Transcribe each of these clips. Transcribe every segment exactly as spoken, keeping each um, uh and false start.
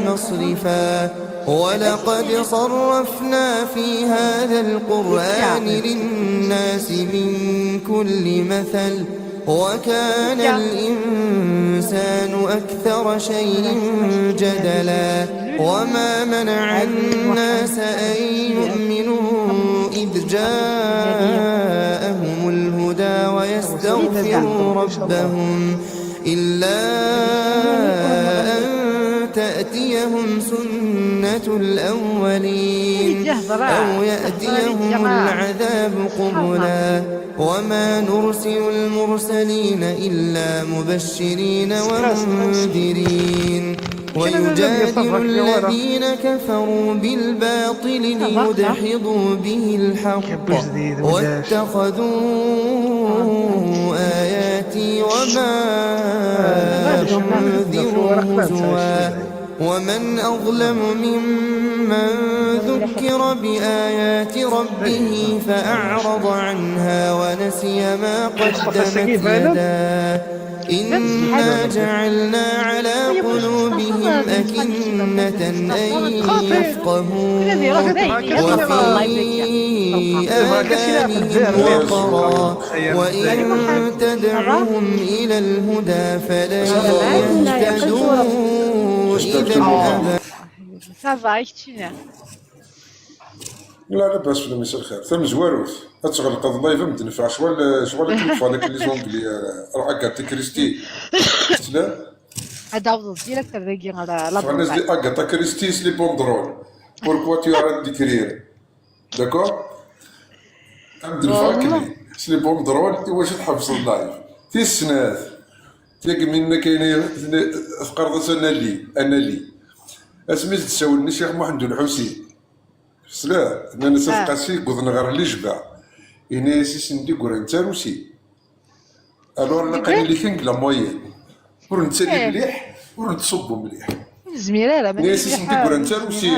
مصرفا. ولقد صرفنا في هذا القرآن للناس من كل مثل وكان الإنسان أكثر شيء جدلا. وما منع الناس أن يؤمنوا إذ جاءهم الهدى ويستغفروا ربهم إلا أن تأتيهم سنة الأولين أو يأتيهم العذاب قبلا. وما نرسل المرسلين إلا مبشرين ومنذرين ويجادل الذين كفروا بالباطل ليدحضوا به الحق واتخذوا آياتي وما أنذروا هزوا. ومن أظلم ممن ذكر بآيات ربه فأعرض عنها ونسي ما قدمت يداه. إنا جعلنا على قلوبهم أكنة أن يفقهوا وفي آذانهم وقرا وإن تدعهم إلى الهدى فلن يهتدوا إذا أبدا. Ça va, i keččina? لا لاباس فلم يسير الخير. Tamezwarut ad tɣelqeḍ live am d-nefɛeɣ ccɣel ccɣel akken ffɣen akken les anglais. Agatha Christie. Teslam? Ad awḍeḍ direct ar dagi ɣer la ffɣen-as di Agatha Christie s les banderoles. Pourquoi tu arrêtes d'écrire? D'accord? Am d-nefɛeɣ akken s les banderoles i wacu tḥebseḍ live? Tis snat. Tagi mi nna kayen teqqareḍ-as anali anali. Asmi s-d-sawlen i Ccix Muḥend Ulḥusin. Tesliḍ? Nnan-as At Qasi wwḍen ɣer Lijba. Yenna-yas isendi yegran d tarusi. Alors laqal ili kan deg la moyenne. Ur nettali mliḥ, ur nettṣubbu mliḥ. Ur nezmir ara. Yenna-yas isendi yegran d tarusi.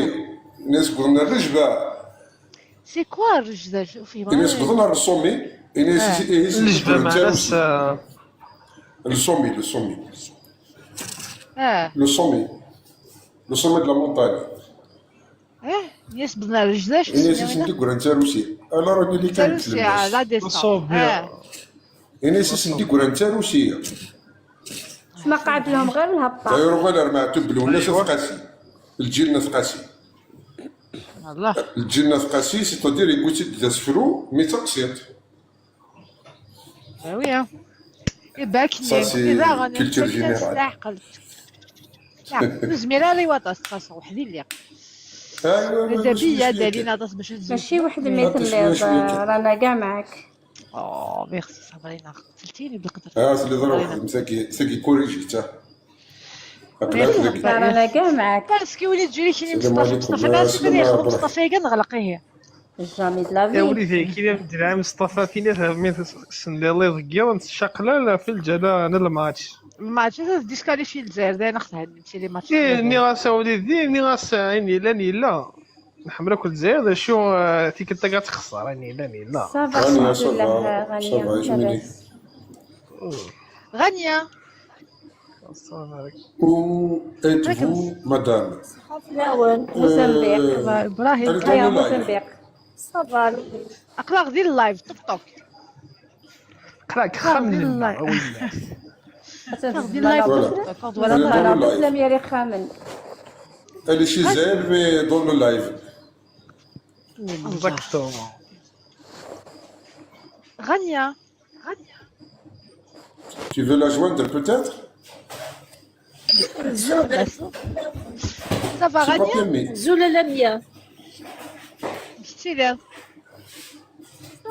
Yenna-yas wwḍen ɣer Lijba. C'est quoi rrejda? Yenna-yas wwḍen ɣer le sommet. Yenna-yas isendi yegran d tarusi. Le sommet, le sommet. Le sommet. Le sommet de la montagne. Ih, yenna-yas wwḍen ɣer lejdac. Yenna-yas isendi yegran d tarusi. Alors nili kan la descente. Yenna-yas isendi yegran d tarusi. Ma qɛed lehum ɣer lhebṭa. D'ailleurs uɣal ar Meɛtub Lwennas At Qasi. Lǧil n At Qasi. Allah. Lǧil n At Qasi, c'est-à-dire yewwi-tt-id d asefru, mi d taqsiṭ. Ah oui, hein. Eh ben, ça c'est culture générale. Nezmir ara i waṭas, de toute façon, weḥd-i lliɣ. Adabi-a dalin aṭas bac ad zewǧeɣ. Mačči weḥd-m i telliḍ, rana kɛa mɛak. Oh, merci Sabrina. Qtelt-iyi-d lqedr. Ah, telliḍ ara weḥd-m, tagi, tagi corrigit, ah. Rana kɛa mɛak. Parce que win i d-yeǧǧan kini Mustafa, Mustafa, ma yexdem Mustafa-agi ad neɣleq ihi. Jamais de la vie. Wlidi kini d-lɛam Mustafa, tini tɛemmi senliḍ deg yiwen tcaqlal fi lǧala n lmatch. Lmatch ad disqualifier Lezzayer, d ayen aɣ-thennim si les matchs. Ih, nniɣ-as a wlidi, nniɣ-as ayen yellan yella. Nḥemmel akk Lezzayer, d acu, eh, tikkelt-agi ad texṣer, ayen yellan yella. Ça va, Ɣani, ça va, ça va, je me dis. Ɣanya. Où êtes-vous, madame? Mozambique. Ibrahim. Aya, Mozambique. Ça va. Aql-aɣ di live, ṭṭuqṭuq. Aql-aɣ deg uxxam-nneɣ, a winnat. Aql-aɣ di live, ṭṭuqṭuq. Voilà, Mozambique ixxamen. Elle est chez elle, mais dans le live. Exactement. Rania. Tu veux la joindre peut-être? Ça va, Rania? Zul a Lamia. Ça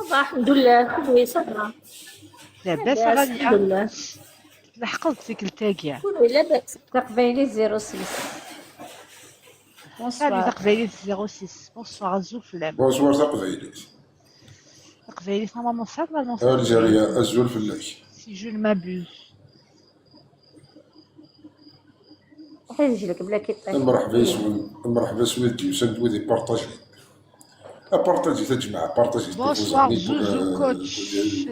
va, alhamdoulilah, oui, ça va. Labas a Rania. Alhamdoulilah. Tleḥqeḍ-d tikkelt-agi. Oui, labas. Taqbaylit zéro six. Bonsoir. Salut, taqbaylit zéro six. Bonsoir, azul fell-am. Bonsoir, taqbaylit. Taqbaylit, normalement tesɛiḍ la lancer. Algérie, azul fell-ak. Si je ne m'abuse. Ḥijlek bla kiṭṭiḥ. Mreḥba yes-wen, mreḥba s wid d-yusan d wid iparṭajin. Aparṭajit a jmaɛ, aparṭajit. Bonsoir, Zuzu coach.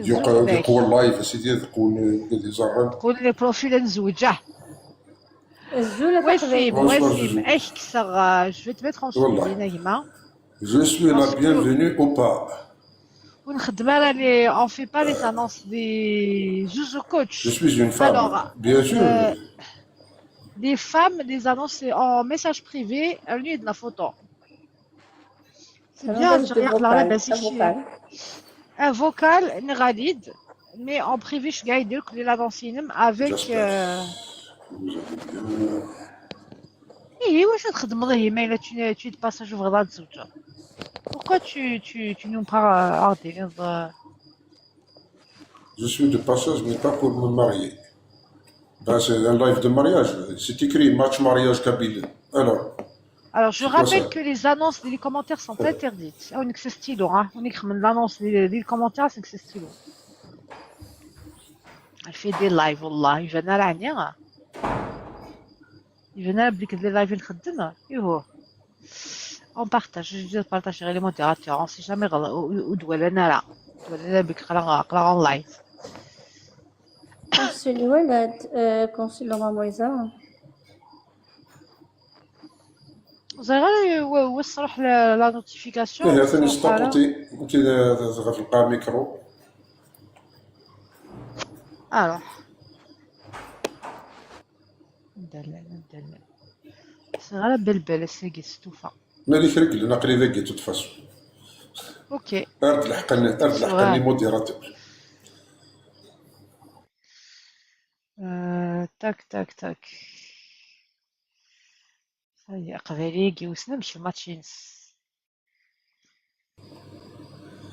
Yeqwa live, a sidi, ad qwen wid iẓerren. Qwen les profils ad nezweǧ, ah. Azul a Wassim, taqbaylit. Bonsoir, Wassim, Zuzu. Ak-kkseɣ, euh, je vais te mettre en Wallah. Screen, a gma. Je suis la Parce que bienvenue ou pas? Ur nxeddem ara les, on fait pas les annonces des Zuzu coach. Je suis une femme, Alors, bien sûr. Euh, les femmes, les annonces, c'est en message privé, rnu-d la photo. C'est bien, je regarde la vocal. Un vocal, neɣ ad d-tiniḍ, mais en privé, je gagne de les annonces avec, euh, Ihi, wacu txeddmeḍ ihi ma yella tu, tu es de passage, tebɣiḍ ad tzewǧeḍ? Pourquoi tu, tu, tu nous parles, euh, hors des, euh, Je suis de passage, mais pas pour me marier. Ben, c'est un live de mariage. C'est écrit match mariage kabyle. Alors, Alors, je rappelle que les annonces et les commentaires sont interdites. Ah, on est que c'est stylo, hein. On est que l'annonce, les, les commentaires, c'est que c'est stylo. Elle fait des lives, والله. يبان راه عينيها. يبان راه بلي كدير لايف نخدم. ايوه. On partage, je dis partage غير les modérateurs, on sait jamais غل-، و-، و-، ودوالنا راه. دوالنا بك قرا، قرا اون لايف. كونسيل الولد، آه، كونسيل مامويزا. زغير و-، وصرح ل-، la notification. ايه، ثاني وصرح ستوب، لها. انت، انت دغيا في القاع ميكرو. الوغ. ندلع، ندلع. صغيرة بلبل، الساقي ستوفا. مالك رجل، نقري ذاك توت فاسون. اوكي. ارد الحق، ارد الحق صغير. لي موديراتور. آه، تاك، تاك، تاك. صايي، قبايلي يجي وسنا مشي ماتشينس.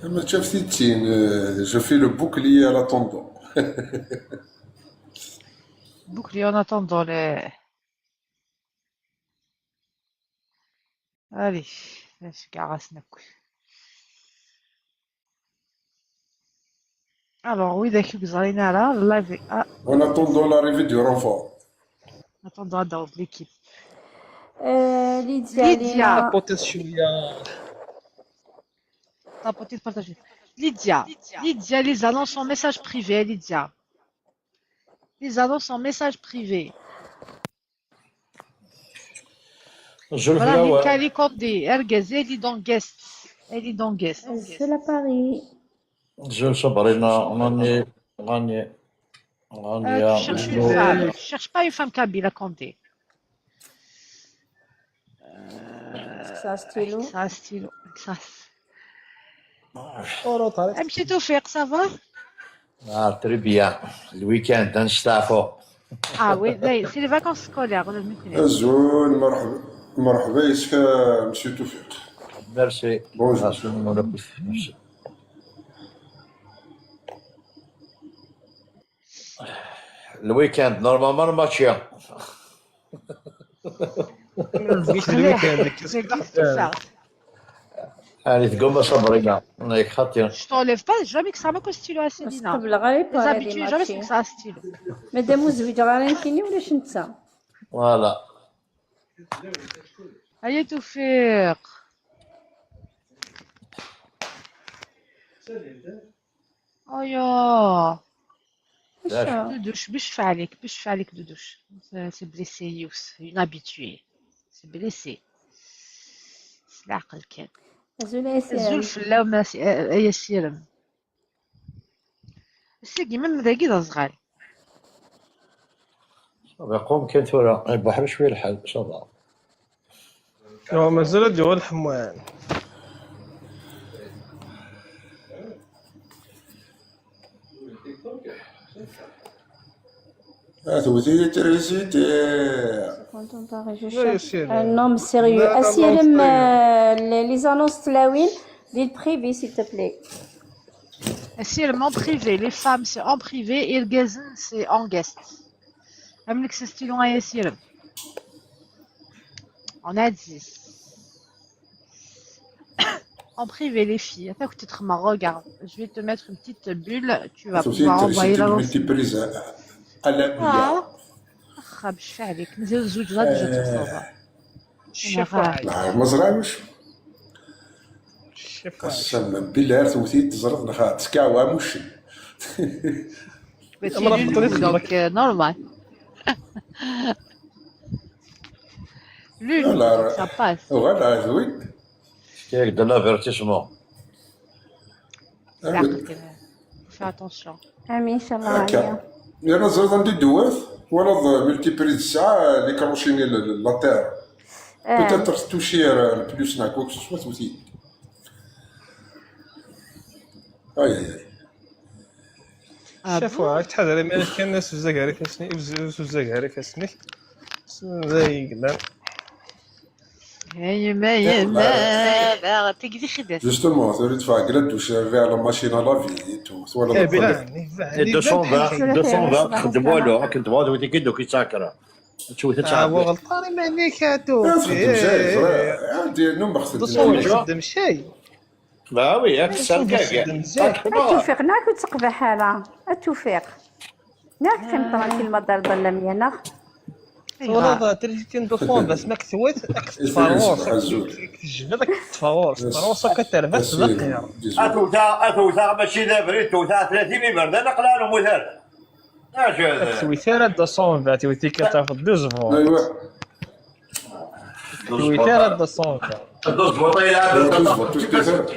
اما شافتي تين، آه، je fais le bouclier en attendant. Bouclier en attendant, les. Allez, c'est garage. Alors, oui, d'accord, vous allez là, live. Ah. En attendant l'arrivée du renfort. Attendant, dans l'équipe. Euh, Lydia, Lydia. Lina. Tapoter شوية. Tapoter, partager. Lydia. Lydia, les annonces en message privé, Lydia. Les annonces en message privé. Voilà, Lydia, les comptes des Ergazé, elle est dans guest. Elle est dans guest. C'est la Paris. Azul Sabrina, rani, rani, rani. Euh, tu cherches une femme. Tu cherches pas une femme kabyle, à compter. Euh, c'est un stylo. C'est un stylo. Ça, c'est... Un petit Toufik, ça va ? Ah, très bien. Le week-end, hein, je t'avoue. Ah oui, là, c'est les vacances scolaires, on a mis. Azul, مرحبا, مرحبا, est-ce que monsieur Toufik ? Merci. Bonjour. Merci, mon ami. Merci. Le week-end, normalement, le match, hein. Le week-end, qu'est-ce que c'est ? Allez, تقوم صبرينا. هيك خاطي. Je t'enlève pas, jamais que ça m'a stylo à Céline. قبل غير. Les habitués, jamais que ça stylo. مادام وزوج غير نكيني ولا شنتا. Voilà. هيا توفيق. ايوا. واش؟ دودوش، باش فعليك، باش فعليك دودوش. C'est blessé, يوس، une habituée. C'est blessé. C'est العقل كان. أزول يا سيرم. أزول فلاون، أ-، أ-، يا سيرم. السيدي من ذاكي ذا صغار. صافي، قوم كان ثورة، يبقى حبس شوية الحال، صافا. هو مازال غادي هو الحموان. هاتو تيتريزيتي. Quand on parle, je cherche un homme sérieux. لا، لا، أسيرم، آه، les annonces تلاوين ديال privé, s'il te plaît. أسيرم en privé, les femmes c'est en privé, et les gars c'est en guest. أملك c'est stylo يا أسيرم. On a dit. En privé, les filles. Attends que tu te regarde. Je vais te mettre une petite bulle. Tu vas pouvoir envoyer la multiprise à la. آه. أخا، باش فعليك. مازال زوج غادي جات تصوبها. الشفاعي. ما زرعوش. الشفاعي. قسما بالله، توتي تزرد نخا، تسكاوا مشن. Donc, euh, normal. Lune, ça passe. Voilà, oui. Fkiɣ-ak-d l'avertissement. Fais attention. Amin, inchallah. Akka. Yerna ẓriḍ anda i d-tewwet? Twalaḍ multiprix tesɛa les crochets-nni, la terre. Peut-être toucher le plus neɣ quoi que ce soit, tewwet-iyi-d. Ay ay ay. Cafwa, ad tḥader iman-ik kan, ur tebzag ara ifassen-ik, ur tebzag ara ifassen-ik. D ay yellan. Yemma, yemma, daɣ tigi d ixidas. Justement, tuli tfeɛgla d ucerriɛ la machine à laver et tout. Twalaḍ iban, iban, deux cent vingt, deux cent vingt, txeddem walu, akken tebɣa twet-ik-id ur k-yettaɛkra. Ad twet ad tɛeddi. Ɣelṭan iman-ik a Tufi. Txeddem cay, ẓriɣ. Ɛeddi, numex txeddem cay. Txeddem cay. Bah oui, ad tsergag. Ad tufiq, neɣ ur teqbeḥ ara. Ad tufiq. Neɣ teqqim tranquille ma d-terḍel lamya, neɣ? Twalaḍ trisiti n deux cent vingt ma k-twet, ad k-teṭṭef ɣur-s, ad k-tejbed, ad k-teṭṭef ɣur-s, teṭṭef ɣur-s akka terba-tt d aqir. Ad tewteɣ, ad tewteɣ mačči d abrid, tewteɣ tlatin iberdan, aql-aɣ nemmut ara. Acu Ad tewit ara deux cent vingt, tewit-ik ad tafeḍ deux volts. Aywa. Tewit ara deux cent vingt. Deux volts, ay lɛebd.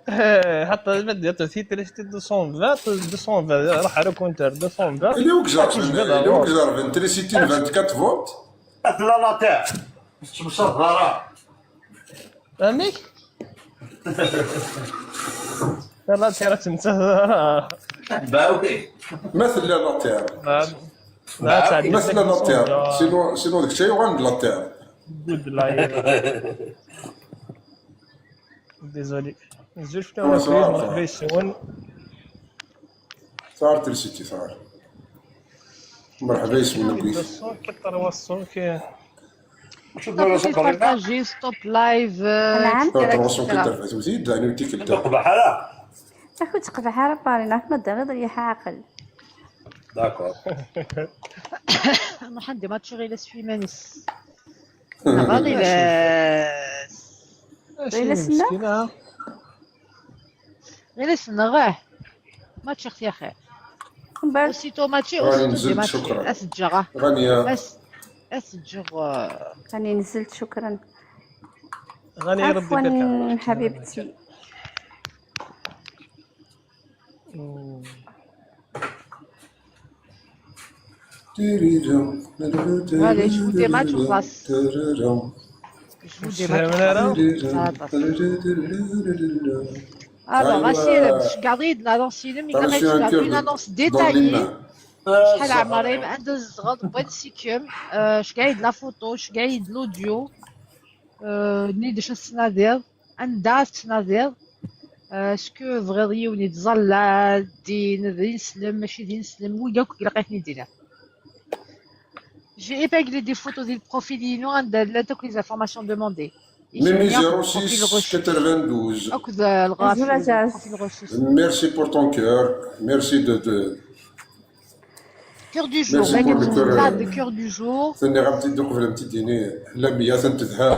Eh, حتى ما ديت في تريستي deux cent vingt، deux cent vingt راح على كونتر deux cent vingt. Il est où que j'arrive? Il est où que j'arrive? Trisiti n vingt-quatre volts. Tella la terre. Ttemsaḍ ḍara. Amek? Tella la terre ttemsaḍ ḍara. Bah oui. Ma tella la terre. Ma tella la terre. Sinon, sinon d kečč ay yuɣalen d la terre. Good life. Désolé. Azul fell-awen akk, merḥba yes-wen. Tesɛa trisiti, tesɛa. Merḥba yes-wen akk. Ṣṣut, ṭṭerwa ṣṣut. Partager, stop live. Intervention qui terfet, ur teqbeḥ ara. Ur teqbeḥ ara, Paris, neɣ ma d-terriḍ riḥ aɛqel. D'accord. Muḥend ma ttuɣ iles f iman-is. Neɣ ɣilas. Ɣilas-nneɣ? Ɣilas-nneɣ, ih. Ma ččiɣ-t yaxir. Aussitôt ma ččiɣ, aussitôt di ma ččiɣ. Ad t-ǧǧeɣ, ah. Ad t-ǧǧeɣ, ah. راني نزلت، شكرا. غني ربي عفوا حبيبتي. Allez, je vous dématch وخلاص. Je vous dématch وخلاص. Alors, Rachel, je garde l'annonce, mais il reste une annonce détaillée. شحال عمري؟ عندها الزغط، بغيت نسيكم. آه، شكاين la photo، شكاين l'audio. آه، نيد شو السنادير؟ عندها السنادير. آه، اسكو تبغيض يوني تزلى دين ذي نسلم، ماشي ذي نسلم، وياك لقيتني دينا. J'ai épinglé des photos du profil ينو عند لا توك les informations demandées. Mimi zéro six quatre-vingt-douze. اكو ذا الغاف profil ressources. Merci pour ton cœur. Merci de, de... Cœur du jour. Merci pour le cœur. Cœur du jour. Tenniḍ-am-tt-id uqbel am tt-id-tini Lamia, atan tedha.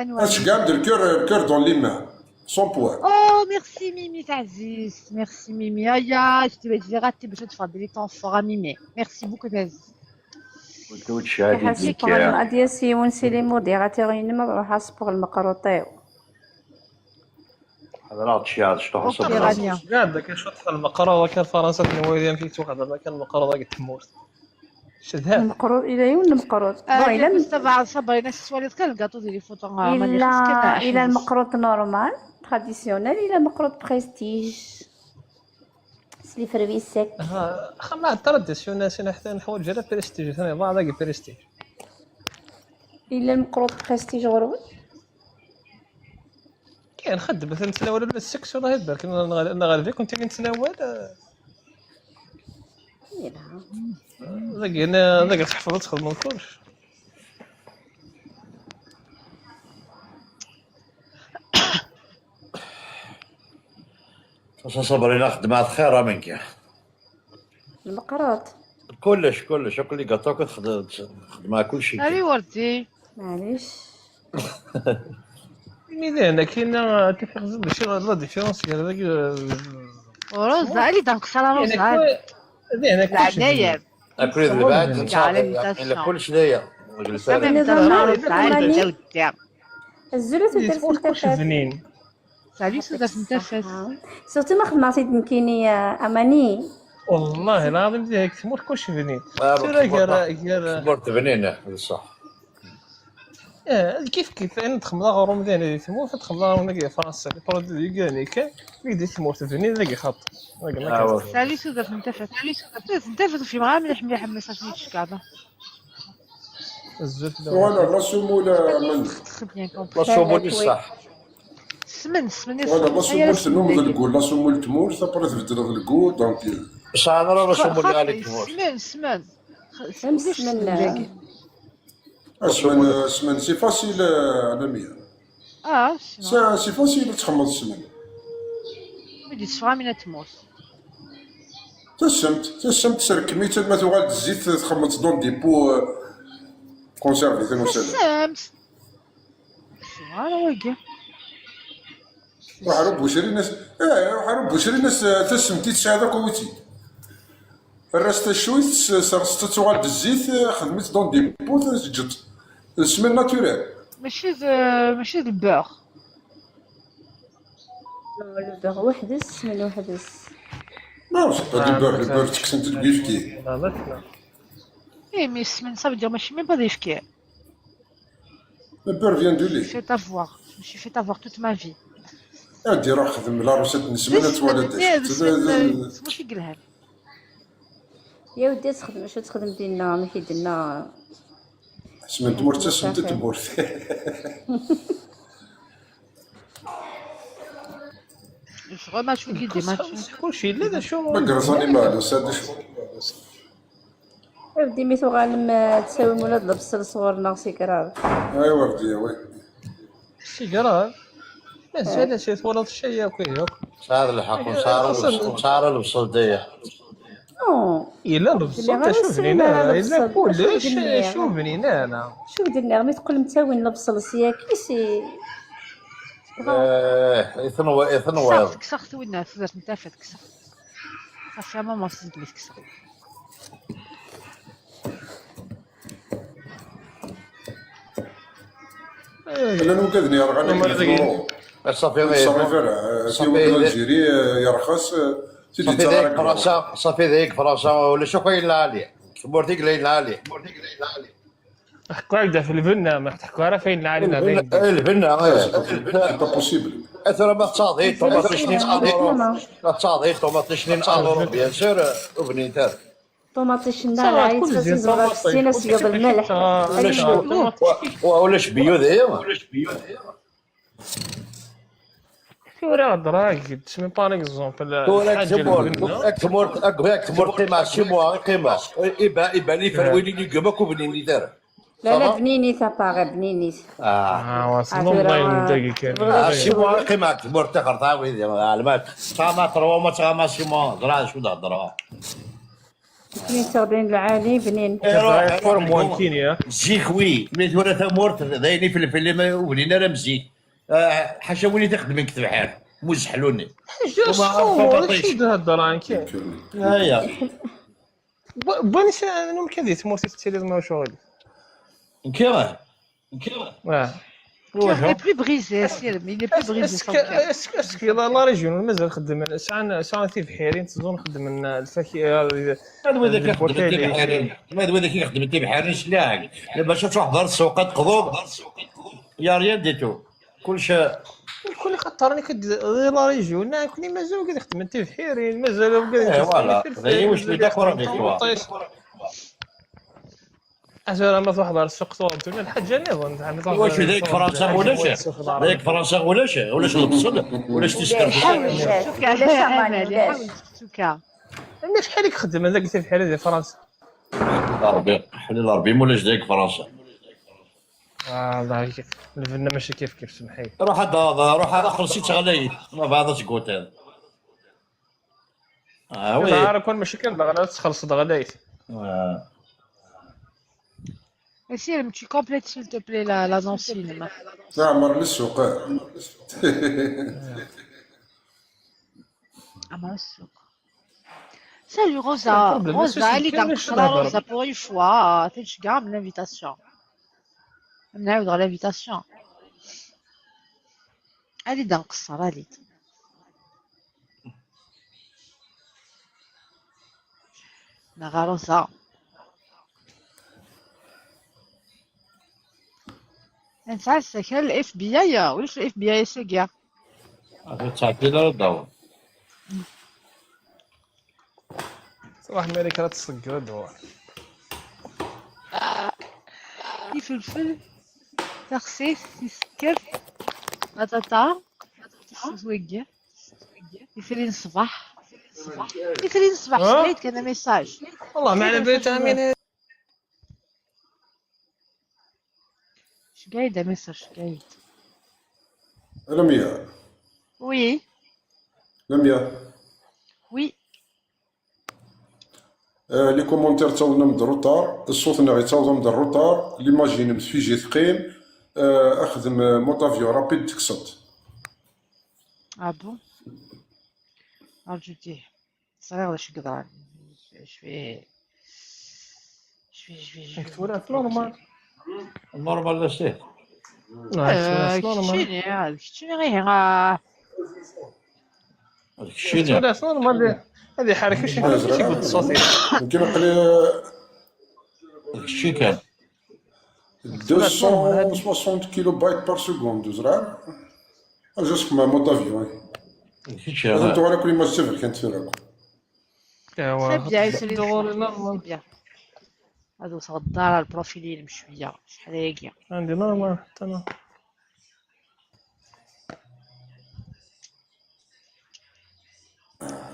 Anwa? Tceggɛem-d le cœur, le cœur dans les mains. Sans poids. Oh, merci Mimi, taɛzizt. Merci Mimi. Aya, je vais, je vais rater باش تفضلي ton fort à Mimi. Merci beaucoup, taɛzizt. Ad yas yiwen si les modérateurs-inem ad ruḥeɣ ad ṣebbeɣ lmeqruṭ-iw. Ḥader ad tceɛd cṭuḥ ṣebbeɣ. Cɛad akken cṭuḥ lmeqruṭ akken Fransa tenwali amek i yettwaxdam akken lmeqruṭ deg tmurt. Cedhat. Lmeqruṭ, ila yiwen lmeqruṭ. Bon, ila Mustafa Sabri, la tettwaliḍ kan lgaṭu di les photos. Ila, ila lmeqruṭ normal, traditionnel, ila lmeqruṭ prestige. S les fruits secs. Aha, xama traditionnel, sin ḥta neḥwaǧ ara prestige, tani ḍaɛ dagi prestige. Ila lmeqruṭ prestige ɣur-wen? Kan xeddmet nettnawal ula d seksu, Allah ibarek, neɣ ɣelbi kunt i nettnawal. Ila. Dagi, dagi tḥefḍeḍ txedmeḍ kullec. تصبرين خدمات خير منك. المقروط. كلش، كلش، كل اللي قطعوك تخد-، تخدمها كل شيء. هذه وردي. معليش. Mais d ayen akken, ah, tifiq-, d acu la différence gar dagi, euh, Rosa, elle est dans Xara Rosa. D ayen akken. العناية. Après, d lbeɛd, netta, كلش داير. Azul a tudert n Tafat. Salut, tudert n Tafat. Surtout ma xedmeɣ-t-id nekkini, a Mani. Wellah lɛaḍim, deg tmurt kullec bnin. Tura gar, gar tmurt bnin, d ṣṣeḥ. Kif kif, ayen txedmeḍ aɣrum din di tmurt, ad txedmeḍ aɣrum dagi di Fransa, les produits dagi kan, mi di tmurt bnin dagi xaṭi. Salut, tudert n Tafat. Tudert n Tafat, ur fhimeɣ ara mliḥ mliḥ, mais ça, c'est une Voilà, la soumoule, la soumoule, c'est ça. Voilà, la soumoule, c'est le goût, la soumoule, le goût, donc. Ça, la soumoule, la soumoule. C'est facile, euh, Lamia. Ah, c'est facile, تخمر السمن. Mais des fois, mais la tmos. Tassemt, tassemt serkem-itt alma tuɣal d zzit, txemmeḍ dans des pots, euh, conservés, tamussala. Tassemt. Voilà, wagi. Ruḥ ar ubbucri-ines, eh, ruḥ ar ubbucri-ines, tassemt i tesɛiḍ akk awi-tt-id. Err-as tacuyt, serset-tt ad tuɣal d zzit, xdem-itt dans des pots, teǧǧeḍ. D ssmen naturel. Mačči d, mačči d beurre. Le beurre weḥd-s, ssmen weḥd-s. Non, c'est pas du beurre, le beurre, tekksen-t deg uyefki. Eh, mais ssmen, ça veut dire, mačči même pas d ayefki. Le beurre vient du lait. Je me suis fait avoir. Je me suis fait avoir toute ma vie. Ah, di ruḥ xdem la recette n ssmen ad twaliḍ d acu. Ya weddi, ad texdem acu ad texdem dinna, amek i d-tenna. Ssmen n tmurt, tassemt n tmurt. Ẓriɣ acu i d-yenna. Kulci yella d acu. Ma yerẓan imal, usa d acu. Abdi, mi tuɣalem, eh, ad tawim ula d lebṣel sɣur-neɣ si Grav. Aywa, Abdi, awi. Si Grav? Mazal acu twalaḍ cca yakk, ihi akk. Tesɛiḍ lḥeqq, ur nesɛi ara lebṣel, ur nesɛi ara lebṣel daya. Yella lebṣel, acu bnin ara, yella kullec, acu bnin ara. Acu d-nniɣ, mi teqqlem ttawin lebṣel syak, i si. Eh, i tenwa-, i tenwiḍ. Kkseɣ-t winna, tudert n tafat, kkseɣ-t. Ɣef ama ma tzedmet kkseɣ. Llan wigad-nni yerɣan akken d Loro. Ṣafi, ur teṣṣerrif ara. Tiwet n Algérie, yerxes, tid yettaɣ ara deg Loro. Ṣafi, deg Fransa, ulac akk ayen lɛali. Tmurt i yella ayen lɛali. Ḥku-ak-d ɣef lbenna, ma ḥku ara f ayen lɛali neɣ d ayen. Lbenna, eh. C'est pas possible. Eh, tura ma tettaɣeḍ-iyi ṭumaṭic-nni n Aluṛup. Ma tettaɣeḍ-iyi ṭumaṭic-nni n Aluṛup, bien sûr, eh, ur bnint ara. Ṭumaṭic-nni lɛali, ttfasin zebɣa fessin asgeḍ lmelḥ. Ulac, wa, ulac biyudi. Tura hedreɣ-ak-d, c'est même pas un exemple. Tura ak tmurt, ak tmurt, ak tmurt qqimeɣ, six mois i qqimeɣ. Iba, iban iferwin i nigem akk ur bninit ara. La, la, bninit, à part, bninit. Ah, c'est même pas une dagi kan. Six mois i qqimeɣ ak tmurt, taxer tɛawid, ɛelmat. Tɣama trois mois, tɣama six mois, ẓriɣ d acu d-hedreɣ. Nekkni ttɣadin lɛali, bnin. Zik, wi, mi tura tamurt, d ayen ifelfel, ur bnin ara am zik. Ah, ḥaca win i t-ixedmen deg tebḥirt, muzzeḥluni. Aya. Bwan, anwa kan di tmurt i tettiliḍ ma ur ccɣel? Nekki? Nekki? Ah. Il est plus brisé, asirem, il est plus brisé. Est-ce que, est-ce que, est-ce que la, la région, mazal xeddmen, sɛan, sɛan tibḥirin, tẓun xeddmen lfaki-, eh, ma d wid akka xeddmen tibḥirin, ma d wid akka xeddmen tibḥirin, sliɣ-ak. Bac ad truḥeḍ ar ssuq, ad teqḍuḍ, y a rien du tout. Kullec. Nekkni xaṭer nekk d, di la région, nekkni mazal wigad ixeddmen tibḥirin, mazal wigad ixeddmen voilà, d ayen wis d d'accord avec toi. Azura ma truḥeḍ ɣer ssuq tuɣeḍ-d lḥaǧa nniḍen, zeɛma truḥeḍ. Iwacu deg Fransa ulac? Deg Fransa ulac, ulac lebṣel, ulac tiskert. Ulac aman, ulac. Amek acḥal i ixeddmen deg tibḥirin di Fransa? Ṛebbi, ḥlil Ṛebbi, ma ulac deg Fransa. Ah, lbenna mačči kif kif, semḥ-iyi. Ruḥ ad, ruḥ ad xelṣ-itt ɣlayet, ma bɛad ad tgutiḍ. Ah, oui. Ara kun mačči kan daɣen ad txelṣeḍ ɣlayet. Asirem, tu complètes s'il te plaît la, l'annonce cinéma. Ɛmer n ssuq. Ɛmer n ssuq. Salut Rosa. Rosa, elle est dans la Rosa pour une fois. Thank you, l'invitation. Ad nɛawed ɣer l'invitation. Ali-d ad nqeṣṣer, ali-d. Neɣ ɣer Rosa. Nesɛa asakal F B I, ulac F B I ass-agi. Ur tettɛeṭṭil ara ad d-taweḍ. Ṣṣbeḥ mi ara k-, ara tṣegged. Ifelfel, taxsayt, tisekkert, batata, tissas wagi. Itri n ṣṣbeḥ. Itri n ṣṣbeḥ, ha? Sɛid kan amessage. والله ما على بالي تاع مين. شقايد amessage, شقايد. Lamia. Oui. Lamia. Oui. آه، les commentaires ttawḍen-am-d retard, ṣṣut-nneɣ yettaweḍ-am-d retard, l'image-inem tfiji teqqim, آه، axdem, آه, mode avion rapide tekseḍ. Ah bon? Arju-t. Ẓriɣ d acu yeḍran. Je vais, je vais, je vais, je vais. Tura normal. Normal d acu? Ah, tura normal. Keččini, ah, keččini, ihi, ah. D keččini. Tura normal. Ad iḥerrek, acu yeḍran, acu yewweḍ ṣṣut-is. Nekkin aql-i. D kečči kan. Deux cent soixante kilobytes par seconde, ur ẓriɣ. Juste comme un mode avion, oui. Kečč. Ad tuɣal akk l'image d taberkant tura akk. Très bien, c'est bien. Ad wteɣ ddar ar profil-inem cwiya. Acḥal ayagi? عندي normal حتى أنا.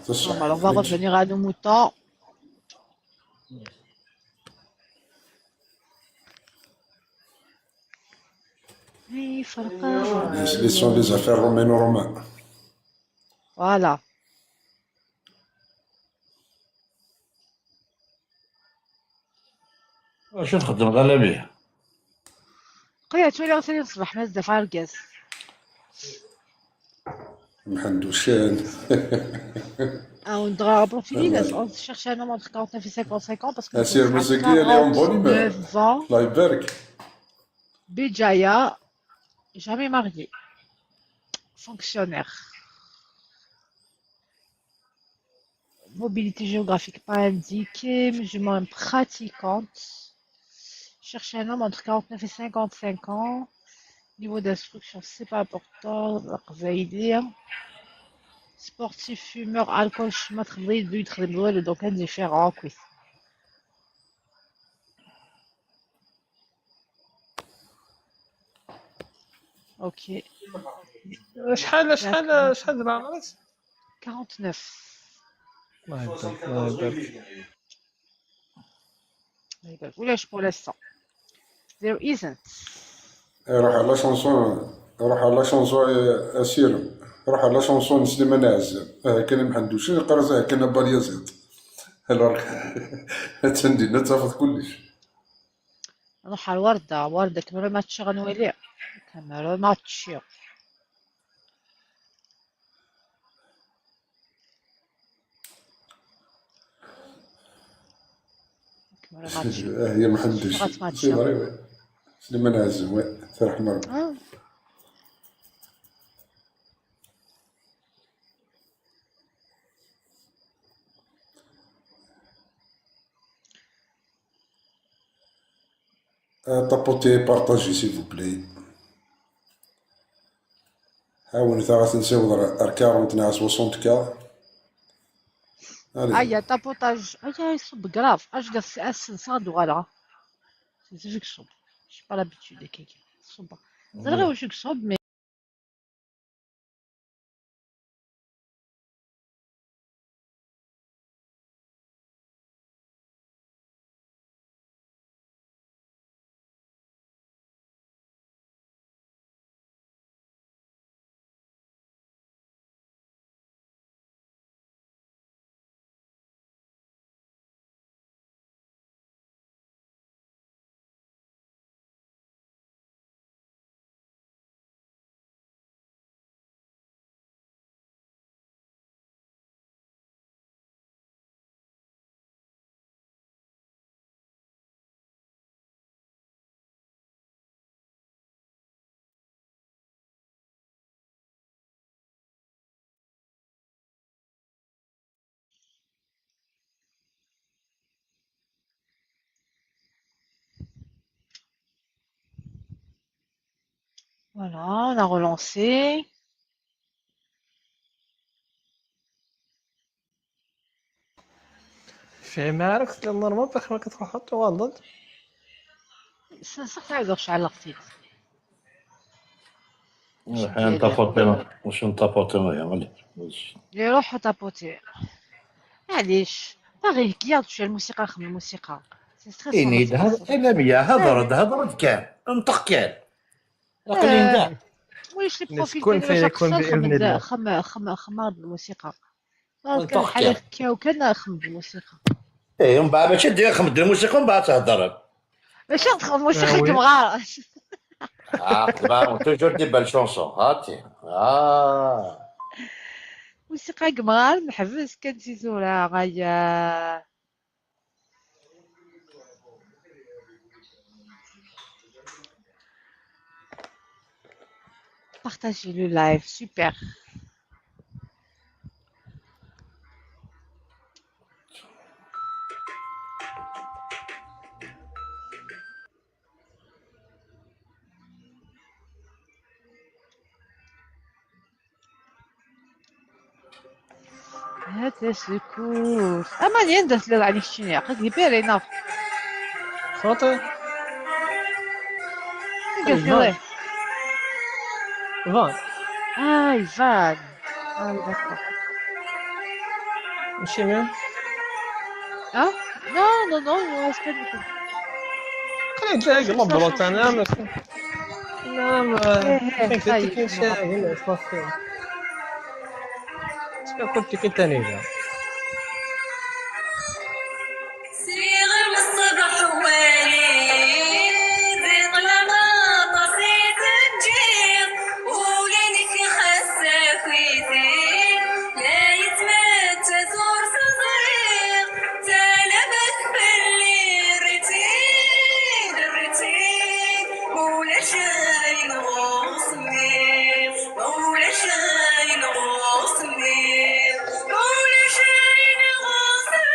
Normal, on va revenir à nos moutons. Laissons les affaires romaines aux Romains. Voilà. Acu txeddmeḍ a Lamia? Qliɣ ttwaliɣ tili ṣṣbeḥ ma zdat argaz. Mḥend Ucan. Ah, on devrait profil, on cherche un homme entre quarante-neuf et cinquante-cinq ans parce que... Asir Museggi, elle est en bonne humeur. Allah ibarek. Bijaya, jamais marié. Fonctionnaire. Mobilité géographique pas indiquée, musulmane pratiquante. Cherche un homme entre quarante-neuf et cinquante-cinq ans. Niveau d'instruction, c'est pas important. Aqbayli. Sportif, fumeur, alcool, ccma, txedmeḍ-iyi-d ur yi-d-txedmeḍ walu, donc indifférent, quoi. Ok. شحال، شحال، شحال دابا عمرك؟ Quarante-neuf. الله يبارك، الله يبارك. الله يبارك. ولاش pour l'instant. There isn't. روح على la chanson، روح على la chanson، آه، أسير. روح على la chanson سليمان عزام. آه، كان محندوشين يقرا، آه، كان باليزيد. Alors، هاتندينا تافض كلش. نروح على الوردة. وردة كاميرا ماتشي غنولي. كاميرا ماتشي. كاميرا ماتشي. آه، هي محندش. غتماتشي. C'est vrai, ouais. سليمان عزام، ouais. ترحم ربي. آه. آه، طابوتي بارطاجي s'il vous plaît. عاونت غا تنسيوض ار كارونت ناع سوسونت كا. Allez. Aya, tapotage. Aya, يصب grave. اش قص اسن صاد ولا. C'est juste que je suis pas l'habitude de quelqu'un. صب. زرغي وش يصب mais Voilà, on a relancé. Fehmeɣ ara kent normal, axir ma k-truḥeḍ tuɣaleḍ-d. Ṣṣeḥ ɛawdeɣ ceɛleɣ-t-id. Ur tapotiḍ, ur tapotiḍ ara. Iruḥ utaputi. Maɛlic, baɣ iheggi-yaɣ-d cwiya lmusiqa, axem lmusiqa. Ini-d, anamya, hedṛ-d, hedṛ-d kan, nṭeq kan. Aql-in da. Ulac les profils, axem, axem, axem-aɣ-d lmusiqa. Kan lḥal akka kan, axem d lmusiqa. Ih, mbeɛd mačči d axem d lmusiqa, mbeɛd theddrem. Mačči ad texdem lmusiqa deg umɣar. Ah, toujours des belles chansons, hati. Ah. Lmusiqa deg umɣar, neḥbes kan si tura, aya. Partagez le live, super. هات سكوت. أما اللي عندها تلال عليك شنو يا أخي؟ دي بيري ناف. خاطر. قلت لي. فان. آه، يفان. آه، داكور. ماشي مين؟ اه، نو نو نو نو اسكت. خليك جاي مبروك انا بس. نعم. ايه ايه كنت طيب. كنت شاهي صافي. كنت كنت انا. سيغ من الصبح واليد، ظلام طاسيت الجير، ولينك خساك ويدي، لا يتمتى زور صغير، تلبك باللي ريتين، ريتين، ولا شاي نغوص مني، ولا شاي نغوص مني، ولا شاي نغوص مني.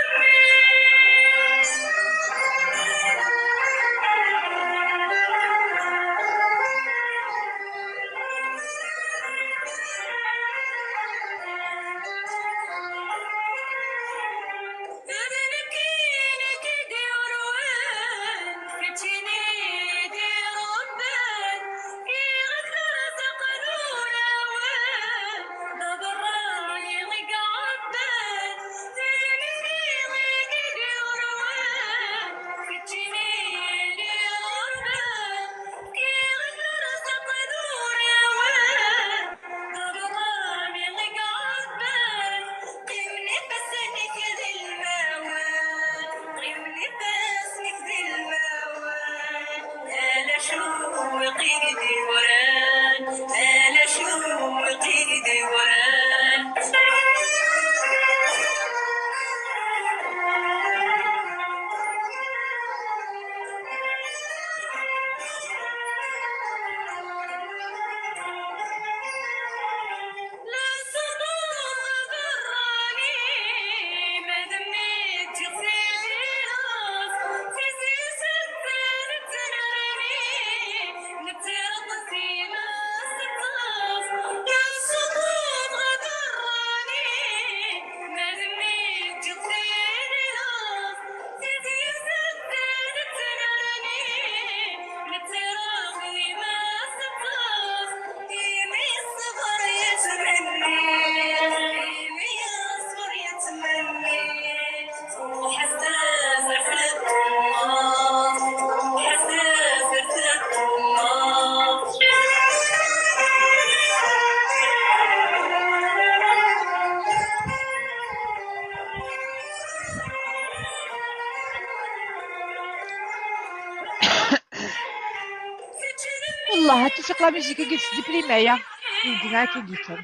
والله توفيق la musique كي تسدي بلي معايا. يدينا كي قلت.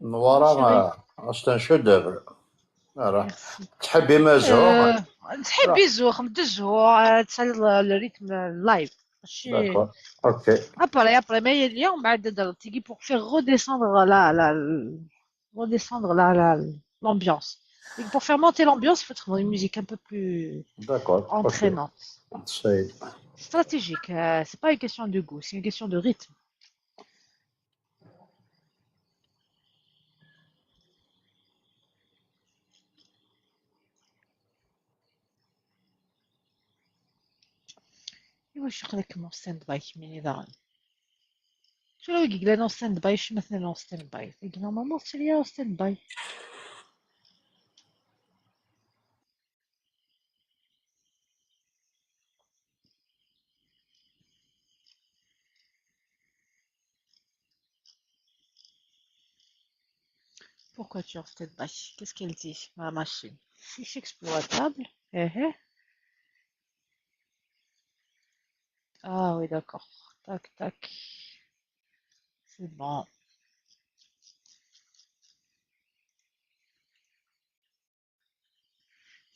نوارا اصلا شو دابا؟ راه تحبي ما زهور؟ تحبي الزوخ مدزهو، تسال الريتم اللايف. ماشي داكور. اوكي. ابري ابري ما هي اليوم بعد ضربتي pour faire redescendre la la redescendre la la l'ambiance. Et pour faire monter l'ambiance, il faut trouver une musique un peu plus داكور. entraînante. سيد. Stratégique, euh, c'est pas une question de goût, c'est une question de rythme. Iwacu aql-ikem en stand-by kemmini daɣen? Tura wigi yellan en stand-by, acimi atan en stand-by? Tagi normalement tettili en stand-by. Pourquoi tu es en stand-by? Qu'est-ce qu'elle dit, ma machine? Fiche exploitable. Eh, eh. Ah oui, d'accord. Tac, tac. C'est bon.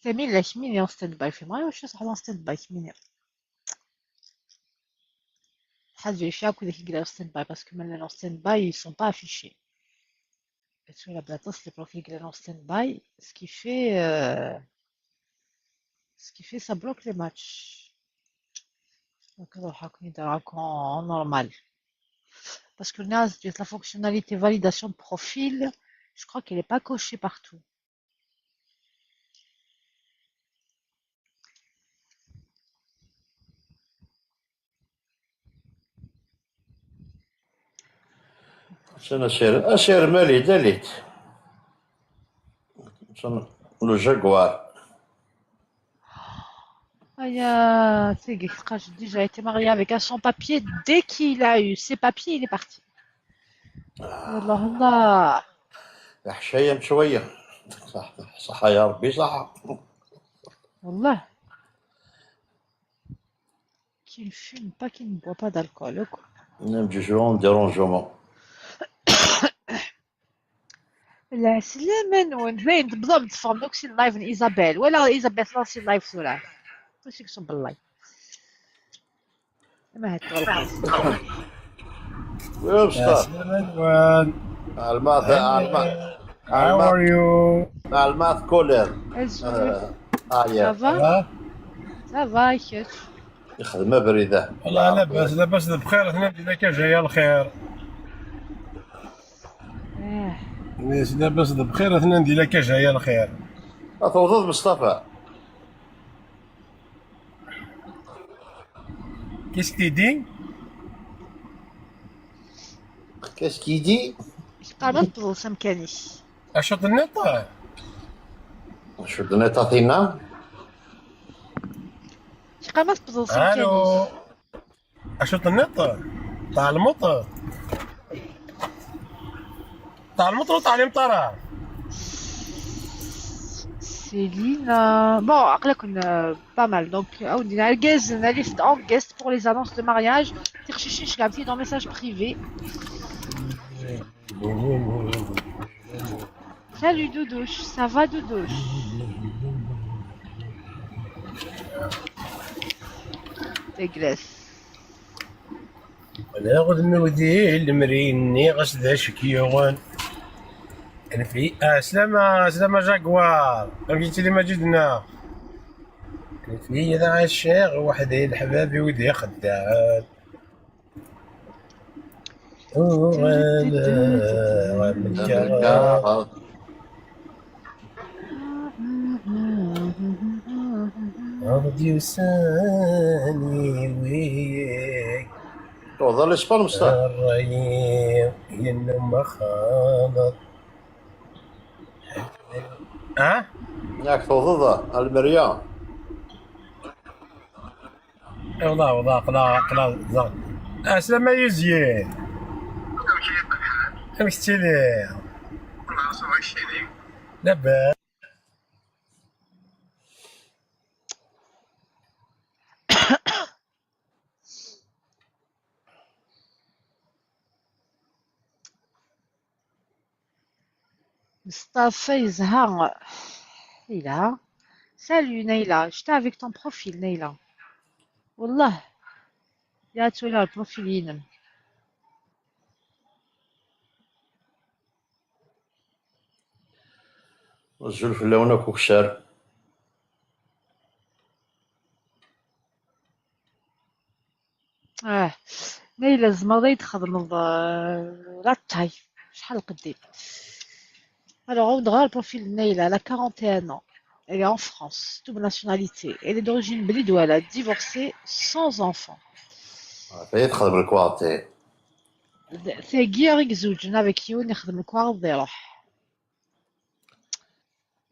Sami, la kemmini en stand-by, fehmeɣ, iwacu tettruḥuḍ en stand-by kemmini? Ḥad vérifier akk d acu i yellan en stand-by, parce que ma llan en stand-by, ils sont pas affichés. Parce que la plateforme, c'est pour qu'il en stand-by, ce qui fait, euh, ce qui fait ça bloque les matchs. Donc, on va en normal. Parce que là, la fonctionnalité validation de profil, je crois qu'elle n'est pas cochée partout. Tiens, asirem, asirem, allez, allez. Le Jaguar. Aya, tigi tqac déjà été marié avec un sans-papier. Dès qu'il a eu ses papiers, il est parti. Allah, Allah. Leḥcaya n ccwaya. Ṣaḥa ya Rebbi, ṣaḥa. Wallah. Qui ne fume pas, qui ne boit pas d'alcool, quoi. Même je suis en dérangement. Lɛeslama-nwen, dayen tebdam teffɣem akk si live n Isabelle. Wala Isabelle tella si live tura. Acu yekseb live? Ma hekk lxir. Oui, Ustad. Lɛeslama-nwen. Almat, almat, How are you? Almat Koller. Azul. Ah, Ça ya. va? Ah, Ça va, kečč? Ixdem abrid-a. والله لاباس، لاباس بخير، هنا دينا كجاية الخير. Ah. Yes, لاباس بخير، هنا دينا كجاية الخير. Tewwḍeḍ Mustafa. Qu'est-ce qu'il dit? Qu'est-ce qu'il dit? Teqqar ma tewwḍeḍ s amkan-ik. Acu tenniḍ? Acu d-tenniḍ a tinna? Teqqar ma tewwḍeḍ s Allô. amkan-ik. Acu tenniḍ? Tɛelmeḍ? Tɛelmeḍ ur tɛelmeḍ ara? Céline, euh, bon, aql-aken, euh, pas mal. Donc, euh, on a guest, on a liste en guest pour les annonces de mariage. Tiqcicin, je suis dans message privé. Salut Doudouche, ça va Doudouche? Tegres. Wala udem-iw di lemri, nniɣ-as d acu k-yuɣen. Anef-iyi, ah, slama, slama Jaguar. Amek yettili Maǧid-nneɣ? Anef-iyi ad ɛaceɣ weḥd-i, leḥbab-iw d ixeddaɛen. Uɣaleɣ am lkaɣeḍ. Ɣer d-yusan i wiyag. Tuɣeḍ a l'Espagne, Mustafa? Ṛṛay yennum axaleḍ. Ah? Yak tuɣeḍ a Lmerya. Awḍa, awḍa, aqla, aqla, ẓer. Aslama Yuzyin. Amek tettiliḍ? Labas. Mustafa yezha. Nayla. Salut Nayla, j'étais avec ton profil Nayla. Wallah. Ya tura le profil-inem. Azul fell-awen akk ukessar. Ah, Nayla, tzemreḍ ad yi-d-txedmeḍ, euh, la taille. Acḥal lqedd-im? Alors, on dirait le profil de Nayla, elle a quarante et un ans. Elle est en France, double nationalité. Elle est d'origine bédouine, divorcée, sans enfant. Tagi txeddem lekwaɣeḍ. Tagi i izewǧen avec yiwen, ixdem lekwaɣeḍ, iruḥ.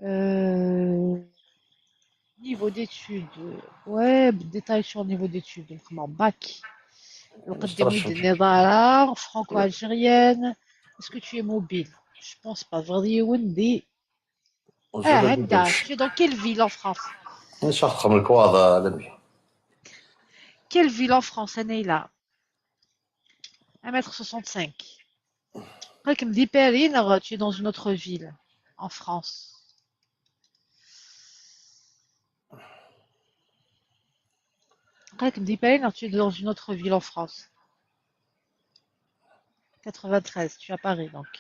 Euh, niveau d'études. Ouais, détail sur niveau d'études. Comment, bac. Lqedd-im ur d-tenniḍ ara, franco-algérienne. Est-ce que tu es mobile? Je pense pas. Tebɣiḍ yiwen di... Ah, anda. Tu es dans quelle ville en France? Nessaɣ txeddem lekwaɣeḍ, a Lamia. Quelle ville en France, a Nayla? Un mètre soixante-cinq. Aql-ikem di Paris, neɣ tu es dans une autre ville en France? Aql-ikem di Paris, neɣ tu es dans une autre ville en France? Quatre-vingt-treize, tu es à Paris, donc.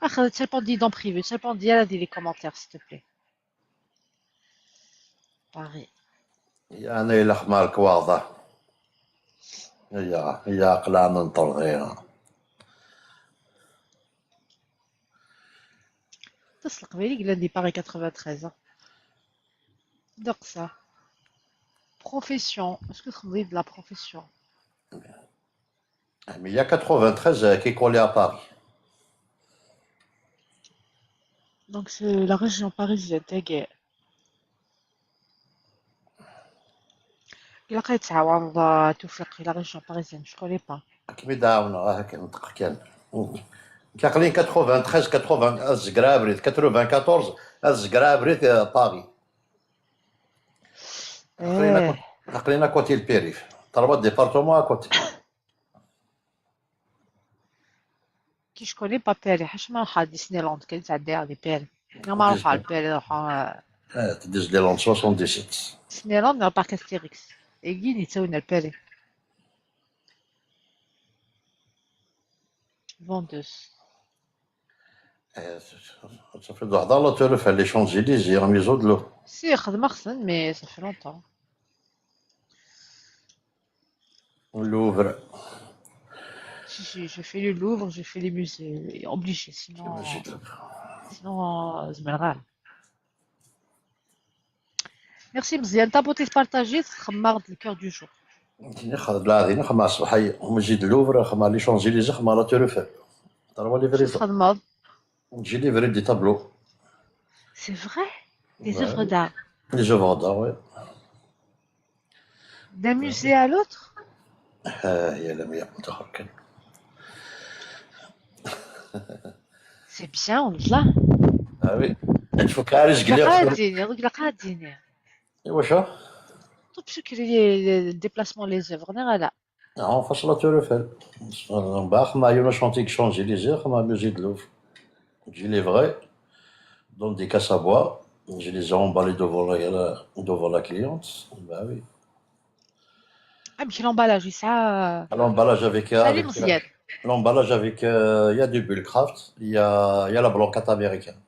Ah, ça dépend, dis dans privé, ça dépend, dis à la, dis les commentaires, s'il te plaît. Paris. Yeɛni yella xmar lekwaɣeḍ. Iya, iya, aql-aɣ nenṭer dayra. Aṭas n Leqbayel i yellan di Paris quatre-vingt-treize, hein. Ddeqs-a. Profession. Est-ce que txedmeḍ de la profession? Mille quatre-vingt-treize, euh, qui est collé à Paris. Donc, c'est la région parisienne, tagi. Ilaq ad tɛawneḍ, euh, Tewfiq, la région parisienne, je connais pas. Ad kem-id-ɛawneɣ, ah, akken nṭeq kan. Aql-i quatre-vingt-treize, quatre-vingts, ad zegreɣ abrid, quatre-vingt-quatorze, ad zegreɣ abrid, euh, Paris. Aql-i à côté, aql-i à côté le périph'. Trois départements à côté. Qui je connais pas Paris, ḥaca ma ruḥeɣ Disneyland, kan ttɛeddayeɣ di Paris. Neɣ ma ruḥeɣ ɣer Paris, ruḥeɣ, euh, Ah, Disneyland soixante-dix-sept. Disneyland neɣ parc Astérix. Agi yettawin ar Paris. Vendeuse. Eh, ça fait de la Tour Eiffel, les Champs-Élysées, la Maison de l'Eau. Si, xedmeɣ-ten, mais ça fait longtemps. Louvre. Si, si, j'ai fait le Louvre, j'ai fait les musées, obligé, sinon, Musée de Louvre. Sinon, euh, zemreɣ ara. Merci Meziane, t'as beauté partagée, txemmeɣ-d le cœur du jour. Din xedmeɣ, din xedmeɣ ṣṣbeḥ-agi, Musée de Louvre, xedmeɣ les Champs-Élysées, xedmeɣ la Tour Eiffel. T'as les vrais. Txedmeḍ? J'ai livré des tableaux. C'est vrai? Des Ouais. Œuvres d'art. Les œuvres d'art, oui. D'un musée à l'autre? Ah, ya Lamia, d'accord. C'est bien, wallah. Ah oui. Tu faut carrer ce Ilaq ad d-iniɣ, ilaq ad d-iniɣ. Et voilà. Tout ce qui est déplacement les œuvres, neɣ ala? En face la Tour Eiffel. Bah, ma y a un chantier qui change les heures, ma Musée de Louvre. J'ai livré dans des caisses à bois. Je les ai emballés devant la, devant la cliente. Bah oui. Ah, mais l'emballage, ça. L'emballage avec, euh, Salut, avec, euh, Meziane. L'emballage avec, euh, il y a du bulle kraft, il y a, il y a la blanquette américaine.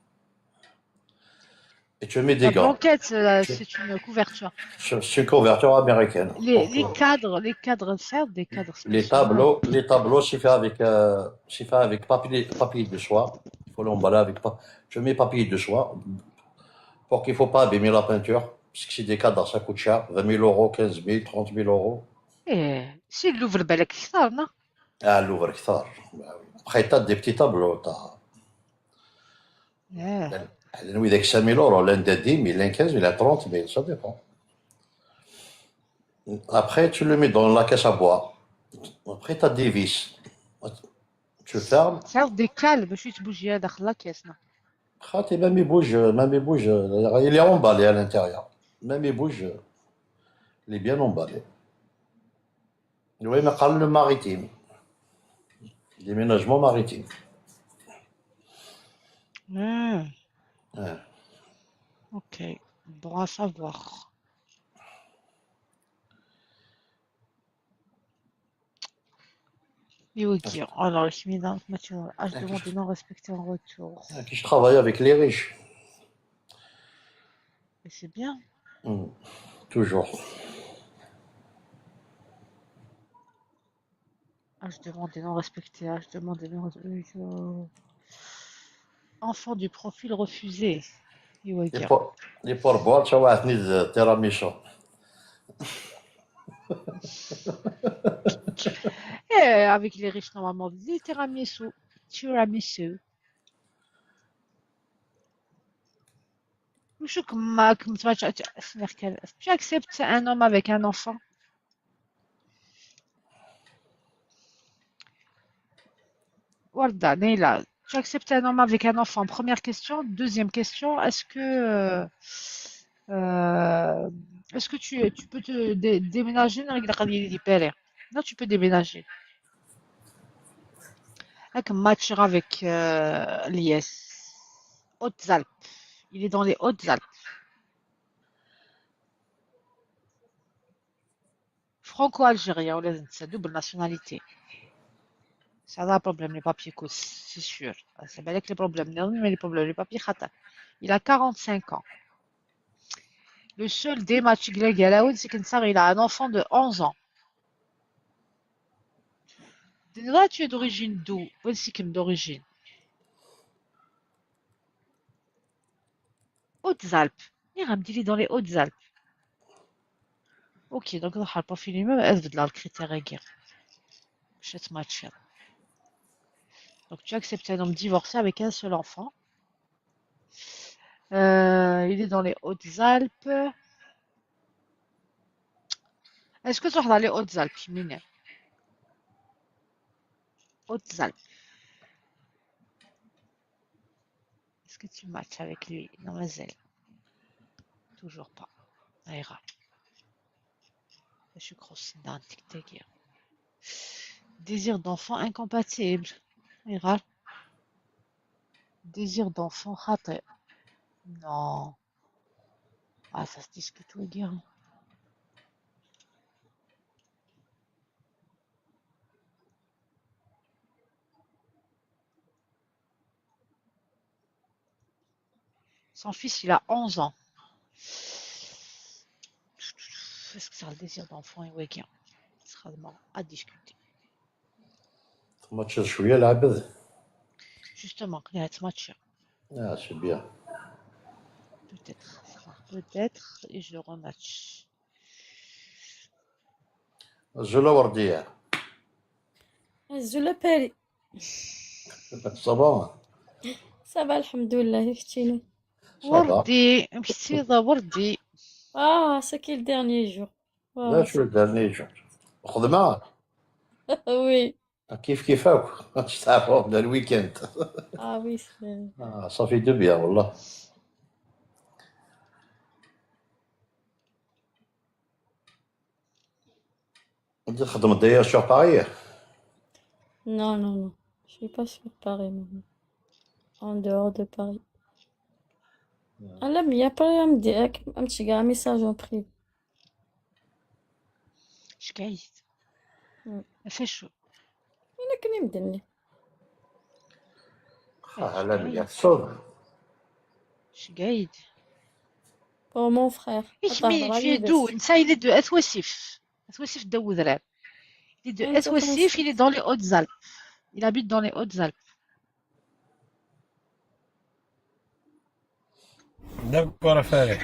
Et tu mets des La gants. Blanquette, euh, c'est une couverture. C'est c'est une couverture américaine. Les, Donc, les euh, cadres, les cadres, certes, des cadres les spéciaux. Tableaux, les tableaux, c'est fait avec, euh, c'est fait avec papier, papier de soie. Il faut l'emballer avec pa-, tu mets papier de soie pour qu'il faut pas abîmer la peinture, parce que c'est des cadres, ça coûte cher, vingt mille euros, quinze mille, trente mille euros. Eh, c'est le Louvre, balak kthar, non? Ah, Louvre kthar. Après, t'as des petits tableaux, t'as. Eh. Llan widak cinq mille euros, llan de dix mille, llan quinze mille, llan trente mille, ça dépend. Après, tu le mets dans la caisse à bois. Après, t'as des vis. Tu fermes. Ça décale, باش يتبوجي داخل la caisse, non? Khatib, même il bouge, même il bouge, il est emballé à l'intérieur. Même il bouge, il est bien emballé. Oui, mais le maritime. Déménagement maritime. Ah, Ouais. Ok, bon à savoir. Et ok, alors, je demande de non respecter en retour. Ah, qui je travaille avec les riches. Mais c'est bien. Hmm. Toujours. Ah, je demande de non respecter. Ah, je demande de non respecter. Enfant du profil refusé. Iwagi. Pour, les pour boire, ttawɛaten-id tiramisu. Eh, avec les riches, normalement, les tiramisu. Tiramisu. وشو كما كنت ما تع- تع- اسمح كان. Tu acceptes un homme avec un enfant? Warda, Neila, tu acceptes un homme avec un enfant? Première question. Deuxième question, est-ce que, euh, euh, est-ce que tu, tu peux te dé- déménager dans le Grand Paris? Non, tu peux déménager. Avec match avec euh, l'I S. Hautes-Alpes. Il est dans les Hautes-Alpes. Franco-algérien, ou la double nationalité. Ça a un problème, les papiers, quoi, c'est sûr. C'est vrai que les problèmes, non, mais les problèmes, les papiers, خطر. Il a quarante-cinq ans. Le seul des matchs que j'ai, c'est qu'il a un enfant de onze ans. Déjà, tu es d'origine d'où? Où est-ce que tu es d'origine? Hautes-Alpes. Il est dans les Hautes-Alpes. Ok, donc on va pas finir, mais elle veut de la critère à guerre. Je te match. Donc tu acceptes un homme divorcé avec un seul enfant. Euh, il est dans les Hautes-Alpes. Est-ce que tu as les Hautes-Alpes, Mine? Hautes-Alpes. Est-ce que tu matches avec lui? Non, mais elle. Toujours pas. Aïra. Je crois que c'est dans TikTok. Désir d'enfant incompatible. Aïra. Désir d'enfant خطير. Non. Ah, ça se discute, oui, guerre. Son fils, il a onze ans. Est-ce que ça a le désir d'enfant et ouais, ce sera à discuter. تماتشات شوية العبد. Justement, قلت لها تماتشا. Ah, c'est bien. Peut-être, peut-être, et je le rematch. Azul a Werdiya. Azul a Paris. Ça va? Ça va, الحمد لله, كتشيني. Ça va. وردي، مشتي ذا وردي. Ah, c'est qui le dernier jour? لا، شو le dernier jour؟ خدمة؟ Oui. كيف كيف هاك. تعرفوا بدا الويكند. Ah oui, c'est... Ah, ça fait du bien والله. انت تخدم d'ailleurs sur Paris؟ Non, non, non. Je suis pas sur Paris, non. En dehors de Paris. انا ميا بري ام دي اك ام تشجع message en privé. شكايت. مم. ما فيش شو. انا كني مدني. خا، على مية صوت. شكايت. Pour mon frère. ايش مين في دو نساي لدو اثوسف. اثوسف دو ذراب. Il est de Hautes-Alpes. Il est dans les Hautes-Alpes. Il habite dans les Hautes-Alpes. D'accord, Farid.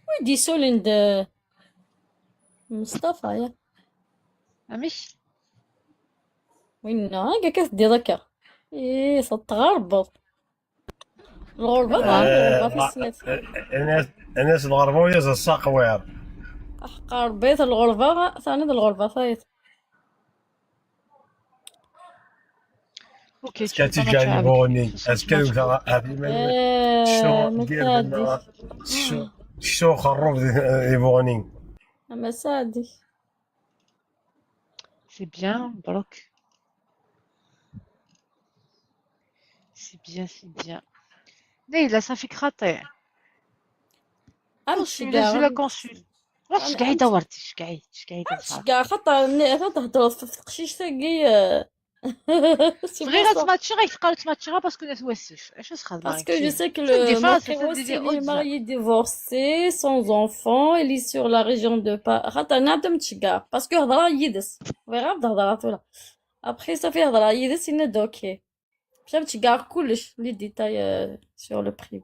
Oui, dis Solinda. Mustafa, ya. Amish. Oui, non, qu'est-ce que tu dis? ايه, صوت تغربط. الغربة, آه, الغربة في السنات. الناس, الناس الغربة ويا الساق وير. حق ربي, الغربة, ثاني الغربة, ثايت. اوكي, اسكا تيجاني بوني, اسكا هذه ما شنو دير بنا, شنو, شنو خرب دي بوني. اما سادي. C'est bien, مبروك. C'est bien, c'est bien. Neila, ça fait crater. امشي كاع, la consul. واش قاعده ورتي, اش قاعد, اش قاعده, امشي كاع, خاطر ملي تهضر في التقشيش تاكي. صغيره تماتشي, غير تقاو تماتشيها parce que نتوسف. اش خدمه? Parce que je sais que le, mon frérot, il est marié, divorcé, sans enfant, il est sur la région de Paris. خاطر انا عندهم تشكار, parce que هضره يدس, غير تهضر ولا. Après, صافي, هضره يدس, il est ok. باش تشكار كلش, les détails, euh, sur le prix.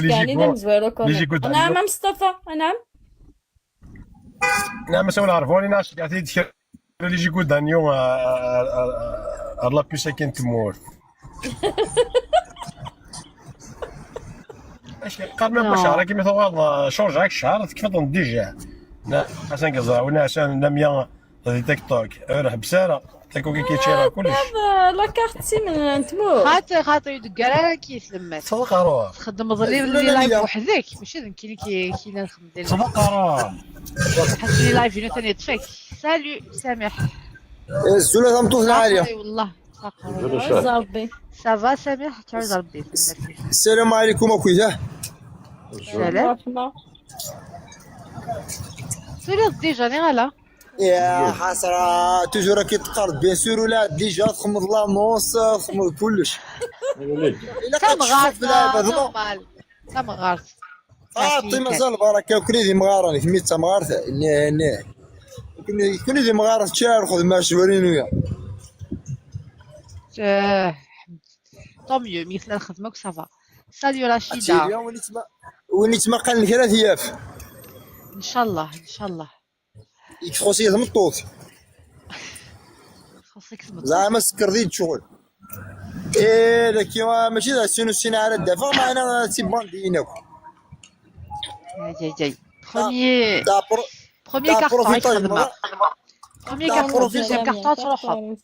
les Gigots, les Gigots d'Agno. نعم، مصطفى، نعم. نعم، مسؤول عرفوني، ناش قاعد يدخل les Gigots d'Agno, euh, euh, euh, la puce كاين تمورت. اش قال ما باش راكي مثلا شونج هاك الشهر تكفض ديجا. لا، حسن قزا، ولا عشان لم ي-، هذه تيك توك، روح بسالة، تيك توك كيتشير كلش. لا كارت سي من تمور. خاطر، خاطر يدق على كيس لمات. صدق روح. تخدم ظليل لا، لا، اللي لايف لا. وحدك، ماشي ذنك كي، كي، كي نخدم ديال صدق روح. حسني لايف هنا ثاني يطفيك. سالو سامح. الزولة تمطوط العالية. صافي والله. صافي. عز ربي. صافا سامح، تعوز ربي. السلام عليكم اخويا. السلام. ورحمة. سولي ديجا ني غالا. يا حسرة، توجور راكي تقرض بيان سور ولا ديجا تخمض لامونس، تخمض كلش. الا كتشوف تمغارت، بلا هذا. نورمال. تمغارت. اه، عطي مازال بركة، وكري دي مغارة، ني كمية تمغارت، ني، ني. كوني، كوني دي مغارة، تشار، خذ ما شورين ويا. آه، طون ميو، مي خلال خدمك، صافا. ساليو رشيدة. وين يتما، وين يتما قال لك ثلاث ياف. ان شاء الله، ان شاء الله. يكفوسي يضمطوط. خصك تمطوط. زعما سكر ديد شغل. ايه، لكن ماشي ذا سينو سينا على الدفع، ما انا سي باندي هناك. جاي، جاي، جاي. بروميي، تا برو-، بروميي تا كارطون بروفيتا يخدم. يما. بروميي تا كارطون، بروفيتا. دوزيام كارطون تروحو.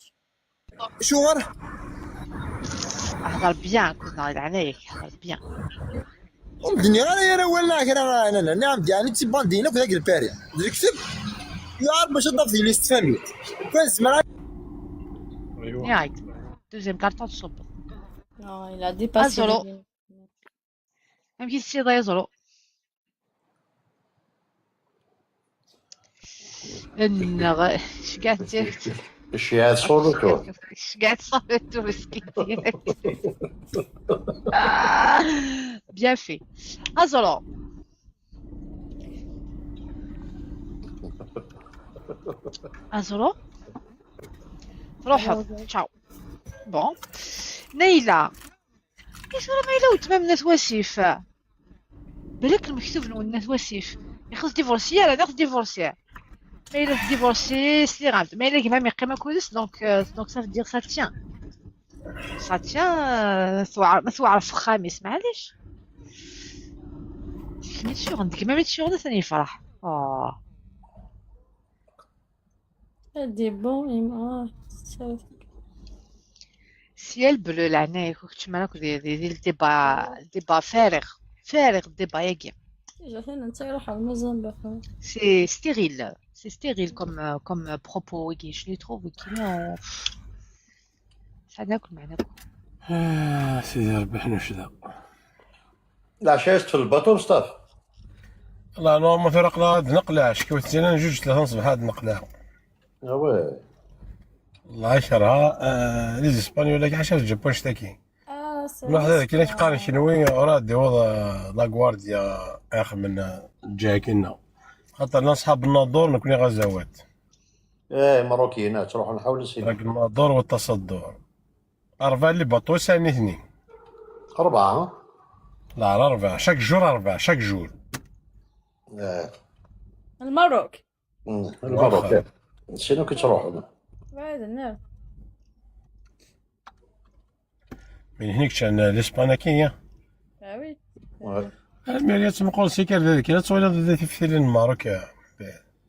شو غير؟ هضر بيان، كنا على عينيك، هضر بيان. الدنيا انا انا ولا كان انا انا نعم دي انا تي باندي لك ذاك الباري. ديك كتب. يا رب باش تضاف لي ليست فامي. كان زمان. ياك. دوزيام كارطون تصب. Non, il a dépassé أزرو. Les limites. أمشي السيدة يزرو. إنغ-، شقعت، شقعت صورته. شقعت صورته مسكين. Bien fait. أزرو. أزرو. روحوا. تشاو. بون. نيلة. اش راه ما يلوت ما من ناس واسف. بالك المكتوب نون ناس واسف. يخص ديفورسي، لا، ناس ديفورسي. ما إلا ديفورسي، سي غامد. ما إلا كيما ميقيم كودس، donc, euh, donc ça veut dire ça tient. Ça tient, euh, ثوار، ما ثوار في الخامس، معليش. ميتشور، عندك ما ميتشور، ثاني يفرح. آه. هادي بون، إما، آه، سيال بلو، لعنة، كنت مالك دي، دي، دي الديبا، الديبا فارغ، فارغ الديبا ياكي. ديجا فين انت روح على المزن بخير. C'est stérile, c'est stérile comme, euh, comme propos, ويكي، je le trouve, ويكي، non. شحال ناكل مع ناكل. آه، سيدي ربي، حنا وش ذا؟ العشاء يستفل الباطو، مصطفى؟ والله، نورمال، فرق لا، هاد نقلة، عشك وتسينا جوج، ثلاثة صبح هاد نقلة. آه، وي. الله يشرها، آه، لي زيسبانيول، لك عشرة الجبان شتاكي. آه، سي نروح هذا كي نقارن شنوي، راه ديوض، آه، لا غوارديا، آخر من، آه، جاي كنا. خاطر لنا صحاب الناظور، نكوني غزوات. ايه، مروكيين، آه، تروحوا نحاول نسيب. راك الناظور والتصدور. أربعة اللي بطو ساني اثنين. أربعة، ها؟ لا، على أربعة. شاك جور أربعة، شاك جور. ايه. المروك. مم، المروك، واخا. إيه. شنو كتروحوا؟ بعد النار. من هناك كان الإسبانيكية. آه، وي. وي. الميريا تنقول سيكر ذلك، لا تصويلة ذي في فيلم المروك.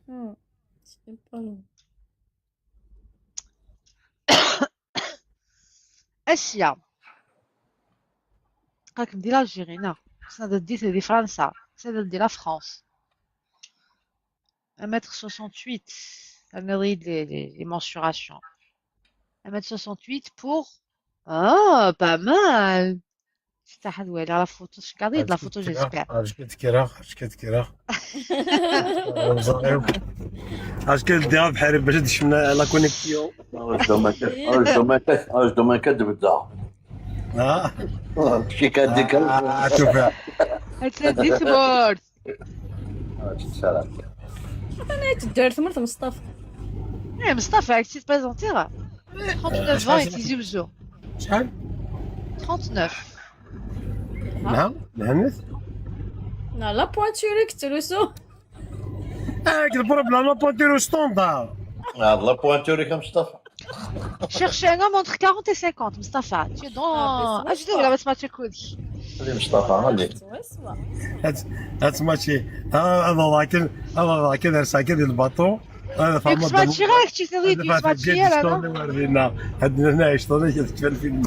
مم. سي با لون. اسيا. قالك دي لالجيري، نا. سنة دي، دي فرنسا. سنة دي لا فرانس. Un mètre soixante-huit. انا ريد لي، لي، لي mensurations. Un mètre soixante-huit pour، ah, pas mal. شتا حد ويلي على فوتو، شكاري لا فوتو، جيسبر. اش كتكره، اش كتكره. اش كديها بحال باش تشمل لا كونيكسيون. اش دوماكات، اش دوماكات، اش دوماكات تبدا. ها؟ شي كان ديك. آه، شوف. هاد دي سبورت. آه، شي سلام. Atan ay teddu ar tmurt Mustafa. Eh, Mustafa, ak tt-id-prezentiɣ. Trente-neuf ans i Tizi Uzzu. Acḥal? Trente-neuf. Neha? Neha-net? Non, la pointure i yettrusu. Ah, le problème, la pointure au standard. Ah, la pointure i Mustafa. Cherche un homme entre quarante et cinquante, Mustafa. Tu es dans... Ah, mais c'est... Ah, je devrais la mettre ma chérie. Allez, Mustafa, allez. Ad, ad tmačči. Ah, ad aḍeɣ kan, ad aḍeɣ kan, rseɣ kan di lbaṭu. Ad fehmeɣ. Kečč mačči ɣer kečč, ad fehmeɣ kan kečč mačči ɣer kečč. Ad nɛic ṭṭanic, ad kfan film.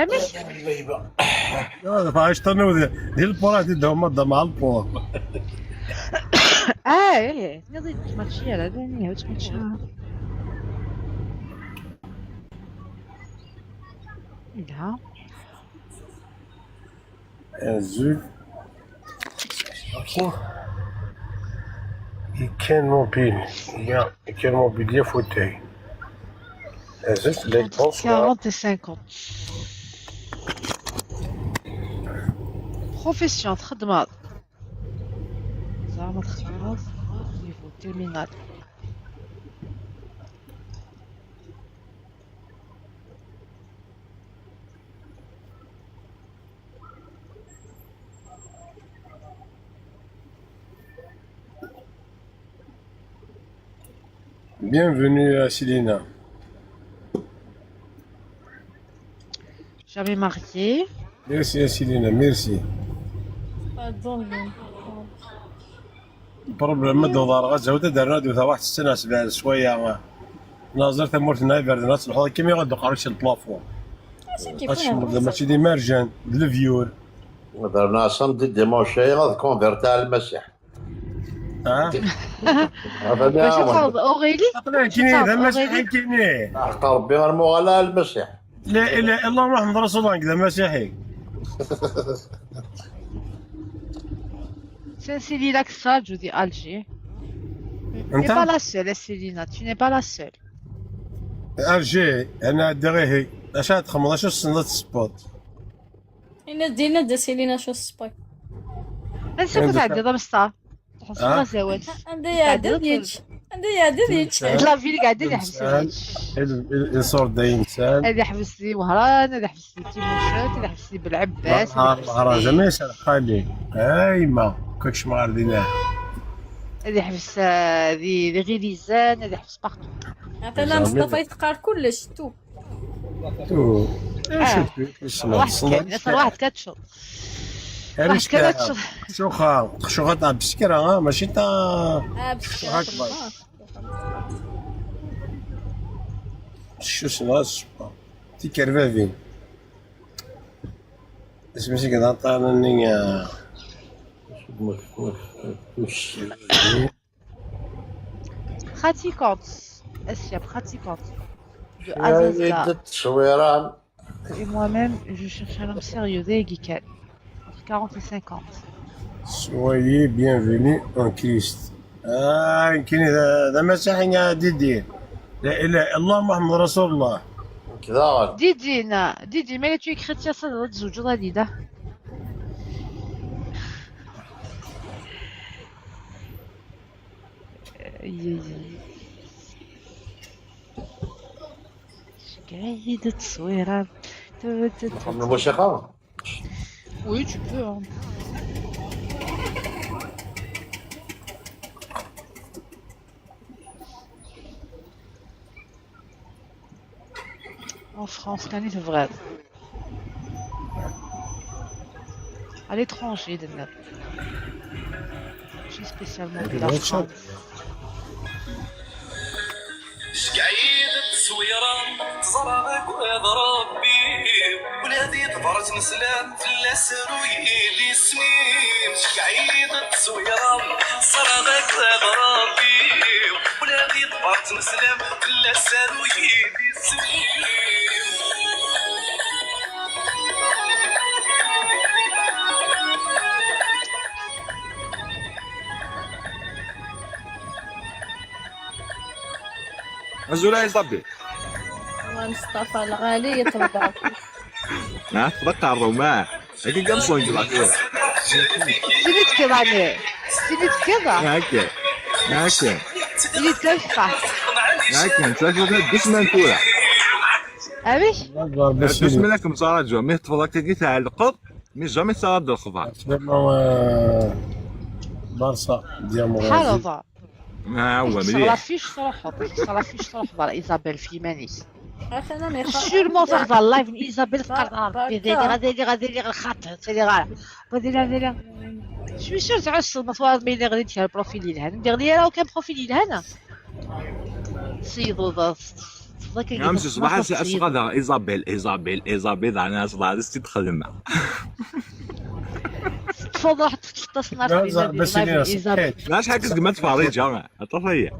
Amek? Ah, ad fehmeɣ kečč ṭanic, di lpura, di dehma, dama, lpura. Ah, eh, nniḍ-d mačči ara, d aniha, ur ttmačči ara. Ila. Azul. Ikan mobil. Ya, ikan mobil, ya fauteuil. Azul, la dépense, là. Quarante et cinquante. Profession, txeddmeḍ. Zeɛma txeddmeḍ niveau terminal. Bienvenue à Silina. Jamais marié. Merci à Silina, merci. Pardon, non. Problème, ma d-uḍareɣ azawt ad rreɣ d tawaḥt ssena sebɛa swayeɛ. Naẓer tamurt n Iberdan ad telḥuḍ akka mi ɣad uqerruc n plafond. Ad tcemmeḍ, mačči d imerjan, d levyur. Derna samedi dimanche ad converti à Lmasiḥ. Ah? Bac ad taweḍ Aurélie? Aql-i nekkini d amasiḥi nekkini. Aql Rebbi ar muɣal a Lmasiḥ. La ilaha illallah Muḥemmed Rasulullah, nekk d amasiḥi. C'est Céline Laxal, je dis Alger. Tu n'es pas la seule, Céline, tu n'es pas la seule. Alger, ana ɛeddiɣ ihi. Acu ad txedmeḍ, acu tessneḍ ad tessewweḍ? Ini-d, ini-d a Céline acu tessewweḍ. Ansa ku tɛeddiḍ a Mestar? Tḥesseḍ azawal. Anda iɛeddi ad yečč. Anda iɛeddi ad yečč. D la ville iɛeddi ad iḥbes ad yečč. Iṣurda insan. Ad iḥbes di Wehran, ad iḥbes di Timucent, ad iḥbes di Belɛebbas, ad iḥbes di... Wehran, zama yesɛa xali. Ay ma, kečč ma ɣer dinna. Ad iḥbes, ah, di, di Ɣilizan, ad iḥbes partout. Atan Mustafa yeqqar kullec, tout. Tu, ah, acu tu, tu tessneḍ? Waḥed kan, tessneḍ kan, waḥed kan tecceḍ. Amek kan tecceḍ. Txuxa, txuxa tɛebbes kra, ha? Mačči ta... Ah, txuxa kbar. Teccu s lɣas, tikervavin. Asmi s i d aṭan-nni, ah, Pratiquante. Est-ce qu'il y a pratiquante? De A à Z. Et moi-même, je cherche un homme sérieux, dès qu'il... Entre quarante et cinquante. Soyez bienvenue en Christ. Ah, nekkini d, d amasiḥi a Didi. La ilaha illallah Muḥemmed Rasulullah. Nekk daɣen. Didi, na, Didi, mais tu es chrétien, ça doit être... Aïe, aïe, aïe. Ceggeɛ-iyi-d tteswira. Nxemmem lmusiqa? Oui, tu peux, hein. En France, kan i tebɣiḍ. À l'étranger, d-nniḍ. Mačči spécialement de la France. Ceggeɛ-iyi-d tteswira, ẓreɣ agad Rebbi, ula di tebrat neslam, fell-as aru-yi-d isem-im. Ceggeɛ-iyi-d tteswira, ẓreɣ agad Rebbi, ula di tebrat neslam, fell-as aru-yi-d isem-im. Azul a Isabel. Wa Mustafa lɣali yeṭṭebḍ. Ha, tḍeqqreḍ, ma? هذيك كاع صويت لاكير. شنو تكيضاني؟ شنو تكيضا؟ هاكا. هاكا. اللي تلفح. هاكا، انت شوف هاد الدوش ما نتورا. علاش؟ الدوش ملاك مصارى جو، مي تفضل كي تعلقت، مي جامي صار هاد الخبر. بارسا ديال حرضة. ما هو صافي مليح. شي تروح، صافي شي تروح دار ايزابيل في مانيس. اخي انا ميخا سيرمون تروح دار اللايف ايزابيل تقرر باركة. غادي غادي غادي غادي غير الخط، غادي غير غادي غادي غادي. شوي سير تعس المطوار ملي غادي دير بروفيل يلهان، ندير لي راه كان بروفيل يلهان. سيدو ضاس. يا مسي صباح السي اش غادا ايزابيل ايزابيل ايزابيل انا صباح السي تخدم. تفضل حط في التصنيف لا، زعما بس إلي راه ايزابيل. لا شحال كنت قمت فاري جا عطا هي.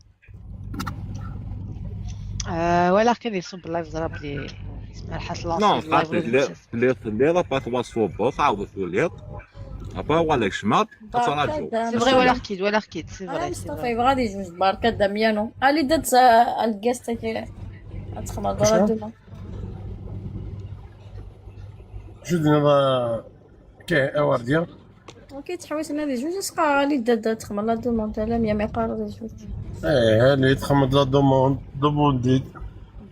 آه، ولكن يصب اللايف ضرب لي. اسمها الحاس نو فاتي لي لي لي لا با توا صوب تعاود تولي. ابا ولا شماط. سي فري ولا حكيت ولا حكيت سي انا فري. مصطفى يبغى غادي يجوج باركة داميانو الي دات الكاست كي تخمر دورا دوما. شو دينا كي اوار ديال اوكي تحويت انا دي جوج سقا الي دات تخمر لا دوما تاع لاميا ميقار دي جوج. ايه اللي تخمر لا دوموند دوموندي.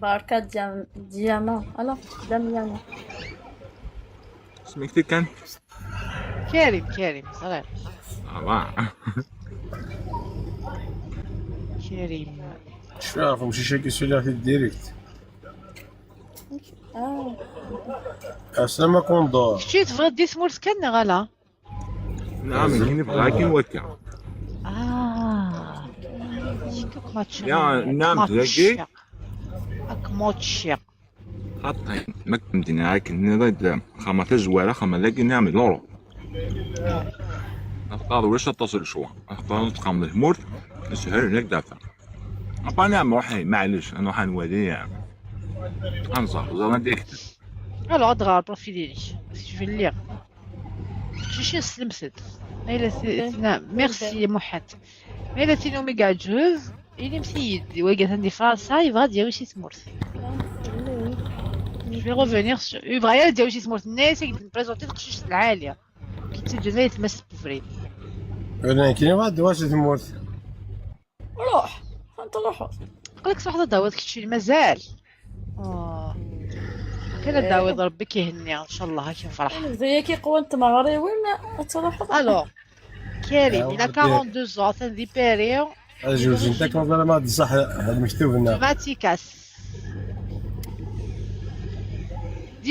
باركة ديام دياما الا داميانو. سميتي كان؟ كريم كريم صغير. آه. كريم. شوف مشي شاكي سولا في الديريكت. اه السلام كوندور. شتي تبغي دي سمورت كان غلا. نعم هنا بغا كي وكا. اه شكوك ماتش يا نعم تلاقي. اك ماتش. حاطين ما كنتي هاك نضيد خما تزوارة خما لاقي نعمل لورو. أفكار وش التصل شو أفكار تقام المرت. سهل لك دافع. أبا نعم روحي معلش أنا حنولي. أنصح زعما ديك. الو ادغار بروفيلي ليش؟ شوف لي. شي شي سلمتد. الا سينا ميرسي محد. الا سينو ميغا جوز. الي مسيد ويقف عندي فرنسا يبغى ديال شي سمورت. جو في ريفونيغ سور يبغى يا ديال شي سمورت الناس يقدر نبريزونتي تقشيش العاليه. كي تجي يتمس بفريد. انا كاين واحد واش تموت. روح انت روح. قلك صح هذا داوود كتشيل مازال. اه كان داوود ربي كيهني ان شاء الله هاك نفرح. زي كي قوة مغري وين تروح. الو كريم آه، الى ودي. كارونتدو زون ثان دي بيريو. جوج انت كون زعما هاد الصح هاد مكتوب هنا. Mathias.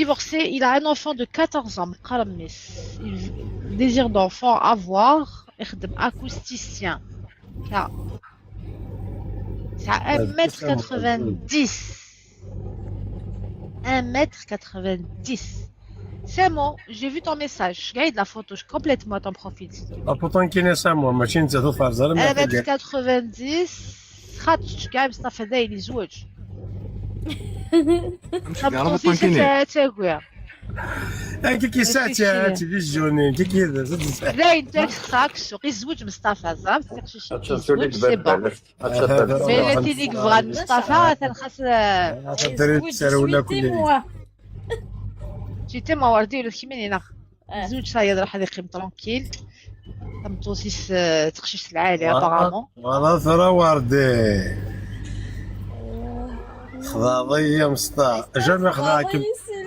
Divorcé, il a un enfant de quatorze ans, مقرمس. Il désire d'enfant avoir, يخدم acousticien. لا. C'est un mètre quatre-vingt-dix. Un mètre quatre-vingt-dix. Samu, j'ai vu ton message. Je regarde la photo, je complète moi ton profil. لابوطون كاين سامو ماشي انت تظفر زعما Un mètre quatre-vingt-dix. خاطش كاع مصطفى داير يزوج. نمشي كاع لابوطون كاينين. تاكويا. هاكي كي ساعتي هاتي في الجونين كي كي لا انت خاك السوق يزوج مصطفى زعما تقشيش هاتشا يزوج سي با. سوليك بابا. مي لا تيليك فغان مصطفى تنخاص. تسالي ولا كل. جيتي ما وردي ولا كيمين هنا. زوج صايد راح يقيم ترونكيل. تمطوسيس آه، تقشيش العالي ابارامون. ولا ثرا وردي. خضاضي يا مسطا جامي خضاكم.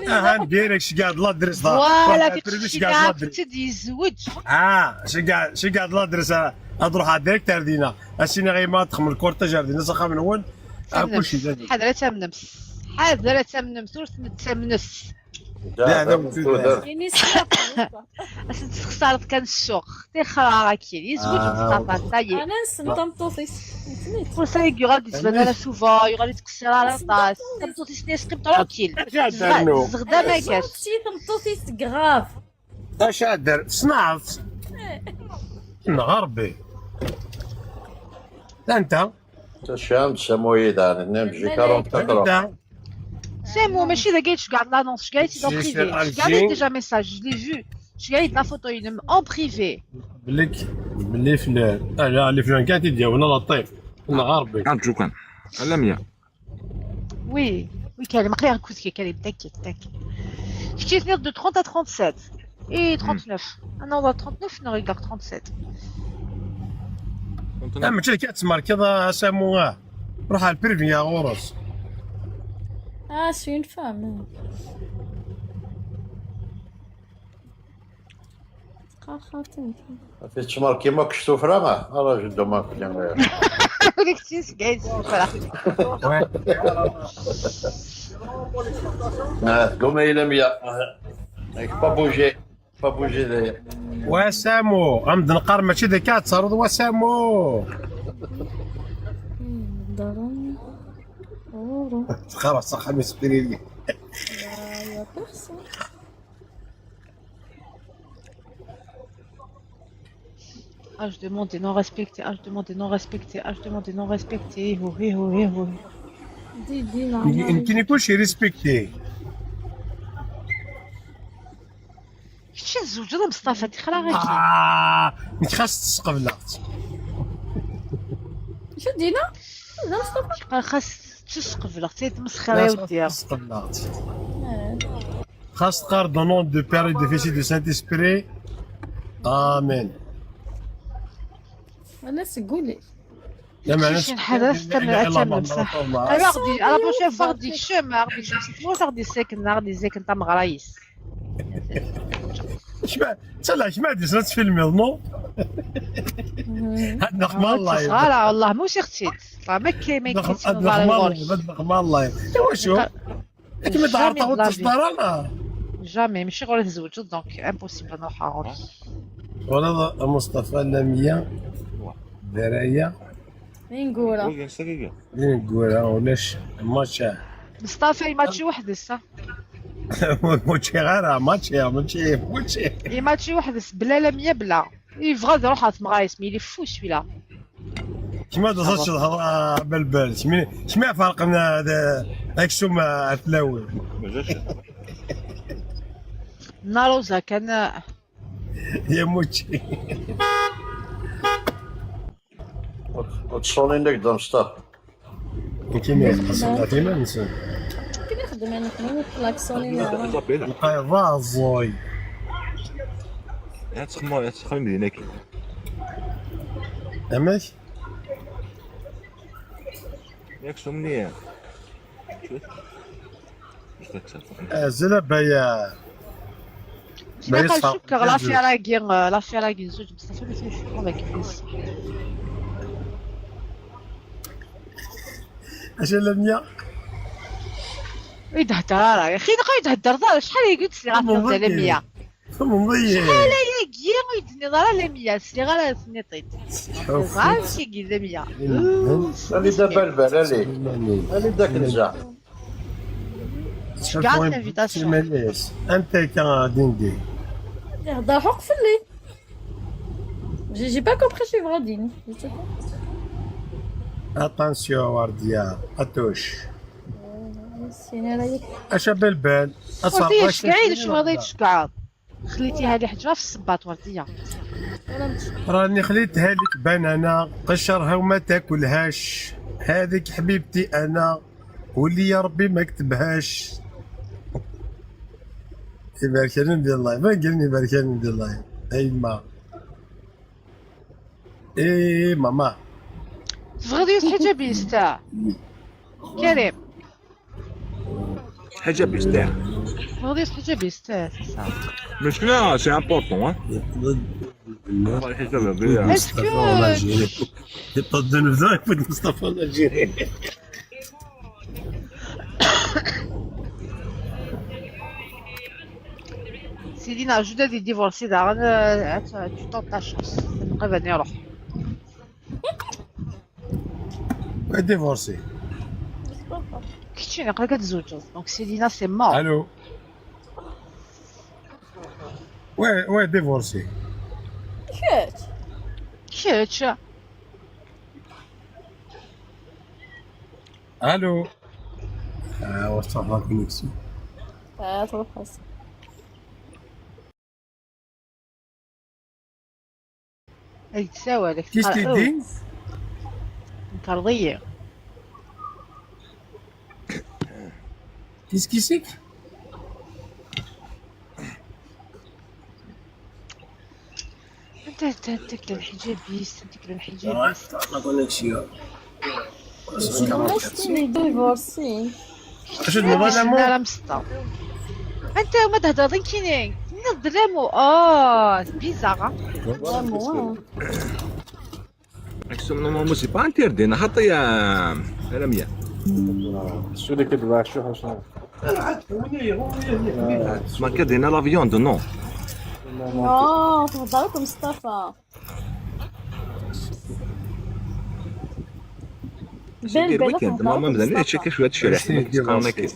اه نديرك شي قاعد لا درس. فوالا كتبش قاعد لا درس. تدي يزوج. اه شي قاعد شي قاعد لا درس. هاد روح ديريكت تردينا. اسينا غير ما تخمل الكورتاج جاردينا صخا من اول. آه، كلشي جديد. حضرتها من نفس. حضرتها من نفس ورث من نفس. لا، لا، لا. يعني سلاح. اش تخسر كان الشوق. تي خرا كي يزوج آه. مصطفى صايي. انا نسمع تمطوطيس. كل شيء يقعد يتبنى على سوفا يقعد يتكسر على طاس. تمطوطيس نسقي ترونكيل. الزغدا ما كاش. شي تمطوطيس كراف. اش دار صنعت. نهار بي. انت الشام سمويد انا نمشي كارون تقرا. انت سامو ماشي اذا قايت شكاع لانونس شكاع سي دون سي بريفي سير شكاع ألجي. ديجا ميساج جو لي فو. شكاع لا فوتو ينم اون بريفي. بليك بلي في ال- آه، لا لي فلان كانت يديها ولا لطيف. نهار بي. كان شكرا. على مية. وي وي كريم قليها كوتكي كريم تاكي تاكي. شتي اثنين دو ثلاثين ا ثلاثين سبعة. Et trente-neuf. Ah non, on a trente-neuf, non, regarde trente-sept. Ah, mačči akka ad tmerkeḍ, a Samu, ah. Ruḥ ar privé ɣur-s. Ah, c'est une femme. Teqqar xalti. Ɣef yettmerkim akk s tufra, ah, ara jeddu ma fell-i. Ur ak-tt-yesgay s tufra. Ah, tguma yila mya. Pas bouger. Pas bouger de. Wa Samu, am d-neqqar mačči d akka ad taruḍ wa Samu. Hmm, ḍerren. Ɣur-, txareḍ s axxam ispirili. Ah, y a personne. Ah, je demande des non respectés, ah, je demande des non respectés, ah, je demande des non respectés, hiho, hiho, hiho. Di, di, nekkini kulci respecté. Kečč tzewǧeḍ a Meṣṭafa, tixra ɣer-k. Ah, nekk xas tesqebleɣ-tt. Acu d-yenna? D Meṣṭafa? Xas tesqebleɣ-tt, ay tmesxer, ay weddi. Xas tesqebleɣ-tt. Ah. Xas teqqar au nom du Père et du Fils et du Saint-Esprit. Amen. Ala seg wul-ik. Lameɛna kečč nḥader ad tamen-, ad tamnem, saḥ. Ala ɣ-d-, ala prochaine fois ɣ-d-ikcem, ɣ-d-ikcem si tmurt, ɣ-d-isaken, ɣ-d-isaken tameɣra-is. Kma, ttalaɣ kma ad yesna ad tfilmiḍ, non? Ad nexma Allah. Ara, Allah, ma usiɣ-tt-id. Fa ma kay, ma kay, ad nexma Allah, ad nexma Allah. Iwacu? Akken mi d-ɛerḍeɣ ur tt-teẓḍar ara. Jamais, mačči ɣur-i tzewǧeḍ, donc impossible ad nruḥ ɣur-s. Twalaḍ a Mustafa, Lamia, Daraya. Ineggura. Ineggura, ulac, mačči. Mustafa, imačči weḥd-s, ha? Ur ččiɣ ara, mačči, mačči, mačči. Imačči weḥd-s, bla Lamia, bla. Yebɣa ad iruḥ ɣer tmeɣra-is, mais il est fou, celui-là. Kma d aẓ tcedhaḍ, a Balbal. Kmi, kmi iferqen, a, d, aksum, a, ar tlawin. Nna Rosa kan, a. Ya mučči. Ur ttṣunin deg Damstar. Nekkini xeṣṣen ɣef iman-nsen. Akken i xeddmen nekkni, klaksoni neɣ. Lqay d aẓẓuy. Ad txemmeḍ, ad txemmeḍ din akkin. Amek? Yak sumni. Azul a Baya. Baya, cukkeɣ l'affaire-agi, euh, l'affaire-agi n zuǧ Mustafa, ma ttemcukkuɣ deg yis. Acu a Lamia? Ur yi-d-hedder ara, yaxi, ilaq ur yi-d-theddreḍ ara, acḥal agi ur d-sliɣ ɣef Lamia. Tumneḍ-iyi. Acḥal ayagi ur yi-d-tenniḍ ara Lamia, sliɣ ara tenniḍ-t-id. Ẓer amek i yella Lamia. Ali d abalbal, ali. Ali d akenza. Garde l'invitation. Anta akka a Dindi? Ihedder ḥuq fell-i. J'ai, j'ai pas compris ce que vous dites. Attention, Wardia, attention. Acu a Balbal? Ur t-yeckiɛ, d acu ara yi-d-tceggɛeḍ? خليتيها لي حجرة في السباط وردية. راني خليتها لك بنانة، قشرها وما تاكلهاش. هذيك حبيبتي أنا، قولي يا ربي ما كتبهاش. يبارك لنا ديال الله، ما قال لي يبارك لنا ديال الله. أي ما. إيه ماما. تبغيض يسحي جابيس تاع كريم. حاجة بيستاهل. تبغيض يسحي جابيس تاع. مشكلة، c'est important, hein. الله يحفظك. Est-ce que يبقى الذنب ذا يفوت مصطفى الألجيري. Sidi, neɣ Juda di divorci daɣen, euh, tu tentes ta chance. Nqabel ad iruḥ. Divorci. Keččini, aql-ak ad tzewǧeḍ. Donc, Sidina, c'est mort. Allô. Ouais, ouais, divorci. Kečč. Kečč. Allô. Ah, واش تروح la connexion. Ah, trop facile. Ay d-tessawal, ak-, qu'est-ce qu'il dit? Tenkerḍ-iyi. Qu'est-ce qui c'est que? Tadda lḥiǧab-is, tadda lḥiǧab-is. La connexion. Divorcé. Acu d-nniḍen Acu amu? Ara mseṭṭa. Anta ma d-hedreḍ nekkini? Tenniḍ-d lamu. Oh, bizarre, hein? Aksum normalement c'est pas interdit, neɣ xaṭi ya Lamia? Celui qui doit acheter, franchement. Non, تهضر لك مصطفى. Deg weekend, normalement, mazal-iyi ččaka cwiṭ ccariḥ. Qqaren akken.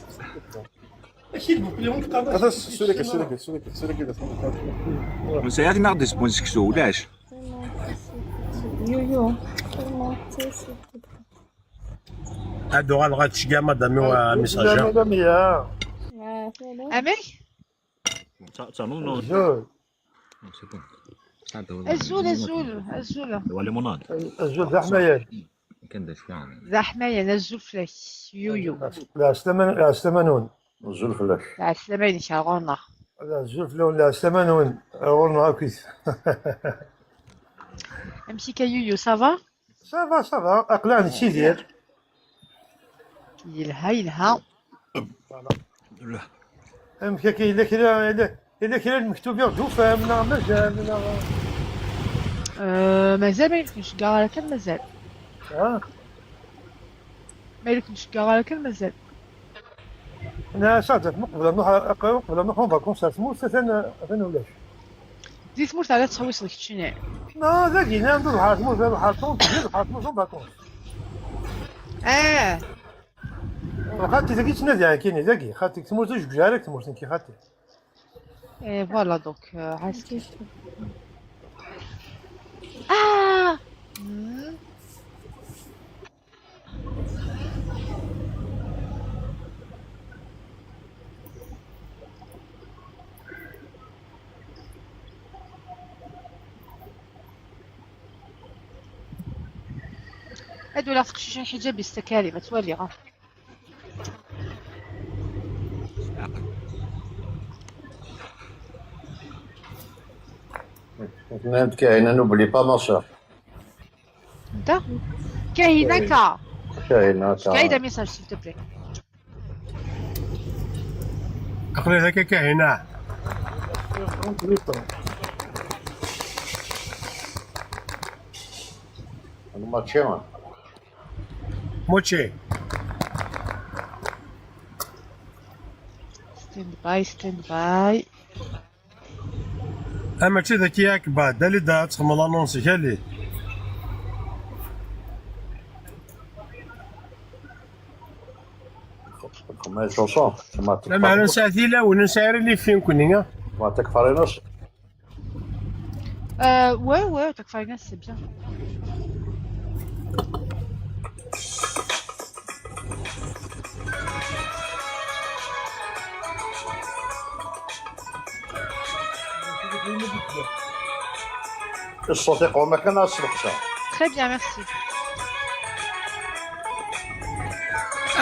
Attends, celui qui, celui qui, celui qui, celui qui. Nesɛa tin aɣ-d-isbun seksu, ulac. Yo, yo. Ad uɣaleɣ ad ceggɛeɣ madam-iw, a Miss Aja. Lamia. Amek? Azul, azul, azul. Azul d aḥmayan. D aḥmayan, azul fell-ak, yuyu. Lɛeslama, lɛeslama-nwen. Azul fell-ak. Lɛeslama-inek ar ɣur-neɣ. Azul fell-awen, lɛeslama-nwen. Ɣur-neɣ akkit. Amek akka, yuyu, ça va? Ça va, ça va. Aql-aɣ nettidir. Yelha, yelha. Amek akka, yella kra, yella, yella kra n lmektub i ɣ-d-tufam, neɣ mazal, neɣ... Euh, mazal, ma ur ken-ceggeɣ ara kan, mazal. Ah, Ma ur ken-ceggeɣ ara kan, mazal. neɣ saɛdat, ma qbel ad nruḥ, qbel ad nruḥ en vacances ar tmurt, atan, atan ulac. Di tmurt ara tettḥewwiseḍ keččini. Non, dagi, nnan-d ḍeḥ ar tmurt, ḍeḥ ar tmurt, ḍeḥ ar tmurt en vacances. Ah. Xaṭi, dagi ttnadiɣ nekkini, dagi. Xaṭi, deg tmurt ur jeggeɣ ara deg tmurt nekki, xaṭi. Et voilà, donc, euh, reste. Ah. Hmm. Ad walaɣ teqcicin ḥiǧab-is takari, ma twaliɣ. Nnan-d Kahina, n'oublie pas ma soeur. Anta? Kahina ka. Kahina, Kahina, message, s'il te plaît. Aql-i dagi Kahina. Mačči. Mačči. Stand by, stand by. Ah, mačči d akka yakk, bah, Dalida ad txedmeḍ annonce-ik, ali. Comment ils sont, sont, c'est ma Lameɛna nesɛa tilawin, nesɛa ara lifin kunni, ah. Ma tekfarinas. Euh, ouais, ouais, Takfarinas, c'est bien. Ṣṣut iqwem akken ad sneqseɣ. Très bien, merci.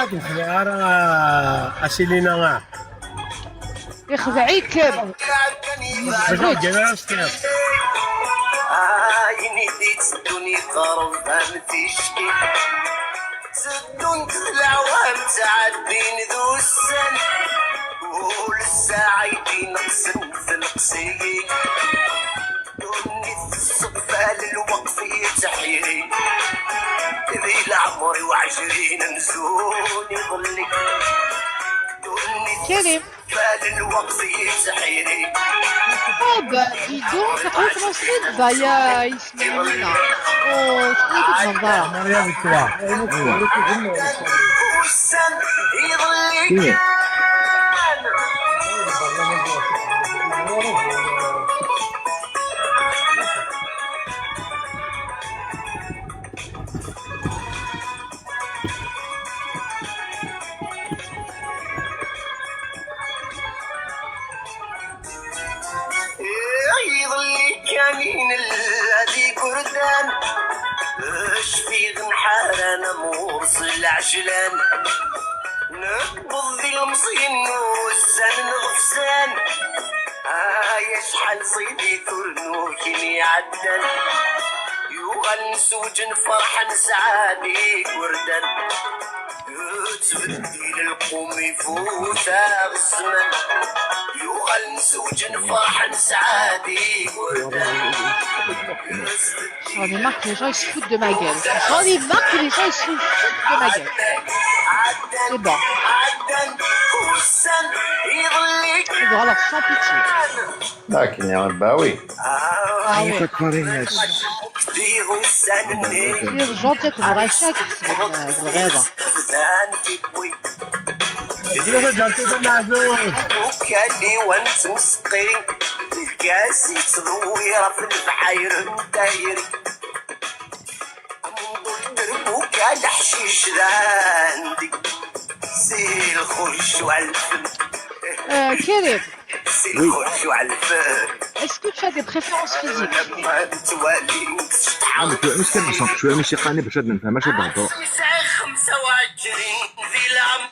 Ad nexdeɛ ara asilina, ah. Ixdeɛ-ikem. Mačči deg ara s-tiniḍ. Ayen i d-itteddun yeqreb am ticki. Teddunt d leɛwam ttɛeddin d ussan. Ul ssaɛa i d-ineqsen tneqs-iyi. Ddunit tesseqbal lweqt yettḥiri. Di leɛmer-iw ɛecrin amzun iḍelli. Ddunit Karim. Bal lweqt yettḥiri. Oh, bah, dis donc, c'est quoi, comment c'est, bah, il y a Ismaïla. Oh, je connais pas ce genre-là. Maria Victoire. Ussan iḍelli kan. Iḍelli kan i nella d igerdan, ccfiɣ nḥaran am ɣur-s lɛejlan. Newweḍ di lemẓi n wussan nɣefsan, ay acḥal Nṣibi turnukin iɛeddan, yuɣal nzewǧ nferḥ nesɛa d igerdan. Yettbeddil lqum ifut-aɣ zzman, yuɣal nzewǧ nferḥ nesɛa d igerdan. J'en ai marre que les gens ils se foutent de ma gueule. J'en ai marre que les gens ils se foutent de ma gueule. C'est bon. Ɛeddan ussan iḍelli Ils doivent alors sans pitié. Akken, bah oui. Ah ouais. d ussan-nni. Ils sont gentils comme Rachel, c'est une vraie. Bdan tiwwi. Ukali wa nettmesqi, lkas yettḍewwir ɣef lebḥayr n tayri. Amenḍul derbuka leḥcic d andi. Si lxuc uɛelfen, Euh, Karim, si lxuc uɛelfen. Est-ce que tu as des préférences physiques? Lama nettwali Ah, mais tu vois, est-ce qu'elle me semble, tu vois, mais c'est quand même, je ne fais pas ça. Sɛiɣ xemsa u ɛecrin di leɛmer.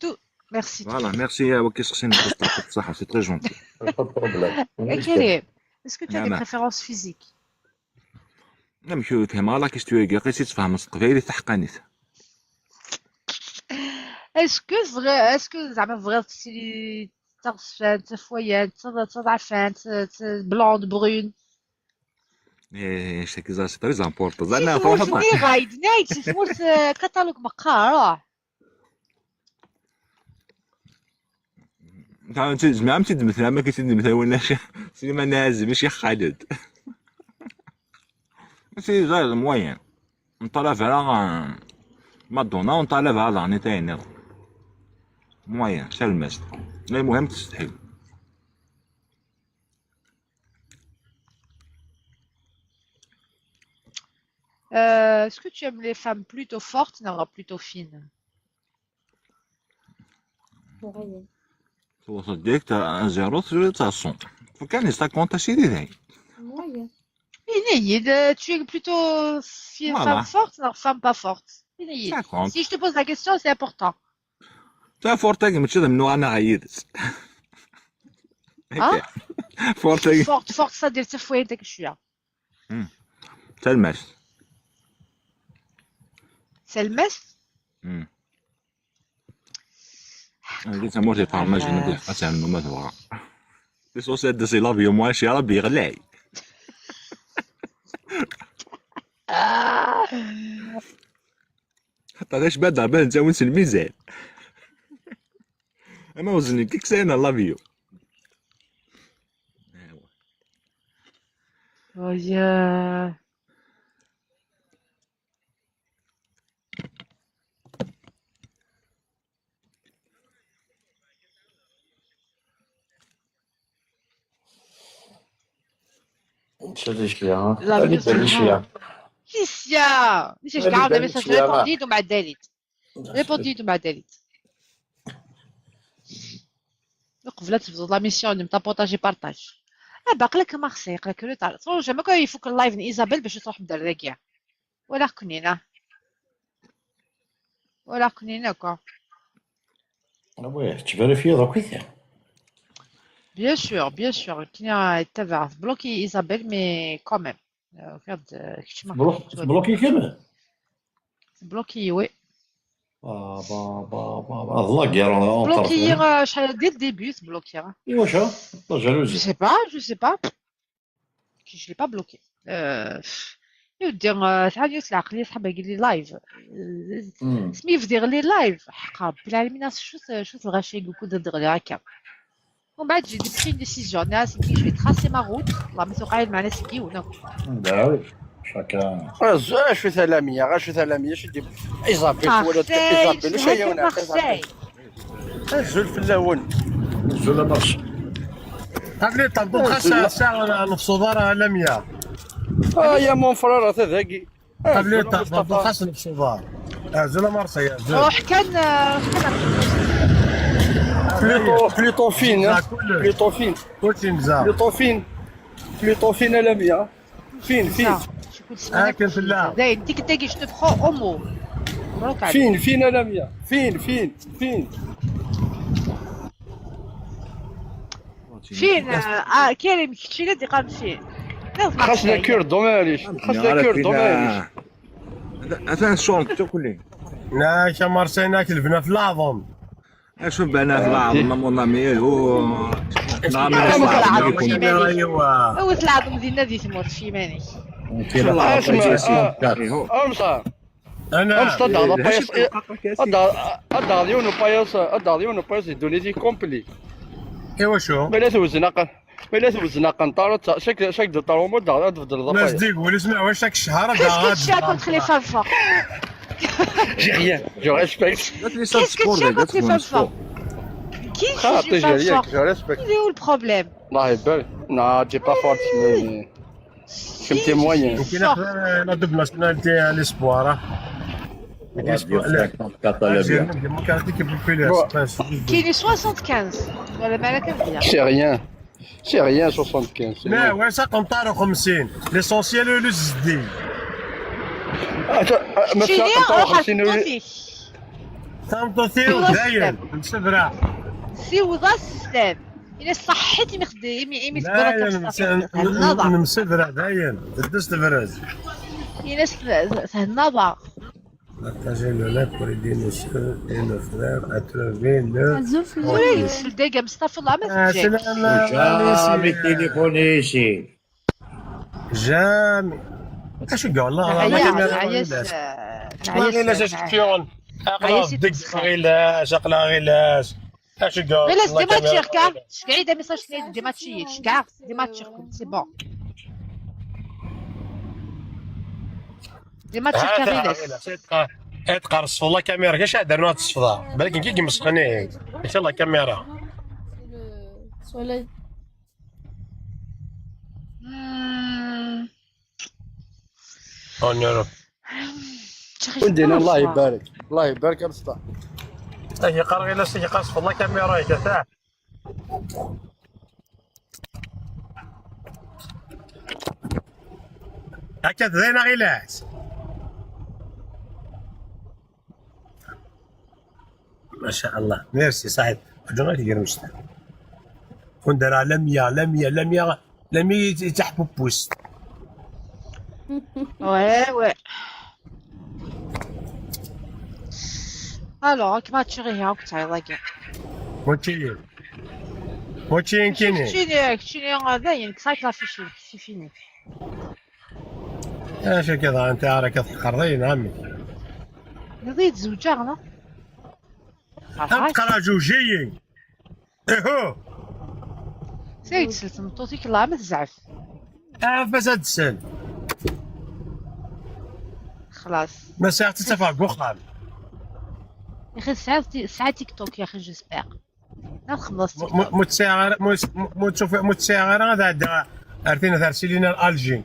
Tout. Merci. Voilà, merci à Wakis Xsin, c'est très gentil. Pas de problème. Eh, Karim, est-ce que tu as des Nana. Préférences physiques? Amek ur fhimeɣ ara la question-agi, aqis i tfehmeḍ s teqbaylit taḥeqqanit. Est-ce que vrai, est-ce que زعما تبغي تسيري تغسفان تفويان تضعفان blonde brune؟ Eh, c'est que ça, c'est très important. Si tmurt-nni ɣayd nag si tmurt, euh, catalogue meqqar, ah. Tezmir am tidmet am akken tidmet awal Sliman Azem, Ccix Xaled. C'est ça le moyen. نطلب على Madonna ونطلب على نتاينر. Moyen, c'est le must. المهم تستحي. Euh, est-ce que tu aimes les femmes plutôt fortes ou plutôt fines? Moyen. توصل ديريكت زيرو ثلاثة صون. فكان يستاكونت سيدي ذاي. Moyen. Ini-yi-d, euh, tu es plutôt fi- Voilà. Femme forte ou femme pas forte? Ini-yi-d. D'accord. Si je te pose la question, c'est important. Ta forte ماشي ذا منو انا غيدس. Hein? Forte. Forte, forte, c'est-à-dire تفويت داك الشويه. C'est le must. C'est le must. قلت مورتي بحال ما جينا بيه قتل ما تبغى. C'est ça, c'est de c'est la vie, moi, je suis à la vie, غلاي. حتى غير شباب ضربان نتاون الميزان. اما وزني كيك ساينا la vie. Oh, yeah. Netta d icya. La vie, Alicia. Alicia. Alicia, je Allez, garde ben, mes messages. Alicia, Répondez, donc, ma Dalit. Répondez, donc, ma Dalit. Donc, voilà, tu faisais la mission, tu partages, partage. Ah, bah, que Marseille, que le tal. Faut jamais qu'il faut que le live Isabelle, ben, je trouve de la guerre. Voilà, كنينة. Voilà, كنينة, quoi. Ah ouais, tu vérifies donc oui. Bien sûr, bien sûr. كنينة تبع bloquer Isabelle, mais quand même. Euh, regarde, euh, كشما. Blo- Bloqué كامل. Bloqué, oui. Ah, bah, bah, bah, bah, la guerre en Bloqué, euh, شحال dès le début, c'est bloqué, hein. واش ها؟ La Je jalousie. sais pas, je sais pas. Je l'ai pas bloqué. Euh, يا ودي، آه، شحال يوت العقلية صحاب يقول لي لايف. آه، مم. سمي يفدي غير لي لايف. حق ربي العالمين، شو، شو الغاشي يقول كل دغلي هكا. ومن بعد j'ai pris une décision. ناس كي je vais tracer ma route. والله ما توقع معنا سكي ولا. Bah oui, chacun. غا شو ثلامية، غا شو ثلامية، شو دي؟ إيزابيل، ولا Marseille, إيزابيل، je شو vais يونا؟ Marseille. أزول في اللون. Je la marche. قبل طب خاص ساعة نفس دار لمية. آه، يا مون فرير، هذا ذاكي. قبل طب خاص نفس دار. أزول مارسيا، أزول. روح كان، آه، روح كان. بليطو، بليطو فين، ها؟ كل- بليطو فين؟ كلشي مزال. بليطو فين؟ بليطو فين ألمية؟ فين، فين؟ شكون سمعنا؟ هاك في الله. زين، تيك تاكي، je te prends au mot. مبروك عليك. فين، فين ألمية؟ فين، فين، فين؟ Fin, ah, Karim, kečč i la d-iqqaren fin. Xas d akur dommage. Xas d akur dommage. Atan ccɣel nekkni. Nak a Marseille, nak lebna f leɛḍem. Acu bana f leɛḍem, a mon ami, hu. Awet leɛḍem dinna di tmurt, f yiman-ik. Amsa. Amsa, ad d-taɣeḍ apayas, ad d-taɣeḍ yiwen upayas, ad d-taɣeḍ yiwen upayas di ddunit i complet. Iwacu? Ma yella tewzen aqen-, ma yella tewzen aqenṭar, ad ta-, chaque, chaque de temps, ad d-taɣeḍ, ad tbeddleḍ apayas. Zdig, wali smeɛ, wac ak ccehar ad d-taɣeḍ. Qu'est-ce que tu as contre Khalifa Alpha? J'ai rien, je respecte. Qu'est-ce que tu as contre Khalifa Alpha? Qui, j'ai rien, je respecte. Il est où le problème? الله يبارك. Non, t'es pas fort, mais كنتي موين. يمكن ناخذ la double nationalité à l'espoir, ها. Algérien démocratique et populaire. كاين soixante-quinze ولا مالا كان هي؟ C'est rien. C'est rien, soixante-quinze. لا، وين ساق مطار خمسين؟ L'essentiel le زدي. ما ساق مطار خمسين. تنطوثي داير مسبرة. سي وضع السلام. إلا صحيت إمي خدي، إمي، إمي لا، تبارك يا الله. نمس-، نمسفرة دايم، تدس تفرز. إلا س-، س-، سهنا با. Partagez le lien pour aider nos sœurs et nos frères à trouver le Azul fell-ak. Ula yesfel dagi, Mustafa, الله ما تمشيك. سلام. جامي تليفوني شي. جامي. اش قال الله؟ عياس، عياس، عياس، عياس. عياس. غيلاش، اقلا غيلاش. اش قال؟ غير ديما تشير كاع. شكاع ديما صاش ديما تشير. شكاع ديما تشير كنت. C'est bon. ديما تشير كاع غير. اتقرص والله كاميرا، كاش درنا تصفضها. بالك نجيك مسخنين. ان شاء الله كاميرا. Soleil. اون يورو. ولدينا، الله يبارك، الله يبارك يا مصطفى. اي قرغي لا سي قاص والله كاميرا يا تاع. هكا زينه غيلاس. ما شاء الله، ميرسي صاحب. رجعنا لك غير مشتاق. كون دار لمية، لمية، لمية، لمية تحبوبوس. وي، وي. الوغ، راك ما تشريه، راك تعيط كاع. وتشيني. وتشين كيني. تشيني، تشيني، هذا ينك سايت لا فيشي، سي فيني. اش كذا انت راك تحقرين عمي؟ يضيد زوجة، لا؟ تقرا جوجيين. اهو. سيد سلسل مطوتيك الله ما تزعف. اعرف بس هاد السن. خلاص. ما ساعتي تفرق وخام. يا اخي ساعة، ساعة تيك توك يا اخي، جيسبر. لا خلصت. م-، م-، متساعر، مس-، م-، متشوف، متساعر هذا عندها. عرفتينا دار سيلينا الالجي.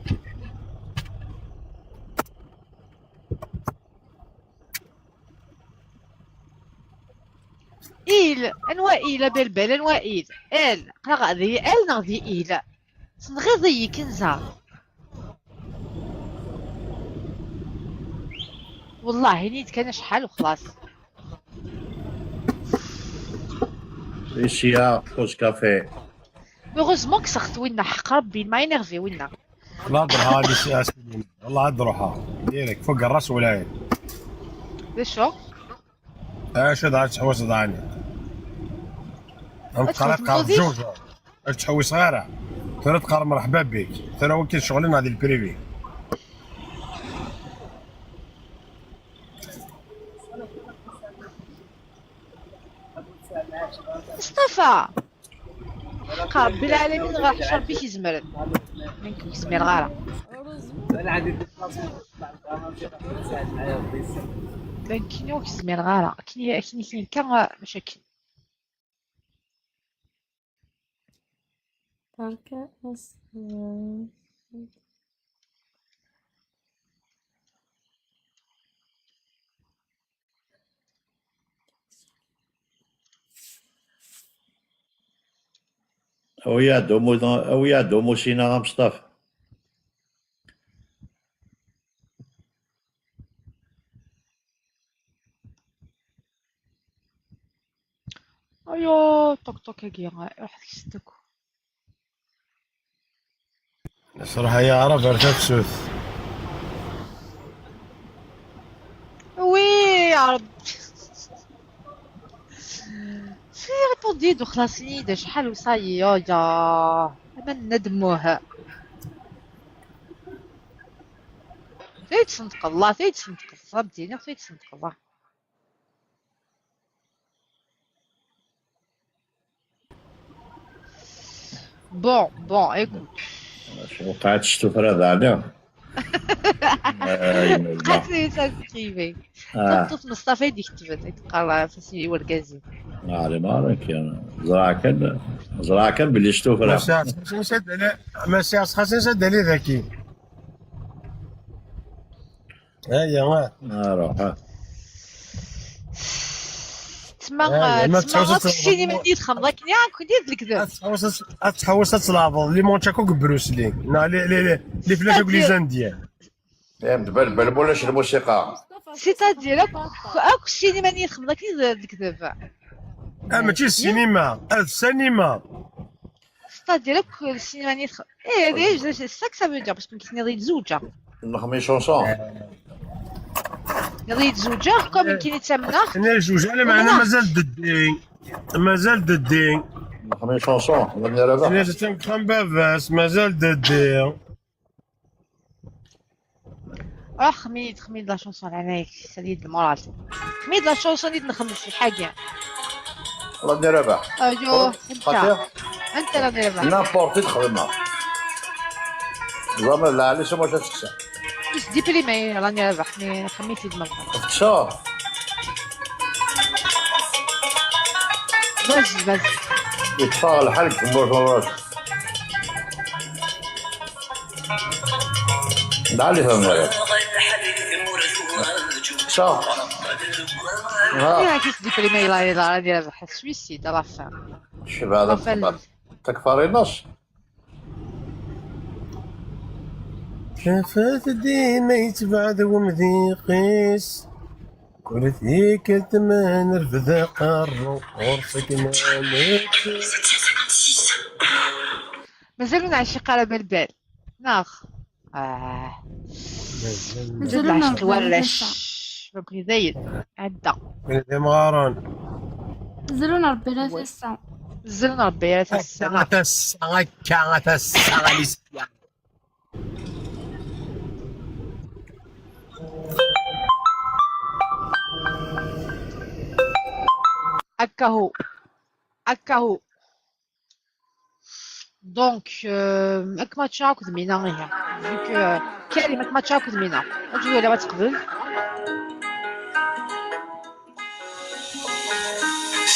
إيل، أنواع إيل، بلبل، أنواع إيل. إيل، قرا غادي إيل نغدي إيل. تنغيضي كنزة. والله نيت كان شحال وخلاص. إيش يا خوش كافي؟ Heureusement كسخت وينا حق ربي ما ينغفي وينا. لا درها لي سي اسمين والله هاد روحها ديريكت فوق الراس ولا عين. ليشو؟ اش هاد عاد تحوس ضاني. انت قرات قرات جوج. اش تحوس غيره؟ ترى تقار مرحبا بك. ترى وكيل شغلنا هذه البريفي. مصطفى. حق ربي العالمين غير حشر بيك يزمرن. منك يزمر غارة. بان كيني وك يزمر غارة. كيني، كيني، كيني كا مشاكل. بركة أس-، أويا دومو، أويا دومو سينا غمصطفى. ايوا، طوك طوك هاكي، روح تكستك. Nesraḥ ay aɛrab ar tafsut. Oui, يا رب. في ريبونديد وخلاص نيدا شحال وصايي يا يا. اما ندموها. تيت صندق الله، تيت صندق الله بدينا، تيت صندق الله. Bon, bon, écoute. وقعت الشتوفرة ذا عليها. قاتلي تسكريبي. تطف مصطفى يديك تبت يتقرا فاسي ورقازي. على مالك، زرع كان، زرع كان باللي شتوفرة. ما سي عسخاس نسد عليه، ما سي عسخاس نسد عليه ذكي. هيا، واه. اروح. تسمى، تسمى راسك السينما اللي يدخل لك ياك ودير الكذب. تحوس تلعبض لي مونتشاكو بروس لي، نا لي لي لي لي فلاش لي زانديان. يا مدبلبل ولاش الموسيقى. سيتادير اكو، اكو السينما اللي يدخل لك الكذب. اه، ماشي السينما، السينما. سيتادير اكو السينما اللي يدخل. ايه، c'est ça que ça veut dire, parce que كيتني غير زوجة. نخمي شونسون. غير زوجة كوم كاين يتسمى. انا زوجة، انا معنا مازال ددي. مازال ددي. نخمي شونسون، غني راه. انا زوجة كان باباس، مازال ددي. راه خميد، خميد لا شونسون عليك، سديد المورال. خميد لا شونسون اللي نخمم شي حاجة. راني رابح. ايوه، انت. انت راني رابح. نابورت تخدمها. زعما لا علي شنو ما تسكسا. مش ديبريمي راني رابح، مي خميتي دماغ. شا. Vas-y, vas-y. يتفاغ الحلق، مورت الراس. دعا لي فهم هذا. شا. ها. كيف ديبريمي لا لا راني رابح سويسيد على فان. شباب هذا تكفاري نص. كفات ديما يتبعد ومذيقيس. كل ثيك تمن رفد قرو ورفك مالك. مازال نعشق على بلبل. ناخ. آه. مازال نعشق ورش. ربي زايد. عدا. بلبل مغارون. مازال نربي لا تسا. مازال نربي لا تسا. تسا، هكا تسا، غالي سيا. هكا هو. هكا هو. دونك، آه، اك ماتش هاكد مينا هي. فيك، آه، كريم اك ماتش هاكد مينا. اجي ولا ما تقبل.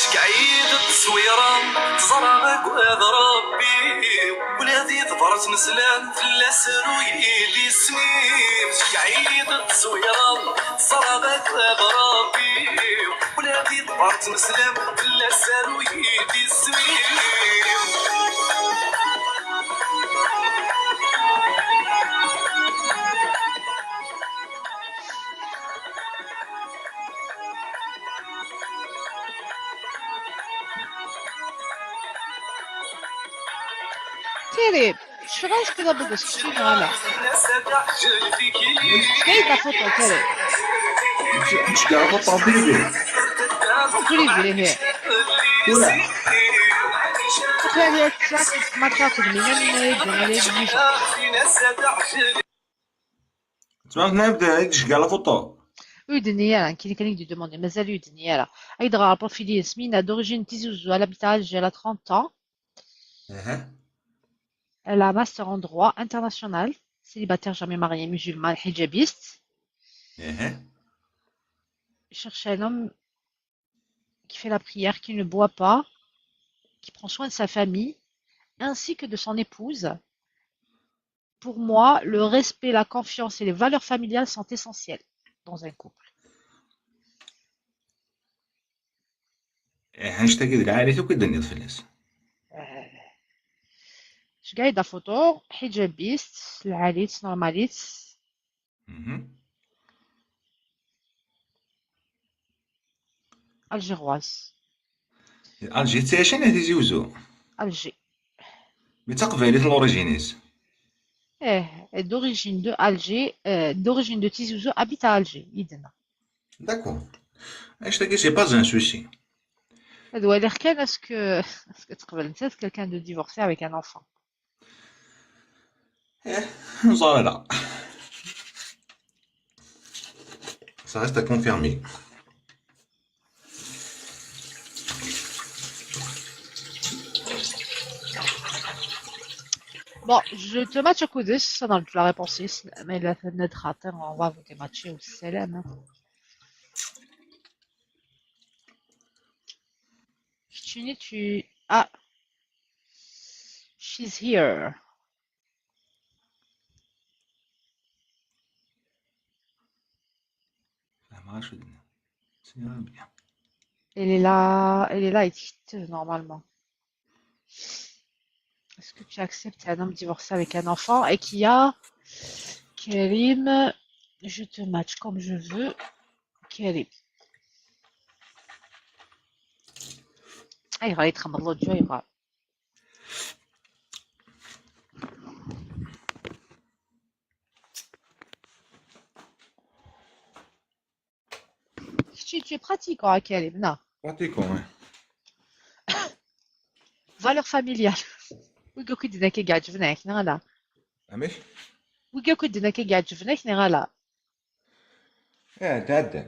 شكعيد التصويرة صرا غاك وهذا ربي. ولادي ضبرت نسلان فلاس روي لي سنين. شكعيد التصويرة صرا غاك وهذا ربي. ولادي ضبرت نسلان فلاس روي لي سنين. كريم، شو رايك كذا بالقصة؟ شو هلا؟ كيف فوتو كريم؟ مش قاعد احط بريفي. بريفي، هي. كريم، هي تراك ما تاكل من يمي، جمالي، تسمع نبدا هيك شكال فوتو. Udniya, كي كان يدي دوموندي مازال Udniya. ايضا بروفيلي سمينا d'origine Tizi Ouzou, elle habite à Alger, elle a trente ans. اها. Elle a un master en droit international, célibataire, jamais mariée, musulmane, hijabiste. اها. Cherche un homme qui fait la prière, qui ne boit pas, qui prend soin de sa famille, ainsi que de son épouse. Pour moi, le respect, la confiance et les valeurs familiales sont essentielles dans un couple. ايه، هانش تاكي العائلة وكي دنيا فلاس. اش قاعده فوتو؟ حجابيست، العاليت، نورماليت. مهم. الجيغواز. الجي تي شنو هذه زوزو؟ الجي. مي تقبايليت لوريجينيز. Eh, est d'origine de Alger, euh, d'origine de Tizi Ouzou, habite à Alger, i d-tenna. D'accord. Hashtag, c'est pas un souci. Ad waliɣ kan, est-ce que, est-ce que tqeblemt, est-ce quelqu'un de divorcé avec un enfant? Eh, ẓer ara. Ça reste à confirmer. Bon, je te match à coup de ça dans la réponse, mais la fenêtre atteint, on va vous dématcher au salam. Keččini, tu, ah, she's here. Fehmeɣ acu d-nniɣ. C'est bien. Elle est là, elle est là, elle est normalement. Est-ce que tu acceptes un homme divorcé avec un enfant et qui a Karim, je te match comme je veux. Karim. Ayɣer ay txedmeḍ l'audio, ayɣer? Kečči, tu es pratiquant, a Karim, neɣ? Pratiquant, ouais. Valeur familiale. Wigi akk i d-nnan akka iɛeǧben-ak, neɣ ala? Amek? Wigi akk i d-nnan akka iɛeǧben-ak, neɣ ala? Eh, tɛeddan.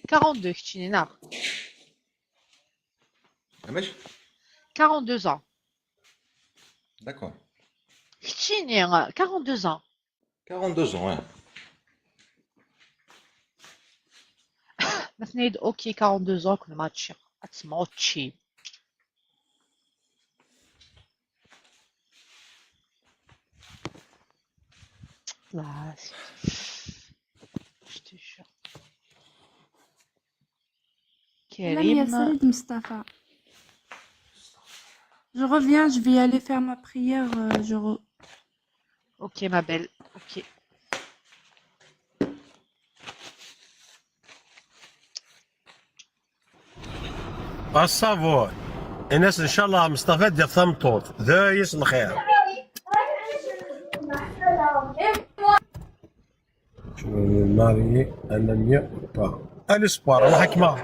Quarante-deux, keččini, neɣ? Amek? Quarante-deux ans. D'accord. Keččini, quarante-deux ans. Quarante-deux ans, ouais. Ma tenniḍ, ok, quarante-deux ans, كنا ماتشي. Ad temmečči. Là, c'est, je te jure. Salam ya Karim. Saïd Mustafa. Je reviens, je vais aller faire ma prière. Euh, je re- Ok, ma belle. Ok. Assavu. Ini-as ncallah Meṣṭafa ad d-yaf tameṭṭut. D ayes n xir. Je me marie un ami ou pas. Allez, sport, الله يحكمها.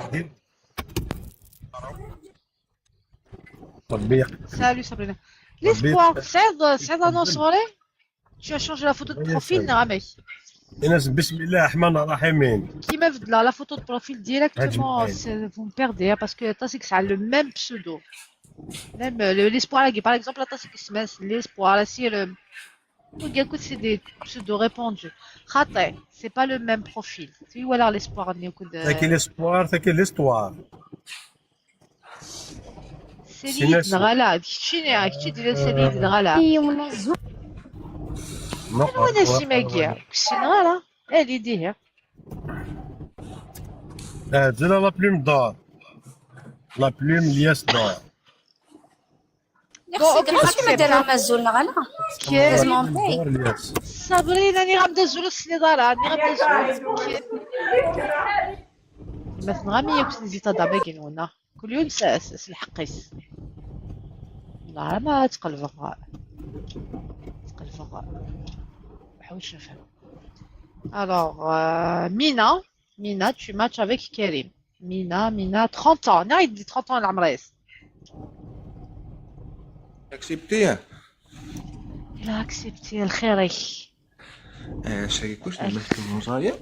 تطبيق. Salut Sabrina. L'espoir, c'est c'est un nom soirée. Tu as changé la photo de profil, neɣ amek? Ini-as بسم الله الرحمن الرحيم. Qui m'a la photo de profil directement, c'est- vous me perdez, hein, parce que aṭas i yesɛan le même pseudo. Même euh, le- l'espoir, par exemple, aṭas i yesɛan l'espoir, c'est le Regarde, c'est des pseudo répandus. Xaṭi, c'est pas le même profil. Tu vois là, l'espoir, on est au coup de. Taki l'espoir, taki l'histoire. Selid, neɣ ala, d keččini, ah, kečči d Selid, neɣ ala. Anwa d asim-agi? Ur k-ssineɣ ara. Eh, Lidi, ha. Ah, de la, la plume d'or. La plume, lias d'or. Bon, ok, Fatima, ddiɣ-am azul, neɣ ala? Tezmemt-d? Sabrina, nniɣ-am-d azul, ur tesliḍ ara, nniɣ-am-d azul. Ma tenɣam-iyi akk tizit adamagi-nwen, ah. Kul yum s, s, s lḥeqq-is. Neɣ ma ad tqelbeɣ, ad tqelbeɣ. Ḥawic nefhem. Alors, euh, Mina, Mina, tu matches avec Karim. Mina, Mina, trente ans. Non, il dit trente ans, l'Amrès. Accepté. Il a accepté, الخير. آه، شاكي كوش نمشي المزايا.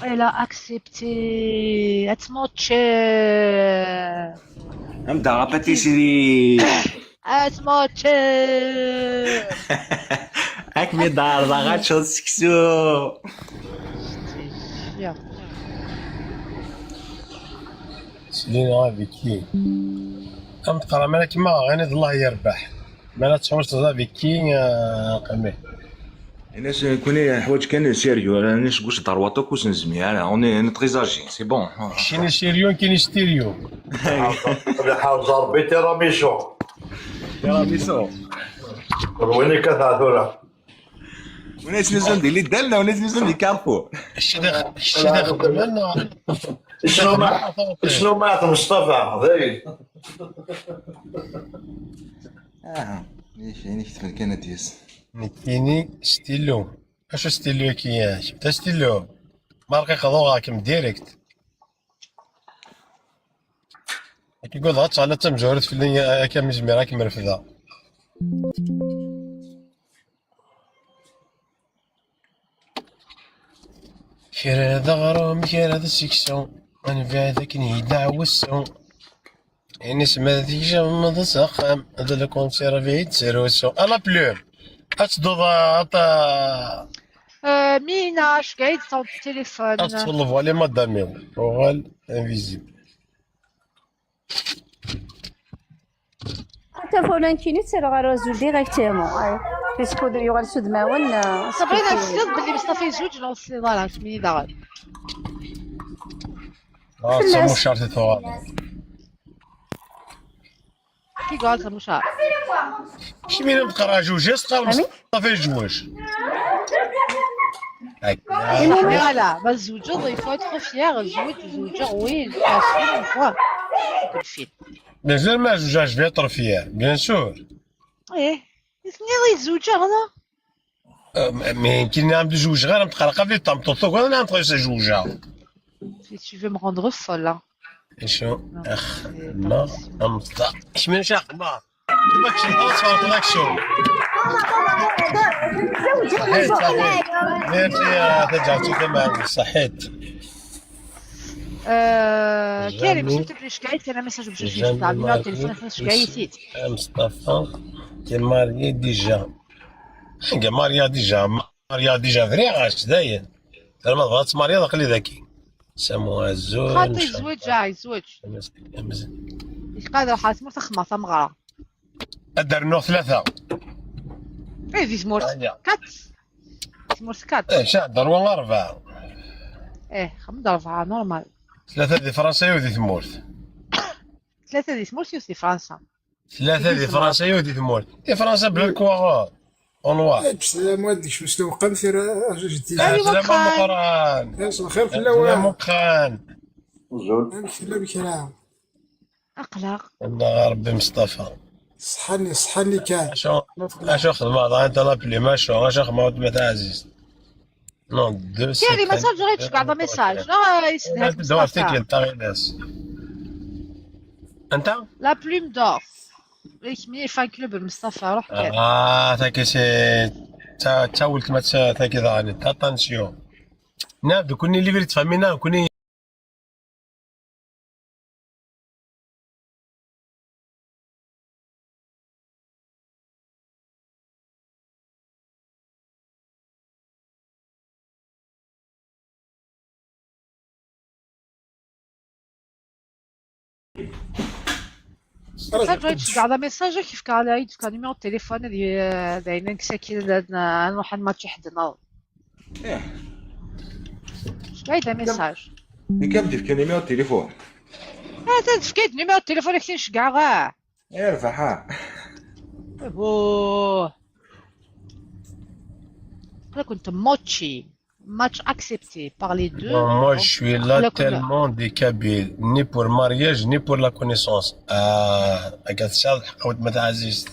Elle a accepté. Atmotche. نبدا غا pâtisserie. Atmotche. هاك مي دار، لا غاتشوز سكسو. يا. سيدينا فيكي. أم تقرا مالك ما غير الله يربح. ما لا تحوس تزا فيكي، آه، قمي. الناس كوني حوايج كان سيريو، انا ناس قوس دار واطوك وسنزمي، انا اوني انا تري زاجي، سي بون. كاين سيريو، كاين ستيريو. Ad iḥrez Ṛebbi tiramisu. تيراميسو. Win i katɛa tura. وناس نزل دي لي دالنا، وناس نزل دي كارفور. الشي داخل، الشي داخل دمنا. شنو ما شنو ما مصطفى؟ ذي. اه، ايش يعني كتب الكنديس؟ Nekkini stylo. Acu stylo-agi-ya? Kemm d astylo. Ma rqiqeḍ uɣeɣ-kem direct. Akken guḍ ad teɣliḍ d tamezwarut fell-i, akka mi zmireɣ ad kem-refdeɣ. Kra d aɣrum, kra d seksu, ad nbɛed akken yedɛa wusu. Inisma tgejmeḍ s axxam, d lkunsiṛ bid srusu. A la plume, ad tedduḍ a, a, Euh, Mina, je gagne ton téléphone. Ad teṭṭfeḍ levwali madam-iw. Uɣal invisible. Ata fulankini ttarraɣ ɣer azul directement. Puisque yuɣal s udmawen. Tebɣiḍ ad tesliḍ belli Mustafa yezweǧ neɣ ur tesliḍ ara? Smini daɣen. Ah, d tamucart i tuɣaleḍ. Qui gagne, ça, Mouchard? Kemmini teqqar ajuj, teqqar Mustafa yezweǧ. Voilà, ma tzewǧeḍ, il faut être fier. Zweǧ, zewǧeɣ, oui, je suis une fois. Bien sûr, ma zewǧeɣ, je vais être fier, bien sûr. Eh, tenniḍ-iyi zewǧeɣ, neɣ? Mais nekk nniɣ-am-d ur zewǧeɣ ara, am tqerqab di tameṭṭut tugar, nniɣ-am-d xas ad zewǧeɣ. Si tu veux me rendre folle, hein. Acu? Ax, ma am tda. Kemmini acu aqma? Kemmini acu aqma? Saḥit, saḥit. Merci, taǧaṛt-ik, a Maɛbud, saḥit. Euh, Karim, je te prie, je gagne un message, je suis juste à numéro de téléphone, je gagne ici. Mustafa, t'es marié déjà. Anga Maria déjà, Maria déjà briɣ-as dayen. Terma tebɣa ad tmariyaḍ, aql-i daki. Samu azul. Xaṭi, yezweǧ, ah, yezweǧ. Yezweǧ. Yezweǧ, ḥaṭi, tmurt axemma tameɣra. Ad d-rnuɣ tlata. Eh, di tmurt. Aya. Kat. Tmurt kat. Eh, sɛedda rwa rebɛa. Eh, xemmed rebɛa, normal. Tlata di Fransa, yiwet di tmurt. Tlata di tmurt, yiwet di Fransa. Tlata di Fransa, yiwet di tmurt. Di Fransa bla lkuɣur. Onwa. Sslam ad kcem s lewqam tira ajdid. Sslam a Muqran. Lxir fell-awen. Sslam a Muqran. Amek tellam kra? Aql-aɣ. Annaɣ a Rebbi Mustafa. Ṣṣeḥḥa-nni, ṣṣeḥḥa-nni kan. Acu, acu xedmeɣ dɣa anta la plume, acu, acu xedmeɣ weltma taɛzizt. Non, deux, sept. Kari, ma tzerǧeḍ ad tceggɛeḍ amessage. Non, yessedha-k Mustafa. Tikkelt taɣilas. Anta? La plume d'or. Kemmini fan club Mustafa, ruḥ kan. Ah, taki c'est ta ta weltma ta taki daɣen. Attention. Nab, d kunni libri tfahmina, kunni Saǧa, ad tceggɛeḍ amessage, ad k-fkeɣ, ad k-fkeɣ numéro de téléphone, ad y-, d ayen ad nruḥ ad nmatch ḥedd-nneɣ. Ih. Ceggɛeḍ amessage. Nekk ad m-d-fkeɣ numéro de téléphone. Ah, ad tefkeḍ numéro de téléphone, ad k-ten-ceggɛeɣ, ah. Irbeḥ, ah. Buh. Aql-akent matching. Match accepté par les deux. Non, moi, je suis là tellement des Kabyles, ni pour mariage, ni pour la connaissance. Ah, akka tesɛiḍ lḥeqq a weltma taɛzizt.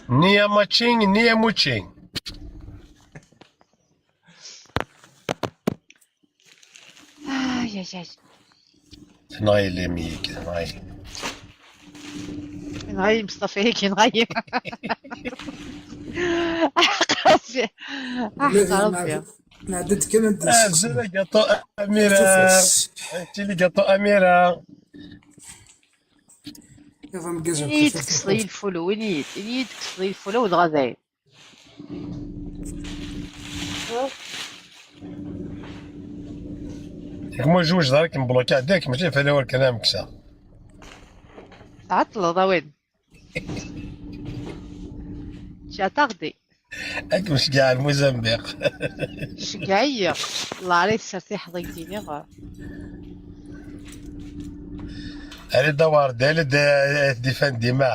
Ni a matching, ni a mutching. Ay, ay, ay. Tenɣa-yi Limi-agi, tenɣa-yi. Tenɣa-yi Mustafa-agi, tenɣa-yi. Ḥeqq Rebbi. Ḥeqq Rebbi. Nɛedda-d kan ad d-nessexsi. Azul a gaṭu Amira. Tili gaṭu Amira. Iḍ ameggaz. Ini-yi-d kkseḍ-iyi lfulu, ini-yi-d, ini-yi-d kkseḍ-iyi lfulu, dɣa dayen. Yak ma ur zewǧeḍ ara, ad kem-blokiɣ direct, mačči ɣef waya kan ad am-kkseɣ. Tɛeṭṭleḍ a win. J'ai tardé. Ad kem-ceggɛeɣ ar Mozambique. Ceggeɛ-iyi. Lɛali tessertiḥeḍ i k-d-iniɣ. Alid d awerdi, alid d-ifan dima.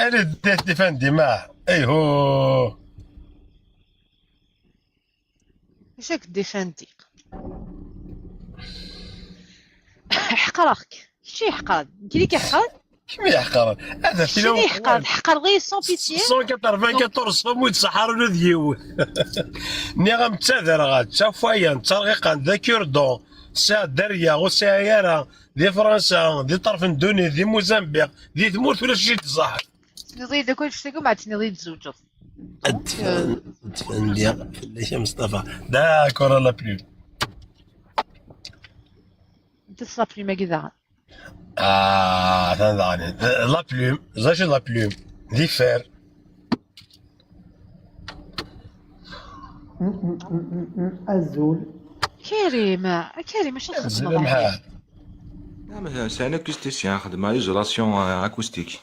Alid d-ifan dima. Ayhuh. Acu ak-d-ifan di? Ḥeqreɣ-k. Kečč i ḥeqren. Nekk i k-iḥeqren? Kemm i iḥeqren. Ad Kečč i yi-iḥeqren, tḥeqreḍ-iyi sans pitié. Cent quatre-vingt-quatorze femmes ur d-saḥar ula d yiwet. Nniɣ-am d taderɣa, d tafayan, d tarɣiqant, d akurdun. Tesɛa dderya, ur tesɛi ara. Di Fransa, di ṭṭerf n ddunit, di Muzambiq, di tmurt ulac acu i d-tẓaḥen. Tenniḍ-iyi-d akk annect-agi, umbeɛd tenniḍ-iyi-d tzewǧeḍ. Ad tfen, ad tfen diɣ fell-ak a Mustafa. D'accord, à la plume. Anta la plume-agi daɣen? Ah, atan daɣen. La plume, ẓer acu d la plume? D iffer. Azul. Karim, a Karim, acu txeddmeḍ a Karim? Ah, mais c'est un acousticien, xedmeɣ isolation, euh, acoustique.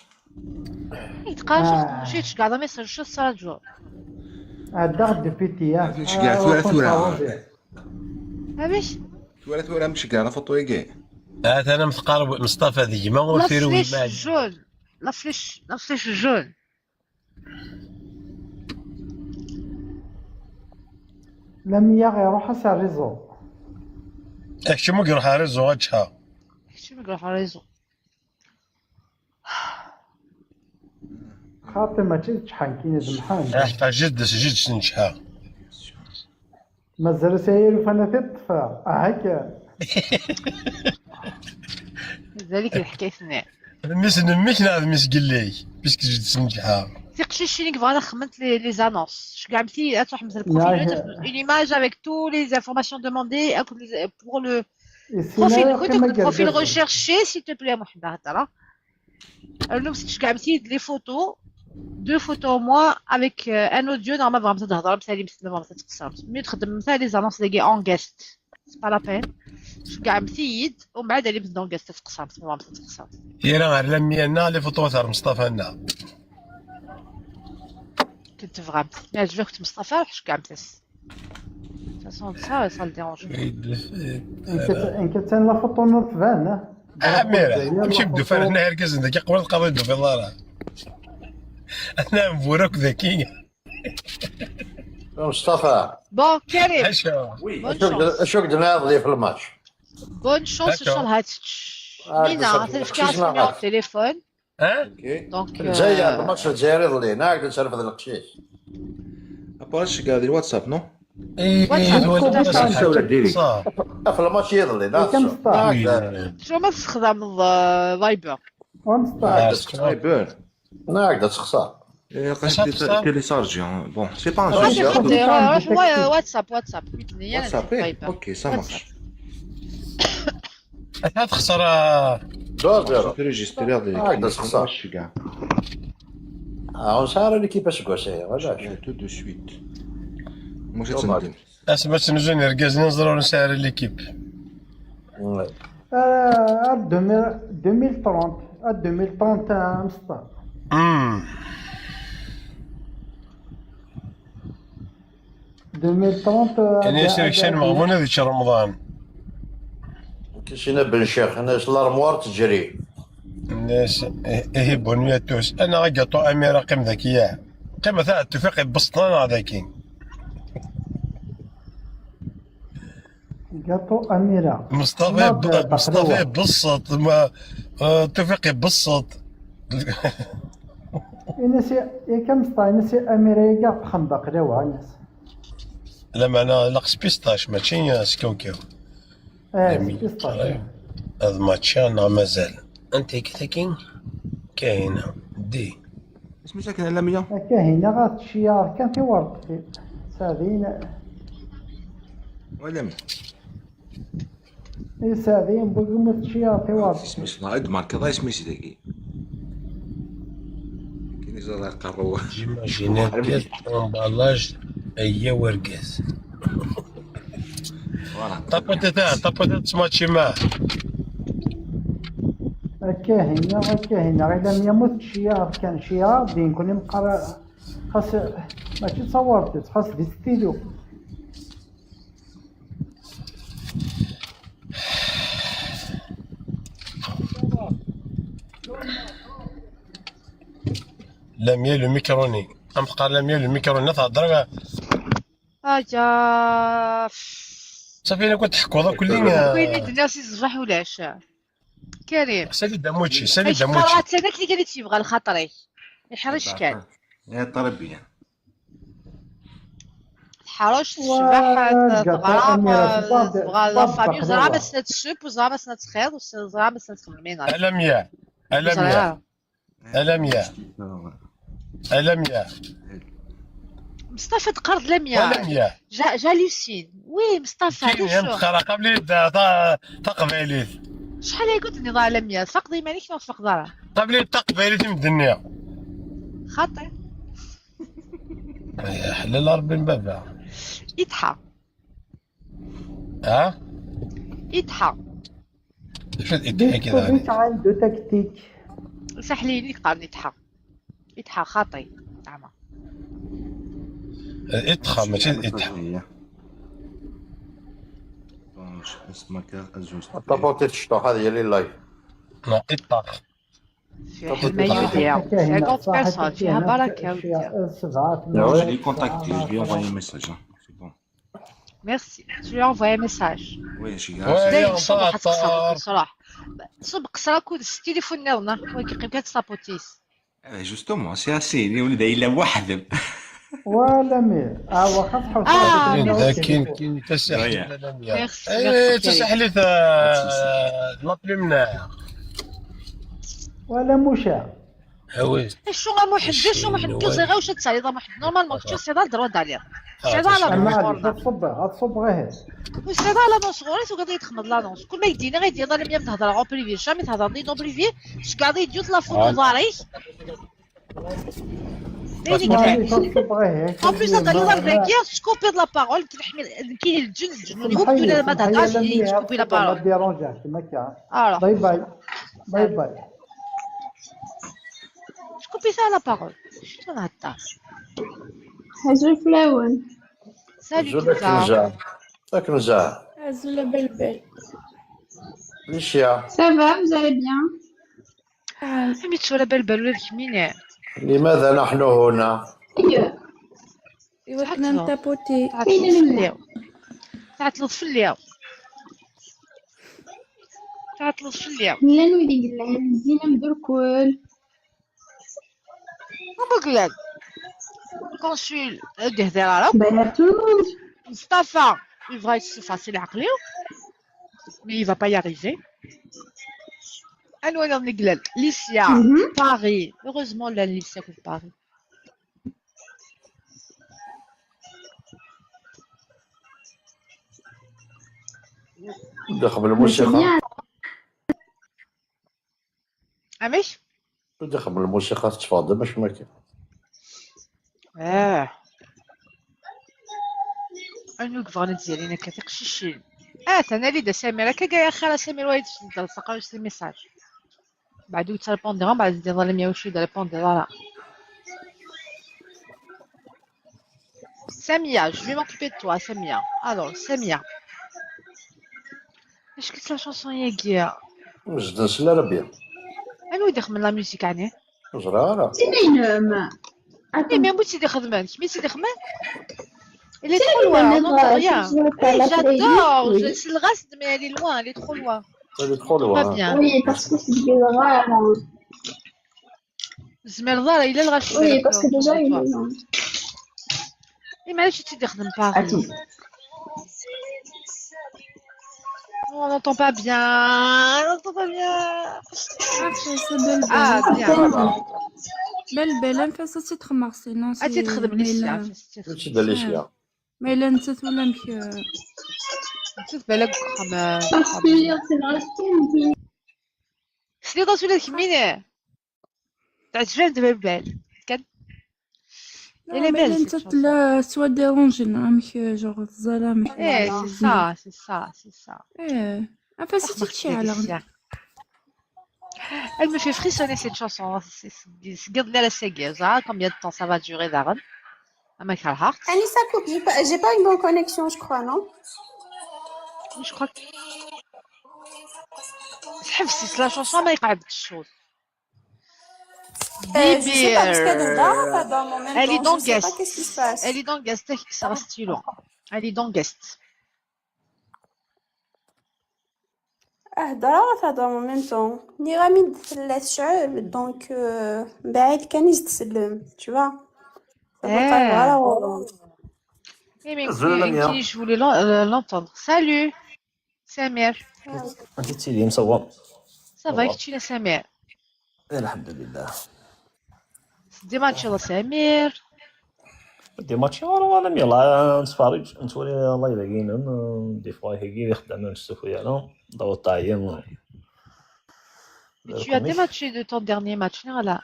Ay, teqqar acu txeddmeḍ, acu tceggɛeḍ, a Mister, acu tettṛaǧuḍ? Ɛeddaɣ-d depuis hier. Amek tceggɛeḍ tura, tura? Amek? Tura, tura, amek tceggɛeḍ afuṭu-agi? Atan am teqqar Mustafa d gma ur La turew flèche jaune. La flèche, la flèche jaune. Lamia iruḥ-as ar réseau. Akeččem ur iruḥ ar réseau, a ččha. Akeččem ur iruḥ ar réseau. Xaṭi mačči d ččḥa nekkini d Mḥend. Aḥeqqa jiddes, jiddes n ččḥa. Mazal-as ay alufan ad t-ṭṭfeɣ. Aha kan. Mazal-ik lḥkayt-nni. D mmi-s n mmi-k neɣ d mmi-s n yelli-k? Puisque jiddes n ǧeḥḥa. Tiqcicin i yebɣan ad xedment les, les annonces. Ceggɛemt-iyi ad tṛuḥemt ar le profil, une image avec toutes les informations demandées, pour le profil, le profil recherché, s'il te plaît, Mohamed Abdallah. Rnumt tceggɛemt-iyi-d les photos, deux photos en moins avec, euh, un audio, neɣ ma tebɣamt ad thedremt, alimt, ma tebɣamt ad tqeṣṣremt. Mieux txedmemt les annonces dagi en guest. C'est pas la peine. Ceggɛemt-iyi-d, umbeɛd alimt en guest ad tqeṣṣremt, ma tebɣamt ad tqeṣṣremt. Ira ar Lamia-nneɣ, les photos ar Mustafa-nneɣ. Akken tebɣamt. Ma yeɛjeb-akent Mustafa, ruḥ ceggɛemt-as. De toute façon, ça, ça le dérange pas. Nekk attan la photo n tban, ah? Ah, mira, amek i d-ufan hna irgazen dagi qbel tqaḍi d-tufiḍ ara? Atna mburak dagi. Mustafa. Bon, Karim. Acu? Oui. Bonne chance. Acu k-d-nniɣ di fi lmatch? Bonne chance, inchallah ad tečč. Ah, Mina, atan fkiɣ-as numéro de téléphone. Hein? Ok. Donc, Lezzayer, euh, match Lezzayer iḍelli, neɣ ad terfed leqcic? Après, je regarde WhatsApp, non? Eh, WhatsApp, eh, WhatsApp. Ɣef lmatch iḍelli, neɣ? Acu ma tessexdameḍ, euh, Viber? Viber. Neɣ ad texṣer. Eh, qas télécharger, hein. Bon, c'est pas un souci. Ruḥ, ruḥ, ruḥ, wa-, WhatsApp, WhatsApp. WhatsApp, eh? Viber. Ok, ça marche. Acḥal texṣer, ah? Deux zéro. Registriɣ di, ah, da texṣer. Ah, ur nesɛi ara l'équipe aseggas-aya, wala acu. Tout de suite. Much ad tendem. Asmi ad tt-nuzun irgazen, neẓra ur nesɛi ara l'équipe. Ouais. Ah, deux mille, deux mille trente, ah, deux mille trente, ah, Mustafa. Hmm. Deux mille trente, euh, Ini-as i Riksan Meɣbun ad yečč Remḍan. Kisina Ben Ccix, ini-as l'armoire teǧri. Ini-as, eh, ihi, bon, ya tous. Anaɣ agaṭu amira, qqim daki, ya. Qqim, ata Tufiq ibesṭen anaɣ daki. Gaṭu amira. Mustafa, Mustafa ibesṭ, ma, eh, Tufiq ibesṭ. Ini-as i, yakan Mustafa, ini-as i amira-agi ad texdem baqlawa, ini-as. Lameɛna ilaq s pistache, mačči s kawkaw. Eh, s pistache. Ad matchiɣ neɣ mazal? Anta akka tagi? Kahina. Di. Isem-is akken a Lamia? Kahina, ɣa tceyyaɛeḍ kan tiwerḍ. Saɛdin. Wa Lamia. Isaɛdi n wigi mu teččiḍ tiwaḍ. Isem-is, ad d-markeḍ isem-is dagi. Kini ẓer aqerru. J'imagine un pièce d'emballage, ayya wergaz. Voilà. Tapatata, tapatata smačima. Akka hina, akka hina. Ila mi yamut tecciyaɣ kan ciyaɣ, din kuni meqqar xas mačči d tawaḍt, xas di stylo. Lamia le microni. Am teqqar Lamia le microni, ad thedreḍ. Aja. Safi, la kent-tḥekkuḍ akk lli. Win i d-nniɣ si ṣṣbeḥ ulac. Karim. Sali Damucci, Sali Ayt Damucci. Qqareɣ d tana akken kan i tt-yebɣa lxaṭer-ik. Iḥrec kan. يا طربية. Teḥrec, tecbeḥ, teɣra, tebɣa la famille, ẓra ma tessna tesseww, ẓra ma tessna txeḍ, ẓra ma tessna txemmem. Alamya, alamya, alamya, alamya. Mustafa teqqar-d lamya. Alamya. J'hallucine. Oui, Mustafa. Kini am txara qabli da ta taqbaylit. Acḥal ay gud nniḍ lamya? Tfaqeḍ iman-ik neɣ tfaqeḍ ara? Qabli taqbaylit i medden-nni. Xaṭi. Ḥlal Rebbi n baba. Itḥa. Ha? Itḥa. Acu d idea kida? عنده تكتيك. Saḥliyin i yeqqaren itḥa. Itḥa xaṭi. Zeɛma. Itḥa, mačči d itḥa. اسمك الزوز. الطابوتي تشطح هذه هي اللي لايف. Non, itḥa. فيها حماية وديا. cinquante personnes فيها بركة وديا. سبعة Non, je l'ai contacté, je lui ai envoyé un message. Hein. C'est bon. Merci. Tu lui as envoyé un message. Oui, j'ai Ouais, داير on صبح s'attend. صبح صبح. صبح قصرة كود التليفون نيرنا. وي كيقيم كتسابوتيس. Eh, justement, c'est assez. Il est وحده. ولا مير. اه واخا صحاب آه، كاين merci. كاين كاين تسحليت ويا. الألمية. Merci, ايه merci, تسحليت. لابلي منها. ولا مشا. وي. شو غا محمد؟ شو محمد؟ كي زي غا واش تسعيد محمد؟ نورمالمون كنت سعيد على الدروا داليا. سعيد على اما الدروا. غادي تصب، غتصب غير. وسعيد على نونس غوريس وقاعد يتخمض لا نونس. كل ما يديني غيدير لا ميم تهضر اون بريفي، جامي تهضر ني دون بريفي. اش قاعد يديو تلافون ضاريك. غادي تصب غير. En plus هضر لي لا فيكير سكوبي لا بارول كي نحمي كي الجن الجنون يقول لي ما تهضرش تسكوبي لا بارول. ديرونجاك كما كان. Alors. باي باي. باي باي. سكوبي لا بارول. شنو نهضر؟ هزو فلاون. Salut زولك tout ça. نزار. راك نزار. هزو لبلبل. ليشيا. Ça va, vous allez bien? Ami tura balbal ula d kemmini. لماذا نحن هنا؟ ايوه. ايوا كنا نتابوتي. تعطلت فيا. تعطلت فيا. تعطلت فيا. Llan wid i yellan zzin-am d urkul. Abuglal. Consul, euh, de Herrera. Bah, il y a tout le monde. Mustafa, il va être facile à clé. Mais il va pas y arriver. Anwa nniḍen i yellan? Licia, Mhm. Paris. Heureusement, llan Licia de Paris. دخل الموسيقى. Amek? Ur d-ixebbel lmusiqa tetteffeɣ-d am acu akka. Ah. Anwa i yebɣan ad d-zalin akka tiqcicin? Ah, tanali d asamir akka, gaya xir asamir wa yedden d lsaqar s lmessage. Beɛd ur ttrépondreɣ, beɛd d-iḍal mi ur d-ttrépondreɣ ara. Samia, je vais m'occuper de toi, Samia. Alors, Samia. Est-ce que c'est la chanson yagi? Nezden s la Rabia. Anwa i d-ixedmen la musique, ɛni? Ur ẓriɣ ara. Tinin. Eh, mais anwa i tt-id-ixedmen? Kemm i tt-id-ixedmen? Il est trop loin, on n'entend rien. Eh, j'adore, je suis le reste, mais elle est loin, elle est trop loin. Elle est trop loin. Pas bien. Oui, parce que c'est des rares. Ur tezmireḍ ara, yella lɣaci. Oui, parce que déjà, il est loin. Et mais je te dis, pas. On n'entend pas bien. On n'entend pas bien. Ah, bien. Balbal, anef-as ad tt-ixdem, sinon. Ad tt-ixdem Licia. Ad tt-ixdem Licia. Ma yella nettat ula amek. Nettat balak deg uxxam. Parce que c'est vrai que Tesliḍ-as ula d kemmini? Teɛǧeb-am-d Balbal. Kan. Non, mais elle est là, soit dérangée, non, amek, genre, teẓẓal amek. Eh, c'est ça, c'est ça, c'est ça. Eh, anef-as ad tt-id-ceɛleɣ. Elle me fait frissonner cette chanson. C'est, c'est, c'est, c'est, c'est, c'est, combien de temps ça va durer, Darren? Ah, ma carhart. Annie, ça coupe. J'ai pas, j'ai pas une bonne connexion, je crois, non? Je crois que. C'est la chanson, mais il y a des choses. Euh, je sais pas, parce que dans, dans mon même Elle est temps, dans je sais pas guest. Qu'est-ce qui se passe. Elle est dans guest, c'est un stylo. Elle est dans guest. Hdraɣ, ad tehdraḍ en même temps. Nniɣ-am-id tella tecɛel, donc, euh, mbaɛid kan i s-tsellem, tu vois. Ur teqqimeḍ ara ɣur-m. Eh, mais Azul, écoutez, Lamia. Une fille, je voulais l'en-, euh, l'entendre. Salut, Samir. Anti tilim, ça va? Ça va, kečč a Samir? Alhamdulillah. Des matchs a Samir. Des matchs, voilà, voilà, mais là, نتفرج، نتولي الله يبين، des fois هيك يخدم نشوفو يالا، ضغط عين. Et tu as des matchs de ton dernier match, non, là?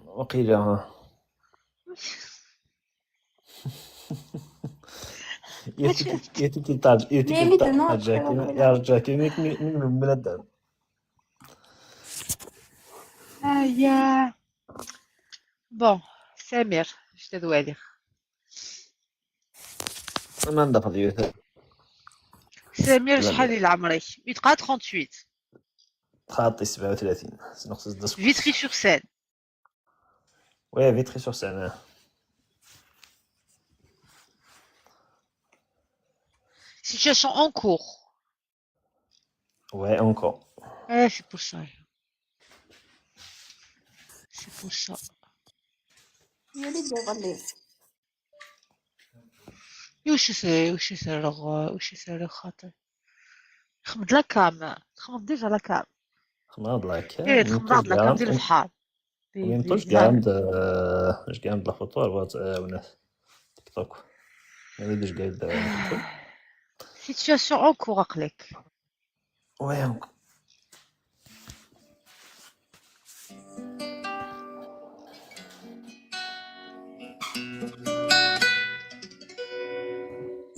وقيلا. يا تيكي، يا تيكي تاج، يا تيكي تاج، يا رجاكي، ميك، ميك، ميك، بنادم. Aïe. Bon, Samir, je te dois dire. ما ندخل يوث. Samir, شحال لعمرك؟ يتقى trente-huit. تخاطي سبعة وثلاثين. سنقصد دسكوت. Vitry-sur-Seine. Oui, Vitry-sur-Seine. Situation en cours. Ouais, encore. Ah, c'est pour ça. C'est pour ça. يا ليت يغلي. وش يسير، وش يسير، وش يسير خاطر؟ خمض la cam، خمض déjà la cam. خمض la cam. ايه، خمض la cam ديال الفحار. وين طوش كاع عند، آه، اش كاع عند la photo، هو، آه، وناس تيك توك. ما نديرش كاع ال-، Situation en cours أقلك. Ouais, en cours.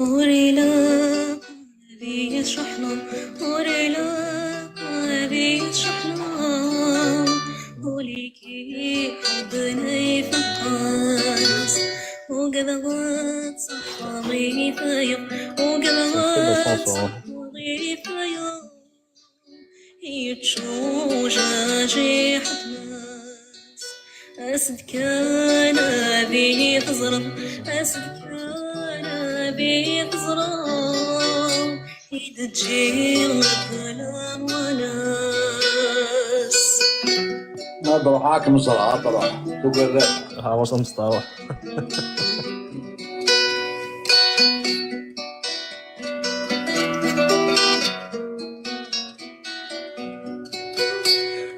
وريلا بيت شحنة، وريلا بيت شحنة، وليكي حبنا يفقس، وقبضت صحابي فيا، وقبضت صحابي فيا. يتشوجاجي حتماس. أسد كان بي تزرم، أسد كان بي تزرم. إذا تجي مثلا وناس. ما بروحك مصر، بروح. تقول لك. ها، وصل مصطفى.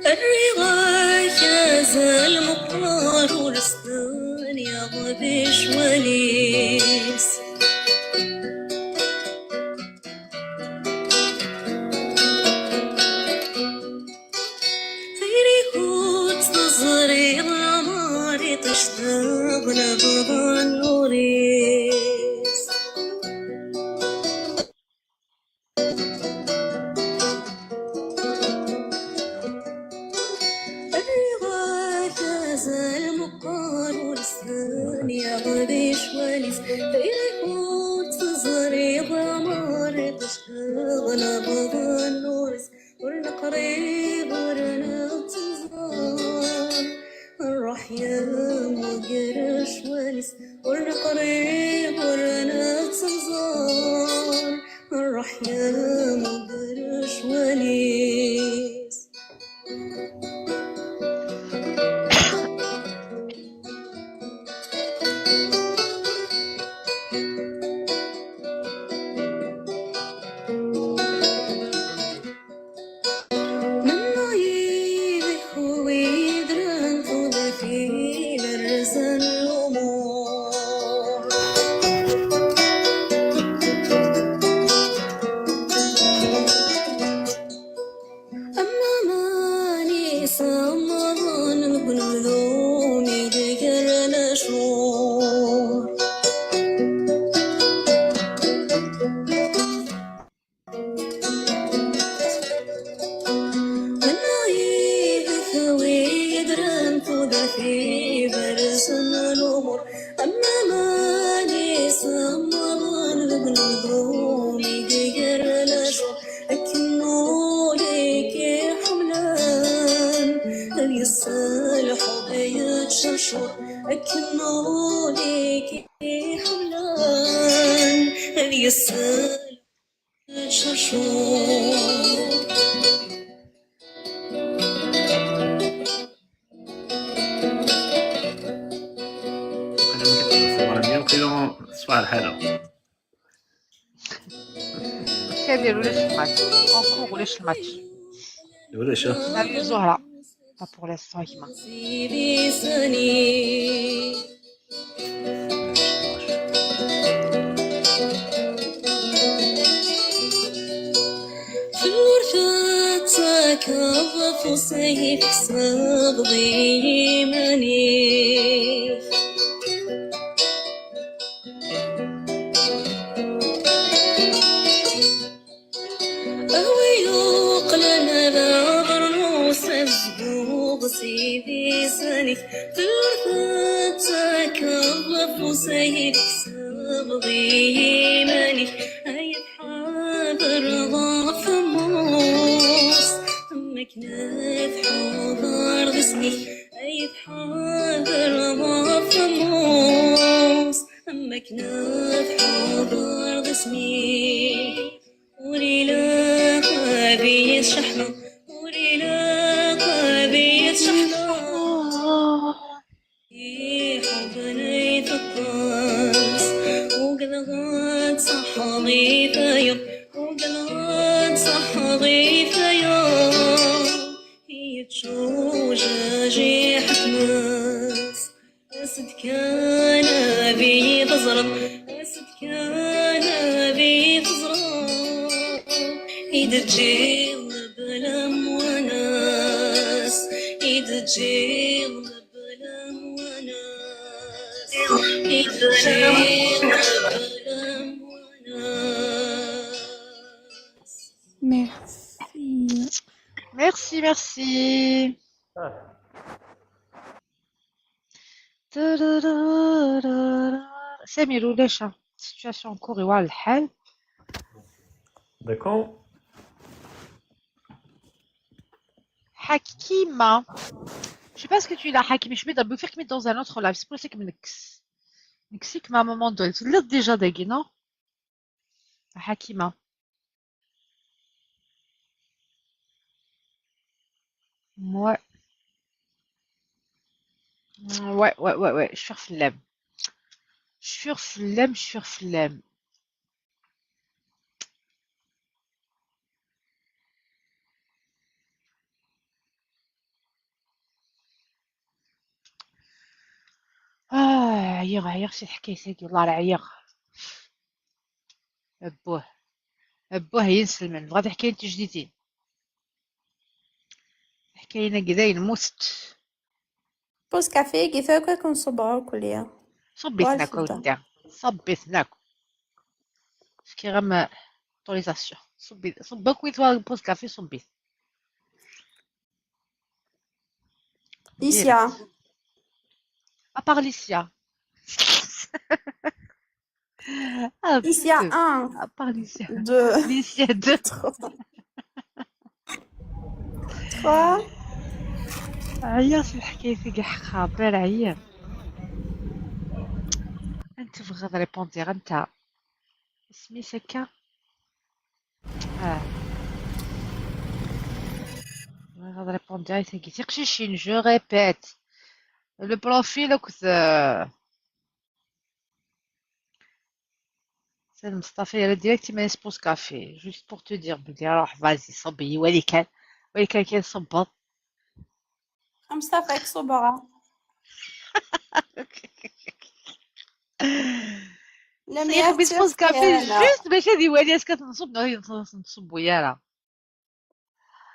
الرضا كاز المقمار ولسان يا ضبي شواليس. خيري كنت تزري العماري تشتغل بضن نوريس. الرضا كاز المقار ولسان يا ضبي شواليس. خيري كنت تزري العماري تشتغل بضن نوريس. ورنا قريب ورنا تزار، نروح يا مقرش ونس. ورنا قريب ورنا تزار، نروح يا مقرش ونس. أما ماني سمران بنذومي دير نشور. من عيد ثوي درن تودفي برسن الأمور. أما ماني سمران بنذومي دير نشور. أكنو ليك حملان، أن يصلح بيت شرشور. أكنو ليك حملان، أن يصلح Cherchons. Xedmen kif تصبر مية وكيلو صباح الحالة. Samir, ulac الماتش. En cours, ulac الماتش. ulac. Salut Zohra. Pas pour l'instant, gma. Tewwurt tettakeḍ afus-ik, tesseɣḍ iman-ik. A wi yuqlen ad aɣernu s azbug s idisan-ik, tewwurt tettakeḍ afus-ik, tesseɣḍ iman-ik. Ay tḥader ɣef mmus, am akken ad tḥuder d isem-ik. Ay tḥader ɣef mmus, am akken ad tḥuder d isem-ik. Ur ilaq ad iyi-tceḥḥneḍ, ur ilaq ad iyi-tceḥḥneḍ. Iḥuben ay teṭṭes, ugdeɣ ad tṣaḥeḍ i tayeḍ, ugdeɣ ad tṣaḥeḍ i tayeḍ. Yettujaj iḥetmes, as-d kan ad iyi-teẓreḍ, as-d kan ad iyi-teẓreḍ. I d-ǧǧiɣ mebla amwanas, i d-ǧǧiɣ mebla amwanas, i d-ǧǧiɣ mebla amwanas. Merci. Merci, merci. Samir, ulac, situation en cours, يوعر الحال. D'accord. Hakima. Je sais pas ce que tu l'as, Hakima. Je suis dans, dans un autre live. C'est pour ça que je me nekkes-ik à un moment donné. Tu l'as déjà dagi, non? Hakima. Ouais. Ouais, ouais, ouais, ouais. Je suis flamme. Je suis flamme, je suis flamme. Ah, ɛyiɣ, ɛyiɣ si teḥkayt-agi, والله راه عييغ. أبوه، أبوه ينسلمن، بغات حكاية تجديدين. حكاية نقدين موست. Pause café, كيف هكا كنصبها وكليا. صبي ثناك ودي، صبي ثناك. فكي غا ما autorisation. صبي، صبك ويتوا pause café، صبي. Licia. À part Licia. Ah, Licia un. À part Licia. Deux. Licia deux. Trois. Trois. عيا في الحكاية في كاع خابر عيا. انت بغا ريبوندي غير انت. اسمي سكا. اه. غنريبوندي غير تاكي تيقشيشين، je répète. Le profil كنت، آه، سيد مصطفى يرى direct ما يسبوس كافي. Juste pour te dire بلي روح vas-y صبي، ولي كان، ولي كان كيصبر. مصطفى يكصبها. لم يكن يسبوس كافي. Juste باش هذه ولي اسكت نصب، نصب وياها.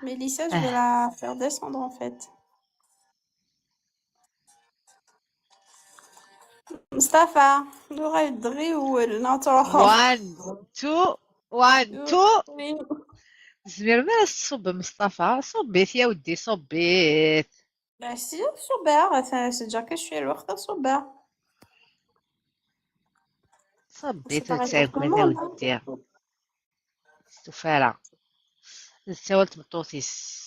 Mélissa, je vais la faire descendre en fait. مصطفى، نغير دغيول، نتروحو. One, two, one, two. زمير ما تصب مصطفى، صبيت يا ودي، صبيت. لا، سي صباح، سجاكي شوية الوقت صباح. صبيت وتساقم ودي. استفارة. نساوى تمطوطيس.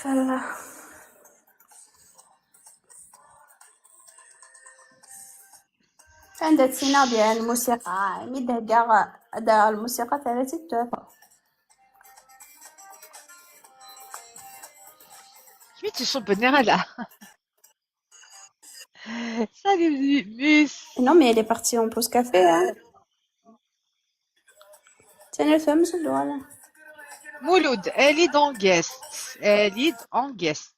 آه. عندها تسينا ديال الموسيقى، مي دهكا دا الموسيقى ثلاثة توفى. كيف تصبني هلا؟ Salut, Miss. Non, mais elle est partie en pause café, hein. تاني فهمت الدوالة. Mouloud, elle est dans guest. Elle est en guest.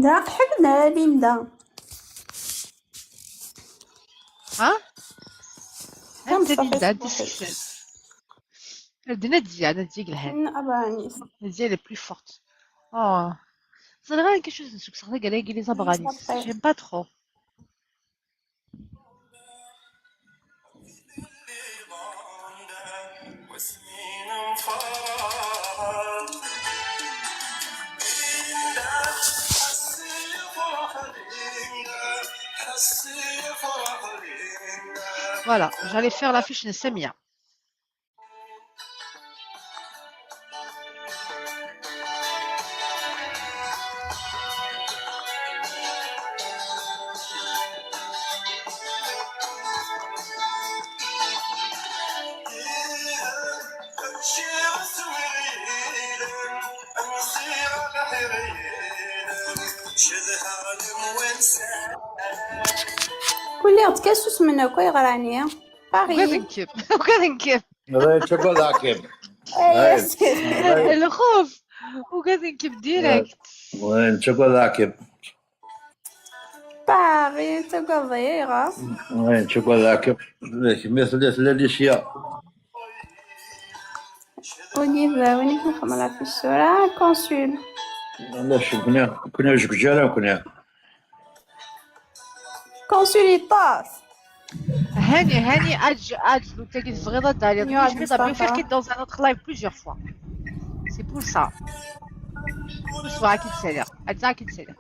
دا حبنا ليندا. ها؟ كم انت صافي ليندا، انت صباحي. سكسل. عندنا دزيا، انا دزيا قلهان. ابانيس. دزيا les plus fortes. اه. صار غير كي شفت نسوق صافي قال لي لي زابغانيس. J'aime pas trop. Voilà, j'allais faire l'affiche de Samia. كل يوم تكسس من كوي غرانية. وكذا باغي. نكب، وكذا نكب. Ray, txugaḍ akemm. ايه. الخوف. وكذا نكب direct. Ray, txugaḍ akemm. باغي تقضيغا. Ray, txugaḍ akemm. Kemm tella tella Licia. ونيفا ونيفا نخمم في الصورة كونسول. علاش كنا كنا جوج جارة كنا. كونسول يطاس. هاني هاني اج اج لو تاكي تبغيض دالي يا je vais d'abord مصطفى. faire dans un autre live plusieurs fois. C'est pour ça. بصوا كي تسالي، اجا كي تسالي.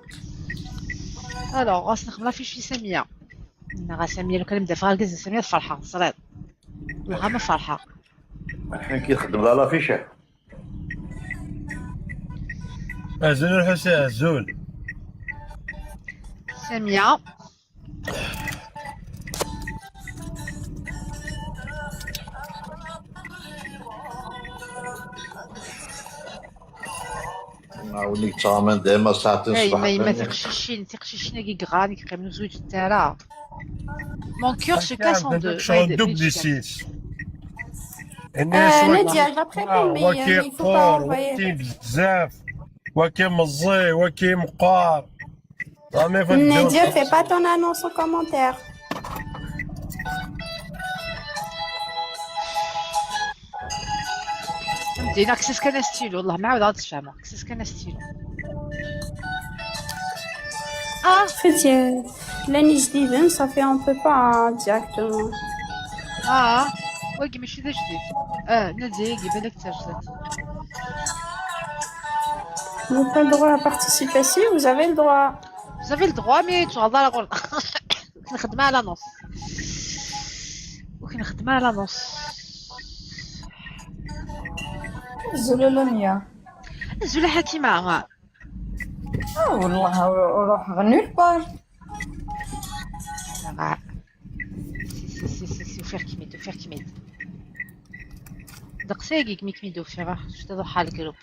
الوغ غاس نخمم في شي سميه. نا غا سميه لو كان نبدا فيها الكز سميه فرحه صريت. والله ما فرحه. الحين كي تخدم لا لافيشة. أزول حسين أزول. سميه. نعاود لك تعمل دائما ساعتين اي الصباح. ما يما تقشيشين تقشيشين كي غراني كيقيمو زوج التارا. Mon cœur se casse en deux. شغل دوك دي سيس. آه، نادية، elle va te répondre, mais, euh, mais il faut pas وكي envoyer. وكي بزاف. وكي مزي وكي مقار. راني في Nadia, الدوك. Fais pas ton annonce en commentaire. فهمتي؟ لا، كسس كان ستيلو، والله ما عاود عاد تفهمها. كسس كان ستيلو. اه. En fait, euh, l'année جديدة, ça fait un peu pas directement. اه. واقي ماشي ذا جديد. اه، نادية، يقي بالك ترجلت. Vous n'avez pas le droit à participer. Si, vous avez le droit. Vous avez le droit, mais tu vas la نخدمها على نص. وكنخدمها على نص. زولولونيا. زولا حكيمة. آه، والله روح غني البار. آه. سي سي سي سي وفير كيميد وفير كيميد. دقسيقي كمي كميد وفير شفت روح على الجروب.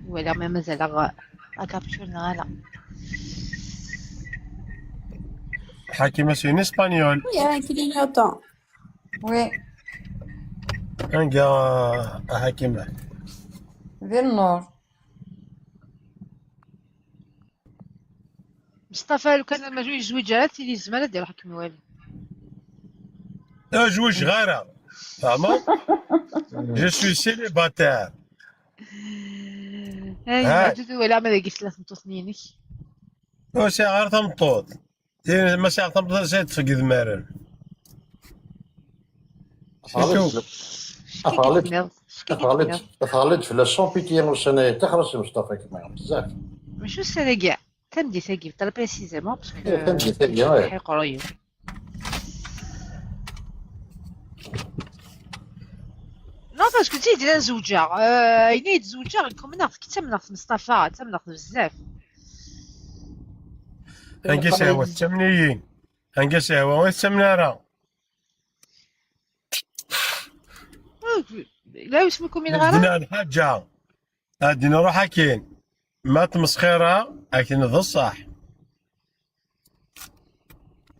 ولا ما مازال غا اكابتشور نغالا. حكيمة سي اسبانيول. Oui, un clignotant. Oui. انقا حكيمة. ذي النور. مصطفى لو كان ما جوج زوج جارات تيلي الزمان ديال حكم والي. لا جوج غارة. فاهمة؟ Je suis célibataire. هاي ها. عدد ولا ما لقيت لا تمطوطنينك. وسي غير تمطوط. إيه، ما سي غير تمطوط سي تفقد مارن. تغلط شوف. شكي تغلط. كتناض؟ شكي تغلط كتناض؟ تغلط في لا شامبيتيان والسنة تخرج مصطفى كما بزاف. ماشي السنة كاع. تمدي تاقي très précisément parce que إيه، تمدي تاقي، هاي. حيقريو. Parce que tu dis, là, زوجة. Euh, il est زوجة, comme نعرف, كي تمنع في مصطفى, تمنع بزاف. Anga sɛiwa tettamniyin. Anga sɛiwa ur tettamni ara. لا، اسمكم من غير؟ عندنا الحاجة. غادي نروح أكين. ما تمسخيرة، أكين ذا الصح.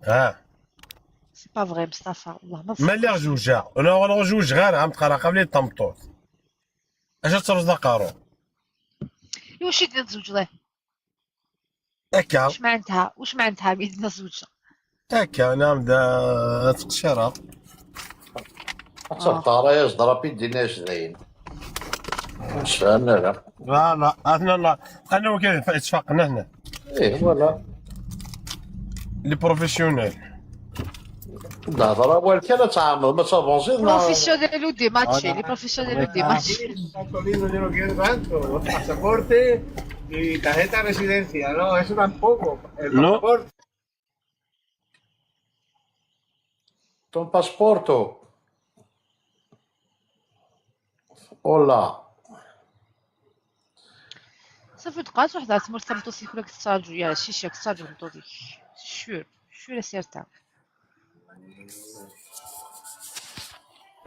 ها. C'est pas vrai, مصطفى، والله ما. ما اللي غزوجة؟ أنا، أنا غزوج غير، عم تقرا قبل الطمطوط. اش ترز دقارو؟ إيوا شي دير تزوج الله. هكا. واش معناتها؟ واش معناتها بيدنا زوجة؟ هكا، أنا نبدا تقشيرة. آه. تبقى رايز ضربي ديناش زين. مش فاهم، لا، لا. لا، لا، أنا، لا. أنا وكذا اتفقنا هنا. إيه، voilà. Les professionnels. الهضرة هو كان تعمل، ما تافونسي، ما. Professionnel و dématché, les professionnels و dématché. Pasolino, yo no quiero tanto. Pasaporte y tarjeta de residencia, no, eso tampoco. El pasaporte. Ton pasaporto. Hola. صافي، تبقات وحدة تمر تمطوس ياكلك الساجو، يا شيشة الساجو مطوطي. Sûr, sûr et certain.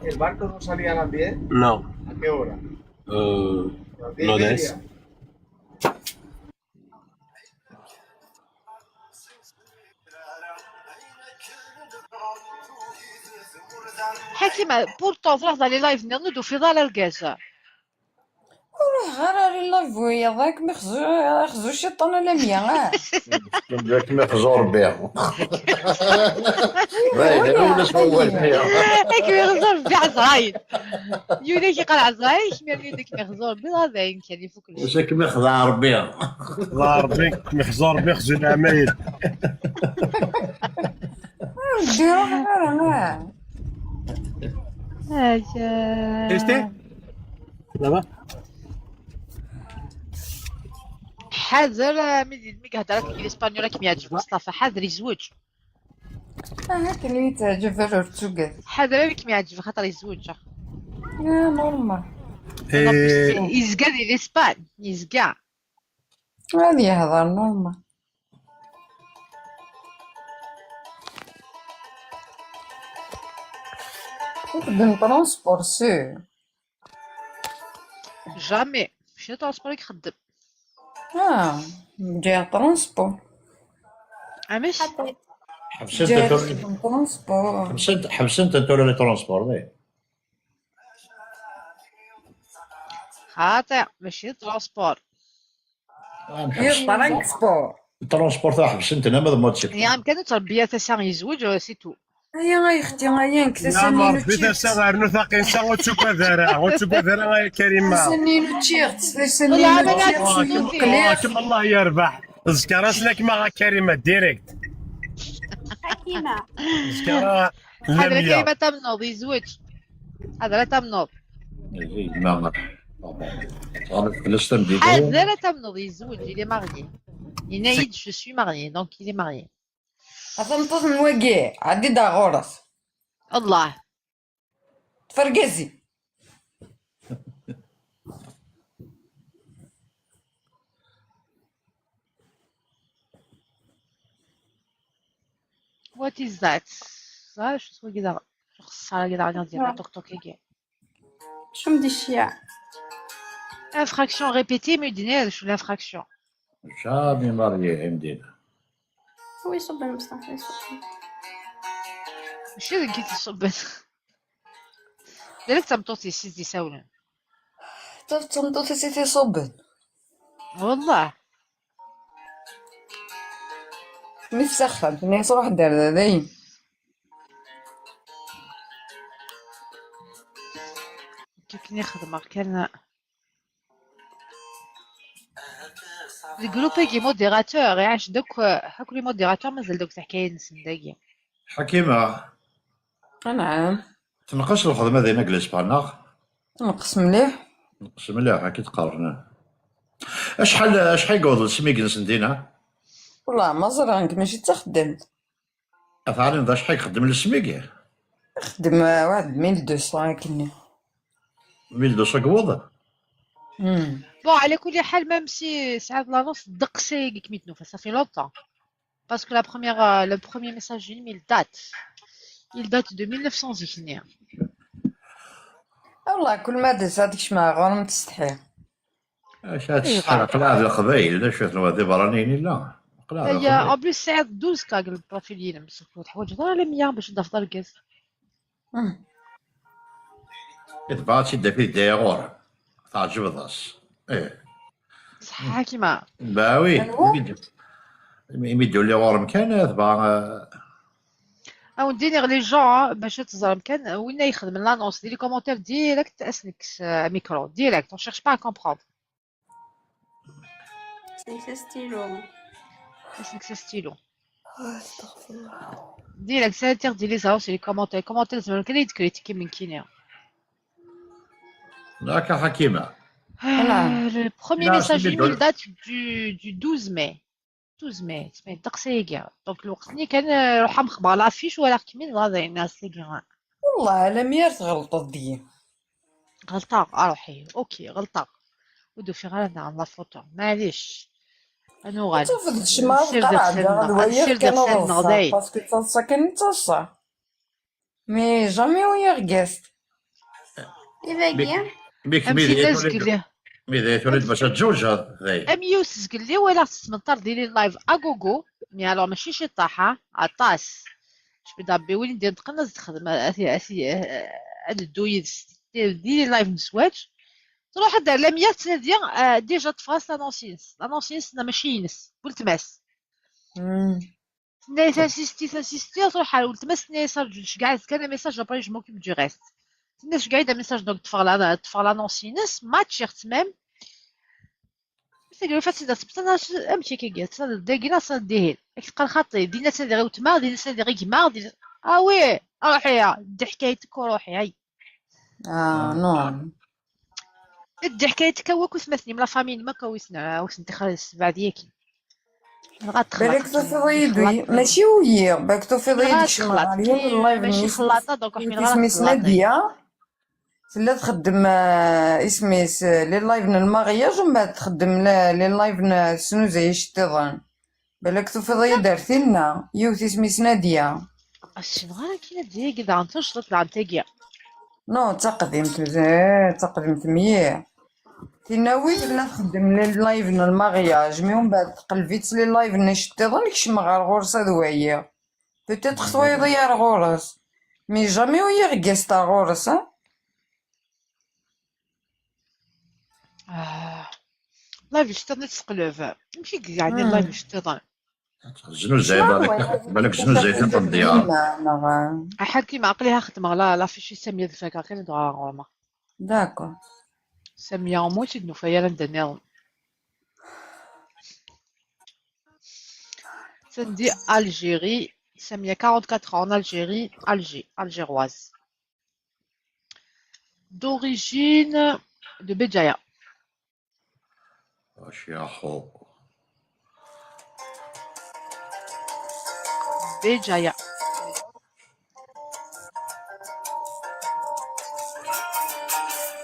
¿El barco no salía a las diez? No. ¿A qué hora? Eh, no, diez y media. حكيمة، pourtant تروح تهضر لي لايف نيض ندو في ظل الكازا. روح غير على اللايف ويا ضاك مخزو، خزو الشيطان على مية، آه. جاك مخزو ربي. باين، ولا شنو هو الحياة؟ هاك مخزو ربي عزرايل. يولي كي قال عزرايل، كيما يولي داك مخزو ربي، راه باين كان يفوق الشيء. واش راك مخزو ربي؟ الله ربي، مخزو ربي، خزو العمايل. نديرو غير، آه. هاي، آه. ايش تي؟ دابا؟ حاضر، آه، مي، مي قهدرك بالاسبانيول راك ميعجب مصطفى، حاضر يزوج. آه، هاك اللي تعجب الرتوقات. حاضر راك ميعجب خاطر يزوج. آه، normal. إيه. يزقى دي الاسبان، يزقى. غادي يهضر normal. يخدم transport sûr. Jamais. ماشي transport يخدم. آه، جاي transport. عمش؟ حبسنت جاي انت، تخدم transport. حبسنت، حبسنت انت ولا les transports، إيه. خاطئ، ماشي transport. آه، نحبس. يلا، transport. Transport تاع حبسنت انا ما ضمنتش. يعني كانت تربيه تسع يزوج، c'est tout. هيا، هاي اختي، هيا نكتسب لا، ما منو ربي تشيرت. تسع، غير نثاق انسان وتشوف دارا، وتشوف دارا يا كريمه. تسنينو تشيرت، تسنينو والله أنا تشيرت، كنت نوتي. آه، كم الله يربح. زكرا سلاك ما كريمه direct. حكيمه. زكرا. هذا لميا. كريمه تمنوض يزوج. هذا لا تمنوض. إيه، ما، ما. أنا في الإسلام دي. هذا لا تمنوض يزوج، il est marié. ينايد، je suis marié, donc il est marié. أفنطوط نواقي، عدي دا غورس. الله. تفرقزي. What is that? Ça, je suis كده. شو خسارة كده، غادي ندير طوك طوك كي. شو مدي الشياع؟ Infraction répétée, mais دينير شو l'infraction؟ Jamais marié عندنا. هو يصب المصطفى، يصب. ماشي ذاك كي تصب. ديريكت تمطوطي سيدي ساولن. طب تمطوطي سيدي صبن. والله. مي تسخن، مي صباح دار داين. كيف نخدم كان الجروب يجي موديراتور، يعيش دوك، هاك لي موديراتور مازال دوك تحكاية نسن داكي. حكيمة. نعم. تنقص الخدمة ديالنا جليس بحالنا. تنقص مليح. تنقص مليح، هاكي تقارن. أشحال، أشحال يقعد السميك نسن دينا؟ والله ما زرانك ماشي تخدم. أفعلن ذا شحال يخدم السميك؟ يخدم واحد mille deux cents كني. Mille deux cents yewweḍ. Bon, على كل حال, même si سعاد l'annonce دقسي كي كميت نوفا, ça fait longtemps. Parce que la première, euh, le premier message, il date. Il date de mille neuf cents ذيك النية. والله كل ما دز هذيك شمع غير متستحي. اش هاد السحر؟ قلعة القبايل، لا شوية الواد برانيين لا. قلعة هي en plus سعاد دوز كا قلب بروفيل ينم بصح تحوج ضرا لمية باش تضاف دار الكاس. تبعت يدها في يديا غور. تعجبضاس. ايه. صح حكيمة. Bah oui. يمدوا لي غور مكان تبع. او نديني les gens باش تزرم كان وين يخدم l'annonce, ديري commentaire direct, اسنك ميكرو direct, on cherche pas à comprendre. C'est ce stylo. اسنك stylo. استغفر الله. Direct, c'est interdit les annonces, les commentaires. Commentaires زعما كان يتكريتيكي من كينيا. هاكا حكيمة. Le premier message email date du, du douze mai. Douze mai, تسمى دقسيقة. Donc الوقت اللي كان روحها مخبى l'affiche ولا كمين لا زين ناس لي. والله على ميرت غلطت دي. غلطة اروحي, اوكي غلطة. ودو في غير عندها la photo, معليش. انو غادي تفضل شما سير دير سيرنا, سير دير سيرنا داي. Parce que ça كان تصا. Mais jamais on y regarde. ايفاكيا. بيك ميدي تولد باش تجوج هذا. ام يوسس قال لي ولا تسمنطر ديري اللايف اغوغو. Mais alors ماشي شي طاحة, عطاس. شبي دابي وين ندير نتقنص تخدم اسي اسي. هاد الدويد ديري لايف من سواج. تروح دار لمية تنادي. ديجا تفاس لانونسينس لانونسينس نا ماشي ينس قلت ماس. تناي تنسيستي تنسيستي تروح على ولتما تناي صار جوج كاع كان ميساج ابري جو موكيب دو ريست. تناي كاع دا ميساج دونك تفغل انا تفغل انونسينس ماتش يخت ميم. تقول فات سيدا سبت انا امشي كي قالت انا داكينا صار ديهين اك تقال خاطي دينا تنادي غير ولتما دينا تنادي غير كيما دينا. اه وي روحي يا دي حكايتك وروحي هاي. اه نو. دي حكايتك هو كنت مثني من لا فامي ما كويسنا وسنتي خالص بعد ياكي. بالك تفضي يدوي ماشي ويا بالك تفضي يدك شمال اللايف ماشي خلاطه دونك واحد غير اسمي ناديه. تلا تخدم آه، اسمي لي لايف المارياج ومن بعد تخدم لي لايف سنوزي شتيضان. بالك تفضي دارتي لنا يوث اسمي ناديه. الشنغار كي ناديه كذا عن تشطط عن تاقيا. نو تقديم تزي تقديم تمية. تناوي ولا تخدم لي لايف المارياج مي ومن بعد قلبيت لي لايف نشتي ظنك شمغار غورس هذا ويا. Peut-être خويا ضيار غورس. Mais jamais ويا غيستا غورس ها. لايف شتي تقلب ماشي كاع لايف شتي. زنو زايد بالك بالك زنو زايد في الديار. حكيمة عقليها خدمة لا لا في شي سمية الفاكهة كاين دغا غورما. D'accord. سمية موتي دنو فيا لندنيهم. سندي Algérie. سمية quarante-quatre ans en Algérie, Alger, algéroise. D'origine de Béjaïa. واش يا خو؟ Béjaïa.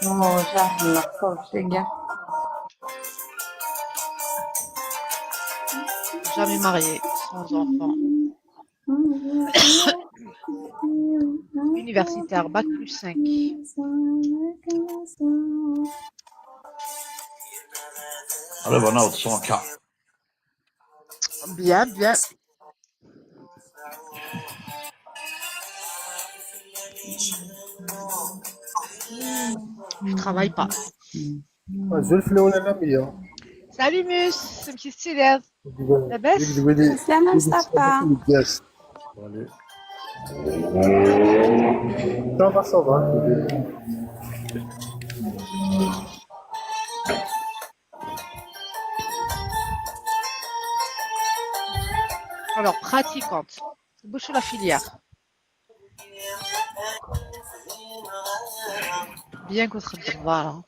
Oh, ça, c'est la force, les gars. Jamais mariée, sans enfant. Universitaire, bac plus cinq. Allez, bon, on a cent K. Bien, bien. Je travaille pas. Azul fell-awen a Lamia. Salut Mus, amek i tettiliḍ? Labas? Salam Mustafa. Ça va, ça va. Alors, pratiquante. Bouche la filière. Bien que تخدم برا.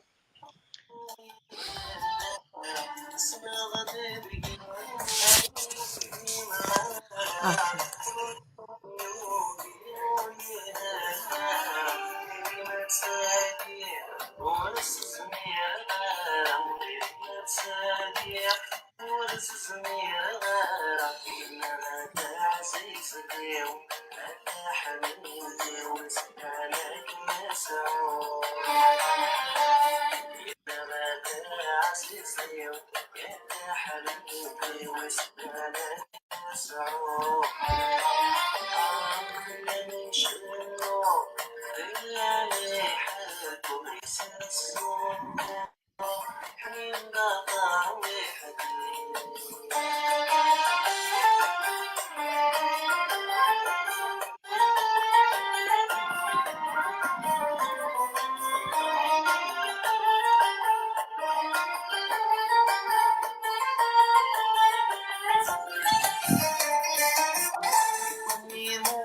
Ah, c'est bon. Ur s-zmireɣ ara ula d nettat. Ur s-zmireɣ ara, yenna-d ɛziz-iw, a taḥnilt-iw, slan-ak Mesɛud. Yenna-d ɛziz-iw, a taḥnilt-iw, slan-ak Mesɛud. Ɛemlen icennu, llan iḥekkun, isensu.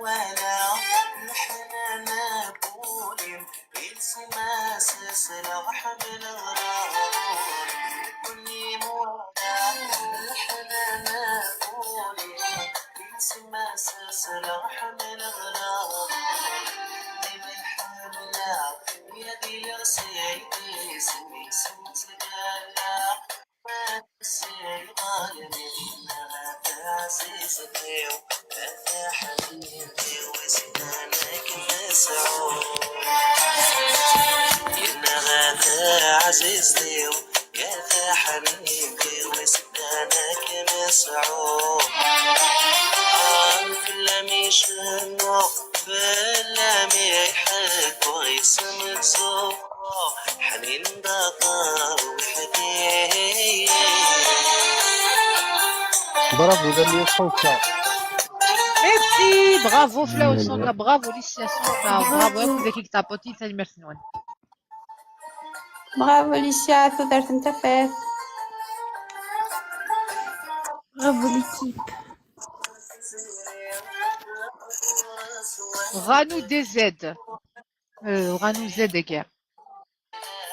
Wala leḥnana n wul-im, ilsem-as s leɣḥem n leɣrur. Wala leḥnana n wul-im, ilsem-as s leɣḥem n leɣrur. Di lḥemla, ya di leɣsayt-is, isem ttgalla. Yenna-d ɛziz-iw, ya taḥnilt-iw, islan-ak Mesɛud. Fell-am icennu, fell-am iḥekku, isem ttzuxxu, ḥnin d aṭar weḥd-i. Bravo, Daniel Sanka. Merci, bravo Flaou Sanka, bravo Licia Sanka, bravo akk wid i yeṭṭaputin, tanemmirt-nwen. Bravo Licia, tudert n tafat. Bravo l'équipe. Ɣanu D Z. Euh, ɣanu Z agi.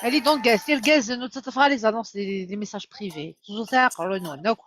Allez donc, tirgazen ur ttaṭṭafeɣ ara les annonces des, des messages privés. Toujours ça, aqrunun akk.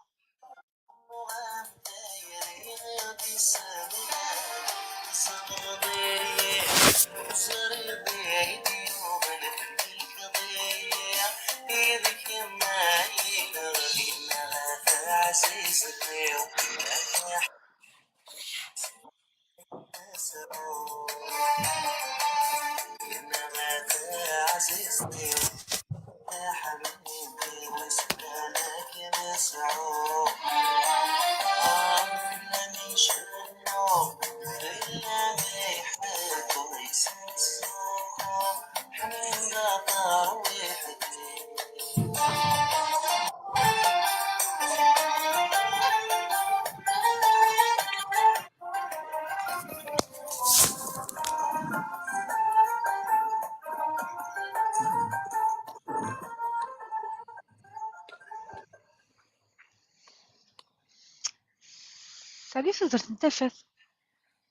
Salut, tudert n tafat.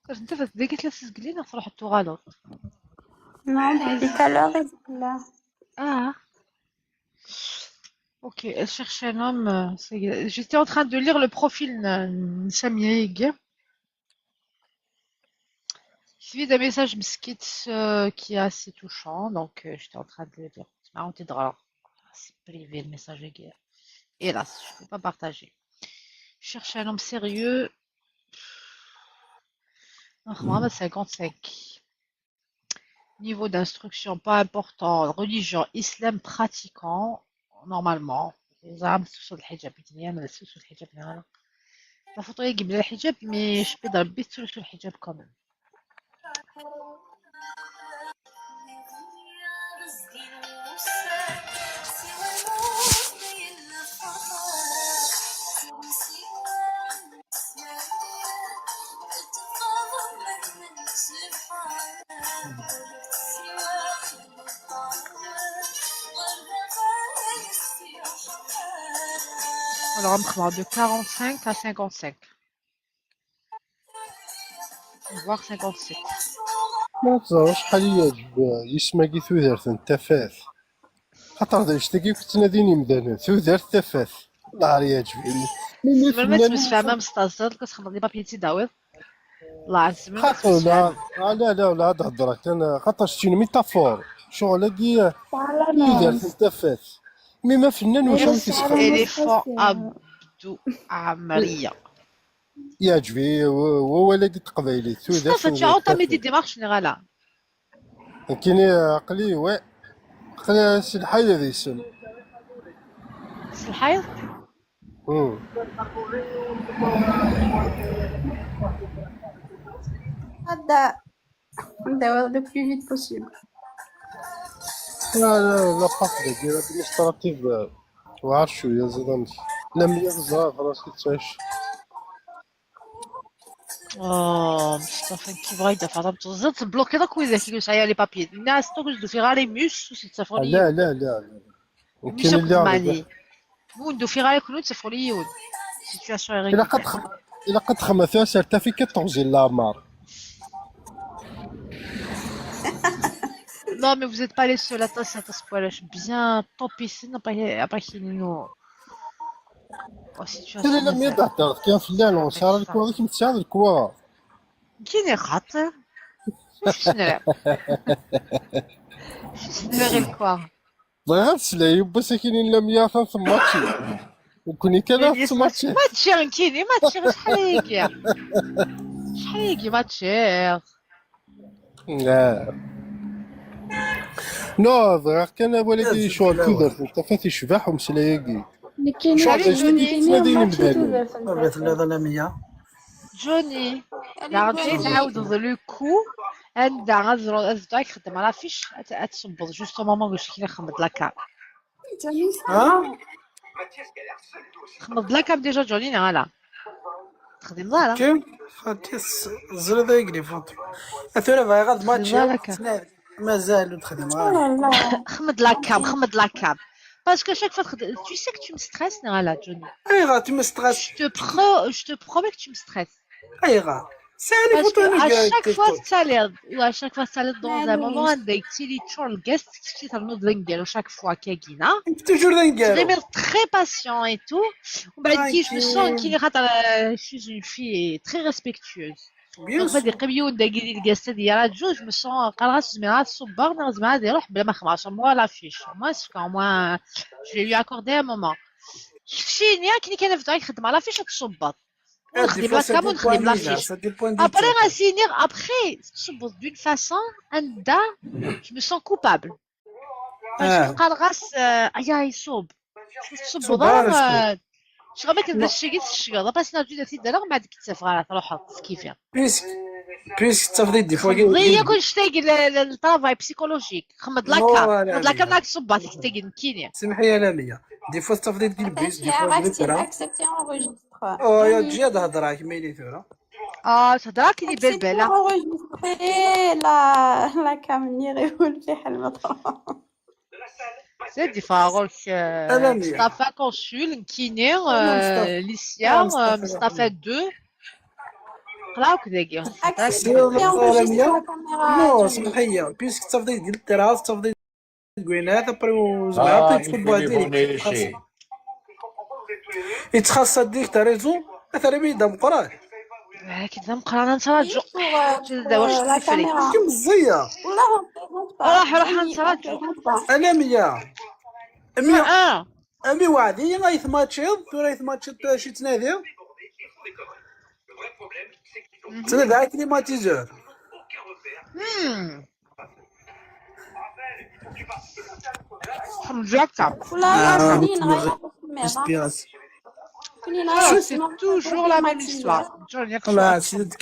Tudert n tafat, dagi tella tzegli neɣ truḥ tuɣaleḍ? Non, depuis tout à l'heure, elle est là. Ah. Ok, elle cherche un homme. Euh, ça y est. J'étais en train de lire le profil n, n Samia Ege. Il suffit d'un message mskit, euh, qui est assez touchant, donc, euh, j'étais en train de le lire. Ah, on t'aidera. C'est privé le message. Hélas, je ne peux pas partager. Cherche un homme sérieux. Ah, cinquante-cinq. Niveau d'instruction, pas important. Religion, islam pratiquant, normalement. زعما تسوسو الحجاب، يعني أنا تسوسو الحجاب، يعني أنا. La photo يجيب لها الحجاب، mais je peux ضربي تسوسو الحجاب quand même. Alors, on prend de quarante-cinq à cinquante-cinq. Voire cinquante-sept. Ma teẓra acḥal i yeɛjeb yisem-agi, tudert n tafat. Xaṭer d anect-agi i yettnadin yimdanen, tudert tafat. Lɛar yeɛjeb-iyi. Melmi ma ttemsefhamem s taẓiḍ, ad txedmeḍ les papiers ad tt-id-tawiḍ. Lɛar, zemreɣ ad xaṭer la, ttemsefhamem. Ah, la, la, la, ad hedreɣ kan, xaṭer c'est une métaphore. Ccɣel-agi, tudert n tafat. Mi ma fennan, wacu i t-isxedmen? Éléphant Abdou Amria. Yeɛǧeb-iyi wawal-agi n teqbaylit, tudert n tafat. Nekkini, aql-i, wa, aql-i s lḥayed isem. S lḥayed? Hmm. Anda, anda, le plus vite possible. La, la, la partie dagi administrative, euh, weɛr cwiya, ẓid amek. Lamia teẓra Fransi tettɛic. Oh, Mustafa, nekk bɣa ad d-afeɣ tameṭṭut. Ziɣ teblukiḍ akk widak i yesɛa les papiers. Nniɣ-as akk ur s-d-ufiɣ ara imus, ur s-d-ttafeɣ la, la, la, la. Imus akk d Mani. Ur d-ufiɣ ara kunwi, ur d-ttafeɣ ula yiwen. Situation est réglée. Ilaq ad txem-, ilaq ad txedmeḍ tura certificat teɣzi n leɛmer. Non, mais vous êtes pas les seuls. Aṭas, aṭas n warrac bien top issen, apa, apa kinin. Oh, situation. Tili la mi d-heddreḍ kan fell-aneɣ, ur sɛiɣ ara lekwaɣ, i kemm tesɛiḍ lekwaɣ. Kini xaṭi. Acu s-nniɣ? Acu s-nniɣ i lekwaɣ? Bɣiɣ ad sleɣ yiwwas akinin Lamia atan temmačči. Nekkni kan ad temmačči. Mačči, nekkini mačči, acḥal ayagi? Acḥal ayagi mačči? Ah. Non, bɣiɣ kan awal-agi yecɣel tudert n tafat, icbeḥ umeslay-agi. Nekkini, nekkini mačči tudert n tafat. Johnny, daɣen ad tɛawdeḍ le coup, anda ad ẓru-, ad dduɣ ad k-xedmeɣ l'affiche, ad, ad tṣubbeḍ juste au moment où je suis xemmeḍ la cam. Ha? Xemmeḍ la cam déjà, Johnny, neɣ ala? Texdimeḍ ara? Kim? Xaṭi s-, ẓriḍ ay yelli Faṭma. A tura bɣiɣ ad matchiɣ. Mazal ur texdim ara. Xemmeḍ la cam, xemmeḍ la cam. Parce que chaque fois, tu sais que tu me stresses, neɣ ala, Johnny? Ayɣer tu me stresses? Je te pro-, je te promets que tu me stresses. Ayɣer? Sɛan les photos. Parce que à chaque fois tettaliḍ, ou à chaque fois tettaliḍ dans un moment anda yettili teččur lgaz, tekkes-it ternuḍ d aneggaru chaque fois kagina. Toujours d aneggaru. Tettɣimiḍ très patient et tout. Umbeɛd, je me sens nekkini, xaṭer, euh, je suis une fille très respectueuse. Donc ma d-iqqim yiwen dagi di lgaz ad yeraǧu, je me sens, qqareɣ-as, zemreɣ ad ṣubbeɣ neɣ zemreɣ ad iruḥ bla ma xedmeɣ, au moins l'affiche, au moins, au moins, je vais lui accorder un moment. Keččini akken kan ad bduɣ ad k-xedmeɣ l'affiche ad tṣubbeḍ. Ur nexdim la cam, ur nexdim l'affiche. Après, ad s-iniɣ, après, tṣubbeḍ d'une façon anda je me sens coupable. Parce que qqareɣ-as, euh, aya iṣub. Ur tṣubbeḍ ara, euh, ccɣel akken d acu-agi teccgeḍ. Après, ad s-nerǧu ad t-id-rreɣ, mbeɛd ur k-ttafeɣ ara, truḥeḍ, skifiɣ. Puisque, puisque tafeḍ-iyi-d des fois. Xemmeḍ-iyi akk annect-agi, le, le, le travail psychologique. Xemmeḍ la cam. Xemmeḍ la cam, neɣ tṣubbeḍ, tagi nekkini. Semmeḥ-iyi a Lamia. Des fois tafeḍ-iyi-d deg lbis, des fois. Accepter, enregistre. Oh, ya, ǧǧi ad hedreɣ, kemmini tura. Ah, tehder akken i belbala. Enregistrer la, la cam-nni ɣiwel fiḥel ma tṛuḥ. Zad yeffeɣ ɣur-k, euh, Mustafa Consul, nekkini, euh, Licia, euh, Mustafa deux. Qleɛ akk dagi. Accepter, enregistrer la caméra. Non, semmeḥ-iyi. Puisque tafeḍ-iyi-d deg lṭiras, tafeḍ-iyi-d deg winat, après ur zemreɣ ad tt-id-ssubbeɣ direct. Yettxaṣṣa dik ta raison, ata rimi d ameqqran. Akken d ameqqran, ad nettṛaǧu. D awac tefri. Kemm meẓẓiya. Ruḥ, ruḥ, ad nettṛaǧu. A Lamia. Ami, ami weɛd-iyi ay tmaččiḍ, tura ay tmaččiḍ, tura acu tettnadiḍ? Ttnadiɣ aklimatiseur. Ḥemǧa akka. Wala, ah, c'est toujours la même histoire. Johnny, ah, c'est. Aja d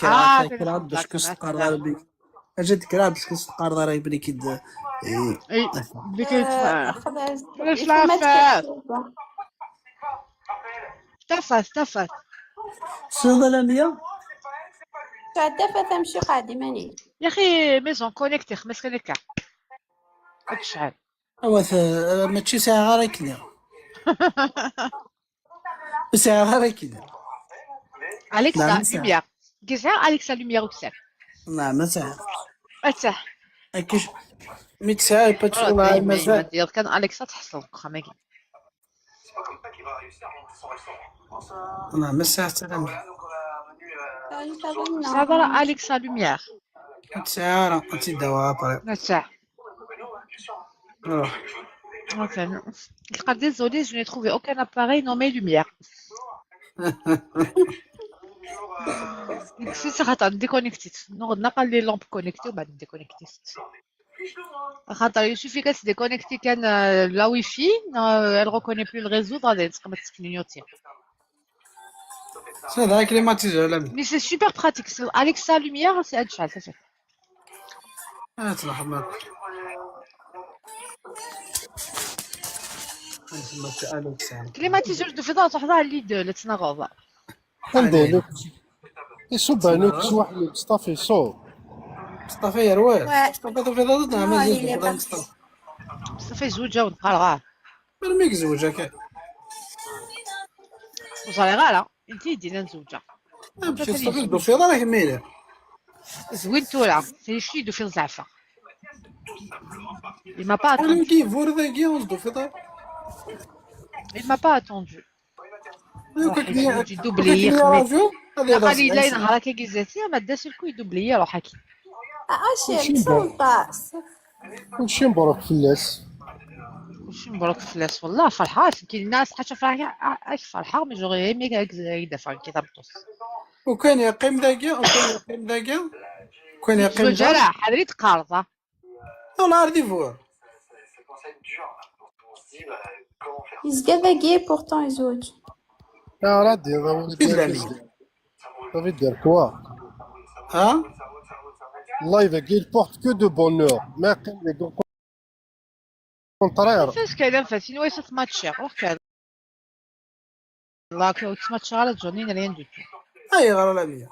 kra parce que s-teqqareḍ ara blik. Aja d kra parce que s-teqqareḍ ara blik id. Eh, blik id. Ulac lafat. Tafat, tafat. Tessneḍ a Lamia? Tafat amciq ɛad iman-ik. Ya axi, maison connectée, xmas kan akka. Ad tecɛel. Awat, eh, mačči sɛiɣ ara akken. Ur sɛiɣ ara akken. Alexa, lumière. Nekk sɛiɣ Alexa, lumière ukessar. Neɛma sɛiɣ. Attah. Akka c-, mi tesɛiḍ, pas d ayen mazal. Ma d-tiniḍ kan Alexa tḥesleḍ deg uxxam-agi. Neɛma sɛiɣ sslam. Tesɛiḍ ara Alexa, lumière? Ur tesɛiɣ ara, ad tt-id-awiɣ après. Attah. Enfin, il dit, désolé, je n'ai trouvé aucun appareil nommé lumière. C'est ça, attends, déconnecté. Non, on n'a pas les lampes connectées, on va déconnecter. Attends, il suffit que c'est déconnecté, quand euh, la wifi, euh, elle reconnaît plus le réseau, dans les ça va être clignoté. Ça, là, climatiseur, là. Mais c'est super pratique. C'est Alexa lumière, c'est Adchal, ça fait. Ah, c'est la hamad. Ah, c'est ma- c'est Alexa. Climatiseur de fête, ça va l'idée, let's not go. عنده نوكس. يصب نوكس واحد مصطفى يصوب. مصطفى يا رواد. Ouais. مصطفى، هذا في هذا، Non, ما il زيد est هذا parti. مصطفى. مصطفى يزوج جاو نقرا. راه ما يزوج هكا. وصلي غالا، انت يدينا نزوجها. مشي مصطفى يدو في دارك ميلة. زوين تورا، سي شي يدو في الزعفة. Il m'a pas انا attendu. كي فور ذاكي وزدو في دار. Il m'a pas attendu. لو كنت يزوج مية يدوبلي كنت مية يخمي. رافيو، هذه قال لي لا راسي. ينهار هكا كيزاتي، ما داش الكل يدوبلي روحك. Ah, c'est sympa. كلشي مبروك فلاس. كلشي مبروك فلاس، والله فرحات. كاين الناس حتى فرحة، اش فرحة، mais j'aurais aimé هكذا فرحة كي تبطس. وكان يقيم ذاكي، وكان يقيم ذاكي، كان يقيم زوج راه حاضرين تقارضة. والله عرضي فور. يزقى ذاكي، pourtant يزوج. يا رادي، هذا هو اللي في كاين العميد. كيزيد. صافي دير كوا. ها؟ اللايف كي porte que de bonheur. ما كان لي كونترير. فاش كاين فاش نوايا تماتشي، روح كان. لا كي تماتشي على جونين rien du tout. اي غير لا بيا.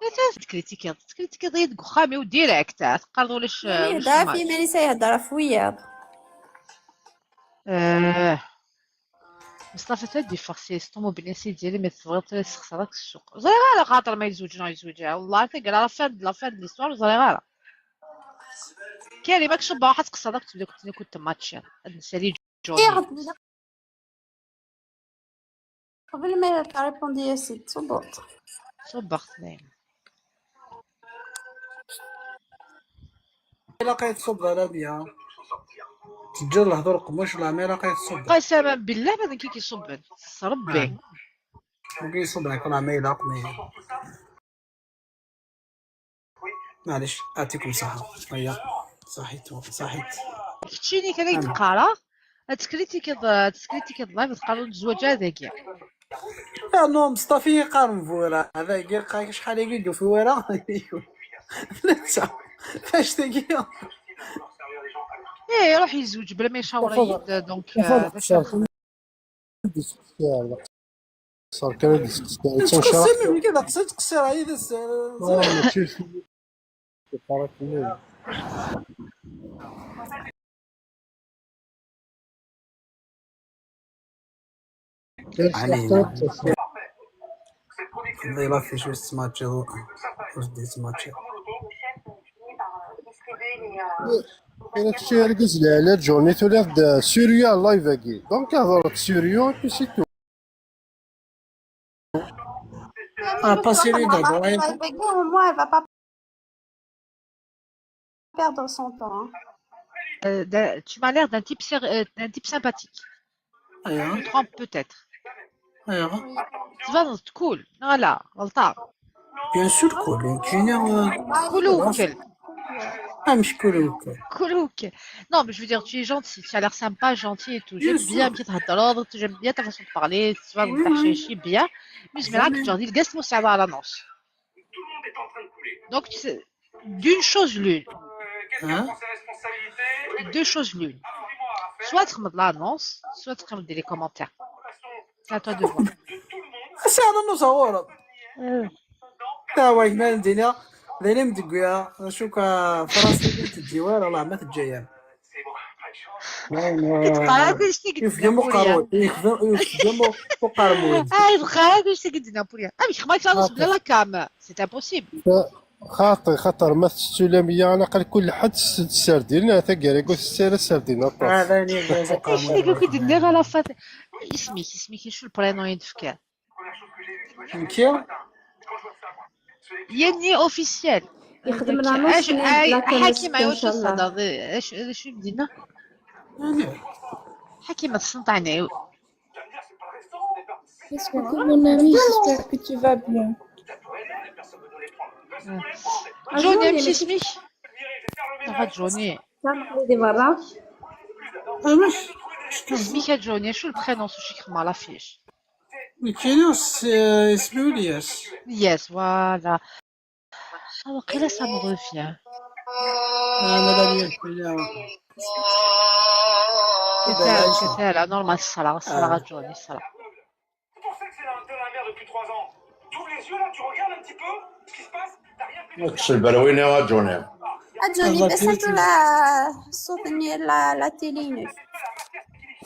لا تكريتيكي، تكريتيكي ضيق وخامي وديريكت، تقرضوا ليش ماني هضره في ماني ساي هضره في وياض. آه. مصطفى تدي فاكسي ستومو بني سي ديالي مي تبغي تسخسرك السوق زريغه على خاطر ما يزوجنا يزوجها والله تقرا لا فان لا فان ليستوار زريغه على. كاري ماكش باحت قصدك تبدا كنت كنت ماتشي. هاد النسالي جوني. ايه غد-، قبل ما تريبوندي يا سيد صبوط. صبغت دايما. الا لقيت صب على بيا. تجر الهضور قموش لا مي لقيت صب. قسما بالله ما كي كيصبن. ربي. ممكن يصب عليك لا مي لا قمي. معليش، يعطيكم الصحة. هيا، صحيت، صحيت. كتشيني كان يتقرا. تسكريتي كيض تسكريتي كيض لايف تقارن الزواج هذاك. لا، نو، مصطفى يقارن فورا. هذا كي لقى شحال يقول في ورا. فاش تقي؟ ايه، يروح يزوج بلا ما يشاور يد، دونك آه، هذا شي صار كان ديسكسيون. تقسم كذا قصير، تقصير هاي ذا الس- آه، ماشي شي. علينا. الله يلا في شوية سماتش، واش دي سماتش. انا كنت غير قلت لها على جوني تولي هاد سوريا لايف اكي دونك هضرت سوريا بي سي تو. Ah, pas sérieux d'abord, hein. Au moins, elle va pas perdre son temps, hein. Euh, d'un- tu m'as l'air d'un type ser- euh, d'un type sympathique. Je ايوا، me trompe peut-être. ايوا. تبان cool. Voilà, غلطة. Bien sûr كولو، جينيور. Cool وكل. اه، مش كولو وكل. Cool وكل. Non, mais je veux dire, tu es gentil, tu as l'air sympa, gentil et tout. J'aime Bien bien sûr. كي تهضر, j'aime bien ta façon de parler, tu vois, Oui, تحشي oui. شي bien. Mais je me dis que tu as dit le guest مو سعيد على l'annonce. Donc, tu sais, d'une chose l'une. ها؟ Deux choses l'une. Soit تخمض l'annonce, soit تخمض les commentaires. C'est à toi de voir. سي على النص هو. تا هو كمان دينا، دينا مدقويا. شوكا فرنسا بنت الديوان، والله ما تجيان. كتقرا كلشي يخدم قارون، يخدم، يخدم وقارون. اه، يبقى هذا الشيء قد نابوليان. اه، مش خمسة ونص بلا لا كام. C'est impossible. خاطر خاطر ما تستلمية، انا قال كل حد السردين هذا كاريكو السير السردين. هذا اللي يخدم ايش قارون. اللي كنت ندير على فات؟ اسمك اسمك شو البرينو يدفكر؟ انتيا؟ Yenni officiel. Yexdem la noce n la Ḥakima, acu i s-thedreḍ? Acu i d-yenna? Ḥakima, tessneḍ ɛni? Coucou mon ami, j'espère que tu vas bien. Johnny, amek isem-ik? Neɣ a Johnny? Di berra. Isem-ik a Johnny, acu le prénom s ucik ma l'affiche? Nekkini s-, isem-iw Lyas. Lyas, voilà. Ah, waqila ça me revient. Ah, madame Yelfina. C'était, c'était la normal, ça là, ça là, Johnny, ça là. C'est pour ça que c'est la, de la merde depuis trois ans. T'ouvres les yeux là, tu regardes un petit peu ce qui se passe. T'as rien fait. Kkes lberwin-a a Johnny. A Johnny, bassat la ṣṣut-nni la, la télé-inek.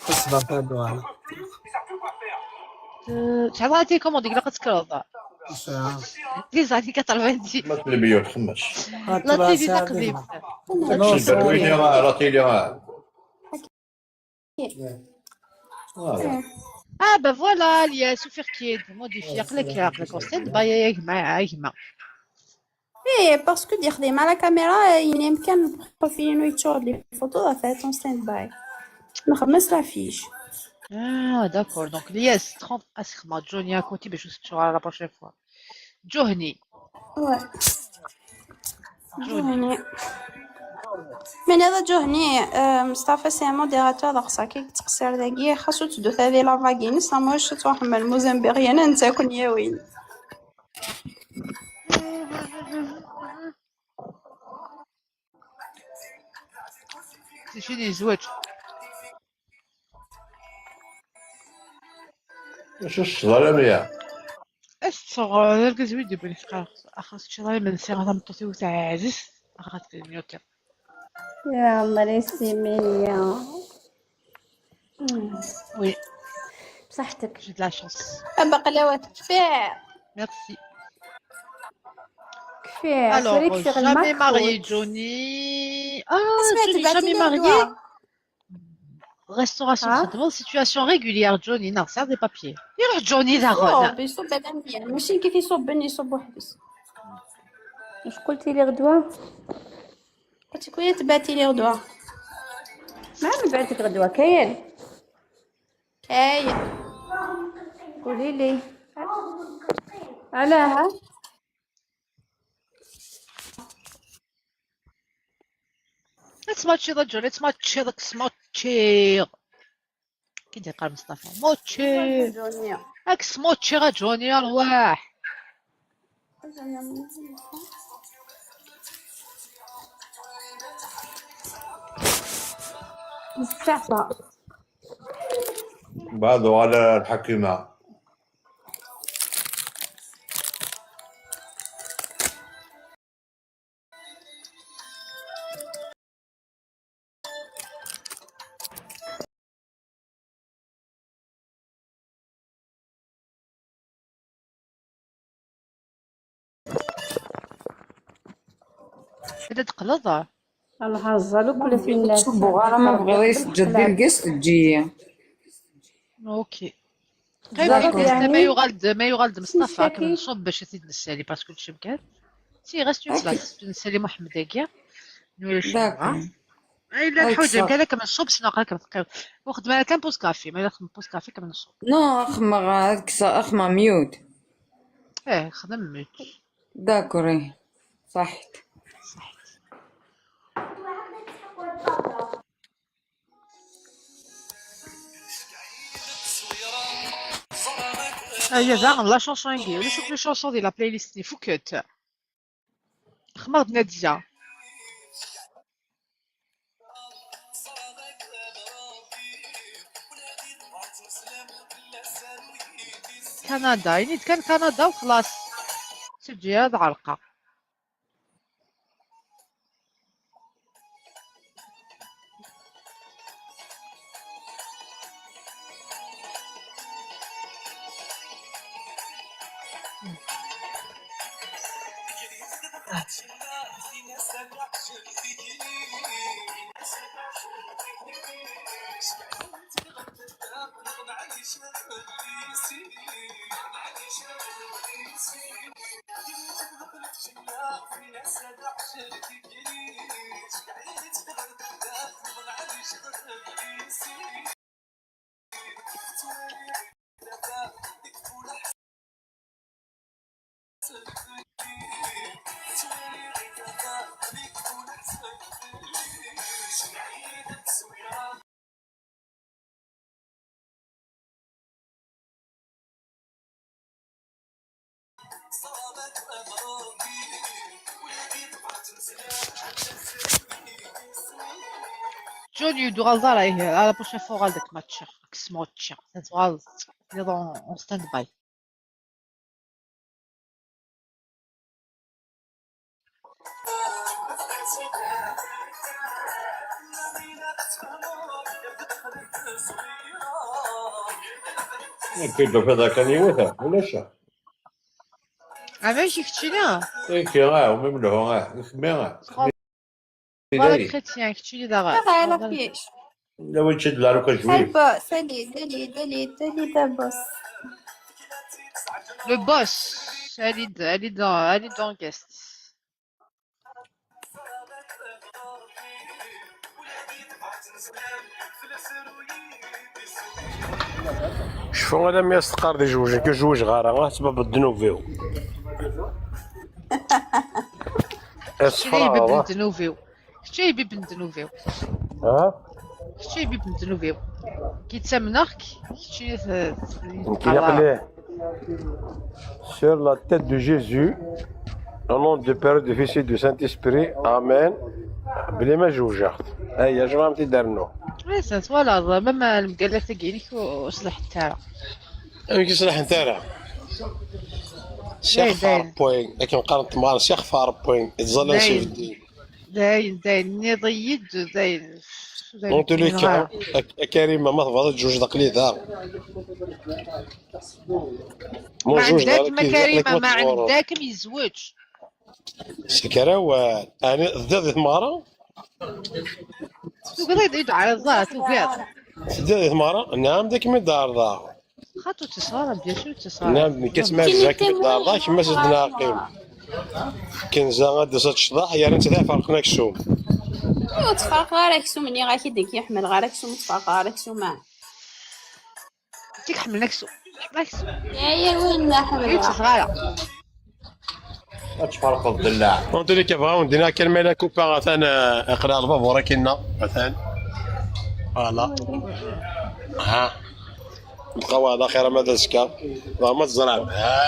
Ssbeṛ tabɣa. Euh, تعرف هذه كوموند يقدر تكرر. Les années quatre-vingt-dix. ما تلبيو تخمش. La télé تقديم. Kkes lberwin-a la télé. Voilà. Ah ben voilà, Lyas, ufiɣ-k-id, modifié, aql-ak, aql-ak en stand-by, a gma, a gma. Eh, parce que d-yexdem la caméra, yemkan profil-inu yeččur d les photos, ɣef en stand-by. Nxemmem l'affiche. Ah, d'accord. Donc, Lyas, trente, asxma, Johnny à côté, باش نشوفو la prochaine fois. Johni. Ouais. Johni. Min iḍ a Johni, euh, Mustafa c'est un modérateur, dɣa ṣaki yettqeṣṣir dagi, xas ur teddu tadi la vague-ines, la moche ttwaḥemmel Mozambiqyen, anta ken-yawin. Tecini yezweǧ. Acu s-teḍra mya? Ad tetteɣ, d argaz-iw i d-yewwin ḥeqqa. Axxam teččiḍ ara imensi, a tameṭṭut-iw teɛzez, axxam tedniḍ. Ya, Marie Similia. Oui. بصحتك. J'ai de la chance. Abaqlawa tekfiḍ. Merci. كفير. Alors, jamais marié, Johnny. Ah, Johnny, jamais marié. Restauration, traitement, situation régulière, Johnny. Non, ça, des papiers. يروح Johnny داغون. يصب، يصب على مية. ماشي كيف يصب، يصب وحدس. واش قلتي لي غدوة؟ قلت لك ويا تبعتي لي غدوة. ما نبعث لك غدوة، كاين؟ كاين. قولي لي. علاه؟ اسماتشي ضجر، اسماتشي ضك، اسماتشي. كي دير قال مصطفى؟ موتشي. راك سموتشي غا جوني، ارواح. الزعفة. بعضو على الحكيمة. Ad d-teqqleḍ? الله هزالو كل فين. تشبو غير ما بغيض يسجد دير كاس تجي. اوكي. قيمة ديالنا ما يغلد، ما يغلد مصطفى كما نصب باش تيد نسالي باسكو تشبكات. سي غاس تنسالي محمد هكيا. نوري الشمعة. الا الحوجه قال لك من الصوب سنا قال لك. وخدمه كان بوس كافي، ما يخدم بوس كافي كان الصوب. نو، اخمر هذاك، اخمر ميوت. ايه، خدم ميوت. داكوري. صحيت. صحيت. هيا داغن لا شونسون يجي ولا شوف لي شونسون ديال لا بلاي ليست اللي فكت. خمار نادية. كندا، يعني كان كندا وخلاص. تجي هاد علقة. Joli, ur d-tuɣaleḍ ara, ih, ara la prochaine fois uɣal-d ad kem-ččeɣ, ad k-smucceɣ, tuɣaleḍ, teddiḍ en, en stand-by. Nekk d-tufiḍ akken yiwet, ulac. Amek i keččini? Iki, ah, umi mlehhu, ah, kemmi, ah. Voilà, chrétien, keččini daɣen. Voilà, la fiche. La witch de la Lucas Juif. Salut, salut, salut, salut, salut, boss. Le boss, elle est, elle est dans, elle est dans guest. Cfu alammi as-teqqar di jewj, nekk ur zwiǧeɣ ara, ah, sebab ddnub-iw. Kečč ay ibibben ddnub-iw. Kečč ay ibibben ddnub-iw. Ha? Kečč ay ibibben ddnub-iw. Ki ttamneɣ-k, kečč i t-, nekk ilaq lli. Sur la tête de Jésus, au nom du Père, du Fils et du Saint-Esprit, Amen. Bli ma jewjeɣ-t. Ay, ajma am-t-id-rnu. Wi s-twalaḍ, ma, ma lemgalat-agi-inek ur, ur ṣliḥent ara. Amek i ṣliḥent ara? Sixef dayen. Ṛebbi, akken qqarent temɣar, sixef Ṛebbi, ittẓalla s ibeddi. Dayen, dayen, nniḍ-iyi-d, dayen. En tous les cas, a, a Karima, ma tebɣiḍ ad tjewjed, aql-i da. Ma ɛendakem a Karima, ma ɛendakem yezweǧ. Seg ara awal, ɛni teddiḍ di tmeɣra? Tugiḍ ad yi-d-tɛerḍeḍ, tugiḍ. Teddiḍ di tmeɣra? Nɛam, d akken i d-ɛerḍeɣ. Xaṭi ur tt-iṣara, bien sûr ur tt-iṣara. Nɛam, nekk asmi ɛzizeɣ akken d-ɛerḍeɣ, kemm as d-nɛaqim. Kenza ad d-tas ad tecḍeḥ, yerna netta d iferqen aksum. Ur ttferqeɣ ara aksum, nniɣ-ak-id nekk ur ḥemmleɣ ara aksum, ur ttferqeɣ ara aksum, ah. Nekk ḥemmleɣ aksum. Ḥemmleɣ aksum. Ay, ay, win ḥemmleɣ. Ur tt-iṣara. Ad tferqeḍ ddellaɛ. En tous les cas, bɣiɣ wen-d-iniɣ kan ma yella kupa atan, eh, iqleɛ lbabuṛ akinna, atan. Voilà. Ha. Nbqa wa ɛla xir ama d azekka. Dɣa ma teẓram. Ha.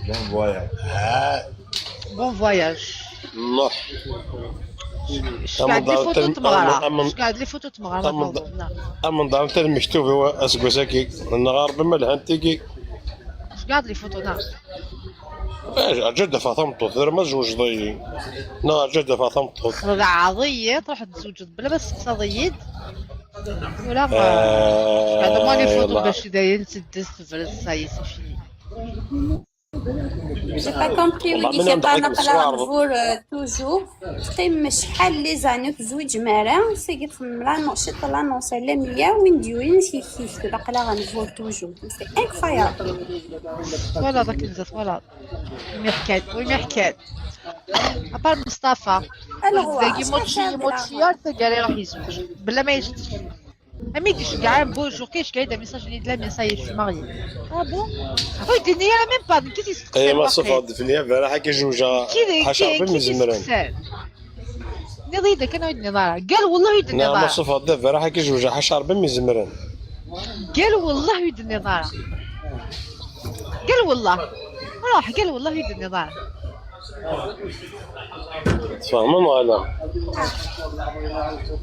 Bon voyage. Ha. Bon voyage. Nruḥ. Cegɛed les photos n tmeɣra. Cegɛed les photos n tmeɣra. Amenḍar n lmektub-iw aseggas-agi. Nɣer bima lhant tigi. Cegɛed les photos, neɣ? Eh, rǧu ad d-afeɣ tameṭṭut, tura ma tzewǧeḍ-iyi. Neɣ rǧu ad d-afeɣ tameṭṭut. Txedɛeḍ-iyi, truḥ ad tzewǧeḍ bla ma testeqsaḍ-iyi-d. Tura, eh, hada moi les photos bac dayen teddes tebrez, ça y est, c'est fini. J'ai pas compris, wid i k-iqqaren aql-aɣ nvur, euh, toujours. Teqqim acḥal les années ur tezwiǧem ara, seg txemmem l'annonce, ciṭ l'annonce ala meyya, win d-yurin s-, s-, aql-aɣ nvur toujours. C'est incroyable. Twalaḍ akken zdat, twalaḍ. Wi m-iḥkan, wi m-iḥkan. À part Mustafa. Alors, dagi mochi, mochi, ar taggara iruḥ yezweǧ. Bla ma yectef. Ami d-iceggeɛ, un beau jour, kan iceggeɛ-iyi-d amessage-nni d la message, je suis mariée. Ah bon? Ur yi-d-yenni ara même pas, nekk i t-yesteqsan. Ay, ma ṣṣufeɣ-d fell-i, baraḥ akka jewjeɣ ḥaca Rebbi mi zemren. Tenniḍ-iyi-d akken ur yi-d-tenniḍ ara. Gal wellah ur yi-d-tenniḍ ara. Ma ṣṣufeɣ-d, baraḥ akka jewjeɣ ḥaca Rebbi mi zemren. Gal wellah ur yi-d-tenniḍ ara. Gal wellah. Ruḥ, gal wellah ur yi-d-tenniḍ ara. Tfehmeḍ neɣ ala?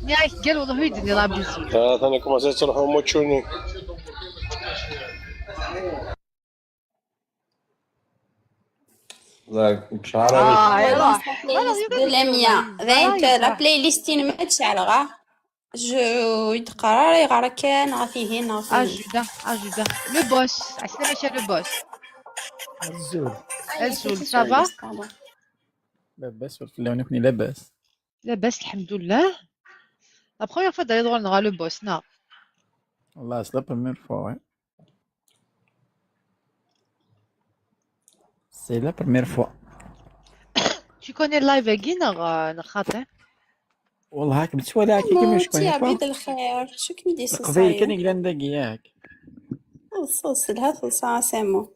Nniɣ-ak gal wellah ur yi-d-tenniḍ ara, bisous. Ah, atan ikumaṣi yettruḥu umučču-nni. Ah, iruḥ. Lamia. Dayen, la playlist-inem ad tt-ceɛleɣ, ah. Je, ur yi-d-qqar ara ayɣer akka, neɣ tihin, neɣ tihin. Ajuda, ajuda. Le boss. Ɛeslama-k a le boss. Azul. Azul, ça va? Labas, ur fell-awen akni labas. Labas, lḥemdullah. La première fois d-terriḍ ɣur-neɣ a le boss, neɣ? Wallah, c'est la première fois, ouais. C'est la première fois. Tu connais le live-agi neɣ, euh, neɣ xaṭi? Wallah, هاك بتسوى ذاك كيما شكون يا عبيد الخير، شو كم يدي سوسايو؟ القبيل كان يقلان ذاك ياك. خلص، خلص، لها خلص، آه، c'est bon.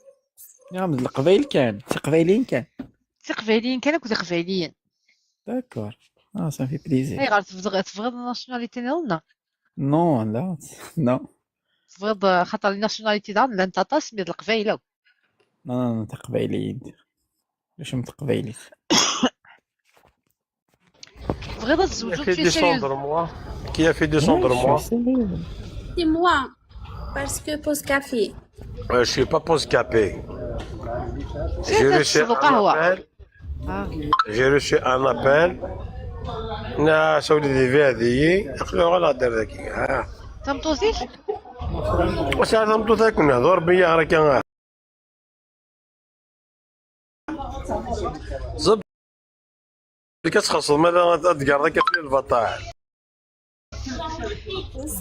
نعم، القبيل كان، تقبيلين كان. تقبيلين كان، كنت قبيلين. D'accord. آه، صافي بليزير. اي غير تبغض، تبغض الناسيوناليتي نيالنا؟ Non, لا. Non. تبغض خاطر الناسيوناليتي دار لا انت طاس من القبيله. Non, non, non, تقبيلين. ليش متقبيلين؟ تبغيض تزوجو؟ Qui a fait descendre moi? Qui a fait descendre moi? C'est moi, parce que pause café. Euh, je suis pas pause café. J'ai reçu un appel. J'ai reçu un appel. ناس ولدي في هذه يقول له غير هضر ذكي. ها. تمطوزيش؟ واش هذا مطوز كنا هضر بيا راك. زب اللي كتخصص مالا تقرا كتلي البطاح.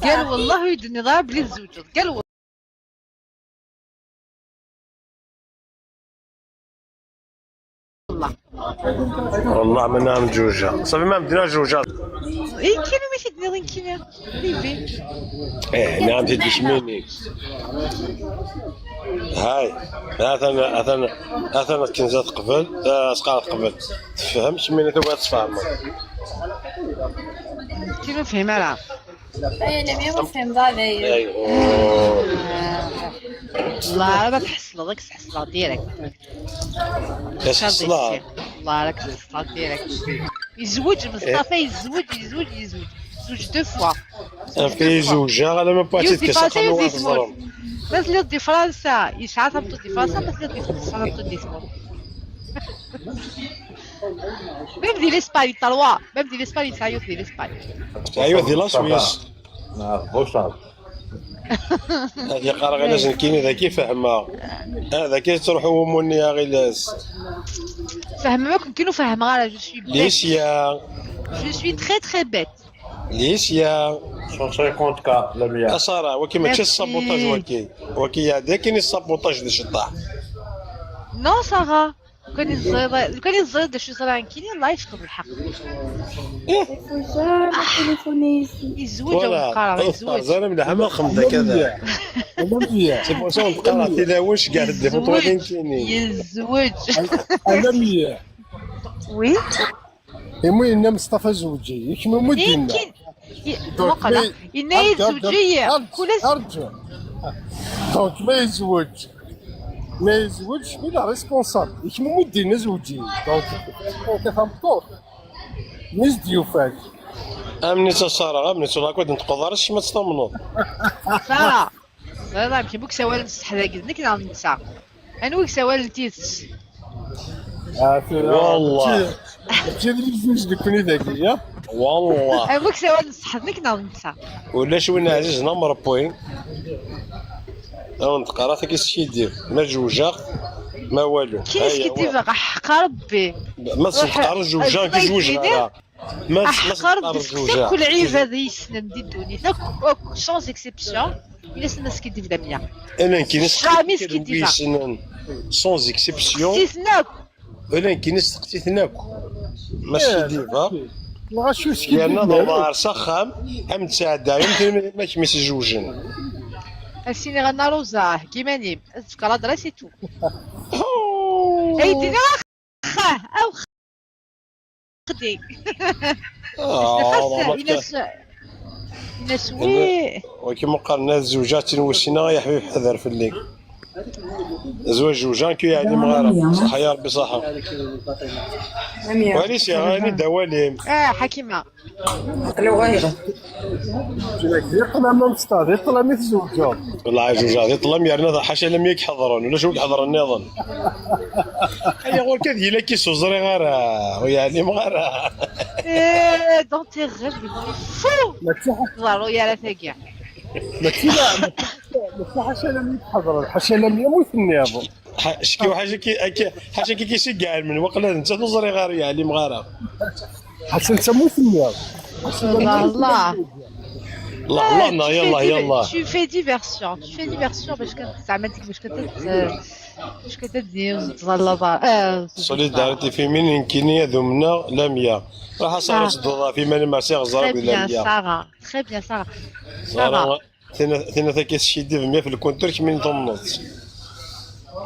قال والله يدني ضرب لي الزوج. قال والله. والله ما نعم جوجة. صافي ما مدينا جوجة. اي كيلو ماشي دنيا كيلو. بيبي. ايه نعم تدي شميني. هاي. هذا انا هذا انا هذا انا كنزات قبل، آه، سقارت قبل. تفهمش من هذا واش فاهم. كي نفهم انا. اي نمي وفهم ضالي. ايوه. الله راه تحصل داك تحصل ديريكت. تحصل. الله راك تحصل ديريكت. يزوج مصطفى، يزوج، يزوج، يزوج. يزوج دو فوا. انا في زوجة، انا ما بغيتش يوسف تكسر عطيه خلوة وزيد الظلم. بس اللي دي فرنسا، يشعل هبطوا دي فرنسا، بس اللي دي فرنسا هبطوا دي سموت. ميم دي ليسباني، تروا. ميم دي ليسباني، سايوس دي ليسباني. سايوس دي لا سويس. بوشار. هذه قرا غير لازم كيني ذاك يفهمها. هذا كي تروحوا وموني يا غيلاس. فهمك كي نفهم غير، جو سوي بيت. ليسيا. جو سوي تري تري بيت. ليسيا. سون سيكونت كا لميا. أسارة، وكي ماشي السابوتاج وكي. وكي هذا كاين السابوتاج دي شطاح. نو سارة. لو كان يزيد، لو كان يزيد داك الشيء صرا كاين الله يشكر الحق. يزوج ولا يزوج. زعما من العام الخمسة كذا. سي بور سا نقرا تيلاوش كاع الديفوتوين كاينين. يزوج. وي. المهم ان مصطفى زوجي يكمل مدينة. دونك وقع. ما ي-، إنا أرجع، أرجع، يتزوجي. أرجع، كل س-، أرجع. دونك ما يزوج، ما يزوج، ولا ريسبونسابل. يكمل مدينة زوجي. دونك، كيف فهمت؟ ميز ديوفاك. أمني تصارى، أمني تصارى، كنت نتقضى راسي ما تستمنض. سارة. لا، لا، يمكن بوك سوال نصح ذاك إذنك نعم نسا. أنا ويك سوال نتيس. والله. هادشي اللي بزوج دوكني ذاكية. والله. أنا ويك سوال نصح ذاك نعم نسا. ولا شو إن عزيز نمر بوين. أو نتقرا كي سكيدير. ما جوجا. ما والو. كي سكيدير بقى حق ربي. ما سنتقرا جوجا كي جوج غير. ما أحقر بسكتك كل عيب هذا يسلم دي الدنيا. تاك، أوك، سونز إكسبسيون. إلا سنا سكي دي في دمية. أنا كي نسقط جامي سكي دي في. سنن. سونز إكسبسيون. سيسناك. أنا كي نسقط سيسناك. ماشي ديفا. لا، شو سكي دي في دمية؟ لأن نظهر سخام. أم تساعد دايم. ماشي ماشي جوجن. السيني غنا روزاه. كيما نيم. أذكر هضرة سي تو. أي دينا. خاه، أو خ-، خدي. آه، خاص والله ما الناس، الناس وي. وكيما قال الناس زوجات وسينا يا حبيب حذر في الليل. زواج زوجان كي يعني مغارة. صحة يا ربي صحة. وعليش يا غاني دواليم. آه، حكيمة. لو غير. يقلع ما مستعد، يقلع ما تزوجوا. والله عجوز، هذه طلم يعني، هذا حاشا لم يك حضرون، ولا شو يك حضرون نظن. أي غور كذا، يلا كي سوزري غير، ويعني ما غير. إيه، دون تي غير، فو. ما تسحق. ضروري يا رفاقي. ما تسحق، ما تسحق، ما تسحق حاشا لم يك حضرون، حاشا لم يموت النظن. ح-، شكي وحاجة كي، كي، حاجة كي كيشي كاع من وقلا انت تزري غير يا علي مغارة. حتى انت موت النار. الله، الله. الله، الله، نا، يلا، يلا. Tu fais diversion. Tu fais diversion باش كت-، زعما ديك باش كت-، Acu ka d-tiniḍ, ẓẓalleḍ ara? Solidarité féminine, nekkini ad umneɣ Lamia. Ruḥ a Sarah, ah, tedduḍ ɣef iman-im, rsiɣ ẓẓar akked Lamia. Très bien, Sarah. Très bien, Sarah. Sarah, tina, tina takka teskiddib mya f lkuntur, kemmini tumneḍ-tt.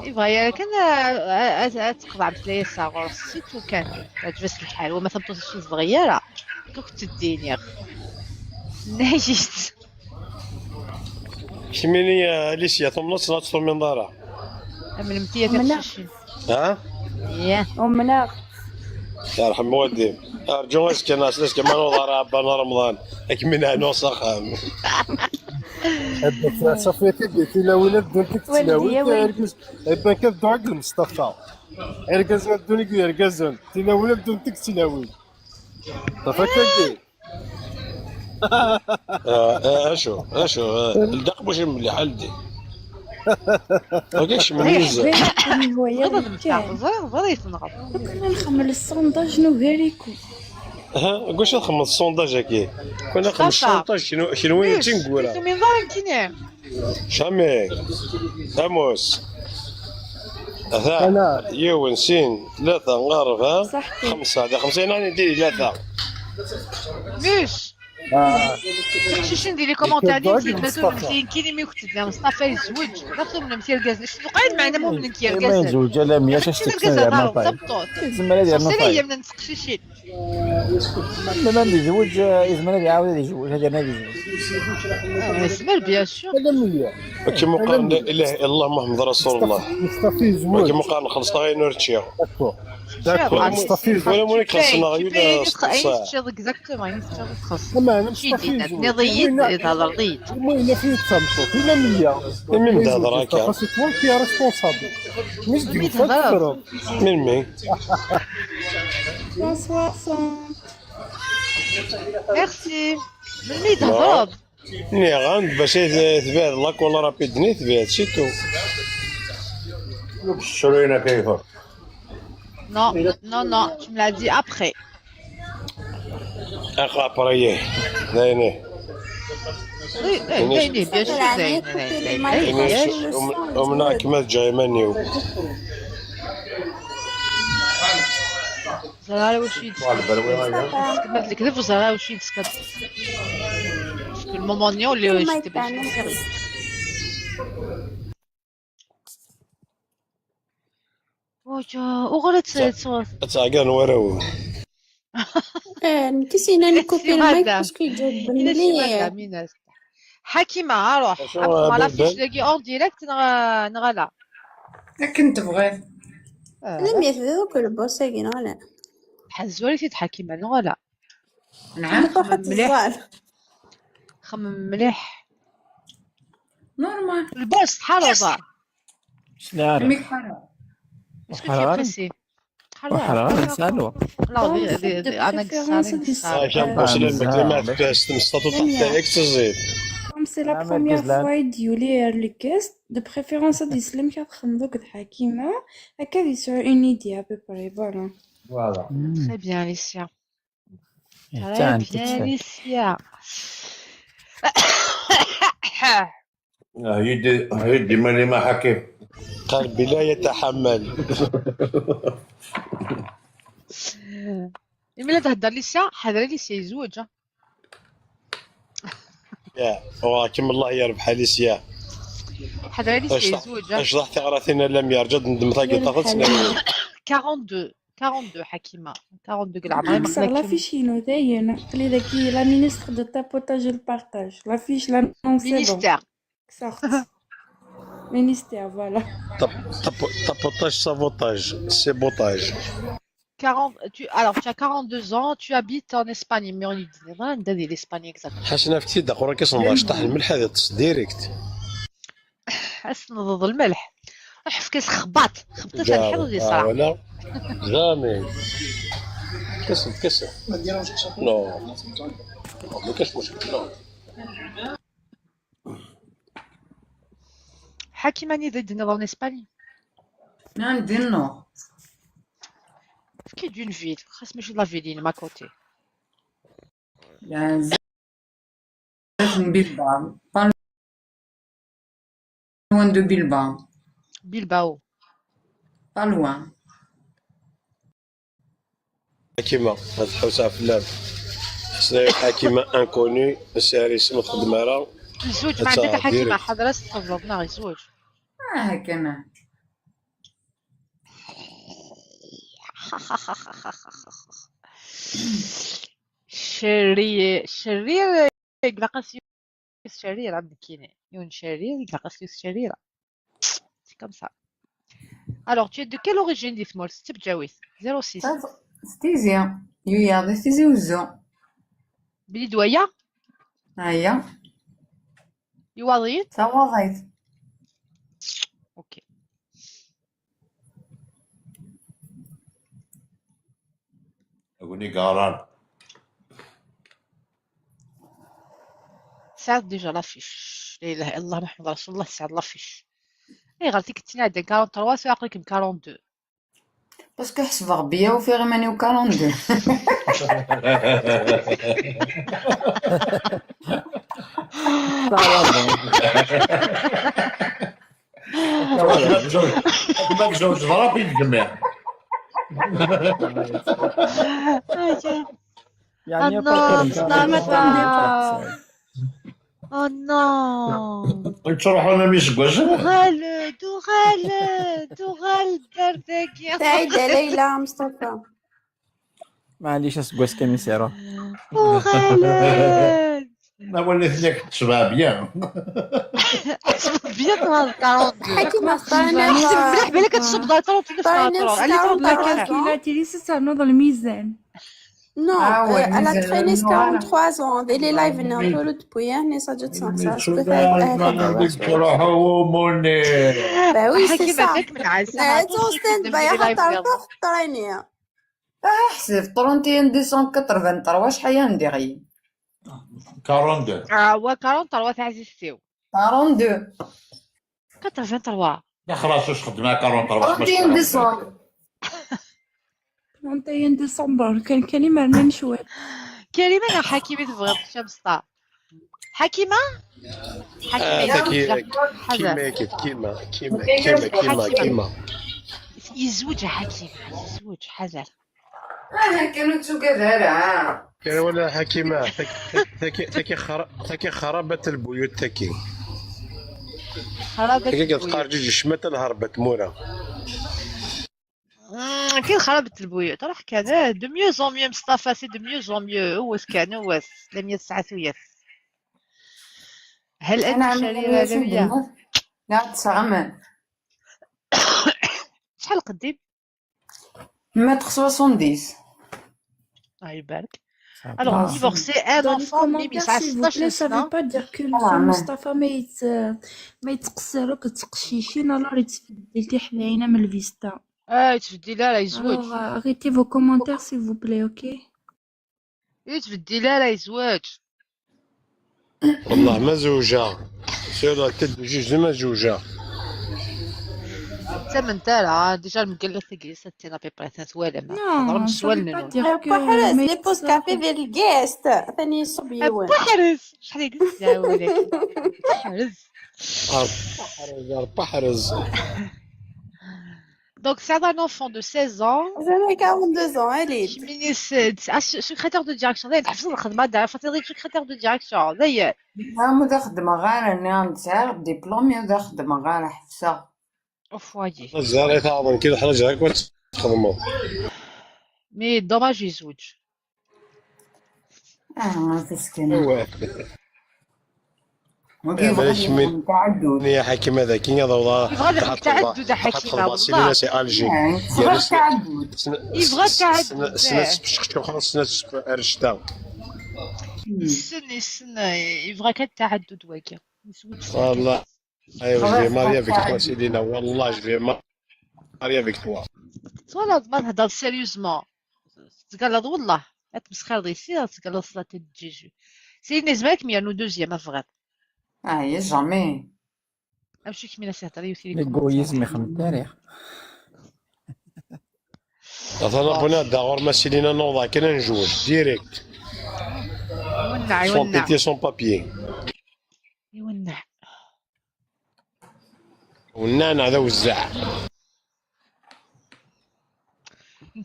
Yebɣa yara kan, a, a, a, ad teqḍeɛ ameslay ass-a ɣur-s, si tout kan. Teɛǧeb-as lḥal, wama tameṭṭut-is ur tebɣi ara, akka ur k-tt-id-iniɣ. Tenna-yi-tt. Kemmini, a Alicia, tumneḍ-tt neɣ ur tt-tumineḍ ara? Amnemt-iyi a tiqcicin. Ha? Yah. Umneɣ. Yerḥem wadim. Arǧu azekka neɣ slas kan ma nuweḍ ara ɛebban Remḍan. Ad kem-in-ɛnuɣ s axxam. Safi tidi, tilawin ad ddunt deg tlawin, argaz, iban kan dduɣ deg lmeṣṭafa. Irgazen ad ddun deg yergazen, tilawin ad ddunt deg tlawin. Tafat tagi. Ah, ah, acu, acu, ah, ldi aqbuc-im mliḥ, ldi. Ok, kcem mliz. Bɣiɣ ad mmteɣ, ẓriɣ, ẓriɣ tenɣeḍ. Kna nxemmel sondage nugar-ikum. Ha, deg wacu txemmeḍ sondage-agi? Kna nxemmel sondage, knu-, kenwi d tineggura. Ur tumineḍ ara nekkini. Jamais. Amus. Ata. Yiwen, sin, tlata, ṛebɛa, xemsa. D xemsa i nɛni diri tlata. Mus. Ah. Tiqcicin di les commentaires, di ma tumnemt-iyi nekkini mi kent-d Mustafa yezweǧ. Ma tumnemt irgazen. Acu tuqɛid meɛna ma umnen-k irgazen? Ma yezweǧ ala mya, acu s-tekfem yerna tayeḍ? Tameṭṭut. Yezmer ad yernu tayeḍ. Yemnen teqcicin. Ma, ma yezweǧ, eh, yezmer ad iɛawed ad yezweǧ, ad yernu ad yezweǧ. Ah, yezmer, bien sûr. Ala mya. Akken muqaren la ilaha illallah Muḥemmed Rasulullah. Mustafa yezweǧ. Akken muqaren xellṣeɣ ayen ur ččiɣ. D'accord. D'accord. Mustafa yezweǧ. Wala muli xellṣen aɣyul. Ayen teččiḍ exactement, ayen teččiḍ i txellṣeḍ. Meɛna Mustafa yezweǧ. Tenniḍ-iyi-d, thedreḍ-iyi-d. Imi yella fi tameṭṭut, ila mya. Imi m-d-hedreɣ akka. Parce que toi qui est responsable. Mi s-d-yufa tefreḍ. Melmi? Bonsoir, Sam. Merci. Melmi i d-thedreḍ? Nniɣ-am-d bac ay t-, tebɛed la colle rapide-nni, tebɛed, c'est tout. Non, non, non, tu me l'as dit après. Aqrab rayeh, d ayen. Oui, eh, d ayen, bien sûr, d ayen, d ayen, d ayen. Umneɣ-kem ad ǧǧeɣ iman-iw. Ẓriɣ ara wacu i d-teskadbeḍ. Ma d lekdeb, ur ẓriɣ ara wacu i d-teskadbeḍ. Parce que le moment-nni, ur lliɣ, j'étais pas sérieux. Waǧa, uɣur ad tt-, ad tt-, ad tt-ɛeggan warraw. Eh, nekk i s-yennan nkupi lmayk parce que iǧaweb mliḥ. Ḥakima, aruḥ. Acu, aruḥ, ma la fiche dagi en direct neɣ, neɣ ala? Akken tebɣiḍ. Ah. Alammi tebdiḍ akk lbus-agi neɣ ala? Ḥazwar-it-id Ḥakima neɣ ala? Nɛam. Xemmem mliḥ. Xemmem mliḥ. Normal. Lbus, tḥareḍ. Amek tḥareḍ? Est-ce que tu es pressé? Ur ḥerreɣ ara, nesɛa lweqt. Comme c'est la première fois i d-yuli ar lkast, de préférence ad isellem kra txedmeḍ akked Ḥakima, akka ad yesɛu une idée à peu près, voilà. Très bien, Alicia. Très bien, Alicia. Ah, yeddi, yeddi Malima Ḥakim. قال بلا يتحمل. Imi la thedder Alicia, ḥader Alicia yezweǧ, ah. Ya, وراكم الله يربح Alicia. ḥader Alicia yezweǧ, ah. Ecḍeḥ tiɣratin a Lamia, rǧu ad tendem tagiṭart ad tnawi. Quarante-deux. Quarante-deux, Ḥakima. Quarante-deux deg leɛmer. Kkseɣ la fiche-inu dayen. Aql-i dagi la ministre de tapotage et le partage. La fiche, l'annonce, c'est bon. Ministère. Kkseɣ-tt. Ministère, voilà. Tap-, tap-, tapotage, sabotage, sabotage. Quarante, tu, alors, tu as quarante-deux ans, tu habites en Espagne, mais on dit, voilà, anda di l'Espagne exactement. Ḥasan, efk-t-id aqrur-agi s nnḍac ṭaḥ lmelḥ ad iṭṭes direct. Ad s-tenḍeḍ lmelḥ. Ruḥ efk-as xebbaṭ. Xebbaṭ ad telḥiḍ ad yeṣra. Jamais. Kessel, kessel. Non. Ma كاش مشكل. Non. Ḥakim, anida i d-tenniḍ en Espagne? Nnan dinno. Efk-iyi-d une ville. Xas mačči d la ville-inem, à côté. Bilbao. Pas loin de Bilbao. Bilbao. Pas loin. Ḥakima, ad tḥewseɣ fell-am. Ḥesna Ḥakima inconnu, sɛiɣ isem ur txeddem ara. Zzuǧ, ad ma ɛندك taɣeḍ Ḥakima direct. Ḥader ad s-tqebleḍ neɣ zzuǧ. Ah, kan. Chéri, chéri, ilaq-as yiwet chéri, nekkini. Yiwen chéri, ilaq-as yiwet chéri. C'est comme ça. Alors, tu es de quelle origine, di tmurt? D tabǧawit. Zéro six. S Tizi. Yuya, di Tizi Uzzu. Bli d waya? Aya. Iwaḍ-iyi-d? Tawaḍit. Ok. Agni garan. Tesɛiḍ déjà l'affiche. La ilaha illallah Muḥemmed Rasulullah, tesɛiḍ l'affiche. Ayɣer tikkelt-nni ɛeddan quarante-trois, tura aql-ikem quarante-deux? Parce que ḥesbeɣ bya, ufiɣ iman-iw quarante-deux. Ma tjaweb, ma tjaweb, ẓra fi tgemmi. يعني Ah non, pas ça. Oh non. Yettruḥu armi iseggasen. Uɣal-d, uɣal-d, uɣal-d ar dagi. Saɛida, Layla, Mustafa. Maɛlic, aseggas kan i s-iruḥ. Uɣal-d. Awal i tella tettbeɛ bya. Tettbeɛ bya, tura quarante-deux. Ḥakim, aql-aneɣ, ḥseb mliḥ, balak ad tṣubbeḍ ar trente-neuf, aql-aneɣ trente. Allez, trente-quatre. Ila tili s ternuḍ lmizan. Non, ah ouais, euh, elle a traîné quarante-trois ans. Des les lives, non, pour le depuis, hein, mais ça, je te sens ça. Je peux faire, euh, faire des choses. Bah oui, c'est ça. Attends, stand by, attends, attends, traîner. Ah, ḥseb, trente et un décembre quatre-vingt-trois, شحال عندي غير؟ quarante-deux. Ah, ouais, quarante-trois, عزيزتي. quarante-deux. quatre-vingt-trois. يا خلاص، واش خدمها quarante-trois؟ trente et un décembre. trente et un décembre، كان كلمة من شوي. كلمة يا حكيمة تبغى تشام سطار. حكيمة؟ حكيمة آه، يا تاكي، حاجة. كيما كيف، كيما، كيما، كيما، كيما، حكيمة. كيما. يزوج حكيمة، يزوج حاجة. آه، كانوا تسوق هذا، آه. كان ولا حكيمة، تاكي، تاكي، تاكي خرا-، تاكي خرابة البيوت تاكي. خرابة البيوت. تاكي كتقار جوج شمات الهربة مورا. مم، كاين خرابة البيوت، راه كان، آه، de mieux en mieux مصطفى، c'est de mieux en mieux، هو كان، هو ثمانية ساعات وياس. هل أنت أنا عاملة شريرة ليا؟ لا، تسعمل. شحال قديم؟ متر soixante-dix. الله يبارك. Alors, divorcé, un enfant, mais ça, ça veut pas dire que مصطفى ما يت-، ما يتقصر وكتقشيشين، alors يتفدي حناينا من الفيستا. اه، يتفدي، لا، لا، يزوج. Alors, euh, arrêtez vos commentaires, s'il vous plaît, ok? يتفدي، لا، لا، يزوج. والله ما زوجة. سير لا تد جوج ما زوجة. حتى من تالا، ديجا المقلة تجلس تينا بيبري ثلاث ولا ما. Non, ça veut pas dire que بحرز، ما les pots café ديال الكيست، ثاني يصب يوان. بحرز، شحال يقول لك؟ بحرز. بحرز، بحرز. Donc, c'est un enfant de seize ans. J'en ai quarante-deux ans, allez. Qui ministre, ah, secrétaire de direction. D'ailleurs, حفظ الخدمة، دار فاتيري secrétaire de direction. D'ailleurs. لا، ما خدمة غير، أنا نسعى دبلوم، يا خدمة غير حفصة. Au foyer. الزهر يتعاون كي الحاجة هاك وتخدمو. Mais dommage يزوج. اه، ما تسكن. ايوا. وكيف آه، بلاش غادي من يكون تعدد؟ يا حكيم هذا كي هذا والله. يبغى لك تعدد يا حكيم، والله. سي الجي. آه، يبغى تعدد. سنة، يبغى سنة، تعدد. سنة، سنة، آه. سنة، سنة، سنة، يسن، يسن، يبغى كان التعدد واقع. يسوي بزاف. والله. ايوا، je vais marier avec toi, Céline. والله، je vais marier avec toi. Voilà، ما نهضر sérieusement. تقلد والله. لا تمسخر ديسي، تقلد صلاة الجيجو. سيدنا زمانك ميانو دوزيام، ما فغير. اه، يا جامي. امشي كمينة سي هضري وثيري. L'égoïsme يخدم التاريخ. اصلا بنا داغور ما سيلينا نوضا كنا نجوج direct. يونع، sans يونع. Papier, sans papier. يونع. ونعنا هذا وزع.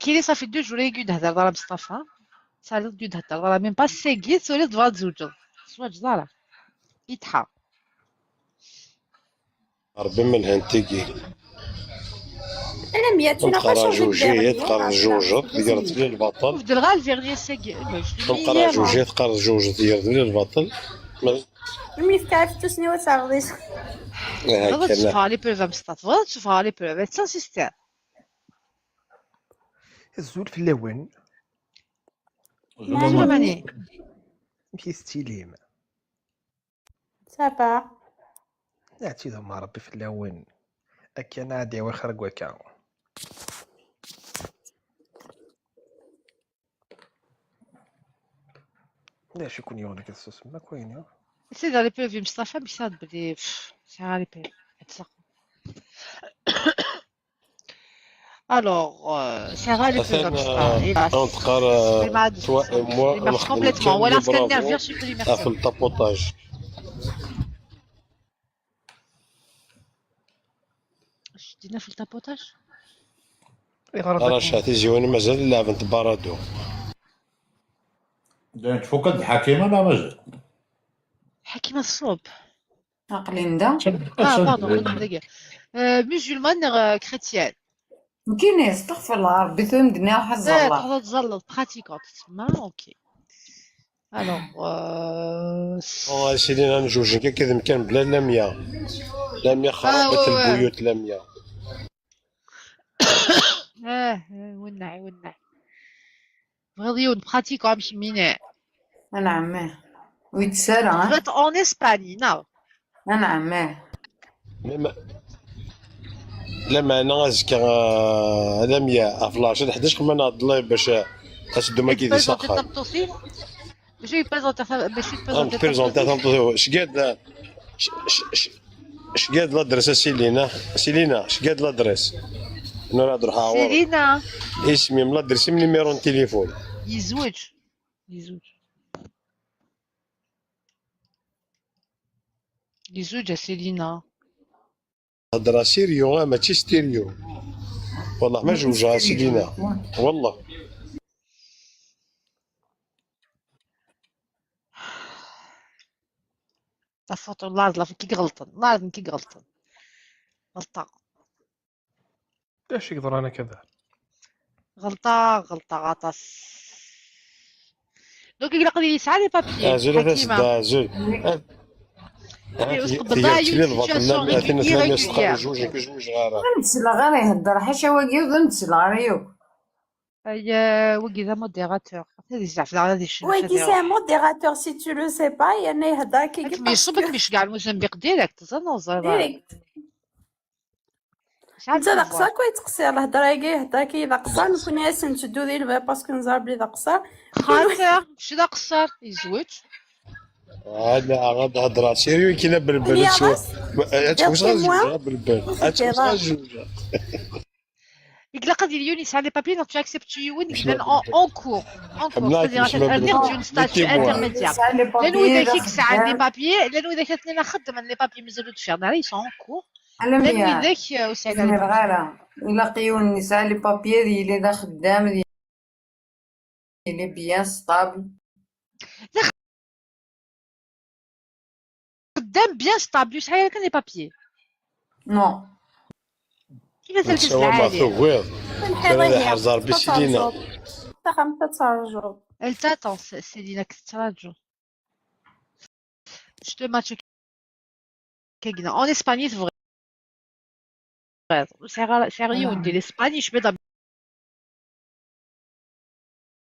Kili, ça fait deux jours i d-hedder ḍara Mustafa. Saliḍ d-hedder ḍara, même pas seggi, turiḍ tebɣa tzewǧeḍ. Tzewǧeḍ ara. Itḥa. Rebbi ma lhant tigi. Alamya, tu n'as pas changé de Tqarajujit, vernis. tqarajujit, tgerḍ fell-i lbaṭel. Ou de l'Algérie, seggi. Moi, je l'ai mis hier, moi. Tqarajujit, tqarajujit, tgerḍ fell-i lbaṭel. Ma Imi yefka ɣef tusniwet ɣer ɣer-is. aha Tebɣiḍ ad kan. teffeɣ les preuves a Mustafa, tebɣiḍ ad teffeɣ les preuves, ad tinsistid. Azul fell-awen. Azul a Mani. Amek i tettilim? Ça va. Ad ttidum Rebbi fell-awen. Akken ad d-yawi xir deg wakka. D acu i ken-yuɣen akka tessusmem akk ayen-a? C'est dans les preuves, Mustafa, mais ça, pff, c'est dans les preuves. Ad teffeɣ. Alors, euh, c'est rare les preuves, Atan, Mustafa. euh, Et là, on tqar, euh, c'est mal. Toi et moi, Il on marche xdem complètement. kan Voilà les ce qu'elle bravos nervure, je peux lui ɣef mercer. Le tapotage. Je dis neuf le tapotage. Ayɣer Ara cah tiziwin mazal lɛebent baradu. Tfuked Ḥakima neɣ mazal? Ḥakima tṣub. Aql-in da. Ah, pardon, dagi. Euh, musulmane neɣ euh, chrétienne? Nekkini, astaɣfirullah, Rebbi tura d-nniɣ ḥaẓer Eh, Allah. Tḥeḍreḍ tẓalleḍ, pratique, tsemma, ok. Alors, euh, Oh, a Sidina, njuj nekk akked mkan bla Lamia. Lamia Ah, xarabat ouais, ouais. Lbuyut, Lamia. Eh, eh, wenneɛ, wenneɛ. Tebɣiḍ yiwen pratique am kemmini? Anɛam, eh. Ur yettess ara, eh? Tebɣiḍ en Espagne, neɣ? Anɛam, eh. Lama-, Lameɛna azekka, ah, Lamia, ɣef lɛecṛa d ḥdac qman neɣ ḍlay bac, ah, ad teddum akkid-i s Tprézenti axxam. Tameṭṭut-im? Bac ad tprézenti, bac ad Am tprézenti tprézenti tameṭṭut-im? Tameṭṭut-iw. Cgad, ah, c-, c-, c-, cgad l'adresse a Silina. Silina, cgad l'adresse. Nura ad ruḥeɣ ɣur-, Silina. Isem-im, l'adresse-im, numéro n téléphone. Yezweǧ. Yezweǧ. Yezweǧ a Silina. Hedder sérieux, ah, mačči stéréo. Wallah ma zewǧeɣ a Silina. Wallah. La faute n Lard, la faute, nekk i iɣelṭen. Lard, nekk i iɣelṭen. Ɣelṭeɣ. D acu i yeḍran akka da? Ɣelṭeɣ, ɣelṭeɣ aṭas. Donc, ilaq ad yesɛa les papiers, Azul a Ḥakima. Tasedda, azul. Ur tqebbel ara yiwet situation régulière, régulière. Zewǧ, nekk zewǧeɣ ara. Ur nesleɣ ara ihedder ḥaca wagi, ur nesleɣ ara yakk. Ay, euh, wagi d amodérateur. Ad yezɛef daɣen ad icnu. Wagi c'est un modérateur, si tu le sais pas, yerna ihedder akka. Ad kem-iṣubb, ad kem-iceggeɛ Lmuzambiq direct, teẓriḍ neɣ ur teẓriḍ ara? Direct. Yesɛa Netta d le pouvoir. aqeṣṣer akk i yettqeṣṣir, lehder-agi, ihedder akka d aqeṣṣer, nekkni ad s-netteddu di lebɣi parce que neẓra belli d aqeṣṣer. Xaṭer, mačči d aqeṣṣer, yezweǧ. Hada, ɣad hedreɣ sérieux, kina belbel, Nniɣ-as, ad tḥewseɣ ad Dis-moi. Zewǧeɣ belbel. Ad tḥewseɣ ad Zewǧeɣ. Ilaq ad yili yiwen yesɛa les papiers, neɣ tu acceptes yiwen yellan en, en cours. En cours, Ḥemmleɣ c'est-à-dire isem-awen. à venir d'un statut Mettez-moi. intermédiaire. Yesɛa les Llan widak i papiers, yesɛan les d-xeddam. Papiers, llan widak atnin xeddmen les Papiers, mazal ur d-ffiɣen ara, ils sont en cours. Llan Alamya, widak, euh, ur sɛin ur ara. ara. Ilaq yiwen yesɛa les papiers, ad yili d axeddam, ad yili bien stable. Xeddam bien stable, ur yesɛi ara kan les Papiers. Non. Kif ad terkez Netta ma lɛali? tugiḍ. Kra d iḥerẓ Rebbi Silina. Taxxamt ad terjuḍ. Elle t'attend, Céline, ad k-tettraǧu. Je te match kagina. En Espagne, tebɣiḍ. Sɛiɣ ara, sɛiɣ yiwen di l'Espagne, yecba-d.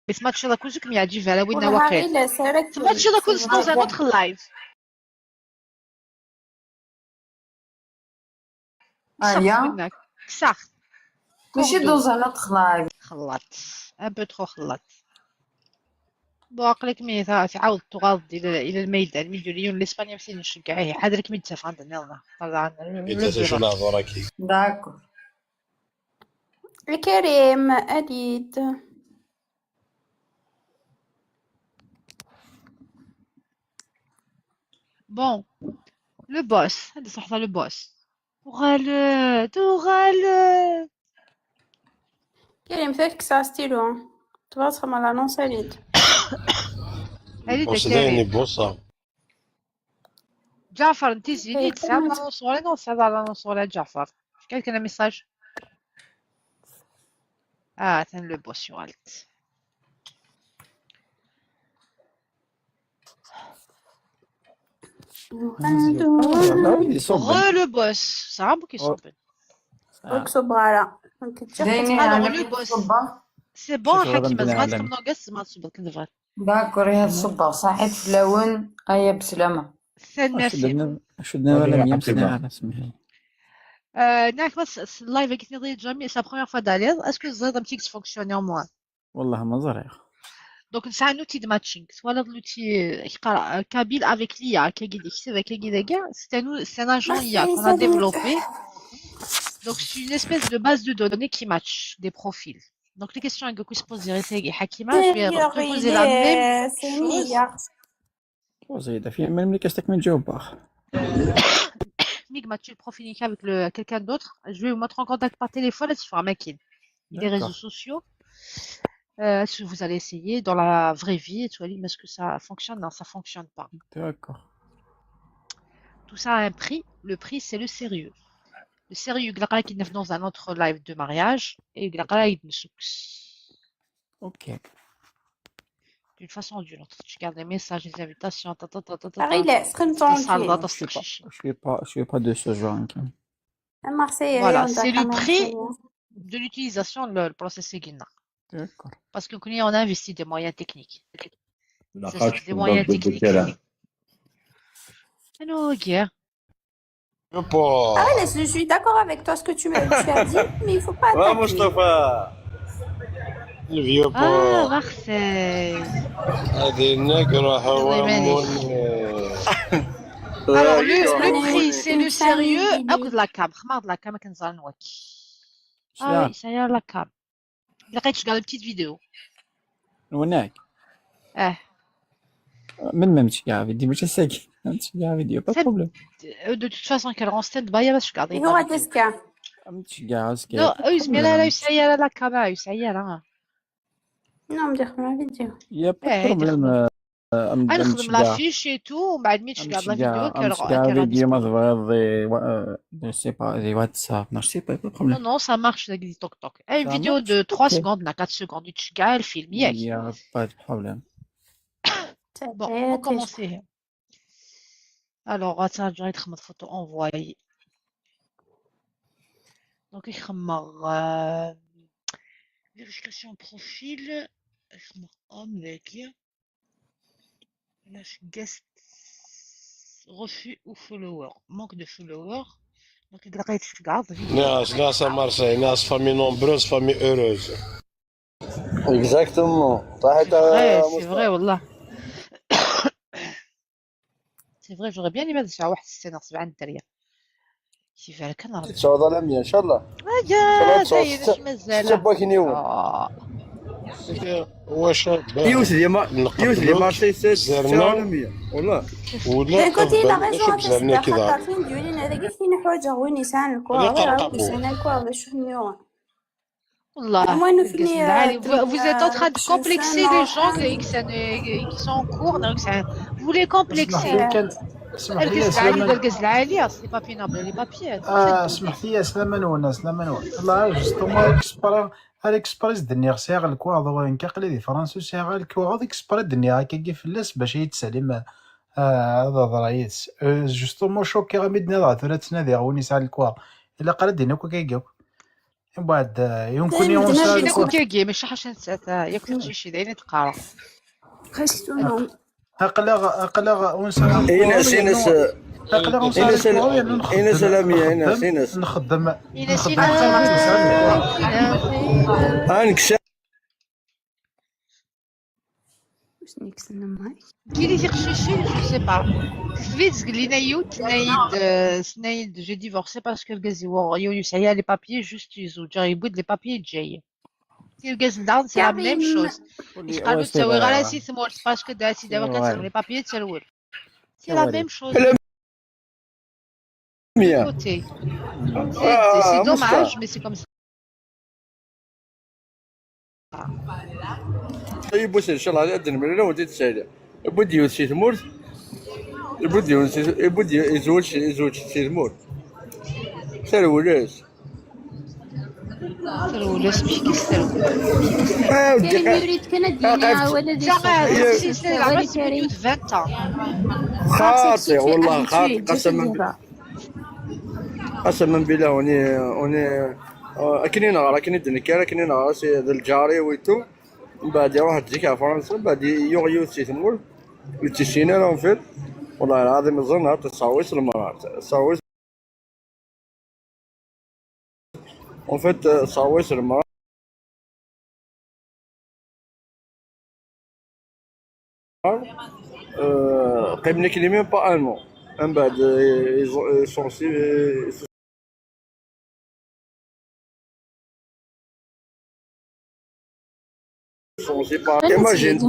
Tettmaččiḍ akked kem yeɛǧib ara winna waqil. Tettmaččiḍ akked dans un autre live. Aya. Kkseɣ-t. Mačči dans un autre live. Xellaṭ. Un peu trop xellaṭ. Bon, aql-ik mi ta-, tɛawdeḍ tuɣaleḍ-d ila, ila lmaydan, mi d-yuli yiwen l'Espagne, am tin nceggeɛ, ihi, ḥader kem-id-ttafeɣ anda nniḍen. Idda d acu lehdur-agi? D'accord. Karim, Alid. Bon, le boss, anda ṣṣeḥta le boss? Uɣal-d, uɣal-d. Karim, fais que ça, stylo. Tu vas se la lancer vite. Allez, Bon, c'est dingue, les boss, ça. Jafar, انت زيني تسعة لانونسور، non, ça va l'annonce ولا جعفر. Quelqu'un a un message? Ah, attends, le boss يوالد. والله يصب. Re le boss, صعب كي يصب. اكسب على. Alors, alors, le boss. C'est bon, شكرا حكيمة، ربنا زعما يعلمك. تكملوا كاع الزمان تصبر كنفر. داكور، يا الصباح صحيت في الاول. ايا بسلامة. سلام، merci. شدنا شدنا ولا مية سنة على اسمها. آه، ناك بس اللايف كي تنيضي جامي، c'est la première fois داليض. Est-ce que زيد متيك تفونكسيوني au moins؟ والله ما زريغ. Donc c'est un outil de matching. Voilà l'outil, euh, kabyle avec l'I A, كي يكتب كي كاع. C'est un, c'est un agent I A qu'on a développé. Donc c'est une espèce de base de données qui match des profils. Donc les questions que vous posez, c'est حكيمة, je vais reposer la même chose. وزيد في من ملي كاستك من جوباخ. ميك ماتشي le profil avec le, quelqu'un d'autre. Je vais vous mettre en contact par téléphone, c'est sur Amakin. Les réseaux sociaux. Euh, si vous allez essayer dans la vraie vie, tu vois, mais est-ce que ça fonctionne? Non, ça fonctionne pas. D'accord. Tout ça a un prix. Le prix, c'est le sérieux. Le sérieux, يقلق عليك dans un autre live de mariage, et يقلق عليك نسوكس. Ok. D'une façon ou d'une autre. Tu gardes les messages, les invitations, ta, ta, ta, ta, ta, Pareil, ta. là, c'est comme ton Ça, film. là, dans Je suis ce pas, chichi. je suis pas, je suis pas de ce genre. Hein. À Marseille, Voilà, on doit c'est le quand même prix essayer. De l'utilisation, le, le processus قلنا. D'accord. Parce que on a investi des moyens techniques. Ça, c'est des moyens techniques. Alors, guerre. Vieux port. Ah ouais, je suis d'accord avec toi, ce que tu, m'as- tu as dit, mais il faut pas Ouais, attaquer. Mustafa. Le vieux Ah, port. Marseille. هذه النقرة هو الله يبارك. موني. Alors, le, le Une prix, c'est le famille sérieux. qui أكد la cam، خمار la cam كنزال نوك. Ah oui, ça y est, la cam. لقيت شكال petite vidéo. هناك. اه. من ما مشي كاع فيديو ماشي ساكي. مشي كاع فيديو، pas de problème. De toute façon, كان en stand by باش قاعدين. هو تسكع. مشي كاع سكي. Non, eux, mais là, là, ça y est, la cam, ça y est, là. Non, mais je ma vidéo. Il y a pas Eh, de problème. دخلوا. آه، أم- انا أم نخدم تشجع- l'affiche et tout، ومن بعد ملي أم تشكى la تشجع- vidéo أم تشجع فيديو ما تبغي، آه، je sais pas, les WhatsApp, non, je sais pas, pas de Non, problème. Non, ça marche, ça existe, toc toc. Une vidéo de trois secondes, là, quatre secondes, tu gagnes le film, Il y a pas de problème. Bon, on commence. Alors, attends, je vais mettre photo envoyée. Donc, il y a euh, vérification profil. Il y a homme, avec Lâche guest, refus ou follower. Manque de follower. Donc, il reste garde. ناس ناس مارسي ناس famille nombreuse, famille heureuse. Exactement. C'est vrai, c'est vrai, والله. C'est vrai, j'aurais bien aimé نسمع واحد ستة سبعة الدريه. كيفاه كان راه تعوض على مية ان شاء الله. ايا زايد اش مازال. صباك نيو. آه. واش يوث ديال ما يوث ديال مارسي سيت زرنا على مية والله. ولا كنتي لا قبل غيزون شوف زرنا كذا. خاطرين ديولين هذاك كاين حاجه وين يسان الكوار اللي غير قرقبوا. يسان الكوار باش نيو والله المهم الكاس فيني العالي. Vous, vous êtes en train de complexer les gens qui, qui sont, qui sont en cours, donc ça, vous les complexez. اسمح لي كان اسمح لي الكاس العالي اسلام ولا الكاس العاليه، c'est pas peinable, les papiers. اه اسمح لي اسلام نون اسلام نون والله جوستومون اكسبرا هذا اكسبريس دنيا سيغ الكواض وين كاقلي دي فرنسا سيغ الكواض اكسبري دنيا هكا كيف فلاس باش يتسلم. آه، هذا ضرايس جوستومون شوكي غامي دنيا ثلاث سنين هذه غوني ساعه الكواض الا قرا دينا كوكا يقاك. ومن بعد آه، يمكن زين، يوم زين، ساعه ماشي زين. الكواض. كوكيكي، ماشي حاجه نسات، ياك تمشي شي دايره تقرا. خشتهم. اقلغ اقلغ ونسى ايناس ايناس اقلغ ونسى ايناس الكواض لأنه نخدم- ايناس لامية ايناس نخدم- ايناس ايناس نخدم ايناس. انكشا واش نكسن معاك؟ كي لي تيقشيشي، je sais pas. في زقلينا يوت سنايد، آه، سنايد j'ai divorcé parce que الكازي وو يونس عيا les papiers juste يزوج يبود les papiers جاي. كي الكاز داون c'est la même chose. يقالوا تساوي غير سي ثمورت parce que داتي دابا كتسوي les papiers تسالول. C'est la même chose. مية Côté. C'est c'est dommage, mais c'est comme ça. Yiwwas, inchallah, ad d-nemlil, ad wen-t-id-ssali. Yewwi-d yiwet si tmurt. Yewwi-d yiwet si, yewwi-d, yezweǧ, yezweǧ si tmurt. Terwel-as. Terwel-as, mec-ik s terwel. Ah, ur d-, kan ad d-yini awal ad d-yesseḍ. Awal ad d-yesseḍ. Xaṭi, wallah, xaṭi, qasam. Qasam billah, on est, on est, euh, akken i neɣra, akken i d-nekker, akken i neɣra, c'est d lǧar-iw et tout. Mbeɛd iruḥ-d zik ɣer Fransa, mbeɛd yuɣ yiwet si tmurt, ur tt-issin ara, en fait. Wallah lɛaḍim, ẓẓen, ha, tesserwi s lemṛaṛ, tesserwi s, en fait, euh, tesserwi s lemṛaṛ. Euh, qqimen akken même pas un an. Mbeɛd, euh, ils ont, euh, sont si, euh, sont séparés. Imagine.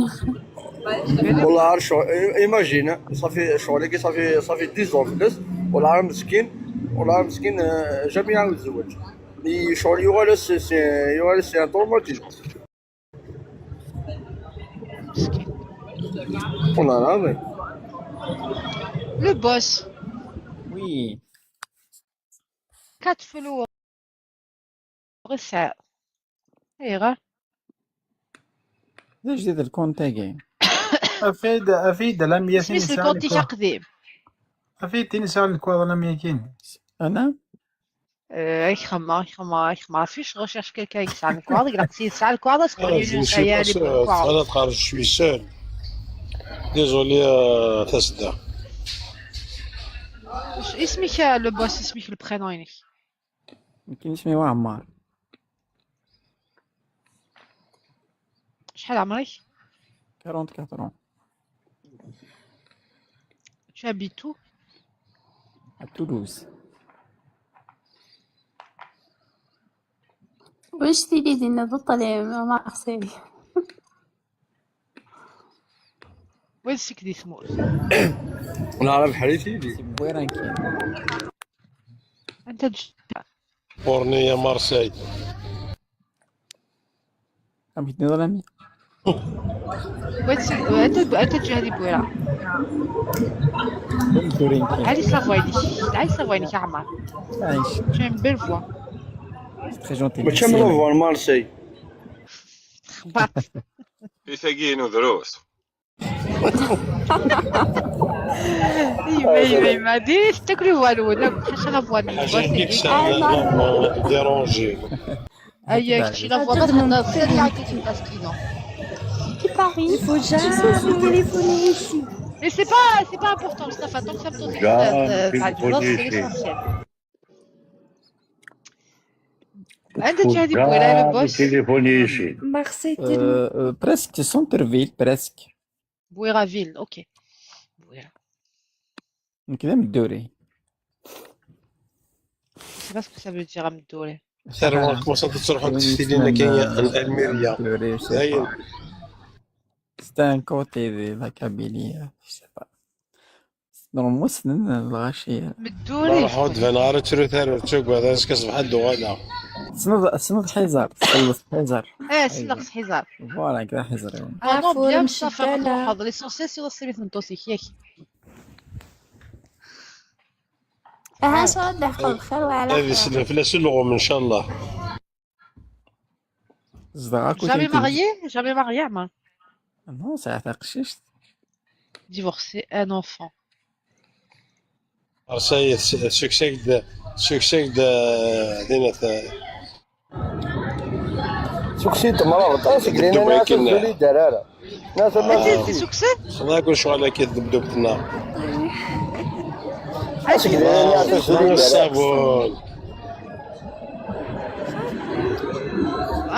Wallah, ar ccɣel, imagine, ça fait, ccɣel-agi, ça fait, ça fait dix ans fell-as. Wallah, ar meskin, wallah, ar meskin, euh, jamais يعاود يتزوج. Mais ccɣel yuɣal-as, c'est, c'est, yuɣal-as, c'est un traumatisme. Wallah العظيم. Le boss. Oui. Quatre followers. Ur yesɛi. Ayɣer? D ajdid lkunt-agi. Afid, afid, la miyatin. Isem-is lkunt-ik aqdim? Afid tin yesɛa lekwaɣeḍ la miyatin. Ana? Euh, ay xemma, ay xemma, ay xemma. Fiche recherche quelqu'un qui yesɛa lekwaɣeḍ, ilaq s yesɛa lekwaɣeḍ, ad s-qen yesɛa lekwaɣeḍ. Txalaḍ xarj, je suis seul. Désolé, euh, tasedda. Isem-ik, euh, le boss, isem-ik, le prénom-inek? Nekk isem-iw Ɛemmar. Acḥal ɛemṛ-ik? Quarante-quatre ans. Tu habites où? À Toulouse. Wish tili dinna d ṭṭlam, Marseille. Welsik di tmurt. Neɛreb ḥriti di. Anta ǧ-, Borni ya Marseille. Amek tenniḍ a l'ami? Welsik, anta, anta ǧ-, di Bwira. Amek tura nekki? Ɛli s la voix-inek. Ɛli s la voix-inek, a Ɛmar. Ɛic. Tu as une belle voix. C'est très gentil. Mačči am la voix n Marseille. Xbaṭ. Tagi-inu drus. Yemma, yemma, yemma, di tettakli voix-nwen akk, ḥaca la voix-nwen. Ḥaca la voix-nwen, dérangé. Aya, kečč la voix ma thedder sérieux, kečč la voix. Qui parle? Il faut jamais téléphoner ici. Mais c'est pas, c'est pas important, Mustapha, tant que ça me tourne. Jamais téléphoner ici. C'est l'essentiel. Anda-tt Bwira, le boss? Téléphoner ici. Marseille, euh, euh, presque centre-ville, presque. Bwira ville, ok. Bwira. Nekk d Ameduri. Je sais pas ce que ça veut dire, Ameduri. Terwa kmaṣ ad truḥ ad teftilin akka n Almeria. Dayen. C'est un côté de la Kabylie, je sais pas. Normalement, ssnen lɣaci. Medduri. Ma ruḥeɣ ur d-baneɣ ara, ttru tara, ur ttagad, azekka ṣṣbeḥ ad d-uɣaleɣ. Tessneḍ, tessneḍ Ḥiẓer, tselleḍ Ḥiẓer. Eh, ssneɣ Ḥiẓer. Voilà, kra Ḥiẓer. Ah non, bien sûr, ma truḥeḍ, l'essentiel, c'est la sami tmeṭṭut-ik, yak. Aha, ad d-ḥeqq lxir وعلى خير. Ad isellem fell-as ulɣem, ncallah. Zedɣeɣ akked... Jamais marié? Jamais marié, moi. Non, sɛiɣ taqcict. Divorcé, un enfant. Arsay, succès-d, succès-d, dinat. Succès-d, mrabeṭ, seg dinna, succès. Ɣer ccɣel-agi tebdub-nneɣ. Ṣṣabun.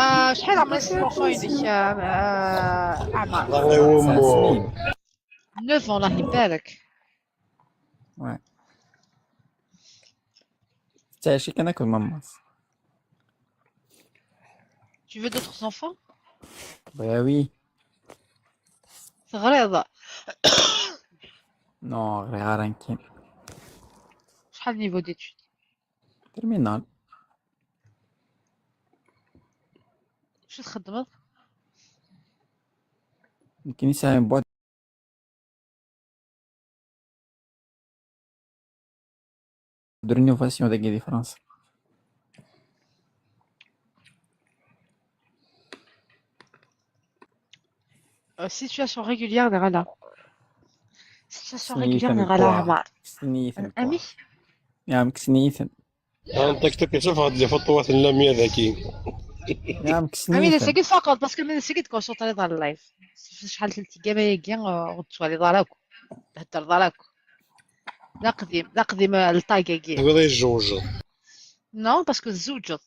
Ah, acḥal ɛemṛ-is l'enfant-inek, ah, ah, Ɛmar? Neuf ans, Allah ibarek. Ouais. Tettɛici kan akked mamma-s. Tu veux d'autres enfants? Bah oui. Teɣriḍ? Non, ɣriɣ ara nekkin. Acḥal niveau d'études? Terminal. Acu i txeddmeḍ? Nekkini sɛiɣ une boîte de rénovation dagi di Fransa. Euh, situation régulière neɣ ala? Situation Kksen-iyi-ten régulière neɣ ala, lkuṛa. Ɛmar? Kksen-iyi-ten lkuṛa. Amek? Nɛam, kksen-iyi-ten. Anṭak tap yessuffeɣ-d lfuṭuwat n Lamia dagi. Nɛam, Ami d kksen-iyi-ten. asagi tfaqeḍ, parce que mi d asagi tkoncentriḍ ɣer live. Acḥal teltgam ayagi, ur tettwaliḍ ara akk. Theddreḍ ara akk. D aqdim, d aqdim, euh, lṭag-agi. Tebɣiḍ ad yezweǧ. Non, parce que tzewǧeḍ.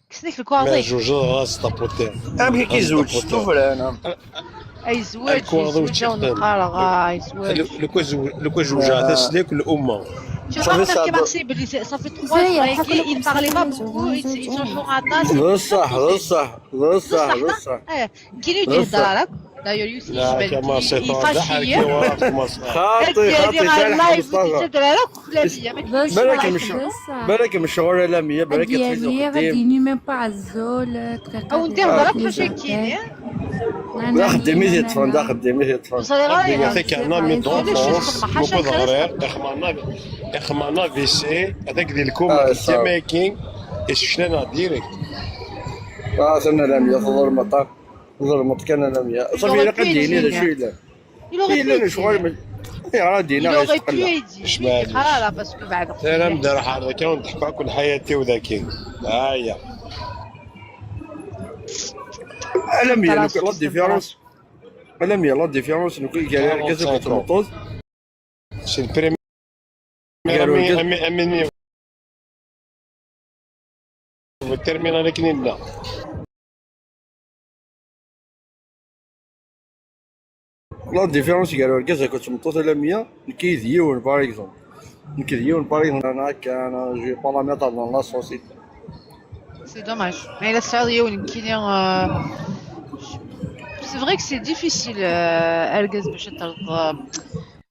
Kksen-ak Ma lkuɛḍ-ik. zewǧeḍ ɣas taputi. Amek i k-izweǧ s tufra? Ayzweǧ, Lkuɛḍ-iw yezweǧ, awen ččixten. Qqareɣ, ah, ayzweǧ. Lukan zewǧeɣ taslit l'umma. Tu vois, ça fait trois ans qu'il ne parle pas beaucoup, il s'en joue à tas. D ṣṣeḥ, d ṣṣeḥ, d ṣṣeḥ, d ṣṣeḥ. Kini yehder akk. D'ailleurs, Yusuf لا يجبد كما سي يفاشي. طاح. هاد الدراري راه لايف كيتهضر على كل بيا. Balak mec-, balak mecɣul a Lamia, balak ad tfeẓ Ad uxeddim. يني ما بعزول دقيقة. او انت هضرك ماشي كيني. D axeddim i t-yeṭṭfen, d axeddim i t-yeṭṭfen. وصلي غير يعطيك عنا مي دون ولا شي بونس خدمة، حاشا مو الخير. غرير اخمانا اخمانا في سي هذاك ديال الكوما آه، كي صافي. ماكين يسكننا ديريكت. Ah, c'est un ami, il faut voir le matin. Il faut voir le matin, un ami. Ça Il fait aurait la pu candidine, dire. Je suis là. Il aurait Il pu est le choix, dire. mais il y aura des Il nains, aurait je pu sais dire. Je m'en Ah là, parce que بعد ترى مدار حركة ونضحكوا كل حياتي وذاكين. هيا. Un ami, Voilà, la c'est différence. Un ami, la différence, c'est que il y a quarante-cinq ans. Quelqu'un qui t'entend. C'est le premier Garo, ami, gaz- ami, ami, ami. Termine avec Nina. La différence, il y a le gaz à côté de ton ami, qui est vieux, par exemple. Qui est vieux, par exemple, أنا كان je vais pas la mettre dans la société. C'est dommage. Mais la série, c'est vrai que c'est difficile, euh, argaz باش ترض-,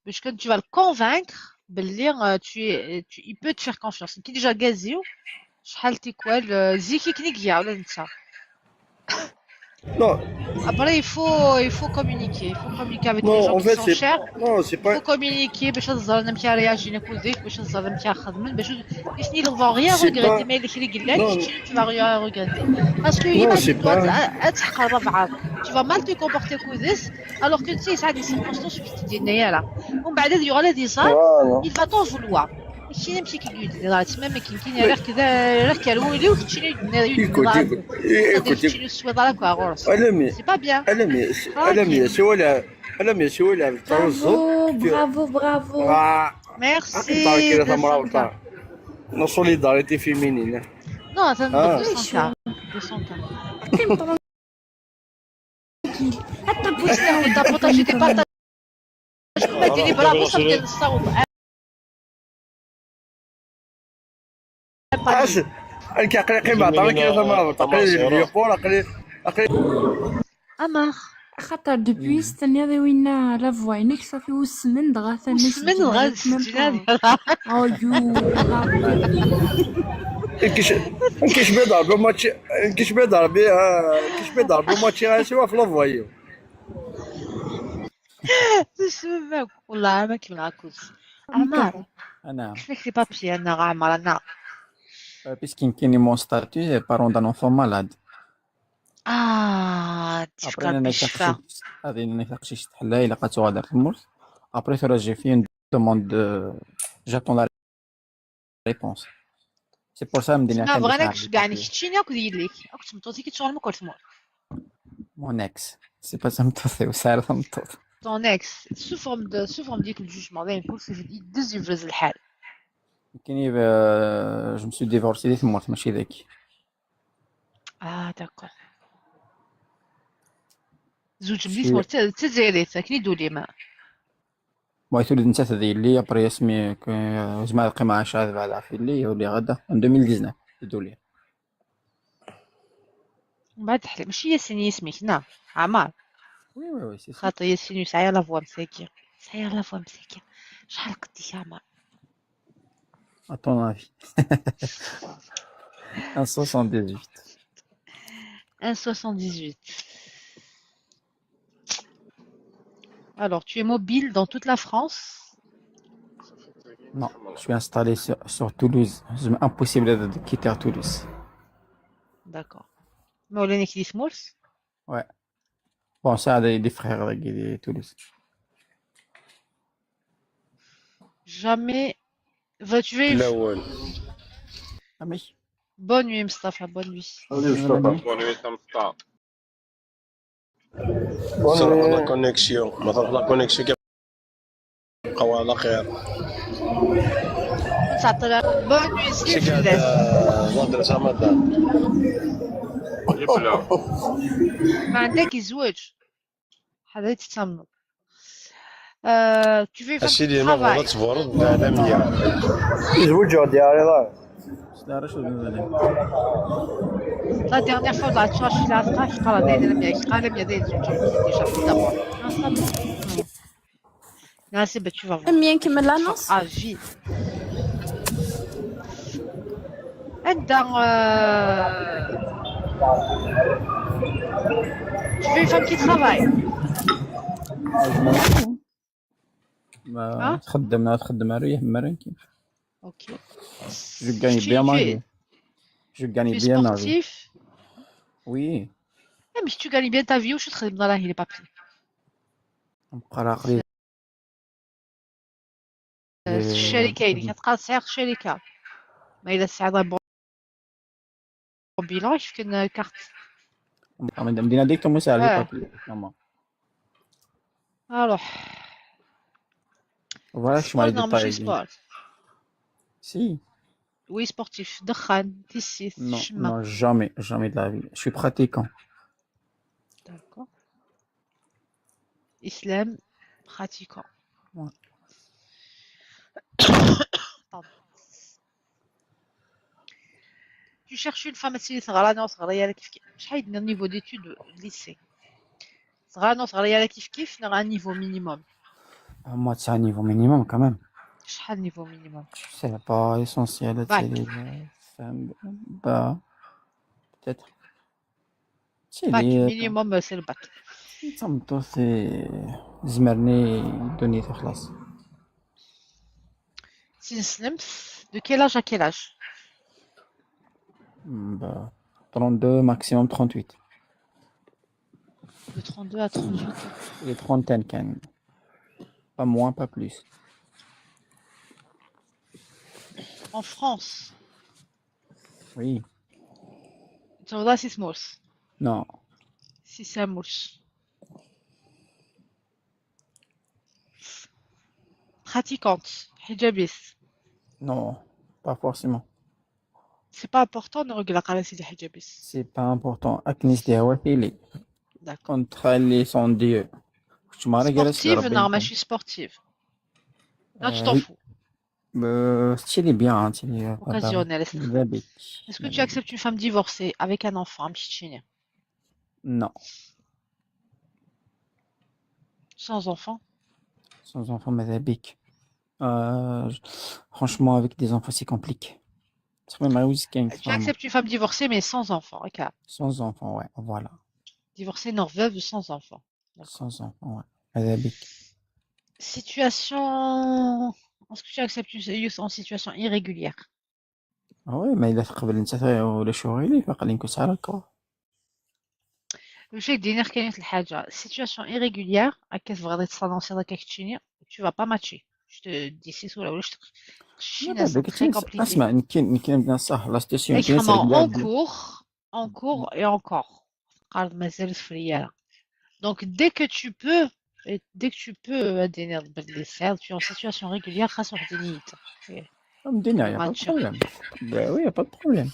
باش كنت tu vas le convaincre باللي, euh, tu es, tu, il peut te faire confiance. كي déjà gaziw, شحال تيكوال, euh, زيكي كنيكيا ولا نتا. Non, Après, il faut, il faut communiquer. Il faut communiquer avec les non, gens en qui fait, sont c'est chers. non, c'est Il faut pas. Communiquer, باش تزال انا مكي رياجي نكوزيك, باش تزال مكي خدمن, باش يسني لو فون rien C'est regretter, pas. ما الا كي قال لك Non, tu vas rien regretter. Parce que non, c'est imagine pas. تحقر بعض, tu vas mal te comporter كوزيس, alors que tu sais ça des circonstances في الدنيا لا. ومن بعد يغلى دي صار, Voilà. Il va t'en vouloir. ماشي ماشي كي يقول لي راه تما ما كاين, كاين راه كذا, راه كان ولي وتشري. Écoute, écoute, écoute, écoute. تشري السويضه راك غورس. Un ami, C'est pas bien. Un ami, c'est un ami, c'est ولا, un ami, c'est ولا. Bravo, bravo, bravo. Merci. نص solidarité féminine. Non, attends, Ah. deux cents K. Deux cents K. حتى بوش T'as partagé tes partages. ما ديري برافو صافي الصوت. اش؟ الكاقلي قيمة عطاك يا ثمرة عطاك لي اليوبور عقلي عقلي. Amar. خاطر دوبوي ستنيض وينا لا فوا عينك صافي وسمن دغا ثاني وسمن دغا ستنيض. او يو. كيش كيش بيض عربي ماتشي كيش بيض عربي كيش بيض عربي ماتشي غير سوا في لافوايو. الشباب والله ما كيما هاكوش. عمار. انا كيفاش لي بابي انا غا عمار انا. Puisque كاين mon statut parent d'un enfant malade. اه Après انا بالشفاء. هذه انا كنت شي حتى حلا الا قاتو غادر في الموت. Après ثورة j'ai fait une demande de j'attends la réponse. C'est pour ça مدينا ما بغيناكش كاع نكتشيني اكو ديليك اكو تمطوتي كي تشغل مكر تموت. Mon ex. C'est pas ça مطوطي وسعر مطوط. Ton ex, sous forme de, sous forme ديك الجوجمون دايما كل شيء يدز يفرز الحال. كاين euh, je me suis divorcé ديك الموت ماشي ذاك. اه داكور. زوج مليت مرت تزيريت كني دولي ما. بغيت ولد انت تدي لي après اسمي زعما القيمة عشرة بعد عافي لي يولي غدا en deux mille dix-neuf تدولي. من بعد حلي ماشي ياسين اسمك نا عمار. Oui oui oui c'est ça. خاطر ياسين يسعى لا فوا مساكين. سعى لا فوا مساكين. شحال قديش عمار؟ À ton avis. Un soixante-dix-huit. Un soixante-dix-huit. Alors, tu es mobile dans toute la France? Non, je suis installé sur, sur Toulouse. C'est impossible de quitter Toulouse. D'accord. Mais on est ici, Smalls? Ouais. Bon, ça, des, des frères de, de Toulouse. Jamais. Vas-tu veux... الأول. Ah, mais Bonne nuit, Mustafa. Bonne nuit. Bonne nuit, Mustafa. Bonne nuit, Mustafa. صراحة la connexion، ما صراحة la connexion كيبقاو على خير. تعطينا bonne nuit. شي قاعد آه، نهضر مع مدام. يبلع. ما عندك زواج. هذا تتسمى. Euh, tu veux faire هادشي du ديال ما travail. غلط تبرد على مية. يزوج غادي على الله. c'est la chose de La dernière fois, la charge la tâche par la dernière, je parle bien des déjà d'abord. Non, c'est ben, tu vas voir. Bien que me l'annonce. À vie. انت آه، tu veux une femme qui travaille. ما تخدم ما تخدم ما ريح ما راه كاين. Ok. Je gagne Tu- bien tu ma es- vie. Je gagne Tu es bien ma vie. Sportif. Oui. Eh, mais si tu gagnes bien ta vie, je serais dans la les papiers. نقرا قليل. الشركه اللي كتقال سعر الشركه. ما الا سعر bon bilan يمكن كارت. مدينا ديك تموس على آه. les papiers. ماما. Alors, Voilà. sport, non, ماشي sport. Si. Oui, sportif. دخان, تيسيس, Non, شما. Non, jamais, jamais de la vie. Je suis pratiquant. D'accord. Islam, pratiquant. Ouais. Pardon. Tu cherches une femme, c'est صغرانة وصغرية على كيف كيف. شحال عندنا niveau d'études lycée؟ صغرانة وصغرية على كيف كيف، نرى un niveau minimum. Moi, c'est un niveau minimum quand même. شحال niveau minimum؟ C'est pas essentiel. Bac. C'est les femmes. Bah, peut-être. C'est Bac, les- minimum, c'est le bac. تمطوث زمرني دوني خلاص. سي نسلم. De quel âge à quel âge? Bah, trente-deux, maximum trente-huit. De trente-deux à trente-huit ans. Les trentaines, quand même. Pas moins, pas plus. En France. Oui. Tu vois, c'est Smols. Non. Si c'est Smols. Pratiquante, hijabis. Non, pas forcément. C'est pas important de regarder si les hijabis. C'est pas important. Aknis de Hawatili. D'accord. Entre les sont Dieu. كنت ما راه جالس Sportive, ربي non, يكون. ماشي sportive. Là, tu Euh, t'en oui. Fous. Euh, stylé bien, stylé, euh, Occasionnel. ماذا بيك. Est-ce que tu acceptes une femme divorcée avec un enfant, un petit chien? Non, Sans enfant? Sans enfant, ماذا بيك. Euh, je- Franchement, avec des enfants, c'est compliqué. C'est même un week-end, Tu vraiment. Acceptes une femme divorcée, mais sans enfant, ok. Sans enfant, ouais, voilà. Divorcée, non, veuve, sans enfant. D'accord. Sans enfant, ouais. ماذا بيك. Situation. Est-ce que tu acceptes une youth en situation irrégulière? Ah ouais, mais il a قبل انت ولا شو غيري فقال لي كنت على الكور. Je vais dire كاين واحد الحاجة. Situation irrégulière, هكا تبغي تسانونسي راك كتشيني, tu vas pas matcher. Je te dis c'est sûr, ولا شي لا، لا، c'est بك très تنس- compliqué. اسمع، يمكن يمكن نبدا صح la situation كاين Extrêmement en سير cours, en cours et encore. قال مازال في ريالة. Donc dès que tu peux, et dès que tu peux, euh, ديني باللي صعيب, tu es en situation régulière, خاص واحد النية. مدينة, y a pas de Match. problème. Ben oui, y a pas de problème.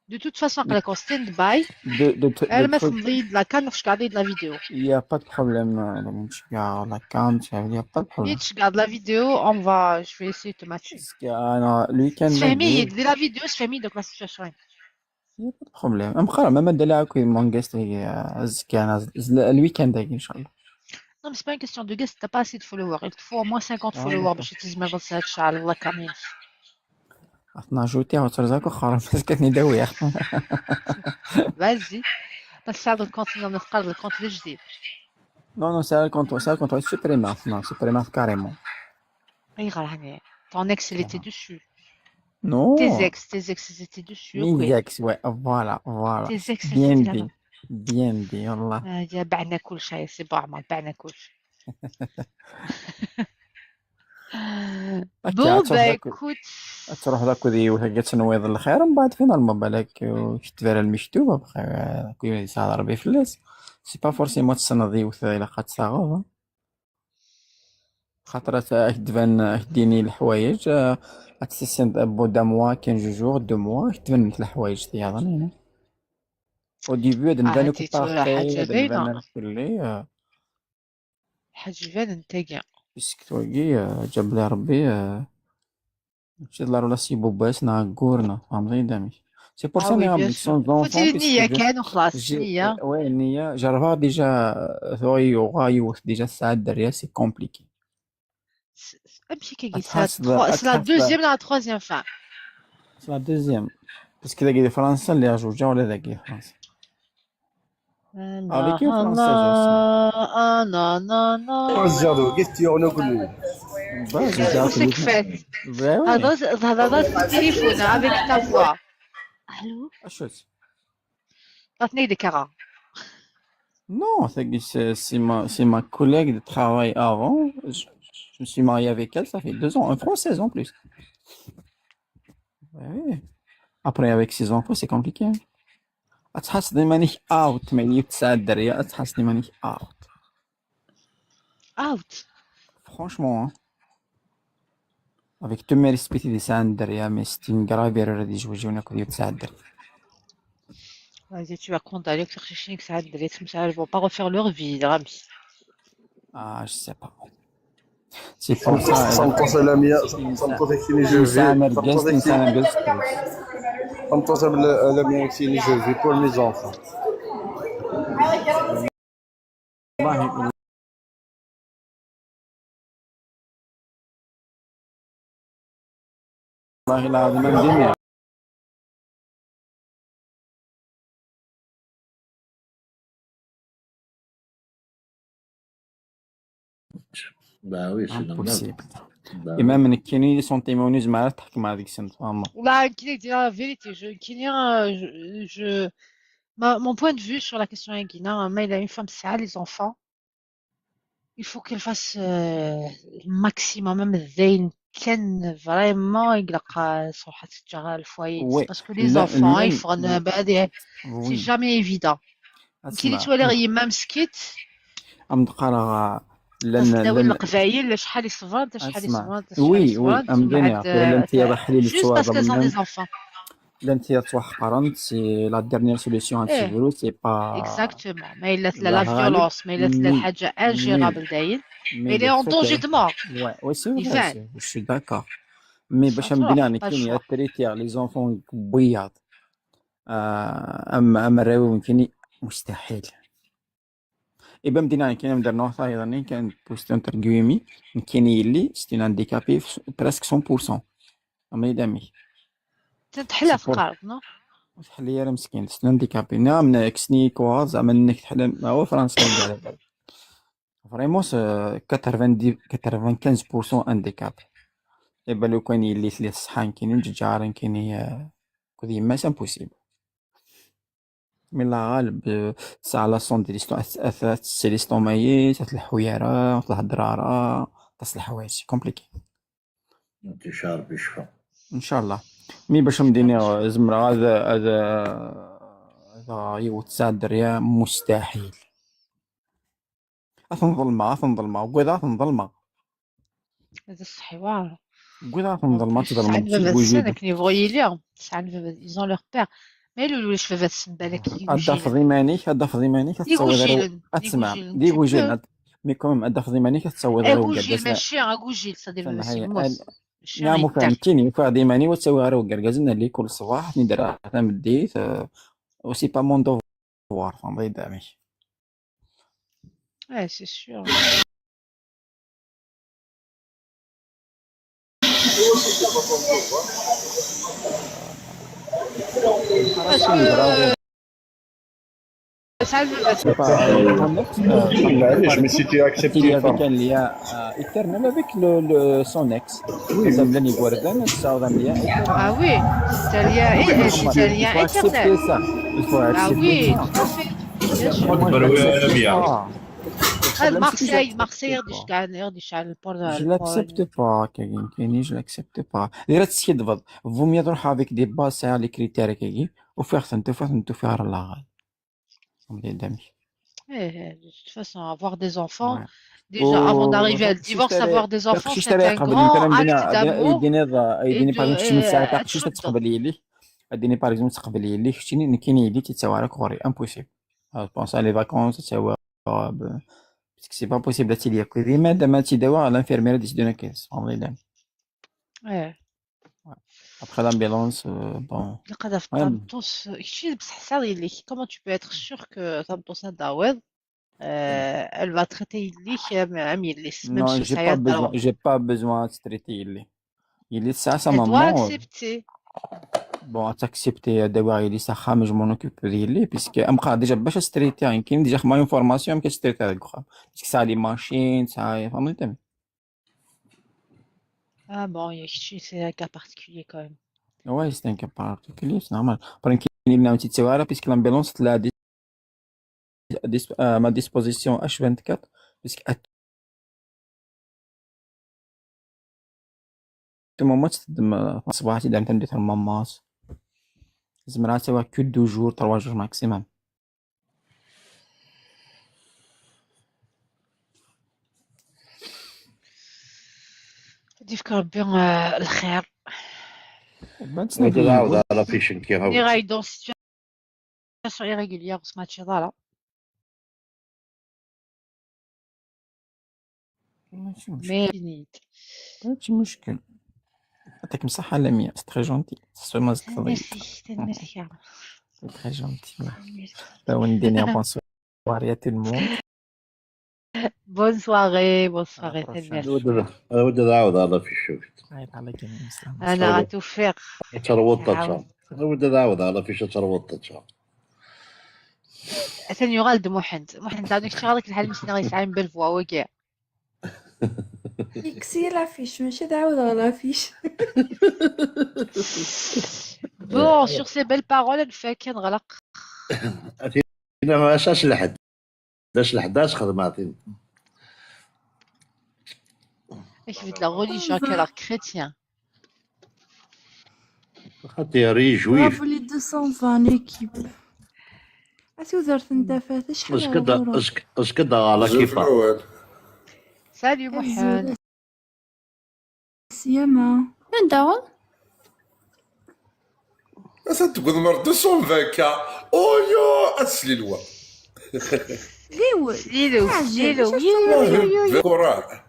De toute façon, قال لك stand by. De, de, de, انا ما truc- تمضي لا كان نخش قاعد la vidéo. Y a pas de problème, euh, donc, y a la cam, y a pas de problème. نيتش قاعد la vidéo, on va, je vais essayer de te matcher. Parce que, euh, le week-end, تفهمي donc, دير la vidéo, تفهمي donc la situation. y a pas de problème. ام خرا ما مدلع كوي مون غيست هي زكانا ال week-end هاكي ان شاء الله. Non, mais c'est pas une question de guest, t'as pas assez de followers. Il te faut au moins cinquante Ah, followers d'accord. باش تزمر تسعة شعر الله كامل. عطنا جوتي عطر زاكو خرا مسكتني داوي. Vas-y. بس هذا الكونت اللي نفقر الكونت الجديد. Non, non, c'est un compte, c'est un compte, supprimer. Non, supprimer carrément. Ayɣer? Ton ex, il était dessus. Non. Tes ex, tes ex, ils étaient dessus. Mes ex, ouais, voilà, voilà. Tes ex, Bien c'était dit, là-bas. Bien dit, والله. آه، يا بعنا كل شيء، c'est bon, عمر، بعنا كل شيء. هكا Bon, تروح bah لك écoute, تروح لك ذي وثقت سنويض الخير، من بعد فينالمون بالك وش تبان المشتوبة بخير، كي يسعى ربي فلاس. C'est pas forcément تصنع ذي وث إلا قد صاغوها. خاطر تبان ديني الحوايج، آه، تسيسين بو دو موا، كان جو جور، دو موا، تبان لك الحوايج تياضا هنا. Au début هاد نبان هادي تورا حاجة باينة. حاجة باينة نتاقي. بيسك توقي، آه، جاب لي ربي، آه، ماشي ضروري لا سي بوباس نا غورنا، فهمتي دامي. C'est pour ça ني غنبغي سون زونفون. فوتي النية كان وخلاص، النية. وي، النية. جربها ديجا، آه، ثوي وغايوث ديجا الساعة الدرية، c'est compliqué. امشي كي قلت، c'est la deuxième ولا la troisième fois. C'est la deuxième. Parce que داكي فرنسا اللي جوجا ولا داكي فرنسا. Avec une française aussi. Ah non, non, non. Zero, question no clue. Bah, je dis à celui qui fait. Bah oui. هضر هضر في التليفون avec ta voix. Allô. Achut. عطني ديك راه. Non, c'est c'est ma, c'est ma collègue de travail avant. Je, je me suis marié avec elle, ça fait deux ans. Une française en plus. Ouais. Après, avec ses enfants, c'est compliqué. Hein. تحس ديما نيك اوت، ما يلي تسعة الدريه، تحس ديما نيك اوت. Out. Franchement, hein. Avec tous mes respects دي سعة الدريه، mais c'est une grave erreur دي جوجي وناك ديال تسعة الدريه. Vas-y, tu vas condamner que chercher تسعة الدريه، تسمى تسعة، ils vont pas refaire leur vie, رامي. Ah, je sais pas. C'est pour ça. Santos Alamia, Santos Exini Jeuvi. Santos Alamia Exini Jeuvi pour mes enfants. والله العظيم ما ندير. Bah oui, c'est normal. Impossible. Imam, nekkini les sentiments زعما تحكم هذيك السنة، vraiment. والله كي دير la vérité, je كيني je, je ma, mon point de vue sur la question هي كينا ما إلا une femme تسعى les enfants, il faut qu'elle fasse euh, le maximum, même زين كان vraiment يقلق صراحة تجاه le foyer, parce que les enfants يفرن بعد, c'est jamais évident. كي توالي غير يما مسكيت. أم دقارة لن لن القبايل شحال يصبر، انت شحال يصبر، انت شحال يصبر، انت وي وي أم دنيا لن تيضح لي juste parce qu'elles ont des enfants. لن تيضح توحقرنت c'est la dernière solution à ce virus, c'est pas exactement. ما إلا la violence, ما إلا الحاجة ingérable داين, elle est en danger de mort. Ouais, ouais, c'est vrai, je suis d'accord. Mais باش أم دنيا كاين يا تريتي les enfants بياض. آه، أما أما الراوي يمكن مستحيل. إبا مدينة كاين مدير نوع ثايضا كان بوست انترفيومي، كاين يلي c'est un handicapé presque cent pour cent. أما يدامي تحلى في القرض نو. تحلي يا مسكين c'est un handicapé. نعم، نكسني كوا زعما انك تحلم هو فرنسا. Vraiment c'est quatre-vingt-dix quatre-vingt-quinze pour cent handicapé. إبا لو كان يلي تلي الصحة كاين ججارا كاين كذي ما c'est impossible. من الله غالب. ساعة لا سون دي ليستون، سيليستومايي، تاع الحويرة، تاع الهدرارة، تاع الحوايج c'est compliqué. انت شارب يشفى. ان شاء الله. مي باش مديني زمرة هذا هذا هذا يوت ساعة الدرية مستحيل. أثنظلمة أثنظلمة وقذا أثنظلمة. هذا الصحيوار. قذا أثنظلمة تظلمة. سعد بابا السنة كني بغيليا. سعد بابا ils ont leur père. ما يلولوش بابا السن بالك. أضاف ضيمانيك أضاف ضيمانيك. أتصور أسمع دي وجيل. Mais quand même أضاف ضيمانيك أتصور. أقوجيل ماشي أقوجيل صديق. نعم فهمتيني فهدي ماني وتسوي غير وقرقزنا اللي كل صباح ندير تمديت. و c'est pas mon devoir فهمتي دامي. اه c'est sûr. C'est pas, euh, ton ex, euh, معليش، mais si tu acceptes une femme. Il y avait un lien, euh, éternel avec le, le, son ex. Oui, oui. Mazal llan igerdan, ad tesɛuḍ un lien éternel. Ah oui, c'est un lien, oui, c'est un lien éternel. Il faut accepter ça. Il faut accepter ça. Ah oui, tout à fait. Bien sûr. Moi, je l'accepte pas. Ah, Marseille, Marseille, je l'accepte pas, كاين، كاين، je l'accepte pas. غير تسكي دبض. Vaut mieux تروح avec des bases, les critères كاين. وفيغ ثنت، وفيغ ثنت، وفيغ راه لا غاي. فهمتي دامي؟ ايه، de toute façon, avoir des enfants, déjà, avant d'arriver à le divorce, avoir des enfants, c'est un grand acte d'amour et de, euh, تقبلي لي. اديني par exemple تقبلي لي، شتيني كاين يدي تيتساوى راك غوري، impossible. آه، بونس على لي فاكونس تساوى، آه، ب-، parce que c'est pas possible تيلي ياكل ديما دابا تيداوى l'infirmière ديسيدي كيس، فهمتي دامي؟ ايه. Après l'ambulance, euh, bon. لقد في طابطوس، كشي بصح صار ليك. Comment tu peux être sûr que طابطوس هذا عويض؟ Euh, elle va traiter ليك عم يليس، même si j'ai pas besoin, j'ai pas besoin de traiter لي. Il est ça, ça, maman. Elle doit accepter. Bon, t'accepter, d'avoir il est ça, mais je m'en occupe de lui, puisque, am, déjà, باش استريتي، يعني، كاين déjà ما information، كتستريتي هذاك الخام. Parce que ça, les machines, ça, فهمتي؟ Ah bon, il y a c'est un cas particulier quand même. Ouais, c'est un cas particulier, c'est normal. Après, كاين اللي ناوي تتسوى على، parce que l'ambulance, la dis-, dis-, euh, ma disposition H vingt-quatre, parce que à tout moment, تخدم، آه، صباح تدعم تندي تاع الماماس. زمرا سوا que deux jours, trois jours maximum. يديك ربي، آه، الخير. ما تسنى ودي العوض على فيشن كي هاو. اللي غايدو situation irrégulière في سماتش هذا. ماشي مشكل. مي نيت. ماشي مشكل. يعطيكم الصحة لميا، c'est très gentil. C'est vraiment très gentil. Merci, merci. C'est très gentil. Bonne soirée à tout le monde. Bonne soirée, bonne soirée. Merci. أود، أود أعوض على في الشوفت. أنا توفيق. تروضت. أود أعوض على في شو تروضت. ثاني يغال محند. محند، عندك شغلك الحال مش ناغي يسعين بالفوا وكيع. يكسي لافيش، ماشي تعاود على لافيش. Bon, sur ces belles paroles, نفك نغلق. أثينا ما شاش لحد. داش لحداش خدمة، عطيني. اش في la religion كي راك chrétien؟ خاطي ري جويف. Bravo les deux cent vingt, l'équipe. اسي وزارة النتافات، شحال اسكت، غير اسك-، اسكت على كيفاه. Salut محمد. سيما. من داون؟ أسد تقول مر deux cent vingt K. أويو، أسلي الوا. ليو. ليلو، ليلو. كورة.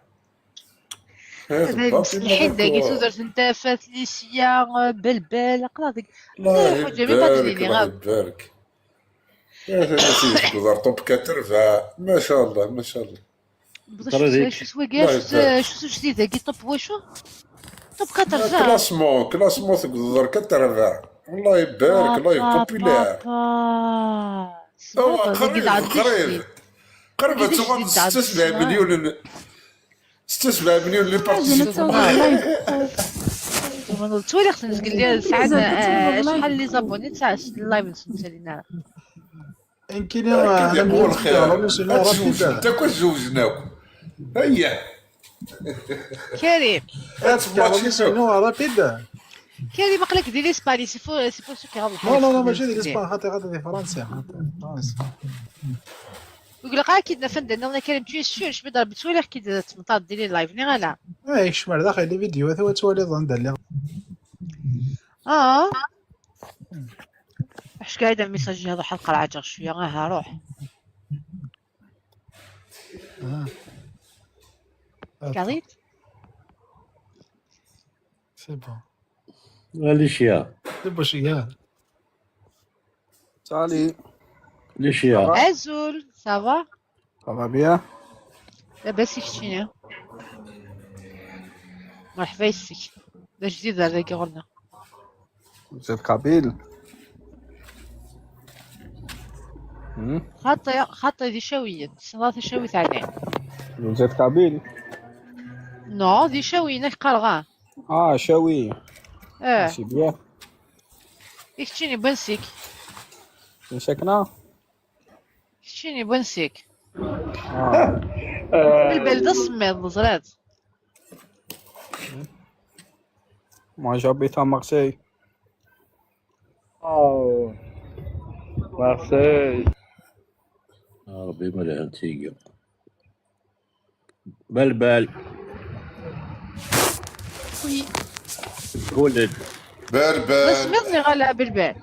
المسلحين داكي سوزر تنتافات لي سيا بلبل، قرا ديك. الله يبارك، الله يبارك. يا سيدي، تقدر طوب كاتر فا. ما شاء الله، ما شاء الله. شو سوى كاع؟ شو، شو جديد هاكي؟ طوب واشو؟ طوب كاتر فا. كلاسمون، كلاسمون تقدر كاتر فا. الله يبارك، الله يبارك. بابا. قريب، قريب. قريب توصل ستة وسبعين مليون. ستة وسبعين مليون اللي بارتيسيبي. توالي خصنا نزقل ليها ساعات، آه، شحال لي زابوني تاع اللايف نسمع لينا. يمكن يا هو الخير. انت كون زوجناك. هيا. كريم. هات ماشي سنو رابيد. كريم، قلك ديري سباني، سي فو، سي فو سو كي غنضحك. لا، لا، لا، ماشي ديري سباني، خاطي غادي دير فرنسا، خاطي فرنسا. يقول لك: "أكيد نفند أننا كريم، tu es sûr؟" شبيد راه بتولي كي تمطات ديري لايف، ني غالا. إيه، شمال داخل لي فيديو، هذا هو توالي ظن دار لي. آه. واش قاعدة الميساج هذا حلقة العجر شوية، آه، روح. آه. قريت؟ C'est bon. Alicia. C'est bon, شيا. Salut. Alicia. Ça va ? Azul, ça va ? Ça va bien ? لاباس كشينة. مرحبا يسك. دا جديد هذا كي قلنا. Vous êtes kabyle ? Hmm? Xaṭi, xaṭi, d icawiyen. Tessneḍ tacawit ɛni? Vous êtes kabyle? Non, d icawiyen, ak qqareɣ, ah. Ah, cawi. Eh. Ah, c'est bien. I keččini, n wansi-k? N Sakna? Keččini, n wansi-k? Ah. Belbel d asemmiḍ, neẓra-t. Moi, j'habite à Marseille. Oh, Marseille. Ah, Rabbi, ma lehnt tigi. Belbel. Oui. Qul-d. Belbel. D asemmiḍ neɣ ala belbel?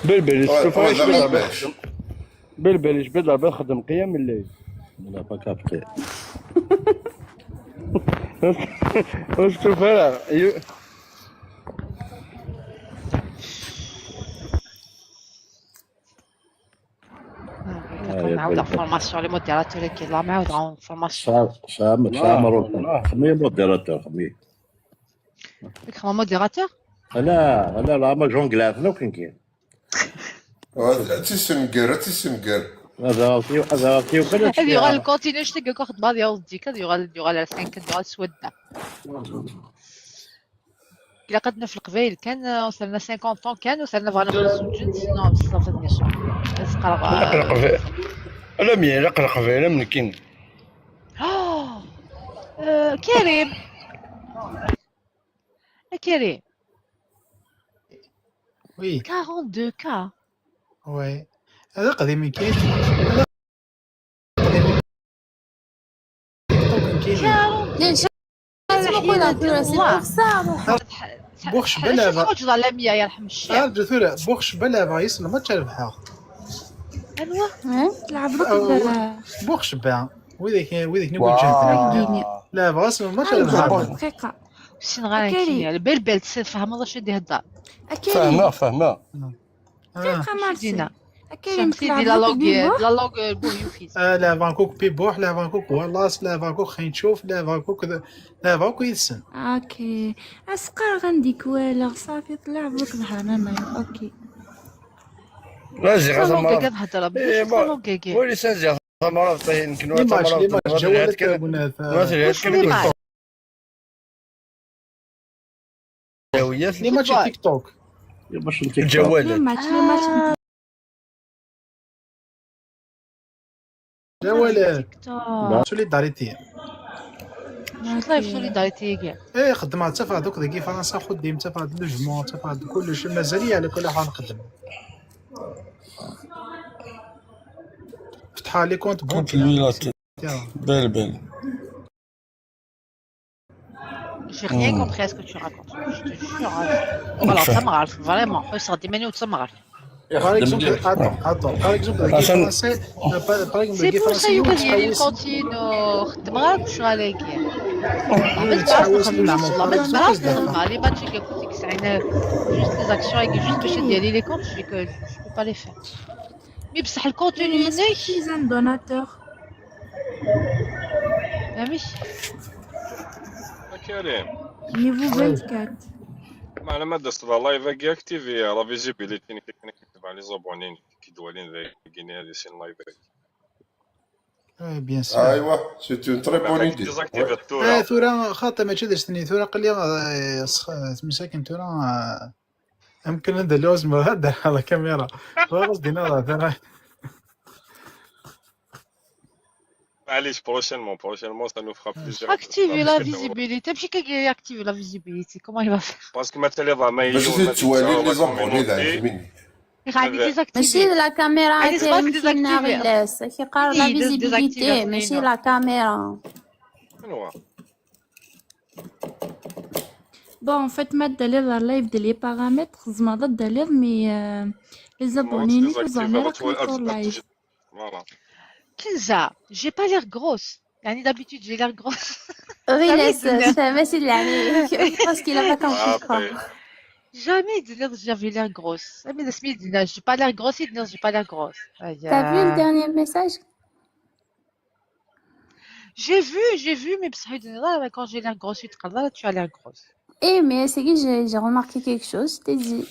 Belbel, ouais, yessuffeɣ-ak belbel. Belbel, yejbed Rebbi txeddem qiyam lleyl. On n'a pas capté. Ur stufa ara. Nɛawed ɣer formation les modérateurs-agi, la nɛawed ɣer formation. Tesɛa, tesɛa, tesɛa mṛuḥ. Xmi modérateur, xmi. Yak xma modérateur? Ala, ala, la ma jonglat, la kenki. Ad tisenger, ad tisenger. Ad aɣ-t-, ad aɣ-t-, ad yuɣal continue, ad yuɣal cinquante ans, ad yuɣal s wadda. Ilaq ad naf Leqbayel kan, euh, terna cinquante ans kan, u terna bɣan ad zewǧen, sinon, beṣṣaf ad nniɣ. Ad qqareɣ, euh, Leqbayel. Ala mi ilaq Leqbayel am nekkini. Oh! Euh, Karim! A Karim! Oui. Quarante-deux K. Oui. Hada aqdim-agi. Llan شهر. Buxx bala. Tḥuǧeḍ على مية يرحم الشيخ. Arǧu tura, buxx bala, bɣa yis lmatch ad rebḥeɣ. Anwa? Eh? Tleɛb rukba. Buxx bala. Widak, widak n iweǧǧen. Leɛbeɣ-as lmatch ad rebḥeɣ. Dqiqa. Ur ssineɣ ara nekkini. Belbel tfehmeḍ acu i d-ihedder. Fehmeɣ, fehmeɣ. Ah. Dqiqa, Marcel. Akken tleɛbeḍ la langue, la langue, euh, buh yufis. Ah, leɛbeɣ akk Pibuḥ, leɛbeɣ akk Wallace, leɛbeɣ akk Xinčuf, leɛbeɣ akk d-, leɛbeɣ akk yid-sen. Ok. Asqar ɣan-d-ikwalaɣ, ṣafi, tleɛbeḍ akk d Hananay. Ok. La ziɣ la langue ad hedreɣ, eh, la langue-agi. Wali sa ziɣ tamaraḍt-ahin, kenwa les matchs, tamaraḍt, les matchs, Ǧawal ad taguna, ma telha-d kan. Les matchs TikTok. Les matchs TikTok. Ǧawal. Les matchs, les matchs. Ǧawal. TikTok. Solidarité. Live solidarité-agi. Eh, xeddmeɣ ttafeɣ-d akk deg Fransa, xuddim ttafeɣ-d logement, ttafeɣ-d kullec, mazal-iyi على كل حال نخدم. فتحها les comptes bancaires. Belle, belle. J'ai rien compris à ce que tu racontes. Je te jure, hein. Voilà, d tamɣart, vraiment. Ḥusseɣ-d iman-iw d tamɣart. Par exemple, attends, attends. Par exemple, deg Français, euh, par, par exemple, deg Français, c'est pour ça que je dis, les cantines, euh, xeddmeɣ akk ccɣel-agi. Ur yettḥawal s lmejmuɛ. Ur yettḥawal s lmejmuɛ. Les matchs-agi akk i yesɛan, juste les actions-agi, juste باش يدير les comptes, je vais que, je peux pas les faire. Mais بصح le contenu-inek. Donateur. Amek? A Karim. Niveau vingt-quatre. Meɛna ma d-as la live-agi, activé la visibilité-inek, akken ad k-tebɛen les abonnés-inek, ad k-id-walin dagi, ad isin live-agi. Eh, bien sûr. Aywa, c'est une très bonne idée. Désactivé tura. Eh, tura, xaṭi, mačči d ass-nni, tura aql-i, eh, s-, s-, msakin tura, eh, Amkan ad d-aliɣ zemreɣ ad d-rreɣ la caméra. Bɣiɣ ad s-d-iniɣ dah, dah. Allez, prochainement, prochainement, ça nous fera plaisir. Activer la visibilité. Amek akka activer la visibilité? Comment il va faire? Parce que ma tella ma bac ad ttwalin les abonnés d ɛejmin. Iɣani désactiver. Mačči d la caméra kan, désactiver. Ki qqar la visibilité, mačči la caméra. Anwa? Bon, en fait, ma d-taliḍ ɣer live de les paramètres, tzemreḍ ad d-taliḍ, mais, euh, les abonnés-inek ur ẓerren ara akken ur live. Voilà. Kenza, j'ai pas l'air grosse. يعني d'habitude, j'ai l'air grosse. Oui, laisse, je t'avais, c'est l'année. Je pense qu'il a pas compris, quoi. Jamais de dire j'avais l'air grosse. Jamais de dire j'ai pas l'air grosse, il dit j'ai pas l'air grosse. T'as vu le dernier message? J'ai vu, j'ai vu, mais بصح يدير، quand j'ai l'air grosse, يتقال tu as l'air grosse. Eh, mais c'est que j'ai, j'ai remarqué quelque chose, je t'ai dit.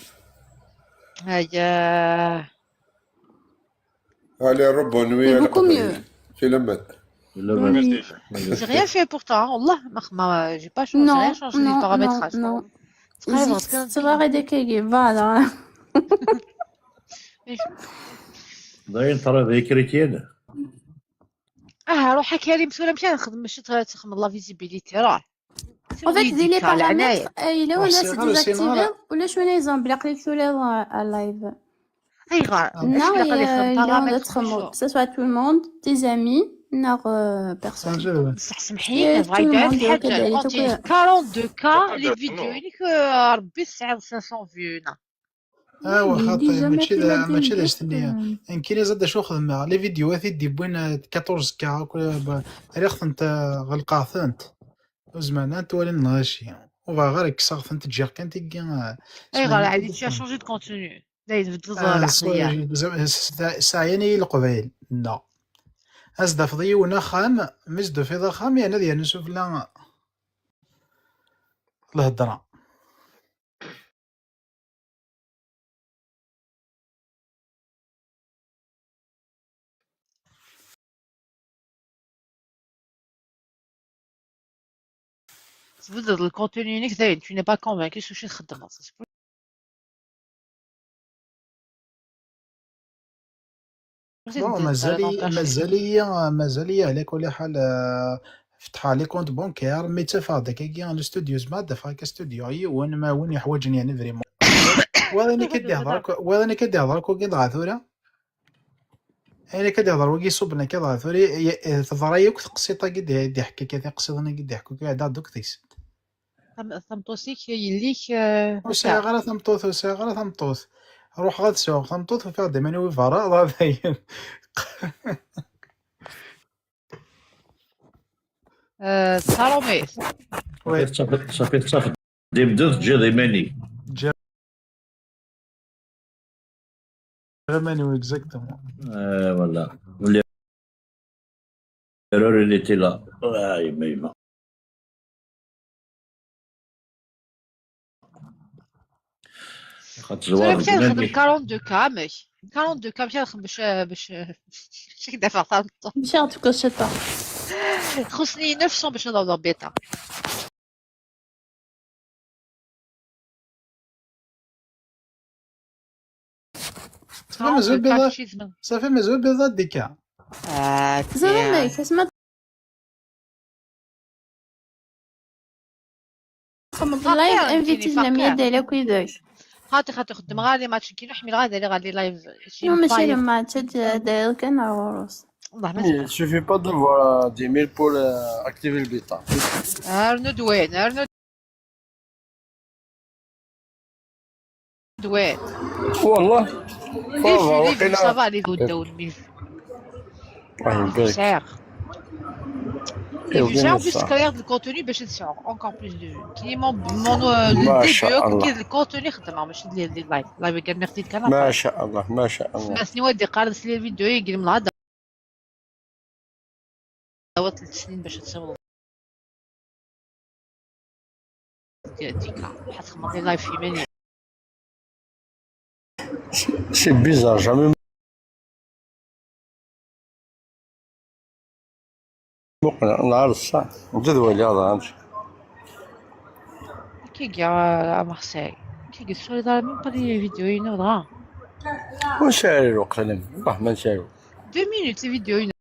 هيا. Allez, rebonne, oui, C'est على beaucoup قبل. Mieux. في لمد. ولا ما Oui. J'ai rien fait pourtant, والله ما خ- ما j'ai pas changé, j'ai Non, rien changé les non, non, paramétrages. Non. تقريبا زيد تغير هذاك كي voilà. داير ترى ذي كريتيان. اه، روح كريم سوره مشى نخدم، ماشي تخدم la visibilité، راه. En fait, دير les على عناية. Paramètres الا ولا سي ديزاكتيفي ولا شو نيزون بلا قلت له اللايف. اي غار. Non, il y a تخمو que ce soit tout le monde, tes amis, ناغ personne. بصح سمحي لي، بغيت غير حاجه. كونتي quarante-deux K les vidéos ينك، ربي سعر cinq cents vues. اه، واخا، طيب، ماشي دا ماشي دا استنيا. يمكن زاد شو خدمه les vidéos هذه دي بوين quatorze K. ريخ انت غلقاثنت زمان انت ولي نغشي وبا غير كساغ انت تجير كان تيجي. اي غير عادي، tu as changé de contenu. لا يتبدل العقليه. سعياني لقبايل لا. از دافضي ونخام مز دو في ضخام يعني هذه نشوف لا الهضره. تبدل الكونتوني نيك داين، tu n'es pas convaincu شو شي تخدم. مازال مازال مازال على كل حال. فتحها لي كونت بونكير مي تفاضل كي الاستوديو زعما دفع كاستوديو اي وين ما وين يحوجني يعني فريمون. ولا انا كدي هضرك ولا انا كدي هضرك وكي ضغط ثورة. انا كدي هضر وكي صوب انا كي ضغط ثورة. تضرا يوك تقصيطه قد يحكي كذا قصيطه قد يحكي كذا دوك تيسد. Tameṭṭut-ik yelli-k. Ur sɛiɣ ara tameṭṭut, ur sɛiɣ ara tameṭṭut. Ruḥeɣ ad sɛuɣ tameṭṭut, ufiɣ-d iman-iw i berra, dayen. Tesɛa Ṛumi. Safi tettafeḍ imdud, teǧǧiḍ iman-ik. Germany, exactement. Euh, voilà. L'erreur, il était là. Ah, yemma, yemma. Tura مشى نخدم quarante-deux K, amek? quarante-deux K مشى نخدم باش باش باش دافع تاع الطون. مشى نتكشف. خصني neuf cents باش نضرب بيتا. صافي مازال بيضا. صافي مازال بيضا ديكا. زعما كاش ما تخمم اللايف انفيتي لمية ديالك ويداش. خاطي خاطي خدم غير لي ماتش كي نحمل غير ديالي غير لي لايف. Non, ماشي لي ماتش داير كان غروس. والله ما Il suffit pas d'avoir dix mille pour activer le bêta. ارنو دوين، ارنو دوين. والله. لي فيو، لي فيو، صافا لي فيو داو الميل. الله يبارك. شعر. لي فيو، شعر بليس كريغ دو الكونتوني باش تسعر encore plus de vues. كي مون مون ديبيو كي الكونتوني خدمه ماشي ديال ديال اللايف. اللايف كان نقدي كان. ما شاء الله، ما شاء الله. سمعتني ودي قارنت لي الفيديو يقول من الهضره. داوت ثلاث سنين باش تصور. ديكا حتخمم لي لايف في ماني. C'est bizarre, jamais. مقنع نهار الصح. جدولي هذا امشي. كي كاع مارسيل. كي قلت سوري دار من بري فيديو ينو دغا. وشاري الوقت انا. والله ما نشاري. Deux minutes les vidéos.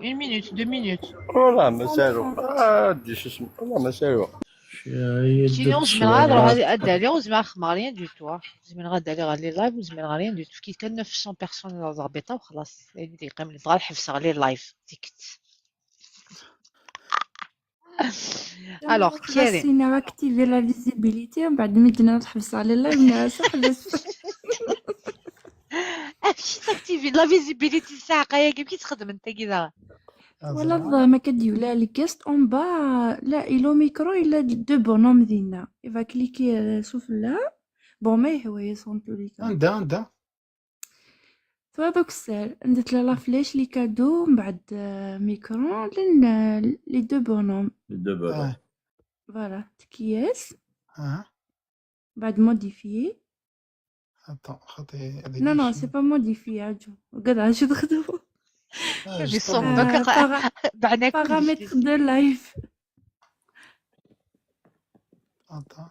Une minute, deux minutes. والله ما سالو. آه، دي شو اسمه. والله ما سالو. Sinon, زعما غادي ادالي وزعما خما rien du tout. زعما غادالي غير لي لايف وزعما غير rien du tout. كي كان neuf cents personnes على الرابطه وخلاص. يعني اللي يقيم لي بغا الحبس غير لي لايف تيكت. Alors, كيري. خاصني ناكتيفي la visibilité ومن بعد مدينا نحبس على اللايف نعس حبس. اكشي تاكتيفي la visibilité ساعه يا كيف تخدم انت كذا. ولا الظاهر ما كديو لا لي كيست اون با لا ايلو ميكرو الا دو بونوم دينا ايفا كليكي سفلى. بون ما يهوى يسون تو لي كا. عندها عندها. توا دوك السال درت له la flèche les cadeaux من بعد ميكرو لين les deux bonhommes. Les deux bonhommes. Voilà, تكياس. اه بعد modifier. Attends, خاطي Non, non, c'est pas modifier, عجو. قاعد عجو تخدمو. Des sombres. Paramètres de live. Attends.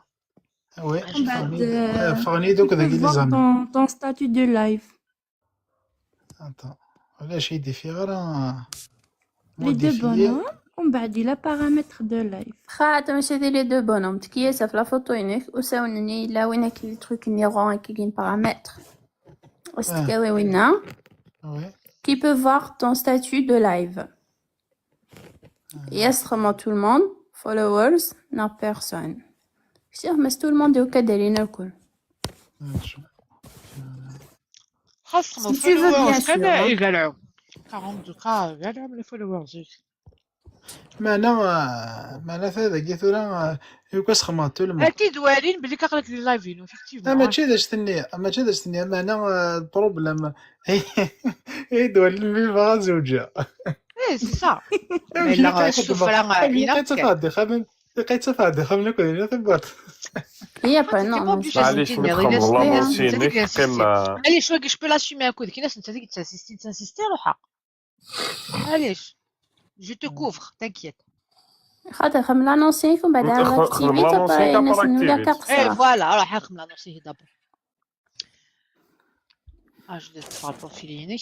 Ah ouais. ومن بعد فغني دوك داك اللي زعما ton, ton statut de live. Attends. علاش يدي فيه غير les deux bonhommes. ومن بعد les paramètres de live. خاطر ماشي هذي les deux bonhommes تكياسة في la photo ينك وساونني لا وين هاك les trucs نيغون كي كاين paramètres. واستكاوي وينا. Ouais. Qui peut voir ton statut de live. Yes, vraiment tout le monde. Followers, non personne. Sûr, mais tout le monde est au cadre, il y en a que. خاص Si tu veux, bien sûr, hein. يقلعوا quarante k يقلعوا من les followers. Meɛna, meɛna ta dagi tura, yukas xemɣ tout le monde. Ad t-id-walin belli aql-ak di live-inu, effectivement. Mačči d acu tenniḍ, mačči d acu tenniḍ, meɛna, euh, problème. Id-walin mi bɣa zewǧeɣ. Eh, c'est ça. Amek ilaq ad xedmeɣ? Amek ilaq ad tafeḍ deg ixxamen? Ilaq ad tafeḍ deg ixxamen akk dinna tawwurt. هي pas non. معليش، ما تخمم لانونسي نيك كيما. معليش، واقي je peux l'assumer un coup. كي ناس انت تيجي تنسيستي، تنسيستي روحها. معليش. Je te couvre, t'inquiète. خاطر خم لانونسي ومن بعد خم لانونسي كابار ايه، اكتيفيتي. Voilà, روح خم لانونسي d'abord. اجي نتفرج بروفيل ينك.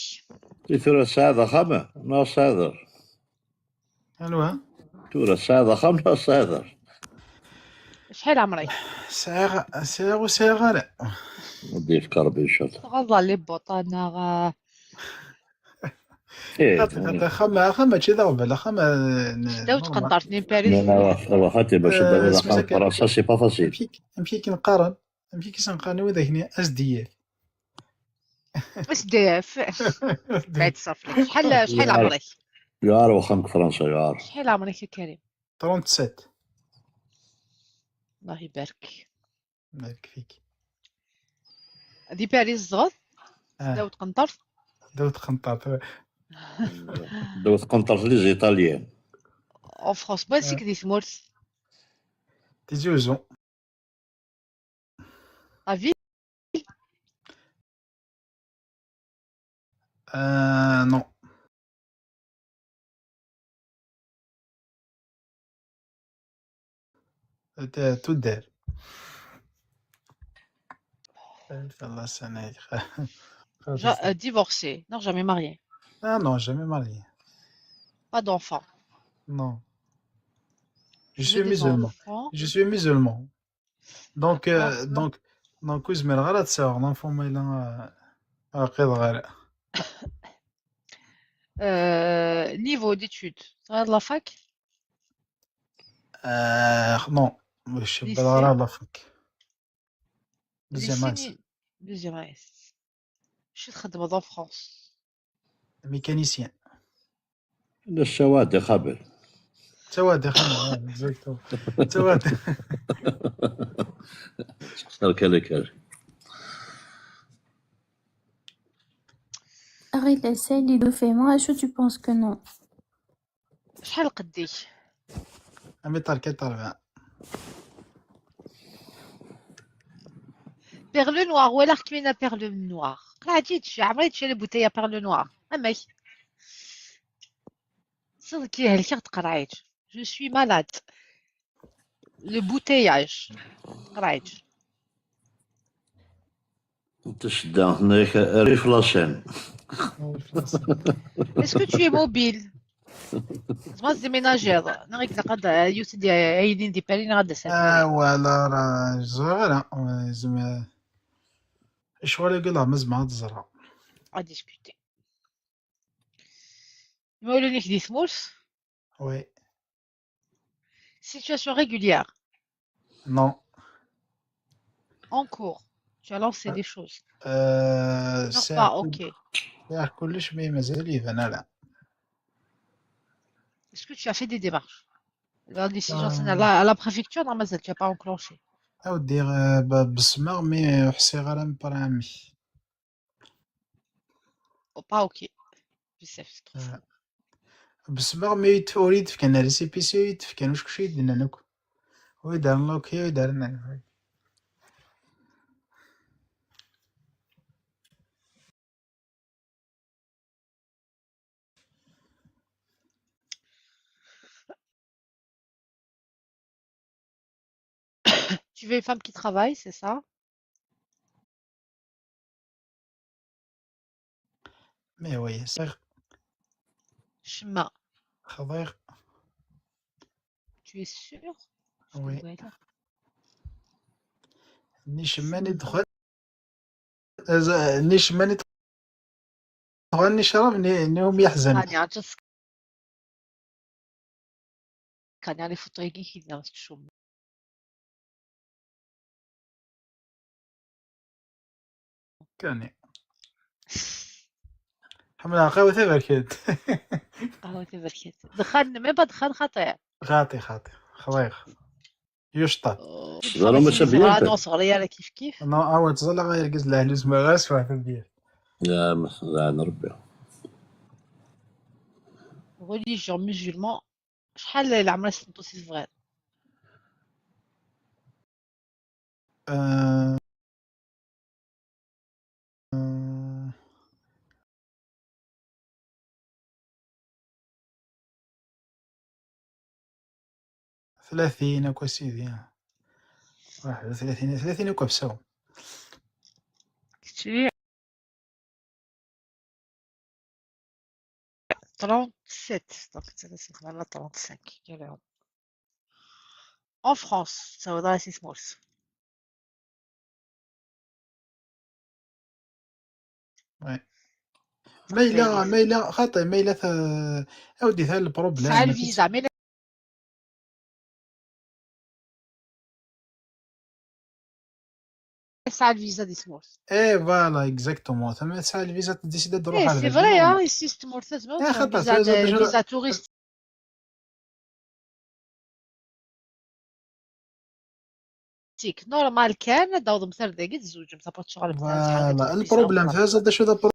Tura tesɛiḍ axxam neɣ tesɛiḍ? Anwa? Tura tesɛiḍ axxam neɣ tesɛiḍ? شحال عمرك؟ Sɛiɣ, sɛiɣ ur sɛiɣ ara. Ad d-yefk Rebbi ncallah. Tɣaḍa les bottes neɣ? Eh, Xaṭi, xaṭi, axxam, axxam mačči d aɣbel, axxam, euh, Ddaw tqenṭart-nni n Paris. Ruḥ xaṭi bac ad d-tawiḍ axxam n Fransa, c'est pas facile. Amek i k-qqaren? Amek i k-sen-qqaren widak-nni? S D F. S D F. بعد صافي. شحال، شحال عمرك؟ يعار وخامك فرنسا، يعار. شحال عمرك يا كريم؟ Trente-sept. الله يبارك. بارك فيك. دي باريس الصغر؟ آه. داو تقنطر؟ داو تقنطر. داو تقنطر les Italiens. En France، بوان سيك دي ثمورت؟ تيزي وزو. La ville؟ آه، non. ت-، تدار. الله سنة. Ja-, euh, divorcé. Non, jamais marié. Ah non, jamais marié. Pas d'enfant. Non. Je J'ai suis des musulman. Enfants. Je suis musulman. Donc, euh, Franchement. donc, donc, ur zmireɣ ara ad sɛuɣ l'enfant ma yella, euh, ur qiḍeɣ ara. Euh, niveau d'études. Teɣriḍ la fac? Euh, non, مش Lycée. بدغرا la fac. Deuxième Lycée année. ni-, deuxième année. شو تخدمض en France؟ Mécanicien. La sawade qabel. سواد يا خمة، exactement. سواد. Sexter kale kale. Arrête, essaye de faire moi, est-ce que tu penses que non? شحال قديك؟ Un mètre quatre-vingts. Perle noire، ولا كمينة perle noire. قرعتي تشي، عمري تشري بوتية perle noire. أمك. صدق كي هلكي تقرعيت. Je suis malade. Le bouteillage. قرعيت. تشدى هناك ريف لاشين. Est-ce que tu es mobile? زعما تديميناجيض. نغيك لقد يوسد يا عينين دي باري نغدا سات. آه، ولا راه صغيرة، زعما شغل يقول لها مزمع تزرع. À discuter. Imawlan-ik di tmurt? Oui. Situation régulière. Non. En cours. Tu as lancé des choses. Euh, Non, c'est pas, un peu- ok. c'est un كلش mais مازال يبان لا. Est-ce que tu as fait des démarches? La décision, c'est Euh. la, la préfecture, non, mais tu n'as pas enclenché. أو دير، آه، ب-، بسمغ mais حسيغ راه مبرامي. Oh, pas ok. بزاف، c'est trop آه. flou. بسمغ mais يتف-، وريد كان ريسيبيسي يتف-، كان واش كلشي يدنا ناكل. Wi daren Loki, wi daren Anhag. Tu veux une femme qui travaille, c'est ça? Mais oui, c'est... Chemin. Xḍiɣ. Tu es sûr? Oui. Nicemma ni ddexxan, nicemma ni ddexxan, ni ccrab, ni, ni umi yeḥzen. Kani, aǧǧ-tt kan, les photos-agi i k-id-nniɣ tettcum. Kani. Ḥemmleɣ qahwa taberkant. Qahwa taberkant. Ddexxan, même pas ddexxan xaṭi. Xaṭi, xaṭi. Xḍiɣ. Yucṭan. Ẓer ma ça bien fait. Non, ur ttẓallaɣ ay argaz, leɛli, zemreɣ ad sweɣ tabyirt. Ḍaɛen Rebbi. Religion musulman, acḥal leɛmer-is tmeṭṭut i tebɣiḍ? Euh, euh, ثلاثين أكو سيدي. واحد وثلاثين، ثلاثين أكو بساو. كتشري trente-sept، donc c'est la trente-cinq. En France, ça voudrait six mois. Ouais. Mais il a, mais il a, خاطي، mais il a th-, أودي ثا البروبليم. سعى الفيزا، mais تسعى الفيزا دي تمورث. ايه، voilà، exactement. ثم تسعى الفيزا، تديسيدي تروح. ايه، c'est vrai، اه، يسيس تمورث، تسمى. ايه، خاطر فيزا، فيزا توريست. تيك نورمال كان، داوض مثال داكي تزوج مثلا بوت شغل مثلا. Voilà، البروبليم فيزا دا شو دا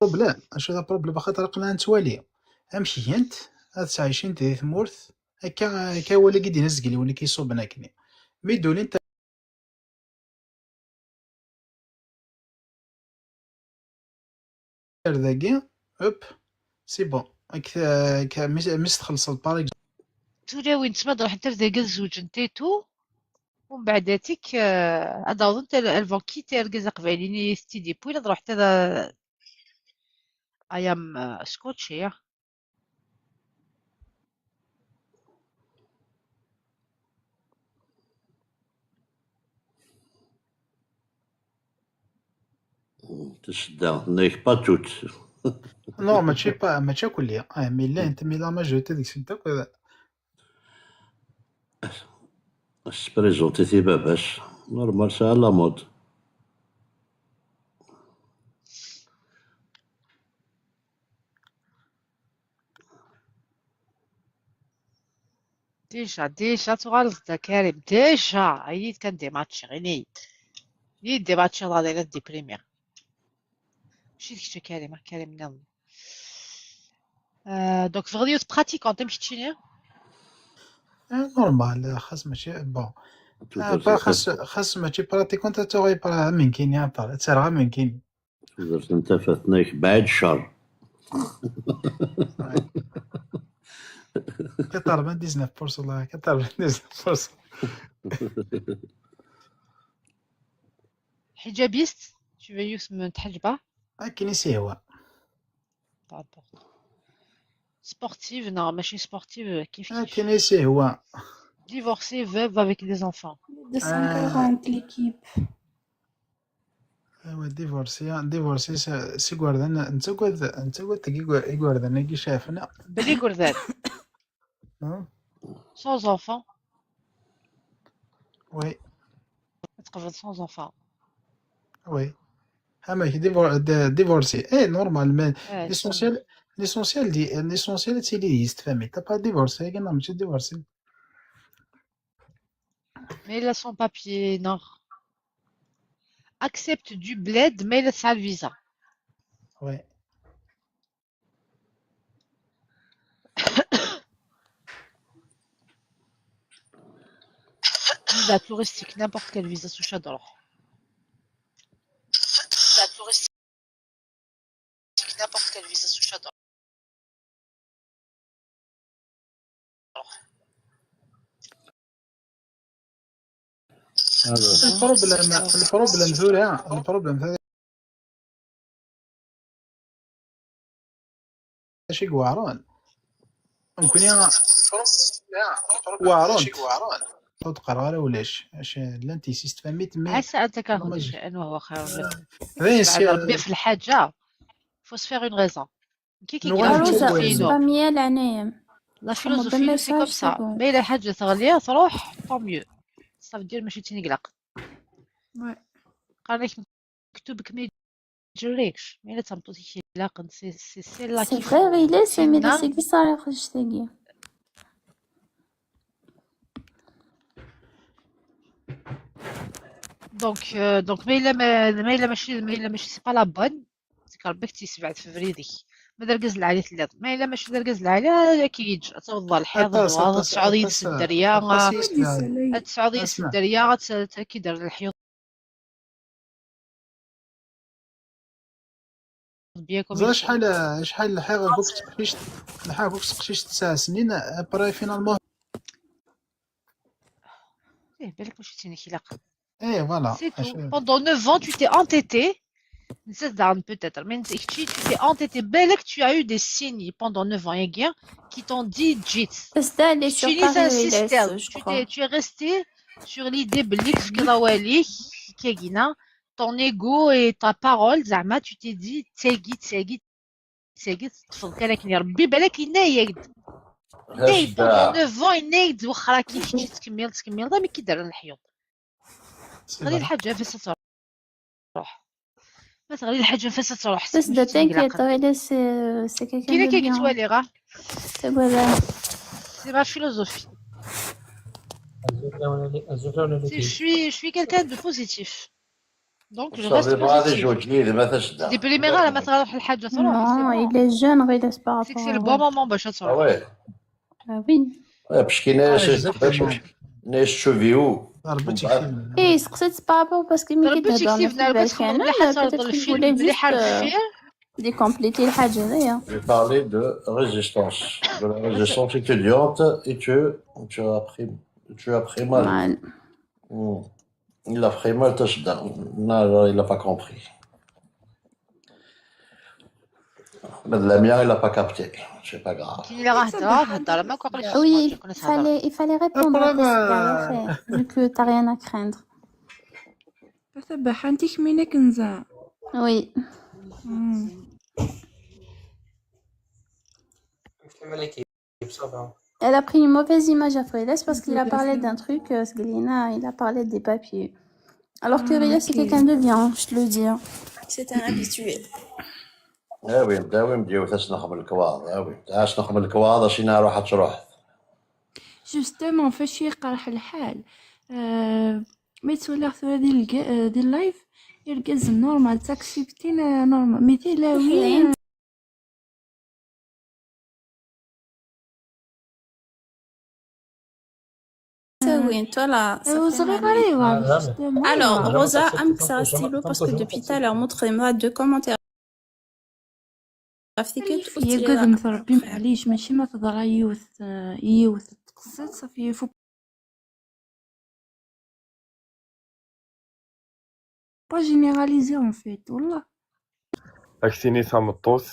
بروبليم، شو دا بروبليم، خاطر قلنا نتوالي. امشي انت، هاد تعيشين تي ثمورث، هكا، هكا هو اللي قد ينزل، ولا كيصوب ناكني. مي دولي انت داكي، هوب، سي بون. هاك، هاك، مي، مي تخلص الباري. تولي وين تسمى تروح انت داكي تزوج انت تو، ومن بعد تيك، آه، هذا اظن تال-، الفون كي تيركز قبايليني ستيدي بوين تروح حتى ذا. ايام، آه، سكوتشي. تشدى، نايك با توت. نو، ماشي با، ماشي كلية. اه، مي لا، انت مي لا ماجوريتي ديك السنة كذا. اسبريزونتي تي باباس. نورمال، سي على لا مود. ديجا، ديجا تغلط دا كريم، ديجا عييت كان دي ماتش غيني. عييت دي ماتش هذا ديال ديبريمي. ماشي ديك كريم، كريم نظن. آه، دونك فغديو تبراتيكون، انت مشيتيني؟ آه، نورمال، خاص ماشي، بون. آه، با خاص، خاص ماشي براتيكون، تا تغي برا من كيني، عطار، تسرغ من كيني. تقدر تنتفع ثنايك بعد الشر. quatre-vingt-dix-neuf pour cent، والله، quatre-vingt-dix-neuf pour cent. حجابيست، tu veux يوسف من تحجبة؟ أكن يسيهوا. D'accord. Sportive، non، ماشي sportive، كيف كيف. أكن يسيهوا. Divorcée, veuve avec des enfants. Deux cent quarante l'équipe. ايوا، ديفورسي، ديفورسي، س-، سي غوردن، انت قد، انت قد تجي غو-، غوردن يجي شافنا. بلي غوردن. ها؟ Sans enfant. وي. تقبل sans enfant. وي. ها ما هي ديفور-، د-، ديفورسي. اي، نورمال، مي ليسونسيال، ليسونسيال دي، ليسونسيال تيلي يستفامي. تا با ديفورسي، كنا ماشي ديفورسي. Mais il a sans papier, non. Accepte du bled, mais il a sans visa. Ouais. Visa touristique, n'importe quel visa s ucu ad ruḥeɣ. Visa touristique, n'importe quel visa s ucu ad ruḥeɣ. Le problème, le problème tura, le problème tura, acu i iweɛren? Nekkni weɛren. Ur d-qqareɣ ara ulac. Acu, llant yesistfamit, mais عسى أن تكرهوا شيئا وهو خير لكم. d ayen بعد ربي في الحاجة, faut se faire une raison. كي كي نوال كي نشوف روزا، وين. c'est pas mieux l'année. La خمم philosophie, c'est comme message, ça. c'est bon. Mais la حاجة تغليها تروح, tant mieux. Ça veut dire ماشي تنقلق. Ouais. قال لك مكتوب كما يجريكش, mais لا تمطوطي كي لاقن, c'est, c'est, c'est là C'est qu'il vrai, faut il est, c'est mais فينا. c'est qui ça, la خرجت تاقي. Donc, euh, donc, ما إلا ما, ما إلا ماشي, ما إلا ماشي, c'est pas la bonne. ديك ربي كتيسبع في فريدك. ما دركز العالي ثلاث. ما إلا ماشي دركز العالي, آه، كي يجي. أتا والله الحيض, أطاس، هذا أطاس، تسعودي أطاس، يسد دريا, أطاس آه، يسد. تسعودي أسمع. يسد دريا, آه، ت-, ت-, كي دار الحيض. Bien comme زعما il faut. شحال، شحال الحيغ كنت تقشيش، الحيغ كنت تقشيش تسع سنين، ابري فينالمون. إيه, بالك واش تيني كي لاقن. ايه، voilà. C'est tout. Pendant neuf ans, tu t'es entêté. نسيت دعم peut-être, mais انت كتشي, tu t'es entêté. بالك tu as eu des signes pendant neuf ans, ياكي, qui t'ont dit جيت. بس دا les كتشي sur نيت Paris, insisté. je Tu t'es, crois. tu es resté sur l'idée باللي تفكر واليك كاينه. Ton ego et ta parole, زعما, tu t'es dit تاقي, تاقي, تاقي, تفضل لكن يا ربي بالك ينايد. ينايد pendant neuf ans, ينايد واخا راكي كتشي تكمل, تكمل, ضا مي كي دار الحيوط. تغلي الحاجة فاش تروح. ما تغلي الحاجة فاش تروح. بس دا تنكيت، غير c'est, c'est quelqu'un كاينة de كي bien. كتوالي غا. C'est vrai. C'est ma philosophie. C'est, je suis, je suis quelqu'un de positif. Donc, je Ça reste dépend des positif. jours, جديد، ما تاش دي بلي ميغا ما تروح الحاجة تروح. Non, il est jeune, غير c'est par C'est que c'est le rapport. bon moment باش تروح. Ouais. Ah oui. Ouais, parce qu'il y a Ah, c'est exactement. Neige Chevio. ربي تكفينا. ايه، سقسيت par rapport parce que ملي ربي كيتهضر على تكفينا باش الفيلم ملي حصلت peut-être الفيلم يقول ملي juste حرف فيه. ديكومبليتي الحاجه هذيا. Je parlais de résistance, de la résistance étudiante et tu, tu as pris, tu as pris mal. Mal. Hmm. Il a pris mal, t'as, non, il a pas compris. Mais le mien, il a pas capté. C'est pas grave. كاين اللي راه هضر، هضر، ما كنقولكش Oui, شكون il كنا تهضر. fallait, il fallait répondre à Problème, question euh, après, vu que t'as rien à craindre. Tabaḥant-ik min akken za. Oui. Hmm. Elle a pris une mauvaise image à Frides parce qu'il a parlé d'un truc, euh, Sglina, il a parlé des papiers. Alors que Ah, Riles, c'est ok. Quelqu'un de bien, je te le dis, hein. C'est un habitué. Awi-d, awi-d yiwet ad s-nexdem lekwaɣeḍ, awi-d. Ad s-nexdem lekwaɣeḍ, acina ruḥ ad truḥ. Justement, fac i iqerḥ lḥal. Euh, mi ttwaliɣ tura di lga-, euh, di live, irgazen normal, ttaksibtin, euh, normal. Mais tilawin, Ḥlin. euh, Tawin, voilà, ça euh, fait ẓriɣ mal. ara yeḍra, justement. Alors, Yeḍra. Rosa, am que ça stylo, parce que depuis tout à l'heure, montrez-moi deux commentaires. Ɣef tikkelt ur Yagad ttiliɣ n Rebbi, maɛlic, mačči ma teḍra yiwet, euh, yiwet tqeṣṣiṭ, صافي, faut pas généraliser, en fait, والله. Ak-tini tameṭṭut,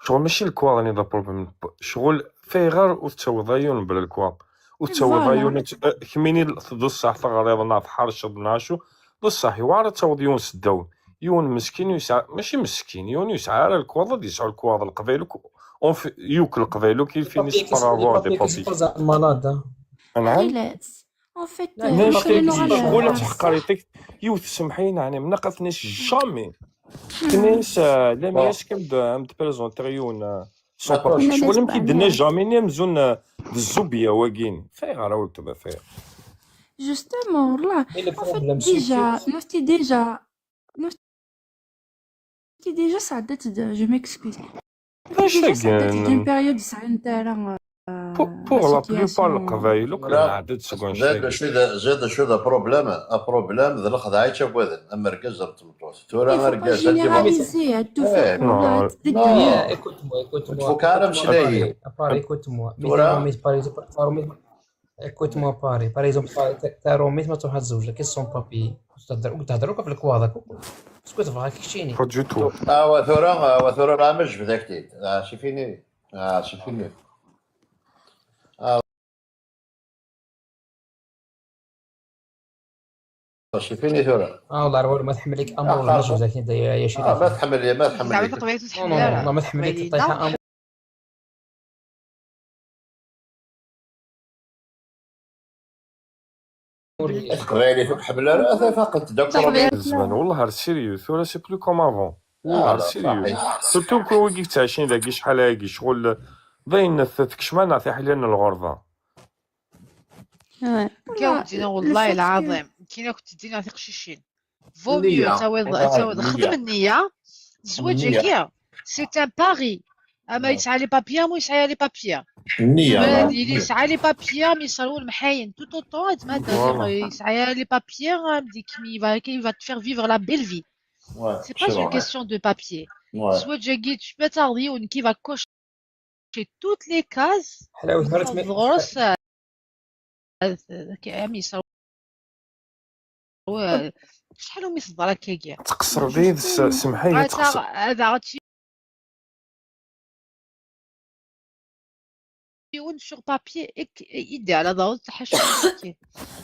ccɣel mačči lekwaɣeḍ-nni d apṛublem, ccɣel fayɣer ur tettawiḍ ara yiwen bla lekwaɣeḍ, ur tettawiḍ ara Voilà. Yiwen, eh, kemmini d ṣṣeḥ teɣriḍ neɣ tḥerceḍ neɣ acu, d ṣṣeḥ, yewɛer ad tawiḍ yiwen s ddaw, yiwen meskin ur yesɛi, mačči meskin, yiwen ur yesɛi ara lekwaɣeḍ, ad yesɛu lekwaɣeḍ, leqbayel akk, on fait, yakk leqbayel akk, il finit par avoir des papiers. Anɛam? Riles. En fait, لا، euh, Nec ur tagi, nuɣal ccɣel ad ar teḥqer-it, yiwet semḥin, ɛni, mnaqat-nec jamais. Tenna-yas, euh, la mi est-ce que m-, m-d-présenter yiwen, euh, son D'accord. papier. Nna-d Ccɣel amek i Espagne. d-tenna jamais, ni amzun, euh, d zzubya wagini. Fayɣer a weltma, fayɣer. Justement, والله. Mais le En fait, problème, c'est déjà, que نفتي déjà, نفتي déjà سعدت د-, je m'excuse. D acu Déjà سعدت tagi? d'une période سعدت تاع Pour, pour la plupart, leqbayel akk nɛedda-d seg wanect-agi. Zid acu d, zid acu d apṛublem, apṛublem d lexdeɛ i ttagaden, am argaz am tmeṭṭut. Tura argaz ad d-ibeṛ. Généraliser à tout faire. Écoute-moi, écoute-moi. Tfuk ara ameslay. Écoute-moi. Tura. Écoute-moi, Paris, par exemple, Paris, ta Romis ma tṛuḥ ad tezweǧ, qu'est-ce que son papier? Ur tehder, ur tehder akk ɣef lekwaɣeḍ akk. Est-ce que tebɣa keččini? Pas du tout. Awa tura, awa tura, rah ma jbed-ak-t-id. Ah, c'est fini. Ah, c'est fini. Ah. C'est fini tura. Ah, والله غير ما تحملك أمر. Ah, ما تحمل، ما تحمل. زعما تقبل تحمل؟ Non, non, non, ما تحملك طيحة أمر. Teqbaylit ur tḥemmel ara, ata faqent-d akk. Zzman, والله غير sérieux, tura c'est plus comme avant. والله غير sérieux. Surtout كون ويجي تعيشين داكي شحال هاكي شغل باين تكشمان عطي حلينا الغربة. كاوتينا والله العظيم كي كنت دينا تقشيشين. Vaut mieux تاويض، تاويض خدم النية. الزواج هكا c'est un pari. اما يسعى les papiers، مو يسعى les papiers. النية اللي يسعى les papiers، مي يصيروا المحاين tout autant، ما يسعى les papiers، مديك مي va، qui va te faire vivre la belle vie. C'est pas une question de papier. الزواج هكا tu peux تاخذي qui va cocher toutes les cases. حلاوة مرات مي- الغرس. كيعمي يصير. شحال ومي صدرك كيكيا؟ تقصر بعيد، س-، سمحي، تقصر. هذا غتشي يون sur papier idéal، هذا هو الصح شوية.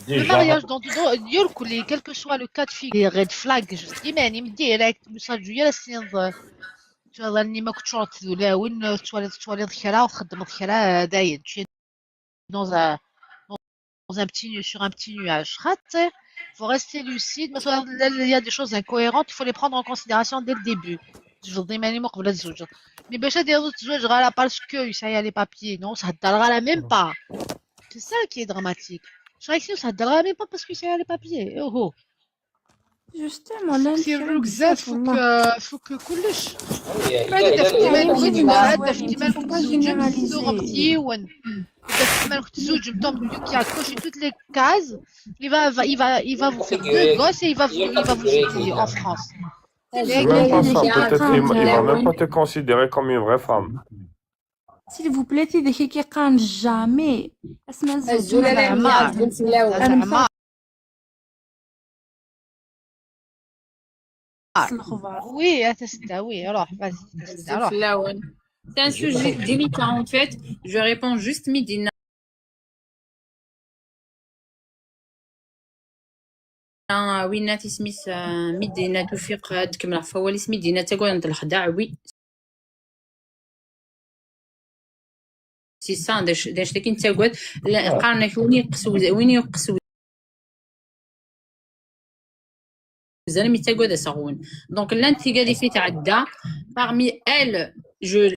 Le mariage dans ديال كل، quel que soit le cas de figure، red flag، جوست ديما يعني من direct، مشات جويه لا سينز. تظني ما كنتش غتدولاون، توالي، توالي ذكرى وخدم ذكرى، داير شي dans un, dans un petit nu-، sur un petit nuage. خاطر faut rester lucide. مثلا، il y a des choses incohérentes, il faut les prendre en considération dès le début. تجبد ديما لي قبل الزوج. Mais باش هادي يزوج تزوج غير parce que يسعى les papiers. Non, ça هدر غير même pas. C'est ça qui est dramatique. شغل يسعى هدر غير même pas parce que يسعى les papiers. اوهو. Justement، لا، c'est relou بزاف، فك، فك كلش. بعد دفعتي مالك، دفعتي مالك تزوجي، تزوغ بتيون. دفعتي مالك تزوج، مطوم كي كوشي toutes les cases. Il va, va, il va, il va vous faire deux gosses et il va vous, il va vous oublier en France. C'est même pas ça, peut-être il, il va même pas te considérer comme une vraie femme. S'il vous plaît، تيدي كي كيقان jamais. اسمع الزوج. الزلالة. الخبر. Oui، اتسدى، oui، روح، vas-y، اتسدى، روح. C'est un sujet délicat, en fait. Je réponds juste ميدينا. آه، وينات اسميس، آه، ميدينا توفيق، آه، تكمل عفوا، وليس ميدينا تقول انت الخداع، oui. C'est ça، داش، داش لكن تقول، لا، قارنك وين يقصو، وين يقصو. زعما يتقوى ذا سغون. Donc, l'un des gars في تعدى، parmi elles, je,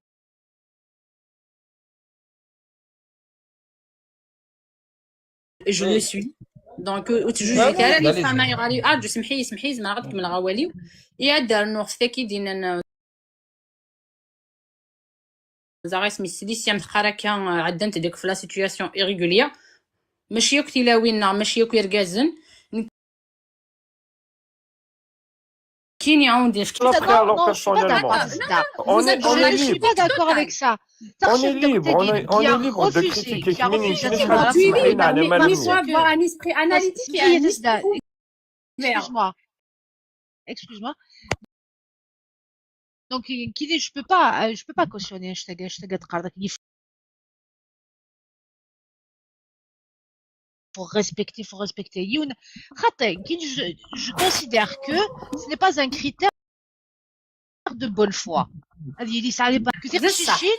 je le suis. Donc, وتجوج كارا لي فما يغالي، ارجو سمحي، سمحي، زعما غتكمل غواليو. يا دار نور ستاكي دينا. زعما اسمي السديسيام تقرا كان عدنت ديك في la situation irrégulière. ماشي ياك تلاوينا، ماشي ياك يرقازن. كيني عندي شكي. Non, non, je suis pas d'accord avec ça. On est, on est libre. Je suis pas d'accord avec ça. On est libre, on est, on est libre de critiquer. Qui a refusé, qui a refusé. Mais il faut avoir un esprit analytique et un esprit ouvert. Excuse-moi. Excuse-moi. Donc, كي، je peux pas, euh, je peux pas cautionner hashtag, hashtag تقرا. Il faut respecter, faut respecter. يون، خاطر كي je, je considère que ce n'est pas un critère de bonne foi. هذه اللي ساعة pas que تيقشيشين،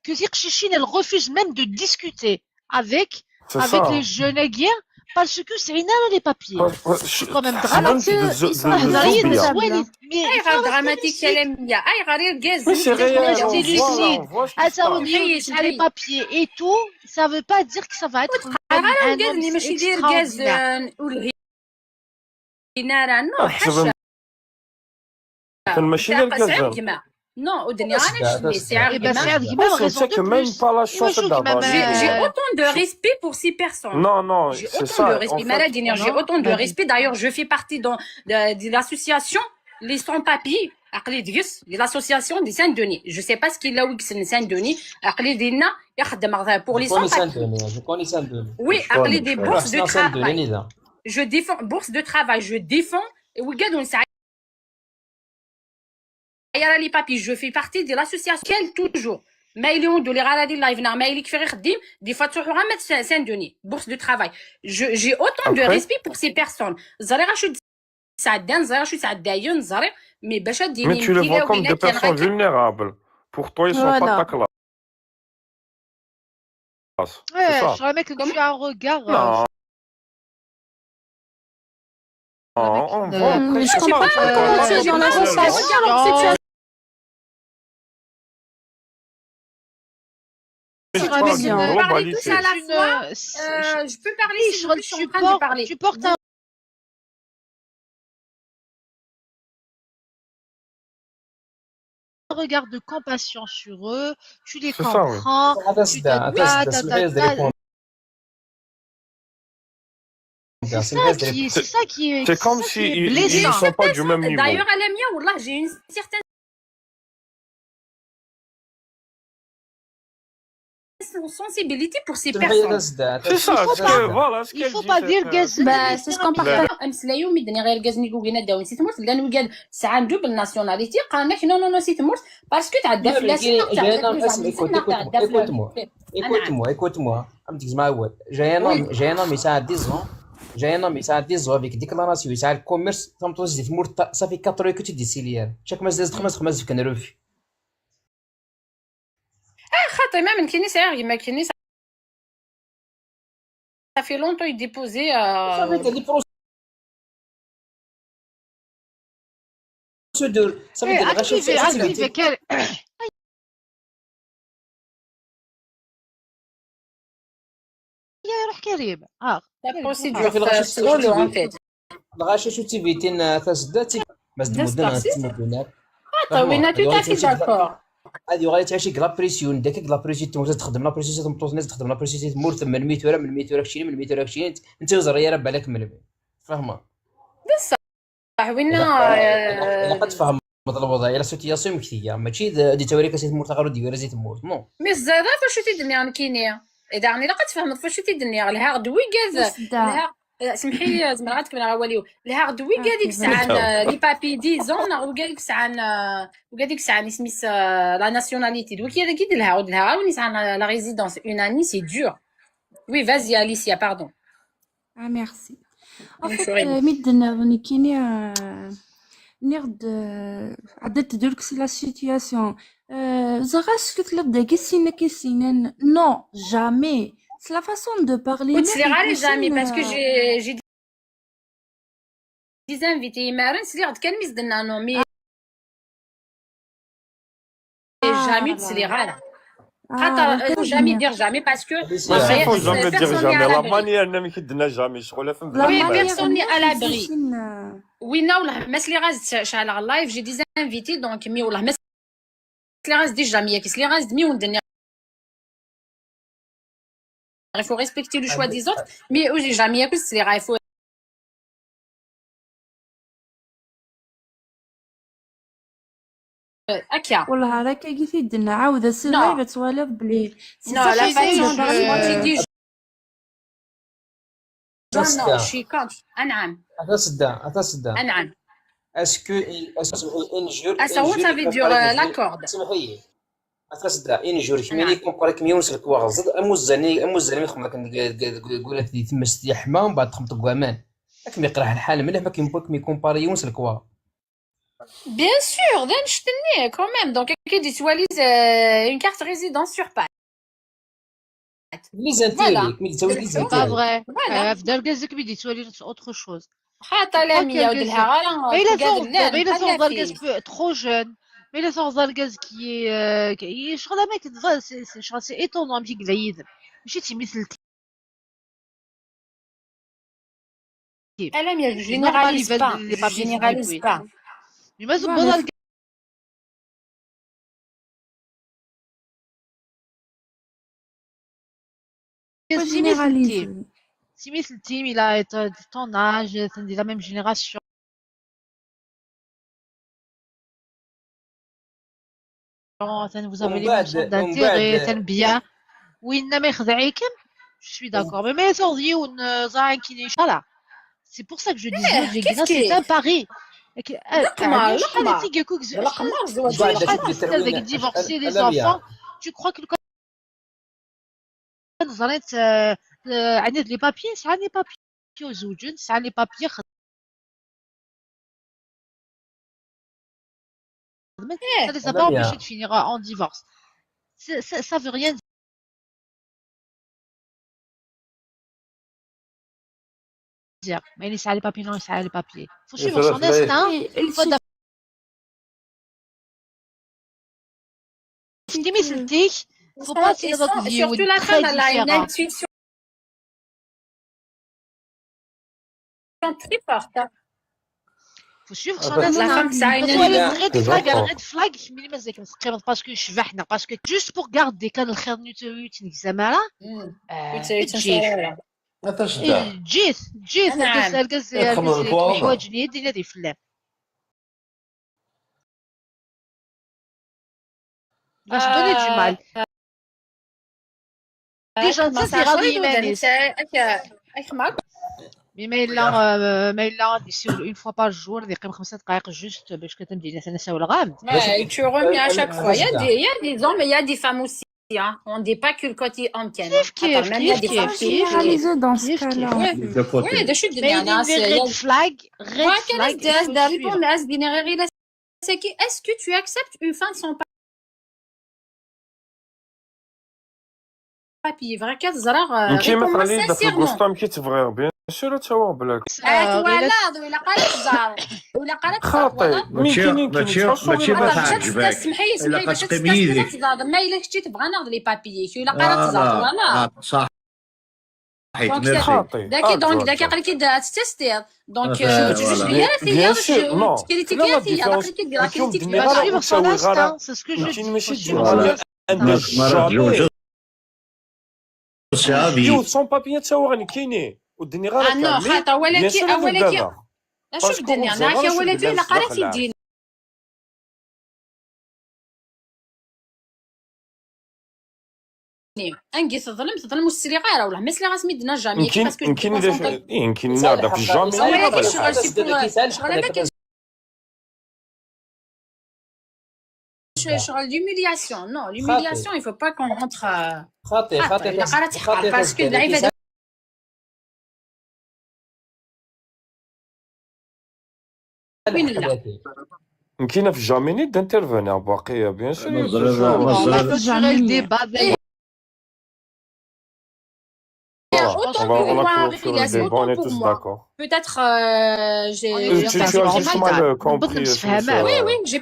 que تيقشيشين، elle refuse même de discuter avec, avec les jeunes guerre parce que c'est une les papiers. C'est quand même dramatique. Mais dramatique, كلامية. اي غير دغماتيك. Mais c'est réel, on voit, on voit ce qui se passe. Les papiers et tout, ça veut pas dire que ça va être un homme extraordinaire. Non, حاشا. كان ماشي ديال كازان. Non, ur d-nniɣ ara cemmi, sɛiɣ gma. Eh ben, sɛiɣ gma, raison de plus. Pas la chance d'avoir. J'ai autant de respect pour ces personnes. Non, non, j'ai autant de respect. Ma ara d-iniɣ, j'ai autant de respect. D'ailleurs, je fais partie de, de, de l'association Les Sans Papiers. Aql-i deg-s, de l'association de Saint-Denis. Je sais pas ce qu'il a, Saint-Denis. Aql-i dinna, ixeddem pour les Sans Papiers. Je connais Saint-Denis. Oui, aql-i des bourses de travail. Je défends, bourse de travail, je défends. Wigad ur nesɛi ara les papiers, je fais partie de l'association. Quel toujours. Ma yili ur d-uliɣ ara di live neɣ ma yili kfiɣ ixeddim, des fois ttruḥuɣ ama d Saint-Denis, bourse de travail. J'ai autant de respect pour ces personnes. Ẓriɣ acu d-sɛeddan, ẓriɣ acu d-sɛeddayen, ẓriɣ, mais bac ad d-inin. Mais tu les vois comme des personnes vulnérables. Pour toi, ils sont pas de ta classe. C'est ça. Je crois que tu as un regard. Non. On voit après, je sais pas, dans la sensation. Je peux parler, s'il vous plaît, je suis en train de parler. Tu portes un regard de compassion sur eux, tu les comprends, tu t'aides pas, ta, ta, ta, ta. C'est ça qui est, c'est ça qui est, c'est comme s'ils sont pas du même niveau. D'ailleurs, Alamia, wallah, j'ai une certaine sensibilité pour ces personnes. C'est ça, voilà ce qu'elle dit. Il faut pas dire. Bah, c'est ce qu'on partage. Ameslay umi d-nniɣ irgazen i yugin ad d-awin si tmurt, llan wigad sɛan double nationalité, qqaren-ak non, non, non, si tmurt, parce que tɛedda fell-asen, neɣ tɛedda fell-asen, neɣ tɛedda fell-asen. Écoute-moi, écoute-moi, écoute-moi. Am tgezma awal. J'ai un homme, j'ai un homme, il a dix ans. J'ai un homme, il a dix ans avec déclaration, il a le commerce, tameṭṭut di tmurt, ça fait quatre ans que tu décides. Chaque mois, c'est trois mois, c'est trois mois, c'est qu'un refus. Ah, xaṭi, ma nekkini sɛiɣ gma nekkini, ça fait longtemps il déposait, euh, ça fait des procédures. Ça fait des recherches. Activé, activé. يا روح كريم. اه، la procédure تاع السلولو، en fait. الغاشي شو تيفيتين تسدات، بس دمدنا تمدنا. Ah, oui, tout à fait d'accord. هذه غادي تعيشي لا بريسيون، داك لا بريسيون تموت، تخدم لا بريسيون، تمطوز ناس، تخدم لا بريسيون، تمور ثم من ميت ورا، من ميت ورا كشيني، من ميت ورا كشيني، انت زريا راه بالك من المين. فاهمه؟ بصح وين؟ الا قد فهم الوضع، الا سيتياسيون مكتيه، ماشي دي توريك سيت مورت غير ديال زيت مورت، نو. مي الزرافه شو تدني عن كينيا؟ اذا راني لا قد فهمت فاش تدني الهارد ويغاد. الهارد، سمحي لي، زعما غتكمل على واليو. الهارد ويغاد يسعان لي بابي ديزون، ويغاد يسعان، ويغاد يسعان اسميس لا ناسيوناليتي. دوك هذا كي دلها ودلها وين يسعان لا ريزيدونس اون اني، سي دور. Oui, vas-y, Alicia, pardon. Ah, merci. En fait, euh, mi d-nniɣ nekkini, euh, nniɣ-d, euh, ɛeddat-d deg-s la situation. Euh, ẓriɣ acu tella dagi sin akin sinen. Non, jamais. C'est la façon de parler. Ur tt-sliɣ ara jamais, parce que j'ai, j'ai des invités imaren, sliɣ-d kan mi s-d-nnan non, mais jamais ur tt-sliɣ ara. Xaṭer, faut jamais dire jamais parce que personne n'est à l'abri. La manière, même qui dit jamais, je relève. Oui, personne n'est à l'abri. Winna, wallah, ma sliɣ-as-d ceɛleɣ live, j'ai des invités, donc, mais wallah, ma sliɣ-as-d jamais, yak sliɣ-as-d mi wen-d-nniɣ. Il faut respecter le choix des autres, mais ur jamais yak sliɣ, il faut هكا. والله راك كي تدنا عاود السير لايف توالف بلي. Non, la façon de, je suis contre. أنعم. أتا سدا، أتا سدا. أنعم. Est-ce que, est-ce que injure, ça veut dire la corde. سمحي. أتا سدا، injure كميني كون قريك ميون سلك واغزد، أموزاني، أموزاني من خمك نقول لك دي تمس دي حمام بعد خمت قوامان. أكم يقرح الحال مليح ما كيمبوك مي كومباري يون سلك واغ. Bien sûr, d annect-nni, quand même. Donc, qui dit, euh, une carte résidence sur pattes. Voilà. C'est pas vrai. Voilà. Euh, ɣef d argaz-ik mi d-yettwali autre chose. Xaṭa la miya ur d-lhaɣ ara. Ma yella tuɣeḍ argaz trop jeune, ma yella tuɣeḍ argaz qui est, euh, qui est, ccɣel am akken, c'est, c'est, c'est étonnant, amek i yella yid-m. Mačči d timitelt. Alamya, je généralise pas, je généralise pas. Mais ma tewweḍ argaz. Généralisé. Simi Teltim, il a été de ton âge, c'est de la même génération. Vous avez les mêmes centres d'intérêt, c'est bien. Oui, non, mais je suis d'accord. Mais mais ça, on dit, on, euh, ça, qui n'est pas là. C'est pour ça que je dis, c'est un pari. Divorcer les enfants, tu crois que le زريت، آه، آه، عندي les papiers، ساعة les papiers وزوجن، ساعة les papiers خدمت، ça les a pas empêchés de finir en divorce. Ça, ça, ça veut rien dire. Mais il s'allait papier, non, il s'allait papier. Faut suivre son instinct. Faut d'ab- Faut pas se dire que c'est une très différent. Très forte. Faut suivre son instinct. Parce que les red flags, les red flags, mais les mecs, parce que je vais, parce que juste pour garder quand le خير نتويت نكزمارا. Jif, jif, jif, الحوايج اللي يدينا دي فلام. باش دوني du mal. Déjà, ça, c'est غادي يمانيس. Mais ما إلا، آه، ما إلا غادي يسول une fois par jour، غادي يقيم خمسة دقائق juste باش كتمدينا حنا نساو الغام. Tu reviens à chaque fois. Il y a des, il y a des hommes, il y a des femmes aussi, hein. On dit pas que le côté homme كاين. كيف، كيف، كيف، كيف، كيف. Généralisé dans ce cas-là. Oui, oui, des choses de red flag, red flag, il faut suivre. C'est qui, est-ce que tu acceptes une femme sans papier? Vrai كتزرع، آه، نتي ما تخلي داك الكوستام كي تبغي، bien sûr تاوا بلاك. آه، ولا، ولا قالت زار، ولا قالت زار، خاطي. ماشي، ماشي، ماشي ما تعجبك. سمحي، سمحي، باش تقيمي يديك. ما إلا كنتي تبغى ناخذ les papiers، ولا قالت زار، voilà. آه، صح. Donc, خاطي. داكي، donc، داكي قال لك دا تستير. Donc, آه، voilà. Bien sûr, non. Critiquer فيها، لا، لا، لا، لا، critiquer. Suivre son instinct, c'est ce que je dis. Faut suivre son instinct. Sans papier، تا هو غادي كاينين. ودني غير آه، non، خاطر ولكن، ولكن. لا، شوف الدنيا، أنا كي ولكن إلا قريت يدينا. انكي تظلم، تظلم والسري غير والله ما سري غاس ميدنا jamais. يمكن، parce que يمكن إذا ش-، إيه، يمكن نعرف jamais. ولكن شغل c'est pour، شغل ما كاينش. شغل l'humiliation. Non, l'humiliation, il faut pas qu'on rentre. خاطي، خاطي، خاطي، خاطي، parce que العباد وين لا؟ يمكن في jamais d'intervenir باقي، bien sûr. Jamais. Autant pour moi, autant pour moi. Peut-être, euh, j'ai, j'ai mal compris. Oui, oui, j'ai,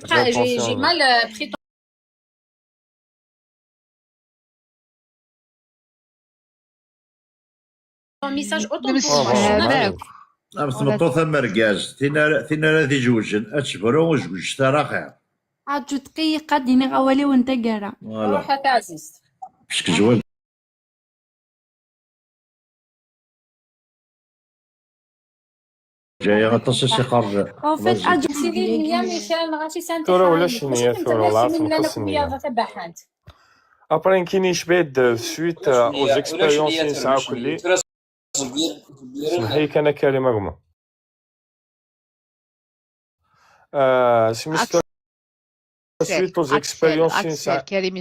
j'ai mal, euh, pris ton message, autant pour moi. Am tmeṭṭut am urgaz, tin ara, tin ara d-izewjen, ad tebru ur zewǧet ara xir. Aǧu dqiqa, d-iniɣ awal-iw n taggara. Voilà. Ruḥ a taɛzizt. Parce que zwaǧ. Ǧayeɣ aṭas i s-iqerreb. En fait, aǧu. Tura ulac nniyat, tura ulac nniyat. Après, nekkini yecba-d suite aux expériences i nesɛa kulli. Semḥ-iyi kan a Karim, a gma. Euh, c'est une histoire suite aux expériences i nesɛa. Karim.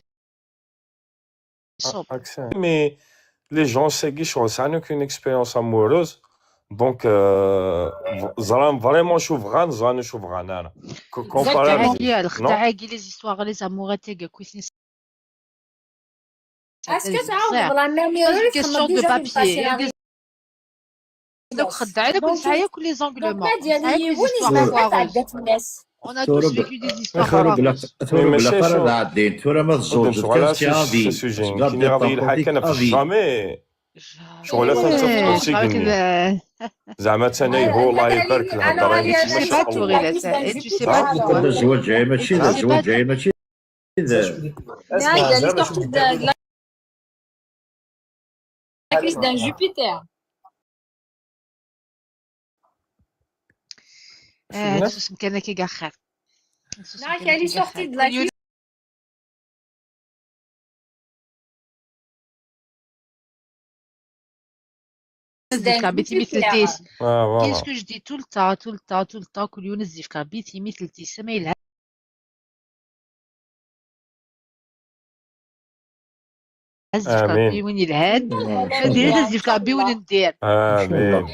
Ah, Axel. Mais les gens, c'est qui, je ressens aucune expérience amoureuse. Donc, euh, v-, زران vraiment شوف غان، زران شوف غان أنا. Co-, comparé à lui, non ? Les histoires, les amours, تيجي كويسين. Est-ce que ça, c'est une question de papier. دوك خدعنا كنت ساعه كل les angles morts. On a tous vécu des histoires foireuses. Mais ماشي شغل. ثورة ما تزوج. كان سي افي. كاين غادي يلحق كان في jamais. شغل أصلًا تفكر سيكني. زعما تاني هو الله يبارك الهضرة، ما شاء الله. الزواج جاي ماشي، الزواج جاي ماشي. لا، لا، لا، لا. crise d'un Jupiter. Ah, susem kan akka i axir. Susem kan akka i axir. Zefka bi timitltis. Qu'est-ce que je dis tout le temps, tout le temps, tout le temps, كل يوم zefka bi timitltis. Ma yelha. Azefka bi win yelhan. Ad yili azefka bi win n dir. Amin.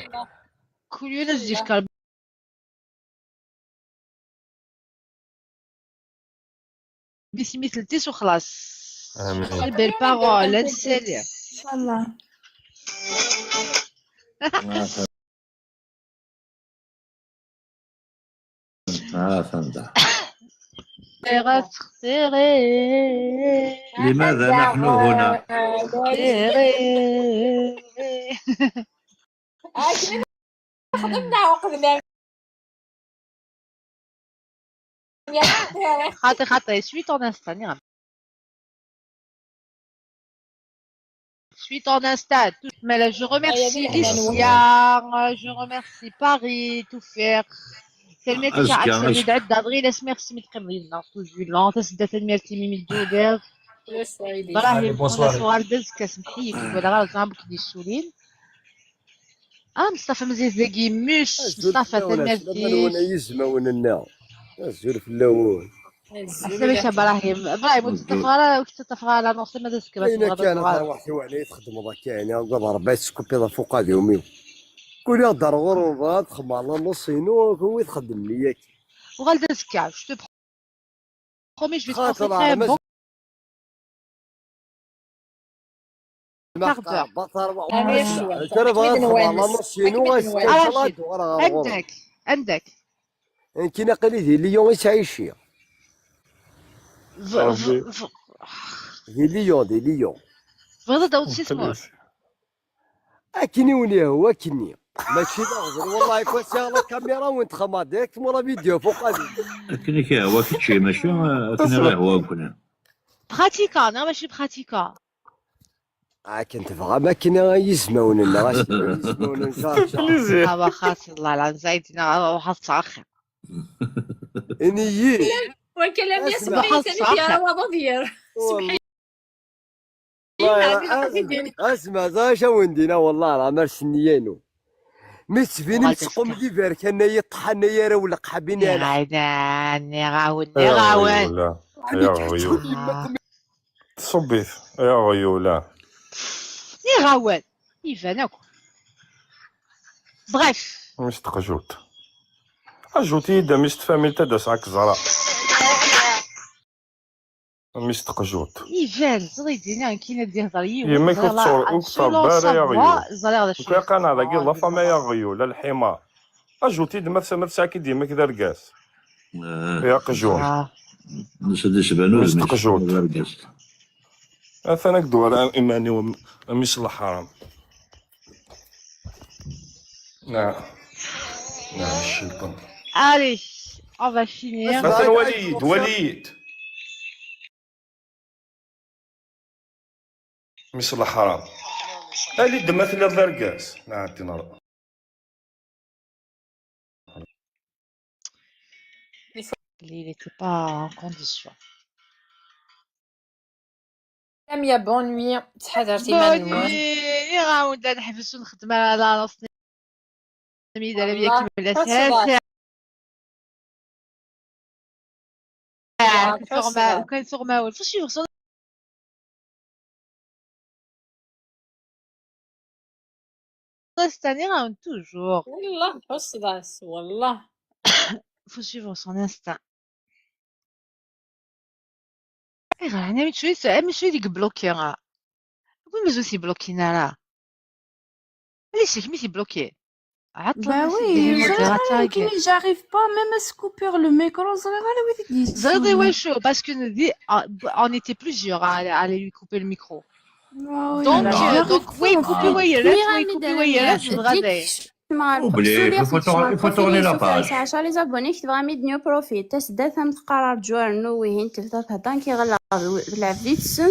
Kul yiwen azefka bi timitltis u xlas. Amin. Belle parole, ad nessali. Inchallah. ها فهمت. لماذا نحن هنا؟ خدمنا وقدنا. خاطي خاطي سويت اون انستا نعم. Suite en Insta, tout. Mais là, je remercie Licia, je remercie Paris, Toufer. Telmirt-ik Aksel Idɛed Adriles, merci mi teqqimeḍ yid-neɣ tout du long. Tasedda, telmirt-im imi d-tudiḍ. Ibrahim, bonsoir. Azekka, semmeḥ-iyi, walaɣ ara ẓẓɛeɣ amek d-yessulin. Ah, Meṣṭafa, mazal dagi yemmuc. Meṣṭafa, tanemmirt-ik. Ay izmawen-nneɣ. Azul fell-awen. Asamek Ibrahim. Ibrahim, ur teṭṭafeɣ ara, ur teṭṭafeɣ ara, nuɣ tama d azekka, ma tebɣiḍ ad tebɣiḍ. Waḥi waḥi teskuppiḍ afuqadim-iw. Kul iɣ d-ar ɣur-wen bɣiɣ ad xemmeɣ lanuṣ-inu, wi txeddmem-iyi akka. Uɣal-d azekka, je te promets, je vais te montrer très bon. Anda-k? Anda-k? Nekkini aql-i di Lyon i ttɛiciɣ. Di Lyon, di Lyon. Tebɣiḍ ad d-tawiḍ si tmurt? Akken i wen-yehwa akkenni. Mačči d aɣbel, wallahi, kul ass la caméra win txemmeɣ direct mura vidéo fuq ad. Akken i k-yehwa kečči, mačči akken i ɣ-yehwa nekkni. Pratique, neɣ mačči pratique? Akken tebɣam, akken ay izmawen-nneɣ, ay izmawen-nneɣ. Ah, waxxas, Allah, la nzayt, neɣ ruḥ ad ttɛaxir. Ini-yi. Wakala mi asma yesɛa waḍu d yir. Asma, d acu awen-d-iniɣ, wallah, leɛmer s nniya-inu. Mi tettbinem tettqum d iberkan, ay iṭḥan, ay arraw n leqḥabin, ay ala. Nniɣ-awen, nniɣ-awen. Tṣubb-it, ay aɣyul, ah. Nniɣ-awen, iban akk. Bref. Mmi-s n teqjut. Ajout-iyi-d a mmi-s n tfamilt ad d-aseɣ ad k-ẓreɣ. A mmi-s n teqjut. Iban, ẓri dinna akken ad d-ihder yiwen. Yemma-k ur tettṛebba ara ay aɣyul. Ẓriɣ d acu. Nekk aqanaɛ dagi d la famille ay aɣyul, a lḥimar. Ajout-iyi-d ma tesɛa-k-id yemma-k d argaz. Eh. Ya aqjun. Ah. Nusa-d isban udem-is d argaz. Atan ad k-d-walaɣ iman-iw a mmi-s n leḥram. Nah. Nah, cciṭan. Allez, on va finir. Atan wali-yi-d, wali-yi-d. Mmi-s n leḥram. Ali-d ma telliḍ d argaz. Nɛeddi nruḥ. Il n'était pas en condition. Lamia, bonne nuit. Ttḥadaret iman-nwen. Bonne nuit. Nniɣ-awen-d ad neḥbes ur nxeddem ara la nuṣ. Lamia, Lamia, kemmel. Ur k-tuɣ ma ur k-tuɣ ma ur. Faut suivre son instinct, nniɣ-awen toujours. Wallah, tḥusseḍ-as, wallah. Faut suivre son instinct. Ayɣer ɛni amek tcuyit, amek tcuyit deg bloki? Win mazal ur t-iblokin ara. Allez, c'est qui qui bloqué? Bah oui, j'arrive pas même à se couper le micro, ẓriɣ ara wi t-id-yessunen. Ẓriɣ i wacu, parce que di, ah, on était plusieurs à, à aller lui couper le micro. Donc, euh, donc, wa ikupi wa yerra-t, wa ikupi wa yerra-t, dɣa dayen. Oublie, il faut tourner, il faut tourner la page. Sɛa les abonnés, ktebeɣ-am-id new profil. Tasedda tam teqqar rǧu rnu wihin, tebda thedder, nekk ɣelleɣ d lɛebd-iten.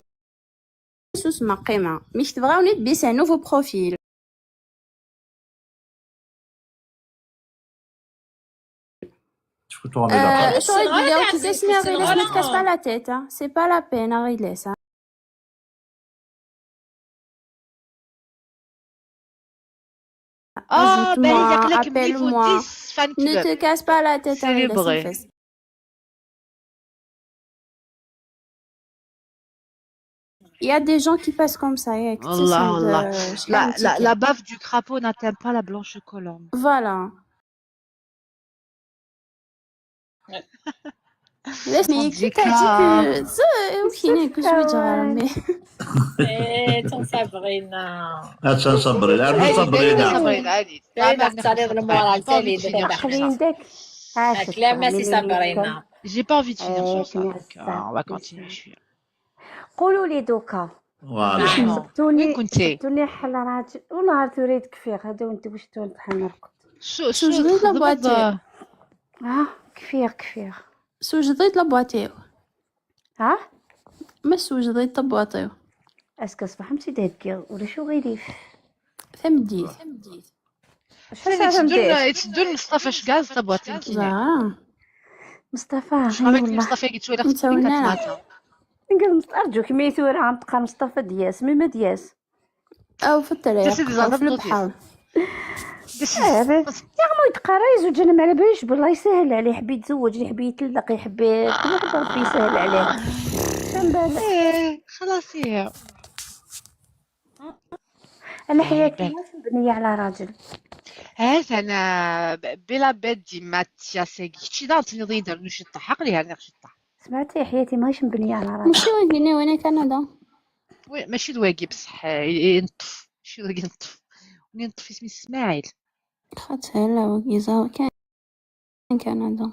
Susem, qqimeɣ. Mi k-tebɣa, on est bien, c'est un nouveau profil. Tu peux tourner la page. Euh, tu vois, il y a aussi des nerfs, ne te casse pas la tête, hein. C'est pas la peine, Ariles, hein. Ah, Ajoute-moi, appelle-moi. Ne te casse pas la tête, Ariles. Il y a des gens qui passent comme ça, ياك. والله والله. La, la, la bave du crapaud n'atteint pas la blanche colombe. Voilà. Laisse-moi expliquer. Sabrina. Attends, Sabrina. Attends, Sabrina. Allez. J'ai pas envie de finir sur ça. Donc, euh, on va continuer. Je suis... قولوا لي دوكا. Voilà. وين كنتي؟ توني حل راجل والله تريد كفير هذا وانت واش تون تحنرقت. شو شو جديد لابواطي؟ اه كفير كفير. شو جديد لابواطي؟ ها؟ ما شو جديد لابواطي؟ اسكو صباح مشي داكير ولا شو غيريف؟ ثمديت ثمديت. شحال تدور تدور مصطفى شكاز لابواطي كينا. مصطفى شحال هكا مصطفى قلت له اختي كتماتا. نقول ارجوك مي ثورة عم تقرا مصطفى دياس مي ما دياس. او في الطريق او في البحر. يا عمو يتقرا يزوج انا ما على باليش بالله يسهل عليه يحب يتزوج يحب يطلق يحب كل واحد ربي يسهل عليه. ايه خلاص هي. انا حياتي ماشي مبنيه على راجل. هات انا بلا بدي ماتيا ساقي شي دار تني ضيدر نشي طحق لي هذا شي طحق. سمعتي حياتي ماشي مبنيه على راجل. ماشي وين هنا وين كندا. وي ماشي دواقي بصح ينطف ماشي دواقي ينطف. ملي ينطف اسمي اسماعيل. خاطر لا وقيزة كان كندا.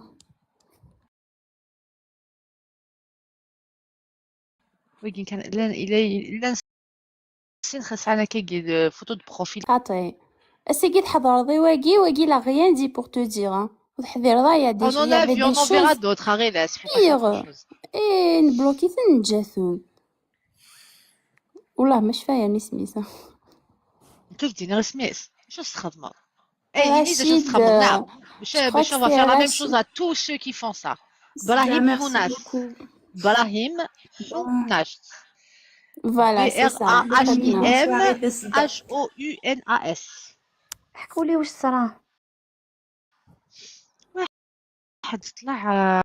ويجي كان الا الا الا نسين خاص انا كيجي فوتو دو بروفيل. خاطي اسيكي تحضر ذي واقي واقي لا غيان دي بور تو دير. وتحضر رايا دي اون اون افي اون فيرا دوتر غير لا سبحان الله. اي نبلوكي تنجاثون. والله مش فايا نسميسا. انت تديني غير سميس شو تخدمه؟ اي ني ديجا تخدمه باش باش on va faire la même chose à tous ceux qui font ça. ابراهيم حوناس. ابراهيم حوناس. Voilà, c'est ça. B R A H I M H O U N A S. حكوا لي واش صرا. واحد طلع،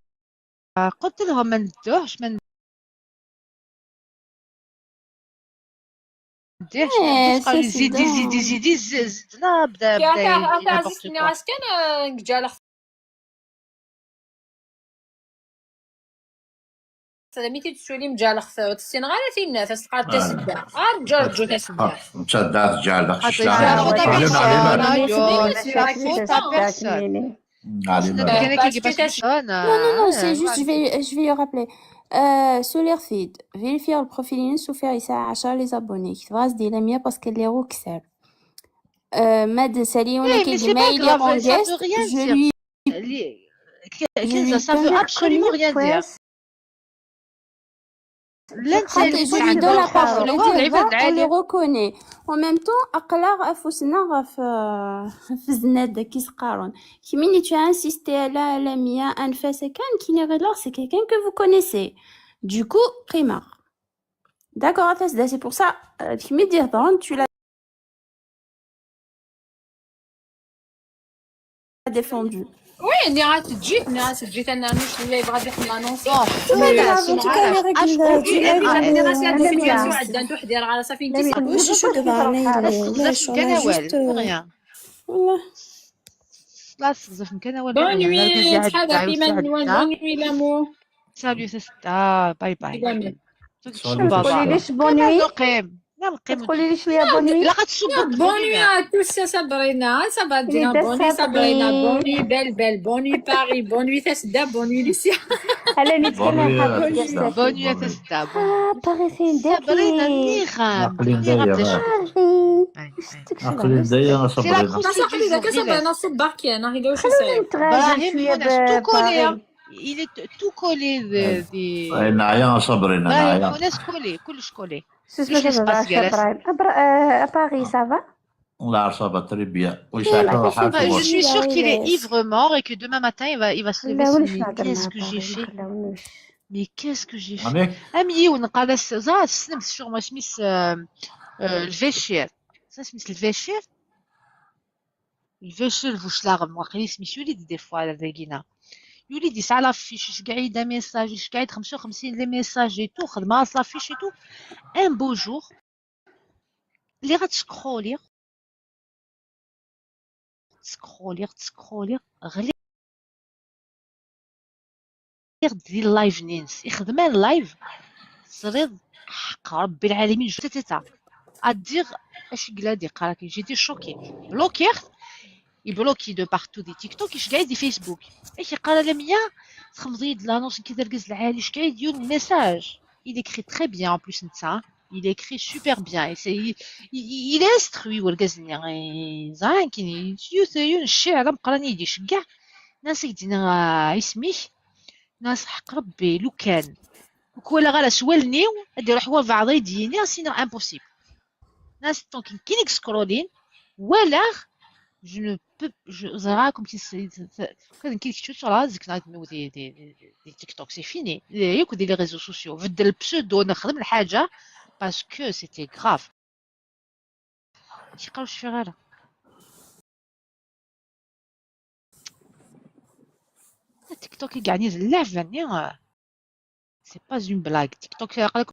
آه، قلت لهم ما ندوهش ما نديهش. إيه، قالوا لي زيدي زيدي زيدي. زدنا بدا بدا. كان نجالخ. سلاميتي تسولي مجالخ تسين غير تينا تسقى تسدا. ارجو ارجو تسدا. مشات دار جالخ. Non, non, non, c'est juste, je vais, je vais lui rappeler. Euh, sur leur feed, vérifier le profil, il souffert, il s'est acheté les abonnés. Tu vois, c'est la mienne parce qu'elle est roxelle. Euh, Mad Sali, on a qui dit, mais il est en guest, je lui. Ça veut absolument rien dire. Je lui donne la parole, on le reconnaît. En même temps, aql-aɣ afus-nneɣ ɣef ɣef zznad-agi s-qqaren. Kemmini, tu as insisté على Lamia, anef-as akken, kini ɣileɣ c'est quelqu'un que vous connaissez. Du coup, qqimeɣ. D'accord, c'est pour ça, euh, kemmini d-ihedren, tu l'as défendu. Oui, nniɣ-as teǧǧit, nniɣ-as teǧǧit, annanuc yella yebɣa ad iḥemmel anunsi. Nniɣ-as ad d-ḥdireɣ ara ṣafi n tis. Ur ccucufeɣ kan awal, rien. والله. لا تقذفن كان ولا. Bonne nuit, ttḥadaret iman-nwen. Bonne nuit, l'amour. Salut, c'est ça. Bye bye. Tqulilix bonne nuit. Tqulilix cwiya bonne nuit. Bonne nuit à tous, Sabrina. Sabrina, bonne nuit, Sabrina. Bonne nuit, Belle Belle. Bonne nuit, Paris. Bonne nuit, Tasda. Bonne nuit, Lucia. Bonne nuit, Tasda. Paris, c'est une Sabrina, Niram. Niram. C'est la croisée du jour. Sabrina, صباح كان. Il est tout collé. Il est tout collé. نعيا صبرينا، نعيا. كلش collé. Qu'est-ce qui se passe, Galas ? Abra- euh, à Paris, ça va ? Là, ça va très bien. Oui, ça va. Je suis sûr qu'il est ivre mort et que demain matin, il va, il va se lever. Qu'est-ce que j'ai fait ? Mais qu'est-ce que j'ai fait ? Am yiwen, qal-as, ẓra, tessnem sûr, moi, isem-is, euh, euh, Lvacir. Ça, isem-is Lvacir ? Lvacir Buclaɣem, waqil isem-is yuli-d des fois, la Regina. Yuli-d, yesɛa l'affiche, iceggeɛ-iyi-d un message, iceggeɛ-iyi-d xemsa u xemsin les messages et tout, xedmeɣ-as l'affiche et tout. Un beau jour, lliɣ ad scrolliɣ, scrolliɣ, scrolliɣ, ɣliɣ di live-nni-ines. Ixdem un live, teẓriḍ, ḥeqq Rebbi lɛalamin, je tata. Ad diɣ acu yella d-iqqar akken, j'étais choquée. Bloquer, yebloki de partout, di TikTok, iceggeɛ-iyi di Facebook. Ak iqqar a Lamia, txedmeḍ-iyi-d l'annonce nekki d argaz lɛali, iceggeɛ-iyi-d yiwen message. Il écrit très bien en plus netta. Il écrit super bien. Et c'est, il, il, il est instruit, urgaz-nni. Yeẓra akken, yiwet, yiwen ccɛer ameqqran i yi-d-iceggeɛ. Nnan-as ad k-d-iniɣ, ah, isem-ik. Nnan-as ḥeqq Rebbi, lukan ur k-walaɣ ara s wallen-iw, ad iruḥ wabeɛḍ ad yi-d-yini, sinon impossible. Nnan-as donc nekkini i yescrollin, walaɣ, je ne peux, je, ẓriɣ akk amek i s-, kan nekkini kečč ur tettwalaḍ, zikna di, di, di, di TikTok, c'est fini. Yakk di les réseaux sociaux. Beddel pseudo, nexdem lḥaǧa, parce que c'était grave. Tiqaw cfiɣ ara. TikTok i yeɛni d lɛebba-nni. C'est pas une blague. TikTok, aql-ak,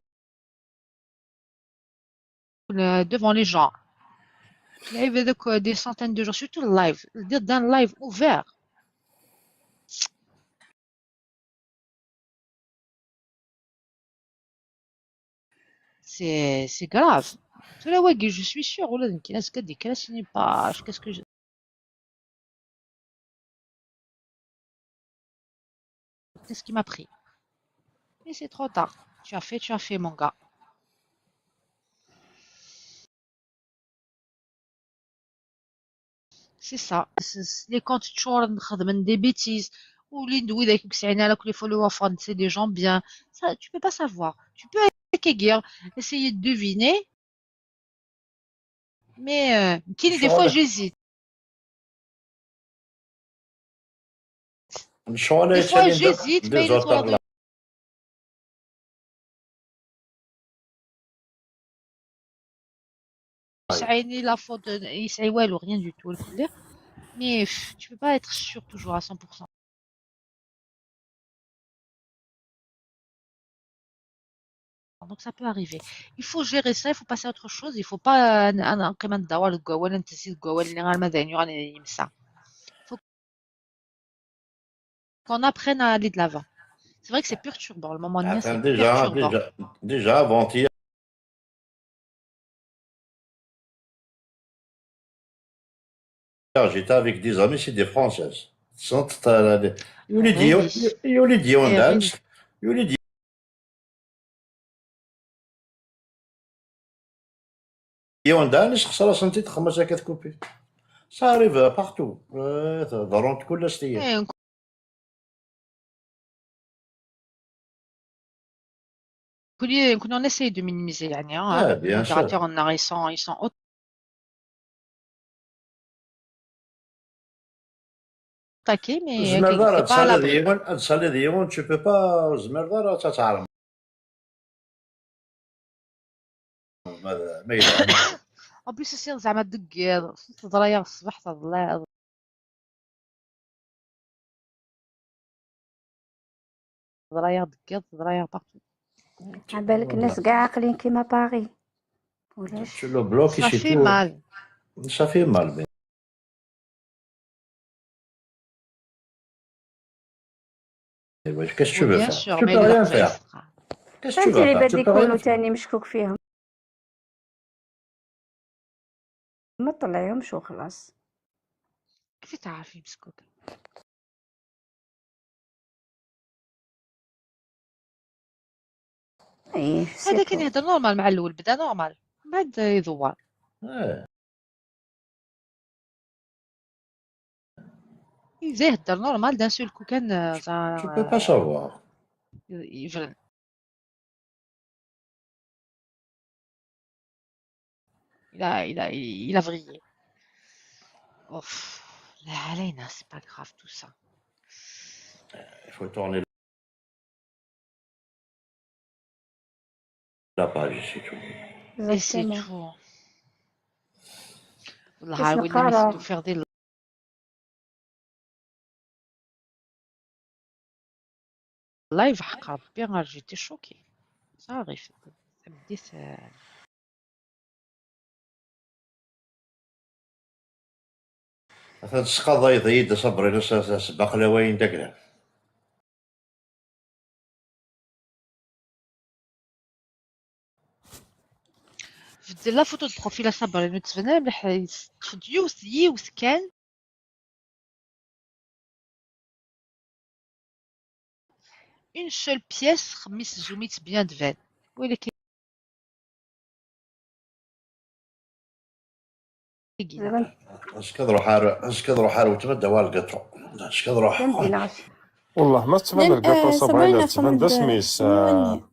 euh, devant les gens. Live avec, euh, des centaines de gens, surtout le live. D'un live ouvert. C'est, c'est grave. Tura wagi, je suis sûre, ula d nekk, azekka ad d-yekker ass-nni, bah, qu'est-ce que je, qu'est-ce qui m'a pris ? Mais c'est trop tard. Tu as fait, tu as fait, mon gars. C'est ça. C'est, c'est les comptes tchorn, des bêtises. Ou les, oui, avec c'est les followers, c'est des gens bien. Ça, tu peux pas savoir. Tu peux essayer de deviner. Mais, euh, des fois, j'hésite. Des fois, j'hésite, mais il est trop... Yesɛa la faute, yesɛa walu, rien du tout. Mais pff, tu peux pas être sûr toujours à cent pour cent. Donc ça peut arriver. Il faut gérer ça, il faut passer à autre chose, il faut pas un, un, un, كما ندور الجوال، نتسي الجوال اللي غير ما داين يغني يمسا. Faut qu'on apprenne à aller de l'avant. C'est vrai que c'est perturbant, le moment donné, c'est déjà, perturbant. Déjà, déjà avant-hier, j'étais avec des amis, c'est des Françaises. Sont très... يولي ديون، يولي ديون دانس، يولي ديون يوندان، خسر سنتي تخمس هكا تكوبي. Ça arrive partout. آه، ضروري كل شيء. كل، كنا نسي دو مينيميزي، يعني، اه، bien sûr. Ils sont, ils sont attaqués, mais تزمر دار تسالي ديون، تسالي ديون، tu peux pas، تزمر دار تتعلم. ما، ما يدعم. En plus, c'est زعما دقيق، تضريا الصباح، تضريا، تضريا دقيق، تضريا partout. على بالك الناس كاع عاقلين كيما باغي. ولاش؟ Tu le bloques, ça fait mal. Ça fait mal, mais qu'est-ce que tu veux faire ? Tu peux rien faire. Qu'est-ce que tu veux faire ? Tu peux rien faire. تاني مشكوك فيهم. ما طلعيهمش وخلاص. كيف تعرفي مسكوكة؟ ايه، هذا كان يهدر normal مع الاول، بدا normal، من بعد يدور. يبدا يهدر normal، d'un seul coup كان، آه، tu peux pas savoir. يفرن. il a, il a, il a vrillé. Ouf, لا علينا, c'est pas grave tout ça. Il faut tourner la page, c'est tout. Et c'est Exactement. Tout. كيف والله عاودنا نقرا. نزيدو في غدي اللايف، حق ربي غير j'étais choquée. صافي، بديت، آه، Atan tesqaḍayeḍ-iyi-d aṣabri-inu s, s, s baqlawayen d aglam. بدل la photo de profil اصبري انه تبان مليح، تفد يوث يوث كان. Une seule pièce خميس زوميت bien تبان، ولكن زعما Azekka ad ruḥeɣ ar, azekka ad ruḥeɣ ar weltma ad d-awiɣ lgaṭu. Azekka ad ruḥeɣ. كندينا. والله ما تبان لأن، الكاطو آه، صبرينة، صبرينة تبان تبان دا سميس، آه. ثمانية.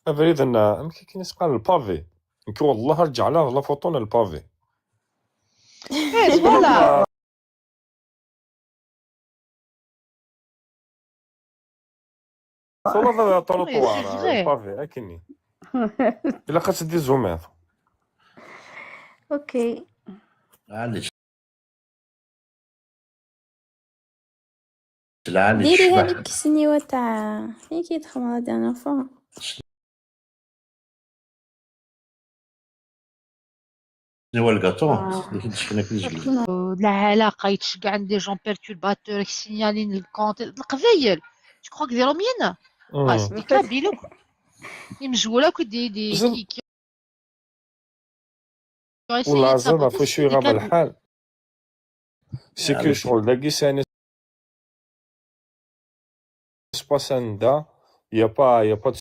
أبريد أن أمك كاين يسقى البافي. نك والله رجع لها la photo البافي. ايه، voilà. والله هذا Oui, c'est طروطوار vrai. البافي أكني. إلا خاص دي زومات. اوكي. معليش. معليش، ديري شبح. هذيك السنيوة تاع فين كيدخل هذا انا فون. سنيوة الكاطو. آه. اللي كنت شكنا كنت جبت. لا علاقة يتشجع عندي gens perturbateurs يسينيالين الكونت القبايل. Tu crois que des Romiennes؟ مم. Ah, c'est des Kabyles. يمجولا كي دي دي زل- كي كي ont essayé والله de عزيز saboter, عفوا c'est شوية des غابة Kabyles. الحال. C'est que معليش. شغل داكي ساني سباسان دا. Il y a pas, il y a pas de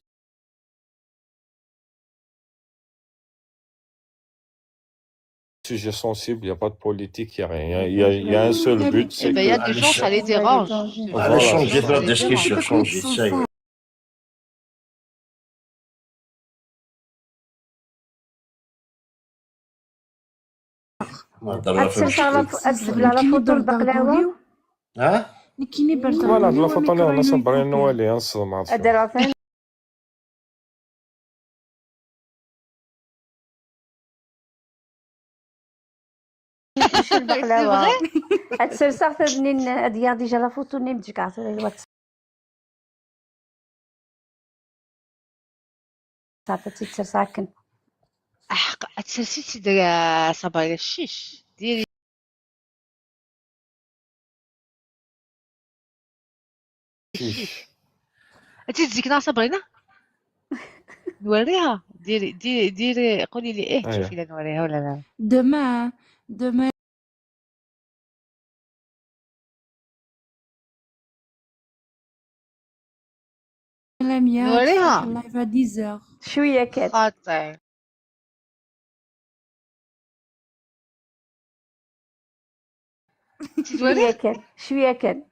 sujet sensible, il y a pas de politique, il y a rien. Il y a, il y a un seul but, Eh c'est ben, il y a que des gens, ça les dérange. Je te Allez, jure, Voilà. des changer gens, de ça les discussion, dérange. changer, ça y est. ما هضر لا فهمت اتسرسى على شكون. ف-، اتزبل على فوتو البقلاوه. ها؟ نكيني برد Voilà, عندي la photo اللي وميكرويون غنصبر يكون انه كاين. ولي نصدم مع الفيلم. ادير عفاك. ماشي البقلاوه. اتسرسى حتى منين اديا ديجا لا فوتو نيم تجيك عطيني الواتس. صافي تيتسرسى هاكن. احق اتسرسي تدري صبايا الشيش ديري. شيش. انت تزيك ناقصه بغينا نوريها. ديري ديري ديري، قولي لي ايه، أيوة. تشوفي لا نوريها ولا لا. Demain, demain, لميا نوريها. تفتح اللايف à dix heures. شويه كان. خاطر شويه كان، شويه كان.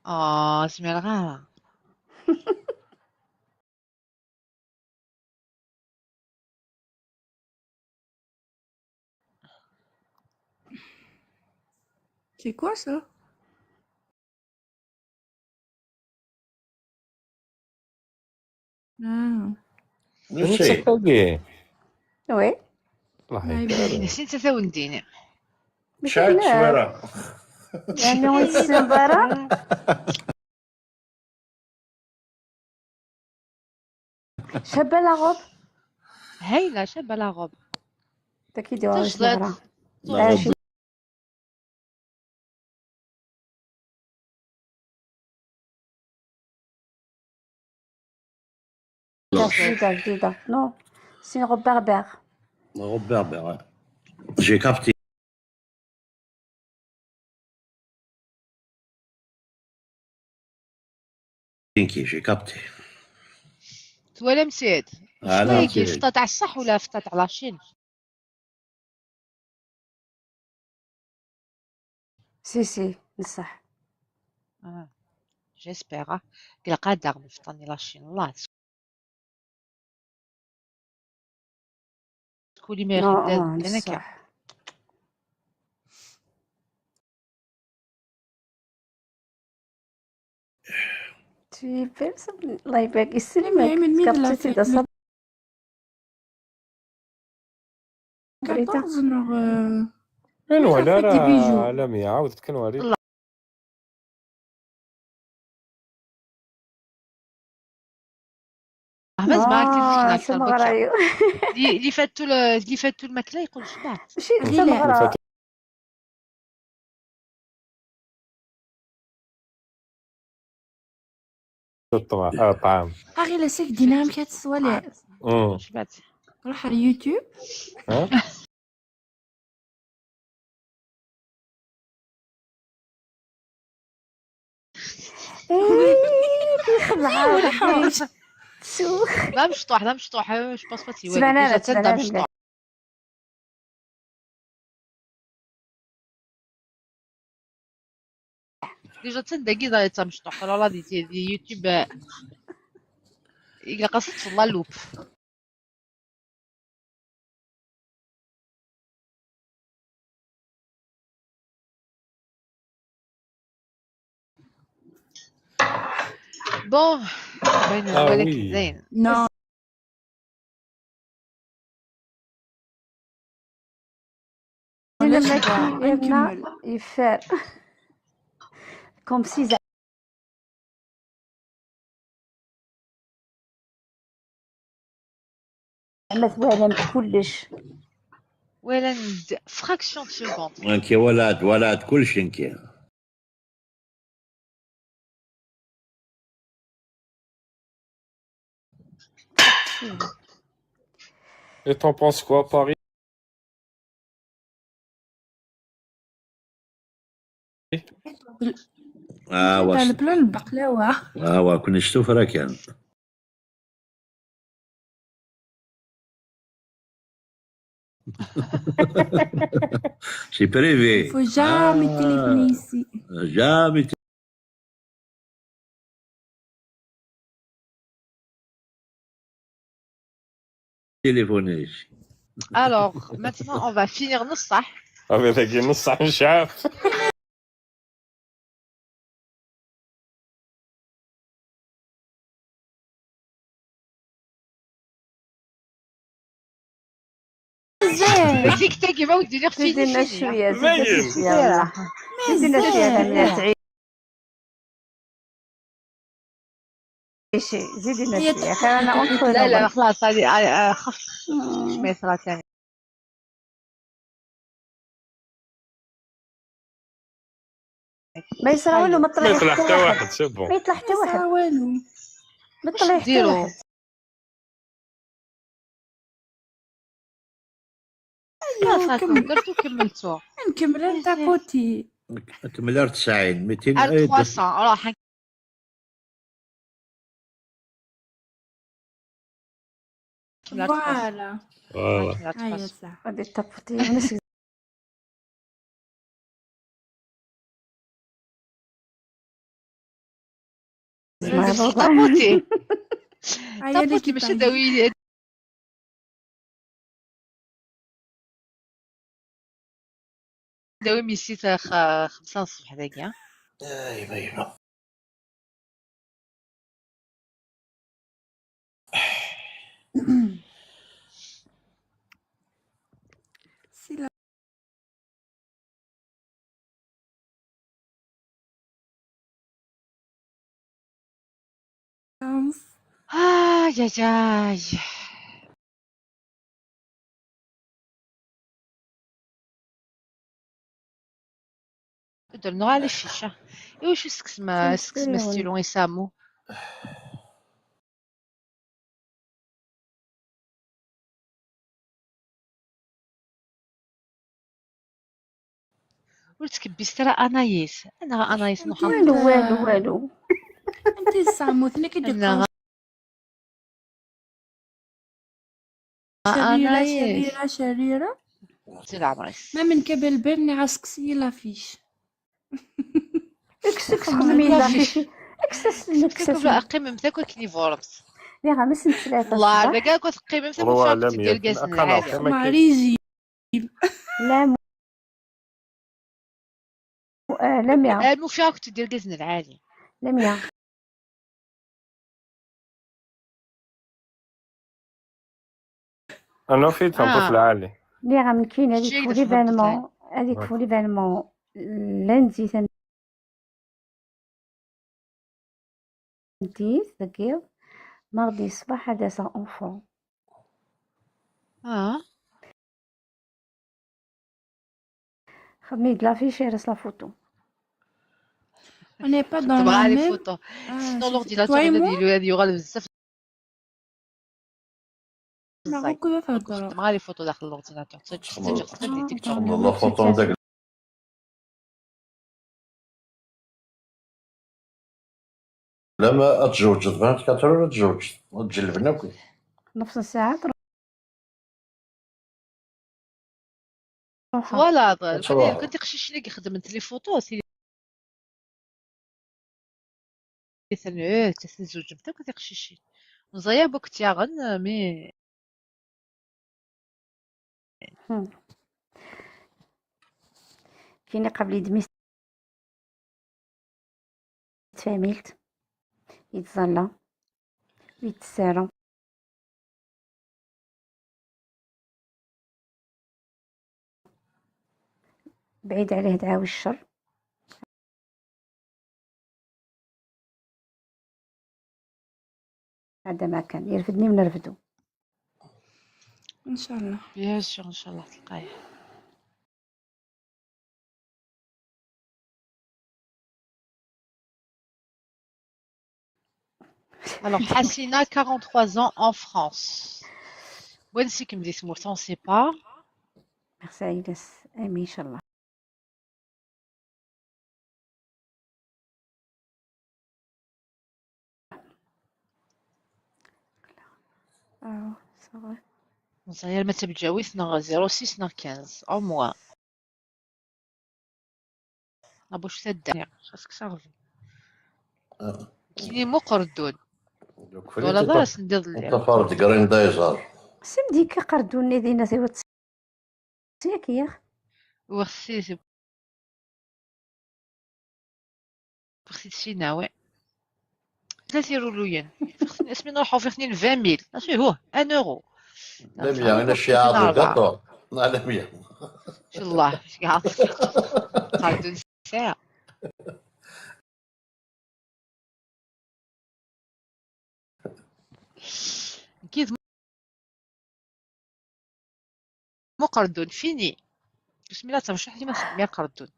اه، سمير غارة. C'est quoi ça? Ah. نسيت. نسيت. وي. الله ما يبارك. يبالي. نسيت تاونديني. مش شعل هنا. شويرة. لانه يتسنى برا. شابه لا غوب. هايله، شابه لا غوب. تاكيدي ورا تجلط. برا. لا، آه، شي. لا، جديده جديده. نو، سي روب بيربير. روب بيربير، ouais. J'ai capté. J'ai capté. توالم سيد. آه، لا، شنو هي سيدي. فطا تاع الصح ولا فطا تاع لاشين؟ سي سي، بصح. آه. J'espère, ah. Deg lqader, nefṭan i lacin, الله. Kul ma ixedded d nekk. Tu es belle, ça. الله يبارك. يسلمك. المهم، المهم، تكبتي لا، تيدا صافي. Greta. quatorze, non, euh, من ولا راه؟ لا، ما يعاود كنواري. آه، ما زعما كيف آه، شفنا أكثر سمغرة، بركة. أيوة. اللي، اللي فاتو ال-، اللي فاتو الماكلة يقول شبعت. ماشي غير لا. سمغرة. الطبع-، آه، الطعام. ها غير لا سيك دينام كتسوالي. مم. شبعت. روح على اليوتيوب. ها؟ إيه، كيخلع ولا حرج. سوخ. لا مشطوح، لا مشطوح، je pense pas تيوالي. تبان أنا، ديجا تبان تندا أنا مشطوح. ديجا تندا كي داير تمشطوح، ولا لا دي، دي، دي يوتيوب، آه، إلا قصدت في الله لوب. Bon، باين آه، بالك oui. زين. Non. إلا ما كي-، إلا نكمل. يفار. Comme si زعما. زعما توالم كلش. ولا ند-، fraction de seconde. انت ولات، ولات كلش انت. Et t'en penses quoi, Paris ? آه، واش. البلان البقلاوة. آه، وا، كنا نشتو فرا كان. C'est privé. Il faut jamais téléphoner ici. Jamais téléphoner ici. Alors, maintenant, on va finir نص صح. آه، mais نص صح، مش عارف. زين. تيك تاك ما ودي لي اختي زيدي لنا شوية، زيدي لنا شوية والله. زيدي لنا شوية، زين. شي، زيدي لنا شوية. كان أنا أنطر لا، لا، خلاص، هذه، آه، آه، خف. مم. ما يصرى ثاني. ما يصرى والو، ما طلع ما يطلع حتى واحد. واحد، c'est bon. ما يطلع حتى واحد. ما يصرى والو. ما طلع حتى واحد. خلاص، هاكم درتو كملتو. نكمل انت كوتي. كمل تسعين، ميتين، على أي، trois cents، روح. كمل على trois cents. Voilà. Voilà. كمل على trois cents. هيا صح. غادي تطبطي ونسي. طابوتي. هيا طابوتي، ماشي داوي. داوي ميسي تاع خ-، خمسة الصبح داكيا. ايوا، ايوا. C'est la آي، آي، آي. درنا على الشيشة. إيوا شو سكس ما، سكس ما ستيلو يسامو. ولتكبي سترا أنايس. أنا أنايس محمد. والو، والو، والو. أنت السعموت، أنا كي أنا درت شريرة، أنايس. شريرة، شريرة. سي العمريس. ما من كبل برني عسكسي لافيش. اكس، اكس، خدمي لافيش. Aksas n leksas. Qqimem akk akken iburemt. Diɣ ma sen-teslat. Wallah, dagi akk teqqimemt am ufiɣ-kent d irgazen lɛali. Marie Gilles. La mu-, euh, Lamia. Am ufiɣ-kent d irgazen lɛali. Lamia. Anwa fi tameṭṭut lɛali? Lliɣ am nekkini ad yekfu l'événement, ad yekfu l'événement lundi tameddit, deg yiḍ, mardi ṣṣbeḥ ad aseɣ en forme. Ah. Xdem-iyi-d l'affiche, err-as la photo. On n'est pas dans la même. Sinon, l'ordinateur, ad yuɣal bezzaf. Neɣ wukud ad theddreḍ? Xdem les photos daxel l'ordinateur. Ttaǧǧeɣ-tt di TikTok. La photo n Lama ad tjewǧeḍ vingt-quatre heures, ad tjewǧeḍ, ad tjellben akk. Nefs ssaɛa truḥ. Twalaḍ, ad truḥ. Kan tiqcicin i ixeddmen les photos, tili-ten, eh, tezewǧemt akk tiqcicin. Meẓẓaya akk tt-yaɣen, mi Hmm. Kini qabel-id mi tfamilt yettẓalla, yettessara. بعيد عليه دعاوي الشر. هذا ما كان يرفدني ونرفدو. إن شاء الله. Bien sûr، إن شاء الله تلقايه. Alors, Hasina, quarante-trois ans, en France. Wansi-kem di tmurt, on sait pas. Merci, Aïdas. Amin, إن شاء الله. Ah, ça va. Meẓẓiya, ma d tabelǧawit neɣ zéro six neɣ quinze, au moins. Abuc tadda, xas kkes aɣbel. Ah. Kini muqer ddun. Wala ḍar asen-d iḍelli. Ṭṭafar-d Green Desert. Simdi ka qerdun-nni dinna tiwet. Yak, yak. Ur xsi-, ur xsi-, ur xsi-, Sina, ouais. Tlata iruluyen. Asmi nruḥ ufiɣ-ten-in vingt mille. Acu, huh, un euro. Lamia, ina cciɛa d gaṭu. Lamia. Inshallah, cciɛa. Qerdun ssaɛa. Nekki d muqerdun, fini. Bismillah, ttmecciḥ li ma txeddem iqerdun.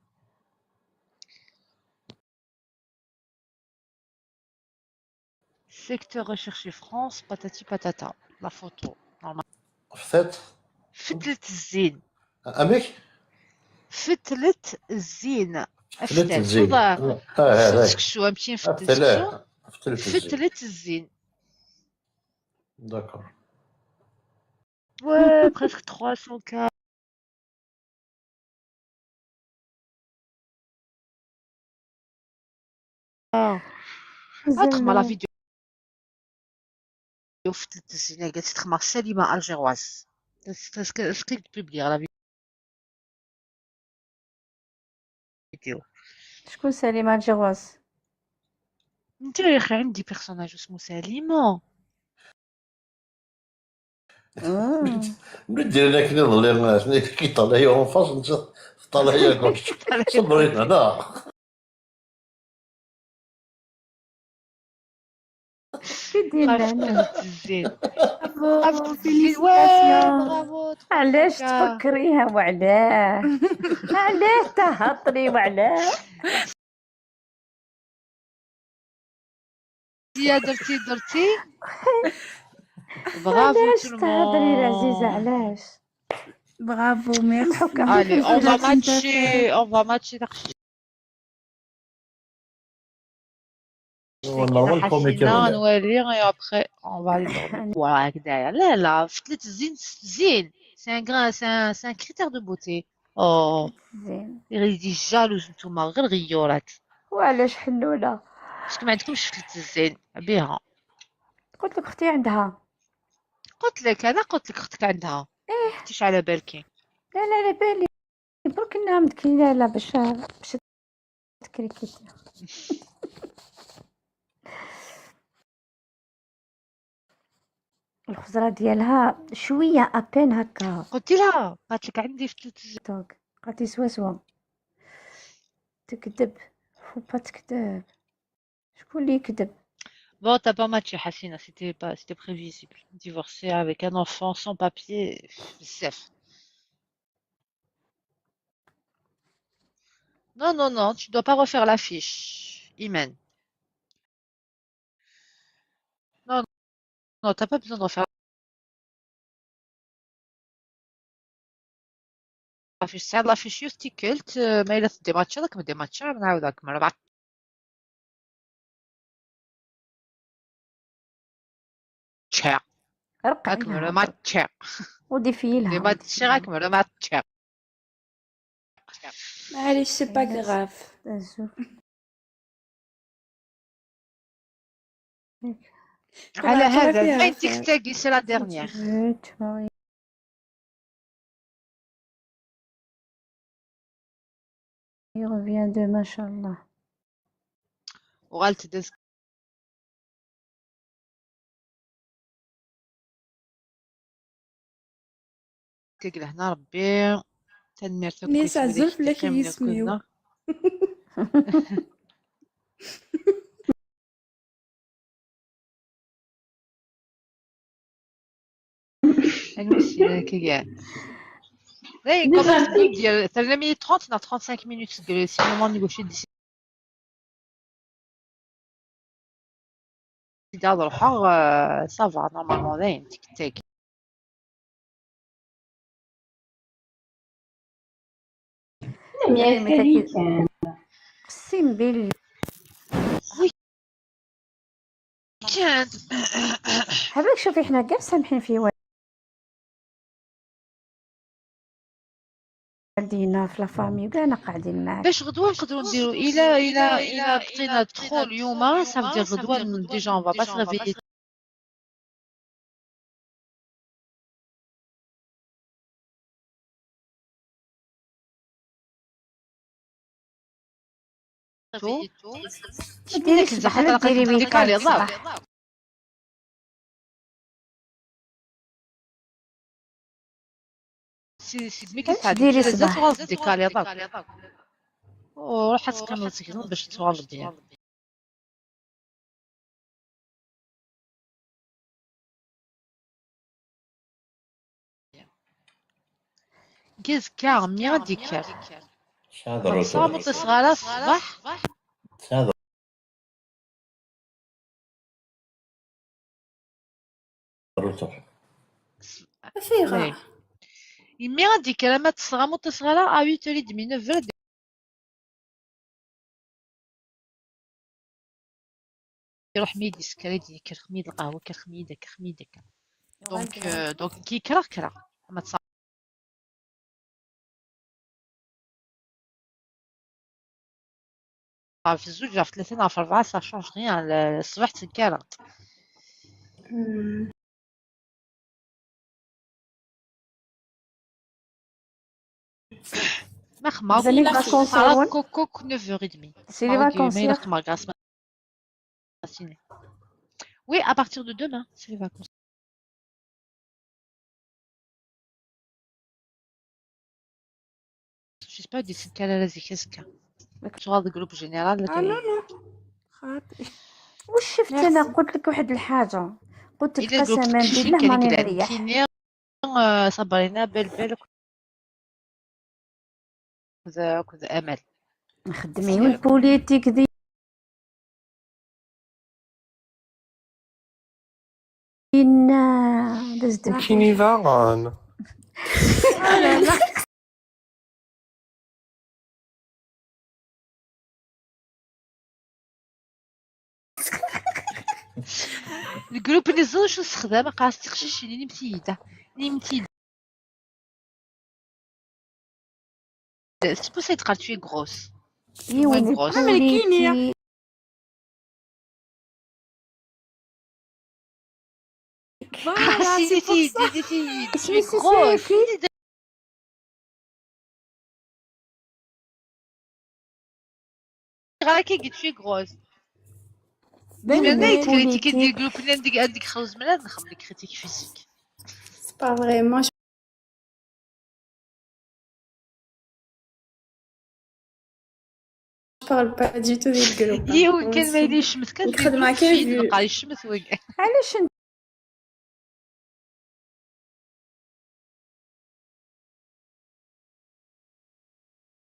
Secteur recherché France, patati patata. La photo, normal. Ftet. Fetlet zzin. Amek? Fetlet zzin. Fetlet zzin. Aftel, ah, ah, ah. Seksu, amek fetlet seksu? Fetlet zzin. D'accord. Ouais, presque trois cents K. Ah. Ad xedmeɣ la vidéo. Fetlet zzin, ad xedmeɣ Salima Algéroise. Est-ce que, est-ce que je publie la vidéo? Vidéo. Tchkun Salima Algéroise? Netta ya xi, عندي personnage اسمه سليمة. Ah. Nuddi akken iḍelli, atni kiṭalaya en face, netta teṭalaya à gauche. Ṣebri hna. Ki d-yennan? Bravo, félicitations. Bravo, trop bien. علاش تفكريها وعلاه؟ علاه تهطلي وعلاه؟ يا درتي، درتي. Bravo tout le monde. علاش تهضري العزيزة، علاش؟ Bravo, merci. Allez, on va matcher, on va matcher. Normal, حسينا نولي، et après, on va aller dormir. واه هكذايا. لا، لا، فضلت زين، زين. C'est un gra-, c'est un, c'est un critère de beauté. Oh. زين. غير يجي jaloux نتوما، غير غيورات. وعلاش حنونة؟ ما عندكمش في التزين بها. قلت لك اختي عندها. قلت لك انا، قلت لك اختك عندها. ايه، كنتيش على بالك. لا لا، على بالي. برك انها مدكينه لا باش باش تكريكيتي. الخزرة ديالها شوية ابين هكا. قلت لها، قالت لك عندي في التزين. توك قالت لي سوا سوا. تكذب. فو با تكذب. شكون اللي يكذب؟ Bon, t'as pas matché, Hasina, c'était pas, c'était prévisible. Divorcer avec un enfant sans papier, بزاف. Non, non, non, tu dois pas refaire la fiche, Iman. Non, non, t'as pas besoin de refaire la fiche. C'est la fiche juste ticket, euh, mais là, c'est des matchs, là, comme des matchs, là, là, comme là, match. رقع Comme le match. ودي في Des لها. matchs, comme le match. معليش، c'est pas grave. الزوج. على عرفتي هذا فيها ما خير. تكتاكي، c'est la dernière. زوج، هاي. Il revient demain, إن شاء الله. وغالت داز كيك لهنا ربي. تنميرت لكم نيسا كل زوف اللي لك كيملي يسميو. كنا. المشكلة كي كاع. لا، كومنت ديال ثلاثة minutes trente، نا trente-cinq minutes ديال سينما نيغوشي ديسيدي على روحها، آه، ça va normalement، داين تيك تاك. دايمًا كي-، أقسم بالله. كان حبيبي شوفي، حنا كاع سامحين في والدينا، في la famille، كاع قاعدين معاك. باش غدوة نقدروا نديروا، إلا، إلا، إلا قطينا دخول اليوم، ça veut dire غدوة déjà on va pas se réveiller. ديري صباح، لا ديري ويكاند ديكالي صباح. الضرب. سي، سي دمي علاش كيساعد ديري بزاف صباح؟ تغوص ديكالي الضرب. وروح تكمل تكمل باش تغوص بيان. كيز كا مية ديكال. شادر صامت صغارة الصباح. شادر وتروح. فيها. يمي غادي كلامات الصغاموط الصغارة à huit heures et demie، neuf heures. يروح ميدي سكري دي كرخميد القهوة، كرخميد، كرخميد. دونك، آه، دونك كي كرا كرا. ما تص-، في الزوج، في الثلاثة، في الأربعة، ça change rien. ل-، الصباح تنكرا. ما خما C'est les vacances, Erwan. كوك كوك neuf heures et demie. C'est les vacances, ما يا يلقى ما قاس ما سيني. Oui, à partir de demain, c'est les vacances. Je sais pas, دي سكة لا زيك سكة. مكتوبة الجروب جينيرال اه، لا، لا. خاطي. واش شفت انا؟ قلت لك واحد الحاجه، قلت لك إلا الجروب قسما كلشي بالله كان ماني كذا مريح. كيني، آه، صبرينا بال بال. كذا كذا امل. خدمي والبوليتيك دي إنا دزت. كيني داغن. الجروب اللي زوج نستخدم قاس تخشيش نمتيدة. نمتيدة. C'est pour ça que tu es grosse. ايوا moins grosse. أنا ملكيني. بوليتي. Voilà, c'est pour ça. Isem-is Ismaïl. Critique des groupes, des groupes, des critiques physiques. C'est pas vraiment. Je parle pas du tout des groupes. Yiwen kan ma yella yecmet kan, nxeddem akken, nqal yecmet wagi. Ɛlac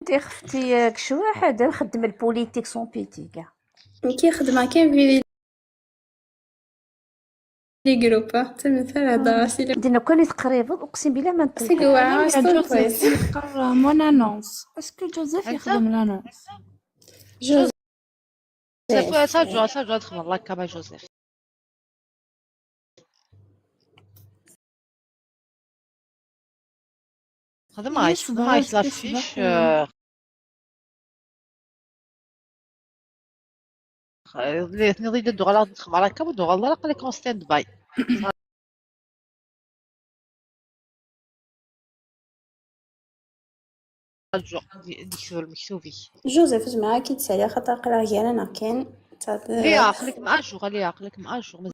انت اختي كشوي حدا نخدم البوليتيك سون بيتي كاع. كي خدمة كان في لي جروب، تمثل هذا سي لو. دينا كون تقريبض، اقسم بالله ما نتلقى. سي كوا، شنو كويس. نقرا مون انونس. اسكو جوزيف يخدم لانونس؟ جوزيف. صافي، صافي، جوزيف. صافي، جوزيف، تخدم الله كما جوزيف. خدم عايش، خدم عايش لافيش. اللي تنوضي تدو على تخمر هكا ودو على الاقل كون ستاند باي. جو ديكتور المكتوبي. جوزيف زعما كي تسالي خاطر قرا غير انا كان. لي عقلك مع جو، لي عقلك مع جو.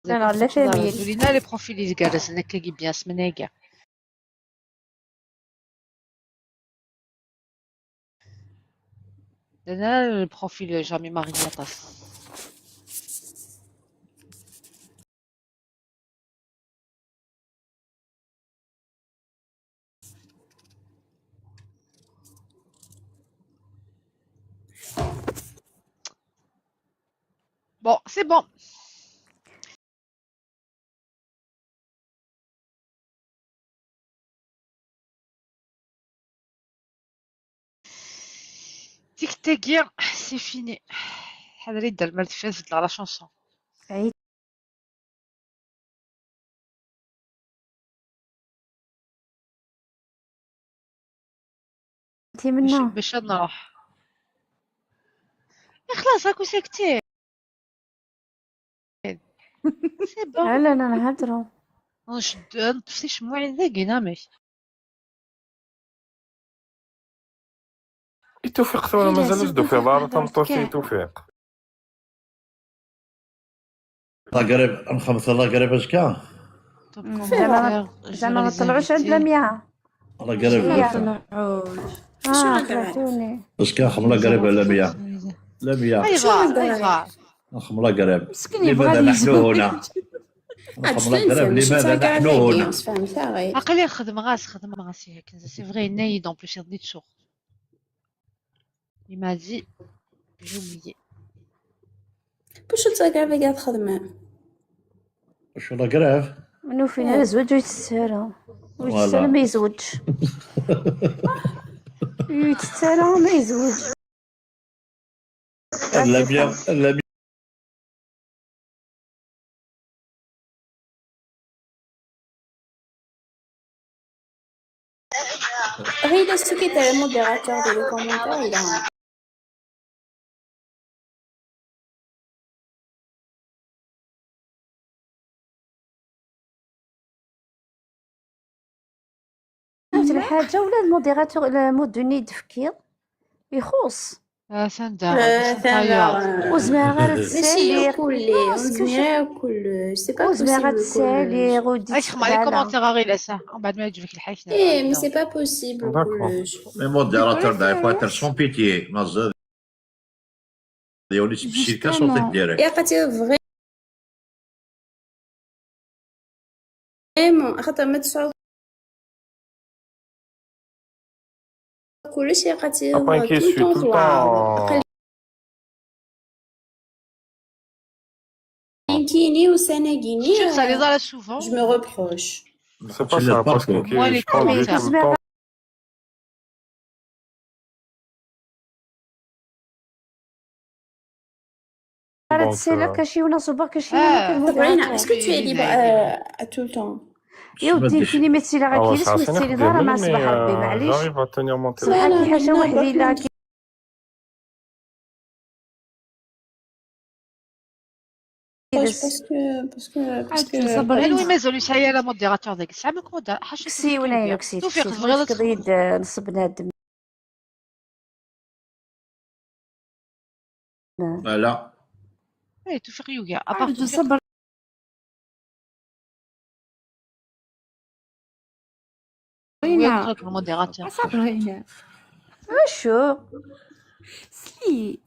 لا، لا، لا، فاميل. لينا لي بروفيل اللي قالت لنا كي بيان سمناكا. لنا البروفيل جامي ماري مونطاس. Bon, c'est bon. Tic tac, c'est fini. حضري دار مال فاز لا شونسون. انتي منا باش نروح. إيه، خلاص، راكو ساكتين. سي بون. لا، لا، لا، نهضروا. نشد، نطفي شموعي ذاكي، نعمل. إي توفيق ثورة مازال جدو في دار تمطوشي توفيق. لاكريب، نخمس لاكريب أشكا؟ زعما، زعما ما طلعوش عند لميا؟ لاكريب. ما طلعوش. آه، خلعتوني. أشكا خم لاكريب لميا؟ لميا. أيوا، أيوا. نخم لاكريب. مسكين لماذا نحن هنا؟ نخم لاكريب، لماذا نحن هنا؟ عقلي خدم غاس، خدم غاس ياك. سي فغي نايد اون بليس يضني تشوخ. Il m'a dit, j'ai oublié. واش انت كاع اللي قاعد تخدم؟ واش لا كراف؟ منو فين؟ آه. زوج ويتسالى. ويتسالى ما يزوجش. ويتسالى ما يزوجش. لا بيان، لا بيان. غير سكت على الموديراتور ديال الكومنتار، إلا قلت الحاجة ولا الموديراتور، لا، مود دوني دفكير يخص. آه، سندا، آه، سندا. وزميرة غير ماشي تسالي. كلي، آه، وزميرة كلش، سي با وزميرة بوسيبل تسالي، كلش. ودي اش خمالي تسالي. كومونتير غير لا سا، ومن بعد ما يعجبك الحال حنا. ايه، مي سي با بوسيبل داكور. كلش. مي موديراتور داير بواتر سون بيتي، ما زاد. يولي تمشي كاسون تيك ديريكت. يا قتي فري-، فريمون، خاطر ما تسعود كلشي قتي ابان كي تو سوي طون تو فوا. طون. كيني وسناكيني، شوف، ça les a souvent. Je me reproche. C'est pas ça, parce que moi, les je conduis tout le temps. Donc, euh, est-ce que tu es libre, euh, tout le temps? يا ودي، كيني ما تسيلي غير كيني، ما تسيلي دار، ما صباح ربي، معليش. Voilà. صباح كي حاجة وحدة إلا كي Parce que, parce que, parce que, anwa i mazal ur yesɛi ara modérateur dagi? Tesɛam akk modérateur? Ḥaca ksif win ayen ksif. Tufiq, ksif, tebɣiḍ ad txedmeḍ? Nṣeb bnadem. Voilà. Eh, Tufiq yuga. À part Tufiq. Sabrina. Sabrina. Acu? Sli.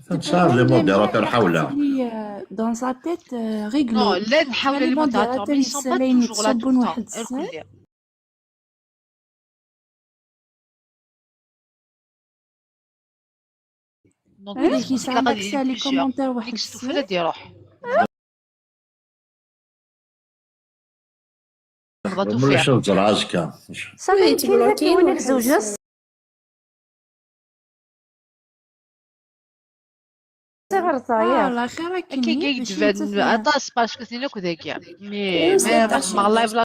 Tesɛa les modérateurs ḥawla. Dans sa tête, euh, réglé. Non, llan ḥawla les modérateurs, mais ils sont pas toujours là tout le temps. Donc, yesɛa l'accès à les commentaires waḥed. Nek s tufla ad iruḥ. Tebɣa tufiɣ. Ulac ad ẓreɣ azekka. Safi, tiblokin win zewǧen. Ɣer tayeḍ. Akka i d-tban aṭas parce que tin akk dagi. Mais, mais, ma live la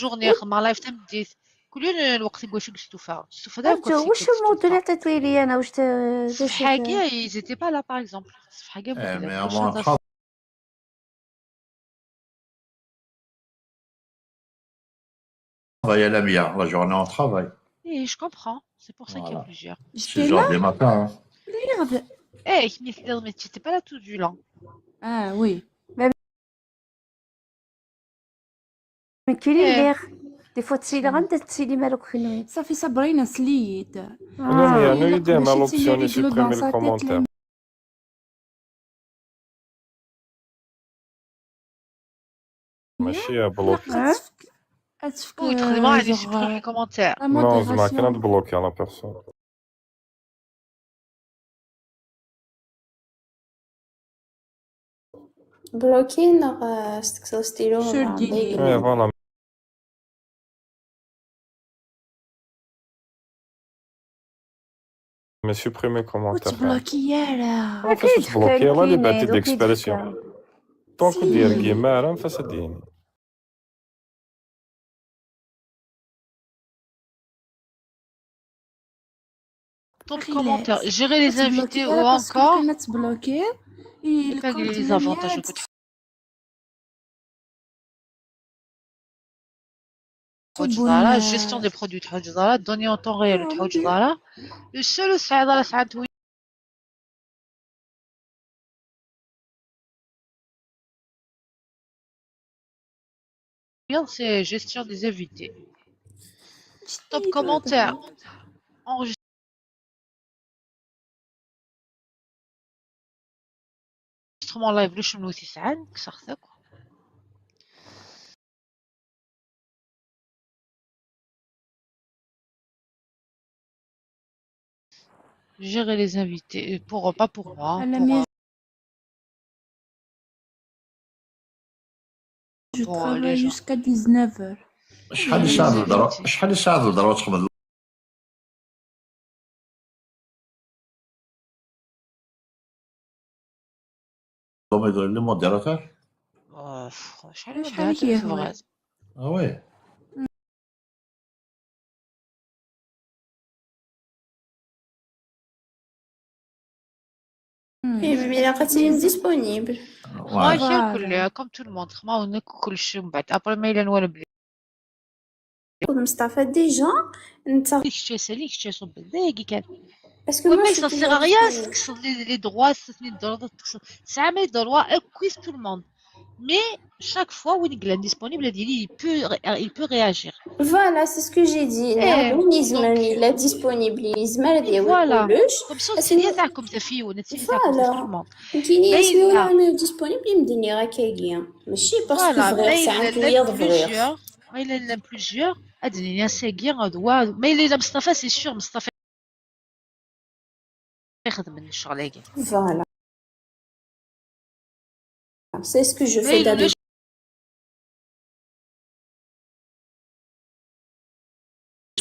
journée xedmeɣ live tameddit. Kul yiwen lweqt deg wacu i yestufa. Yestufa d akk. Wacu umi turiḍ tatwiri, ana, wacu t-, ṣṣbeḥ-agi, ils étaient pas là, par exemple. Ṣṣbeḥ-agi, eh, mais à mon avis, travail à la mienne, la journée on travaille. Eh, je comprends. C'est pour ça qu'il y a plusieurs. Six heures du matin, hein. Eh, mais tu n'étais pas là tout du long. Ah oui. Nekkini lliɣ. Des fois ttiliɣ anda tettili maluk kenwi. Safi, Sabrina, sli-yi-d. Lemya, nu yedder ma l'option i supprimer le commentaire. Mačči à bloquer. Ad tefk, ad tefk, ur txedmeɣ, euh, ad genre, supprimer les commentaires. Non, zeɛma kan ad bloquer la personne. Bloquer neɣ, euh, s tekseḍ stylo. Eh, voilà. Mais supprimer commentaire. Ur ttbloki ara. Ur ttbloki ara les libertés d'expression. Tant que d-yergim ara, fas ad d-yini. Top commentaire. Gérer les invités ou encore épingler les avantages. Ur teḥwaǧeḍ ara gestion des produits, ur teḥwaǧeḍ ara données en temps réel, ur teḥwaǧeḍ ara. Le seul ur tesɛiḍ ara sɛant c'est gestion des invités. Top commentaire. Enregistrement live, le chemin aussi, c'est un, ça, quoi. Gérer les invités, euh, pour, pas pour moi, pour, euh, je travaille jusqu'à dix-neuf heures. شحال ساعة الهضرة؟ شحال ساعة الهضرة وتخدم؟ Les modérateurs. آه، شحال من modérateur تبغى؟ Ah ouais. إيه، mais ilaq ad tilim disponible. Voilà. Comme tout le monde, xedmeɣ nekk kullec, من بعد après ma yella nwala bli. Mustafa déjà, netta. Kečč asali, kečč aṣubbel, d ayagi kan. Parce que moi, je suis toujours disponible. Tekkseḍ les, les droits, tesɛam les droits akk, tout le monde. Mais chaque fois, win yellan disponible, ad yili, il peut, il peut réagir. Voilà, c'est ce que j'ai dit. Win yezmer, yella disponible, yezmer ad yawi kullec. Comme ça, ad tili taɛkemt ɣef yiwen, ad tili taɛkemt ɣef tout le monde. Nekkini, asmi ur disponible, i m-d-nniɣ akkagi. Mačči parce que bɣiɣ, sɛant wiyaḍ bɣiɣ. Ma yella llan plusieurs, ad d-nini ass-agi d wa, ma yella yella Mustafa, c'est sûr, Mustafa ixedmen ccɣel-agi. Voilà. C'est ce que je fais d'habitude.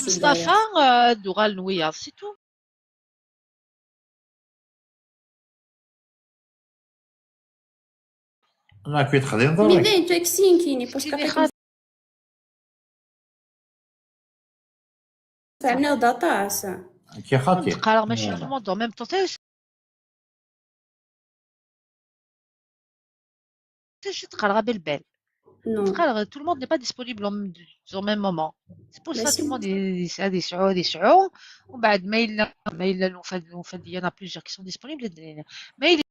Mustafa, euh, ad d-uɣalen wiyaḍ, c'est tout. انا كي تخدم Mais ضرك. Dayen, tu as que cinq, parce que تفهمني خاطر. Aṭas. كي خاطي. تقرا ماشي tout le monde en même temps. تقرا بالبال. Non. تقرا, tout le monde n'est pas disponible en, au même moment. C'est pour ça tout le monde يسعى يسعى يسعى. ومن بعد ما يلا ما يلا الوفاد الوفاد ديالنا plusieurs qui sont disponibles. ما يلا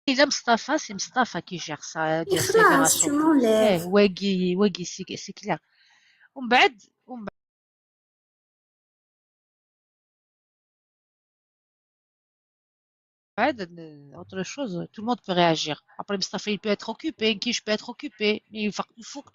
الا مصطفى, c'est Mustapha qui gère ça, ديال خلاص, tu m'enlèves. ايه, واقي واقي c'est clair. ومن بعد ومن بعد, autre chose, tout le monde peut réagir. Après, Mustapha, il peut être occupé, Nkish peut être occupé, mais il faut, il faut que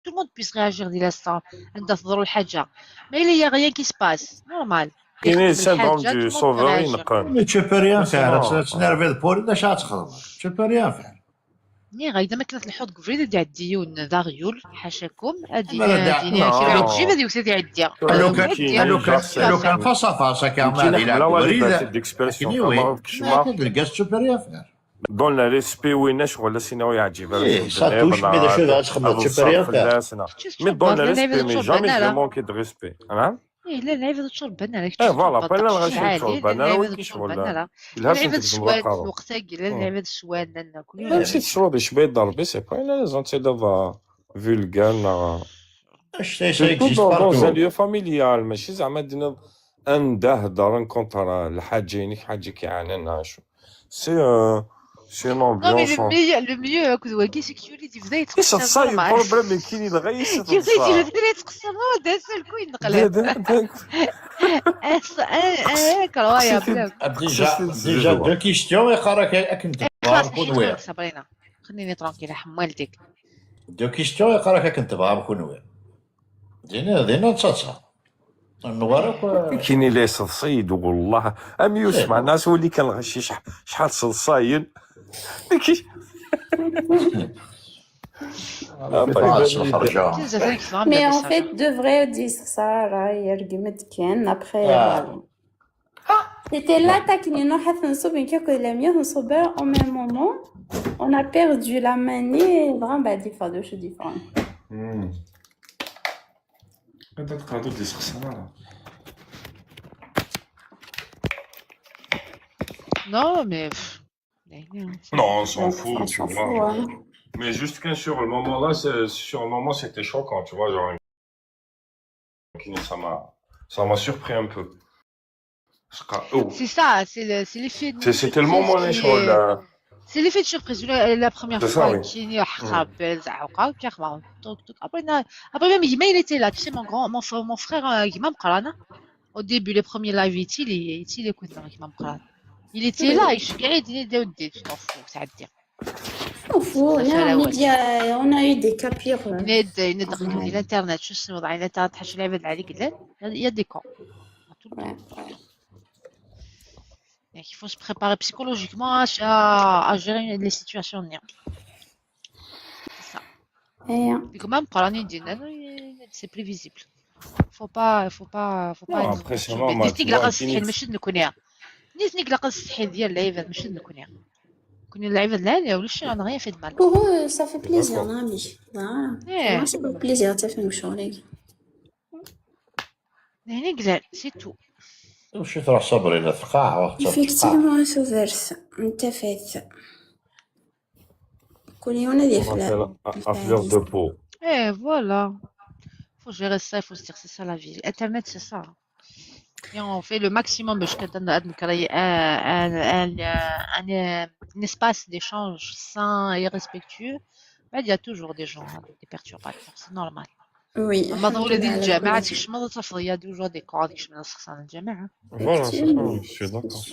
tout le monde puisse réagir dès l'instant. عندها تضر الحاجة. Mais il y a rien qui se passe. Normal. كاين le syndrome du sauveur ينقل. Mais tu peux rien faire. تنرفد بول, اش غتخدم؟ Tu peux rien faire. ني غايدا ما كانت الحوت قبريد يعدي يون داغيول حاشاكم. ادي ادي كي يجي غادي يوثد يعدي. لو كان لو كان لو كان فاس فاس هكا ما غادي يلعب قبريد. ما تلقاش tu peux rien faire. Dans le respect, oui, ناش ولا سينو يعجب. ايه, ça touche, mais داك الشيء غتخدم tu peux rien faire. Mais dans le respect, mais jamais je manque de respect. نعم. ايه, لا, العيب هذا تشرب بنه راك ايه, voilà, بحال غير شي تشرب بنه ولا كيشغل. لا, العيب هذا السواد وقتها, لا, العيب هذا السواد, لا, كل يوم. ماشي تشرب شبيه ضربي, c'est pas une raison, c'est دابا vulgaire, نا. اش ça existe dans un lieu familial, ماشي زعما دينا انده هضر كونتر الحاجه, ينك حاجه كيعانينا شو. C'est, euh, c'est une ambiance. Non, mais le meilleur, le mieux, كنت واقي sécurité بدا يتقصر. Ça, le problème, كاين اللي غير يتقصر. يتقصر, هو داز الكوين نقلب. Incroyable. Déjà, déjà deux questions, يقرا كنت. خلاص, صبرينا. خليني tranquille, حمالتك. Deux questions, يقرا كنت بغا كنوي. دينا دينا تشاتشا. النوارة كاين اللي يصدصيد والله. ام يوسف مع الناس هو اللي كان الغشي شح- شحال صدصاين. Mais en fait, de vrai, dire ça, راه يرقمت كان, après, voilà. C'était l'attaque, نحن نصب كاكو la mienne, نصب au même moment. On a perdu la manie, vraiment, بعد يفادو شو ديفون. هذا تقعدوا دي سخسانة. Non, mais pff, يعني, Non, on s'en fout, tu vois. Mais juste que sur le moment là, c'est- sur le moment, c'était choquant, tu vois, genre, ça m'a, ça m'a surpris un peu. C'est ça, c'est le- c'est l'effet de- C'est- c'était le moment, c'est- les choses, là. C'est l'effet de surprise. La, la première C'est ça, fois, oui. كيني حقا بال زعوقة، كي خبا. طوك، طوك. Après, na- après, même, il était là. Tu sais, mon grand, mon, fr- mon frère, euh, il m'a Au début, les premiers lives, il était, il était, il était, il était là, il était, il était, tu t'en fous, ça veut dire. On fout, on a eu des cas pires. Il y a des, il y a des, l'internet, je sais pas, l'internet, حاجة لعبة عليك, il y a des cas. Tout le temps. Donc, il faut se préparer psychologiquement à, à, à gérer les situations. C'est ça. اييه. ديك ما مقرانين ديالنا, c'est prévisible. Faut pas, faut pas, faut pas être. Après, c'est normal, tu vois, ماشي نقلق الصحي ديال اللعيبه, ماشي نكوني. كوني اللعيبه العاليه ولا شي, انا غير في المال. Pour eux, ça fait plaisir, non, mais voilà. Moi, ça fait plaisir, ça fait une chorée. يعني قلال, c'est tout. واش تروح صبري لا في القاع, واخا في القاع. Effectivement, c'est vrai, انت فات. كل يوم هذه في affaire de peau. Eh, voilà. Faut gérer ça, il faut se dire, c'est ça la vie. Internet, c'est ça. Et on fait le maximum باش كنت عندنا هاد الكراي, un, un, un, un, un espace d'échange sain et respectueux. Mais il y a toujours des gens, des perturbateurs, c'est normal. Oui, ما ظهور هذه الجامعة, تكشم هذا تفضل, il y a toujours des corps, تكشم هذا الشخص عن الجامعة. Voilà, c'est ça, je suis d'accord.